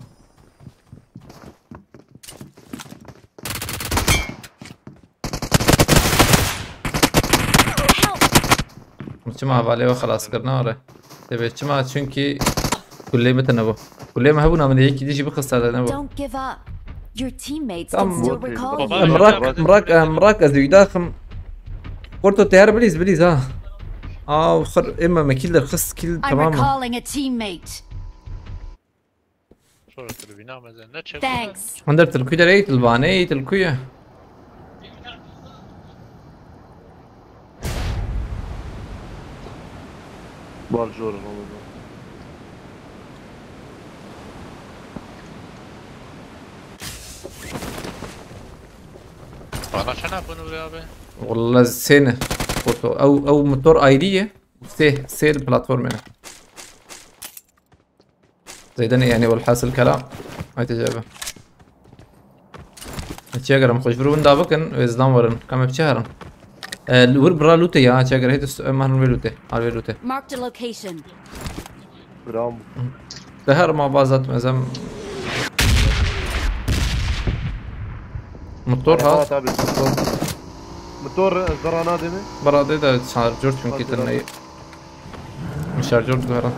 Help! Çima hevalê we xelas kir, ne were? Debe çima? Çünkü kulê me tene bû. Kulê me hebûna min ê yekî dî jî bixista te nebû. Don't give up. Your teammates Tamam. can still recall Baba, you. Emrak, Emrak, Emrak ez wî daxim. Porto te her bilîz, bilîz ha. Aw, xir ême me kill derxist, kill I'm tamam mı? Recalling a teammate. Sonra tribüne ama sen ne çek? Thanks. Hender tilkû derê, tilvanê, tilkû ye. Bar jor in oğlum. Bana sen ne bunu buraya abi? Walla sê ne. Porto. Ew, ew motor ayrı ye. Sê, sê li platformê ne. Zêde ne yani, welhasil kelam. Ay tecrübe. Çi eger em xwe ji vir winda bikin, wê zidan werin. Ka me bi çi herin? E, li wir bira lûtê ya, çi eger hêdî em herin wê lûtê. Al wê lûtê. Marked a location. Bravo. Te her ma bazat mezem. Motor ha. Tabii. Motor zara nadê mi? Bira dê de şarjör çünkü tenne. Şarjör diguherin.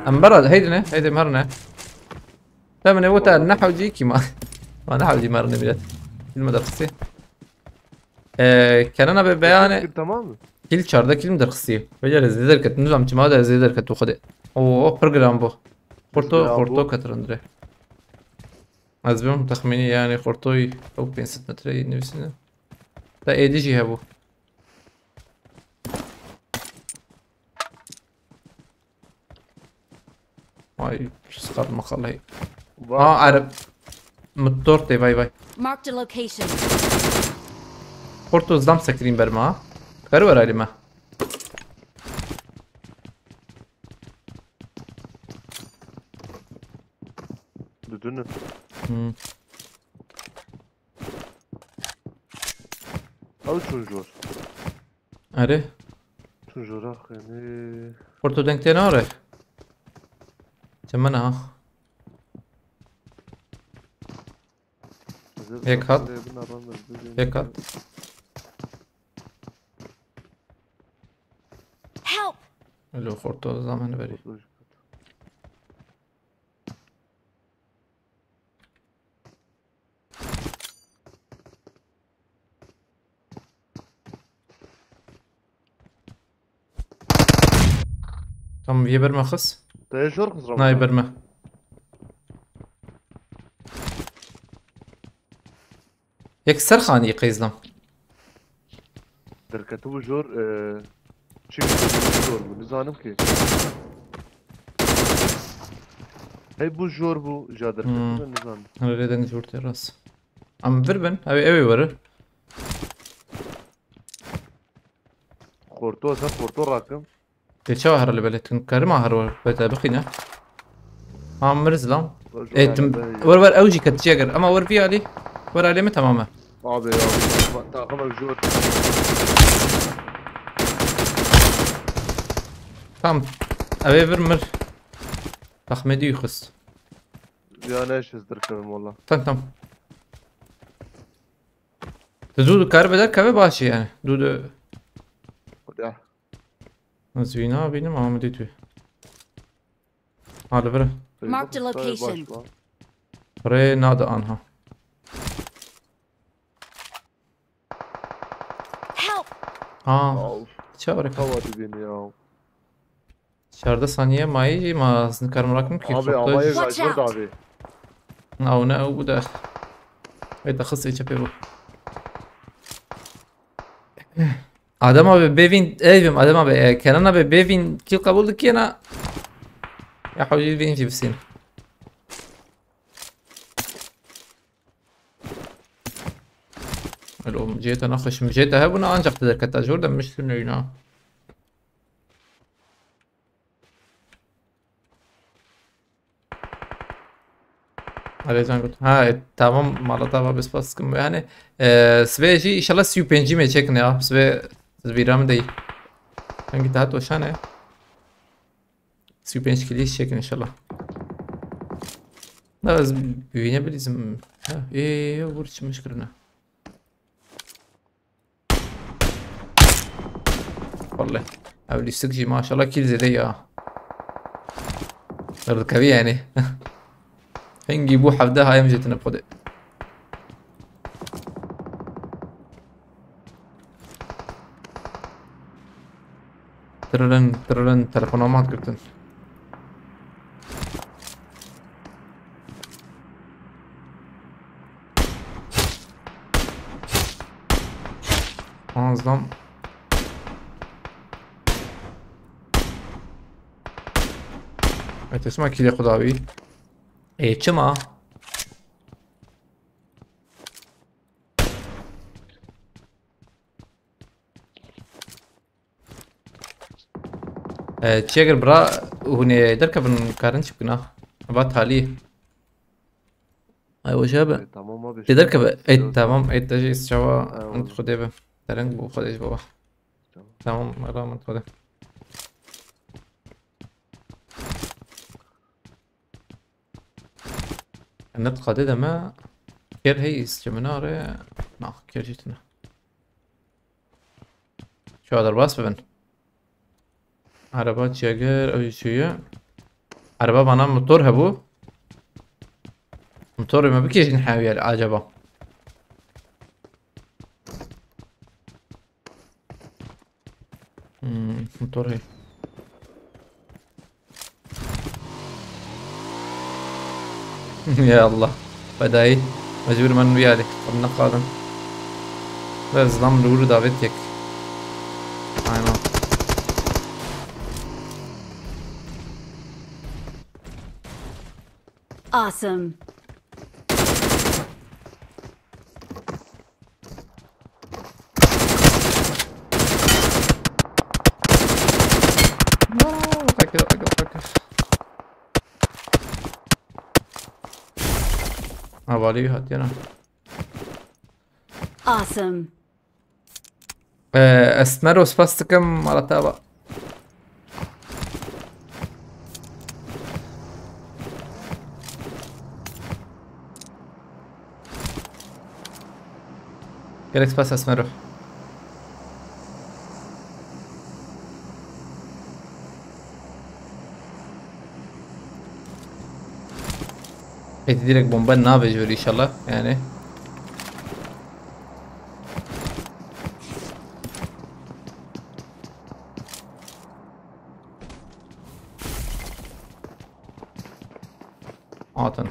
Em bera heydi ne? Heydi em herine. Te min ê wota ne hewcî kî ma. Ma ne hewcî ma rine millet. Filme derxisî. Ee, Kenan abi beyanê Tamam mı? Kil çardeh kil mi derxisî? Vêca zêde derket. Nizam çima de zêde derket tu xwedê. Oo, pir giran bû. Xorto, Giran bû. Xorto ketirindire. Ez bim texmînî yani Xortoyî ew pênc sed metre nivîsîne. Te êdî jî hebû. Vay, sixat mixalê. Var. Ha, erib. Motor tê, vay vay. Marked a location. Xorto zam sekirîn berma. Kar wer alî me. Düdünü. Hmm. Al çocuğu. Erê. Çocuğu yani. Xorto deng tê nare. Çemena ha. Yek hat. Yek hat. Help! Alo, Xorto zaman verî. Tam vê berme xis. Te jor xizra. Nayê berme. Yek ser xanî qeyzlam. Derketibû jor, e, çi jor bû, nizanim ki. Hey, bu jor bû, ja derketibû, Hmm. Nizanim. Hare deng jor tê rast. Em vir bin, ew ê, ew ê were. Xorto, sen xorto rakim. Tê çawa here li belê? Tu karî ma her wer, be te bixîne. Ha, mir zilam. E, tim, wer wer ew jî ket çi eger. Ama wer vî alî. Wer alî mi tamam e. Abi, abi, takım ev jor. Tam. Ew ê vir mir. Tahmê dî xist. Ya ne işiz derkevim valla. Tam, tam. Tu zû dikare be derkeve baş e yani. Dû de Ya. Ez wî nabînim, ama dî tu. Ha, li vir. Marked a location. Rê nade anha. Help! Ha, Of. çawa rek. Hava dibini ya. Çardeh saniye mayî jî ma ez nikarim rakim ki. Abi, ama ev Watch jor out. Abi. Ew ne ew bu de. Ey, te xist ê çepê bu. Adem abi bêvîn, ey bim, Adem abi, e, Kenan abi bêvîn kil qebûl dikî na? Ya hewcî vîn jî bisîn. Alo, cihê te naxweşim. Cihê te hebûna ancak te derketa jor de miştin neyna. Erê can got. Ha, e, tamam, mala te va, bes pas kim yani. E, sibê jî inşallah sî û pêncî me çekin ya. Sibê, sibê bîra min dey. Hangi daha toşan e? Sî û pênc kilî çekin inşallah. Da ez bîne bilîzim. Ha, ê, ê, vur çimiş kirine. Vallahi. Ev lîstik jî maşallah kil zêde ya. Derdikevî yani. Hingî bû hevdeh hayem jêtine xwedê. Tırırın, tırırın, telefona mat girtin. Azdan. Etesma kile xudawî. E, çima? E, çi eger bira hûn ê derkevin, karin çi bikin, ha? Eva talî. Ay, o şey be. E, tamam abi, Tê derkeve. Ey, tamam, ey, te jî çawa. Eyvallah. Min Xwedê be. Te reng bû, Xwedê ji bo. Tamam. Tamam, Ela min Xwedê. Net qadê de me. Ker hey, istemina re. Nah, ker jî tune. Şu derbas bibin. Araba çêgir, ew jî çûye. Araba bana motor hebû. Motorê me bikêşin hewiyel acaba. Hmm, motor hey. Ya Allah. Fedayî. Mecbur men wî alî. Em neqadin. Ve zlam li wir davet yek. Aynen. Awesome. Aa, fakir, fakir, fakir. Ha, valî hat yana. Awesome. Ee, Esmero, spas dikim, mala te ava. Gelek spas Esmero. Êdî direkt bombe nave ji vir inşallah, yani. Hatin.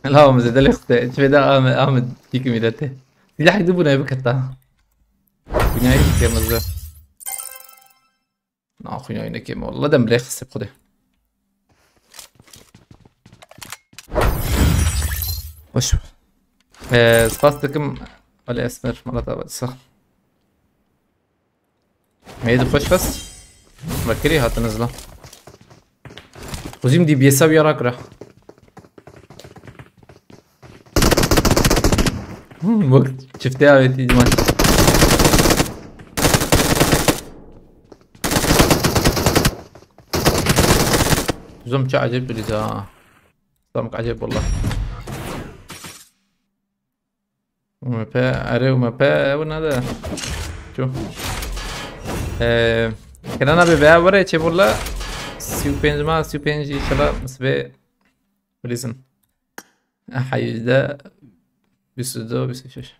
La, oğlum, zedeli xute. Çi veda Ahmet, Ahmet, kiki milleti. Silah yedi bu ne bu kata? Dünyayı yıkayamazdı. Naxwîna wî nekêm, walla dem lê xistê bi Xwedê. Xweş. Ee, spas dikim, Ali Esmer, mala te ava, sax. Heydi xweş bes. Vekirî hatin izla. Xuzîm D B S'e wî ya rakira. Hmm, bak, çiftê avêtî diman. Zom çi acayip diliz ha. Zom acayip valla. M P, erê M P, ew nade. Ço. Ee, Kenan abi veya were çê valla. Sî û pênc ma, sî û pênc inşallah, misbê. Bilizin. Aha, yüzde yüz otuz, yüz otuz beş.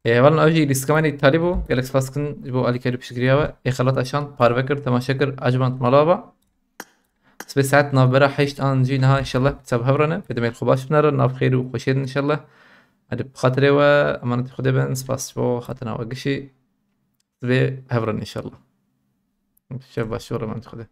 Ê, hevalno, ew jî lîstika me ne îtalî bû. Gelek spas dikin ji bo alîkarî û piştgiriya we. Ê xelat eşand, parve kir, temaşe kir, ecmand mala we. Sibê saet navbera heşt an jî niha înşallah bi te bi hev re ne. Pê demê xwe baş binere, nav xêr û xweşiyê din înşallah. Hadi bi xatirê we, emanetî Xwedê bin, spas ji bo xatina we gişî. Sibê bi hev re ne înşallah. Şev baş, ji bo emanetî Xwedê.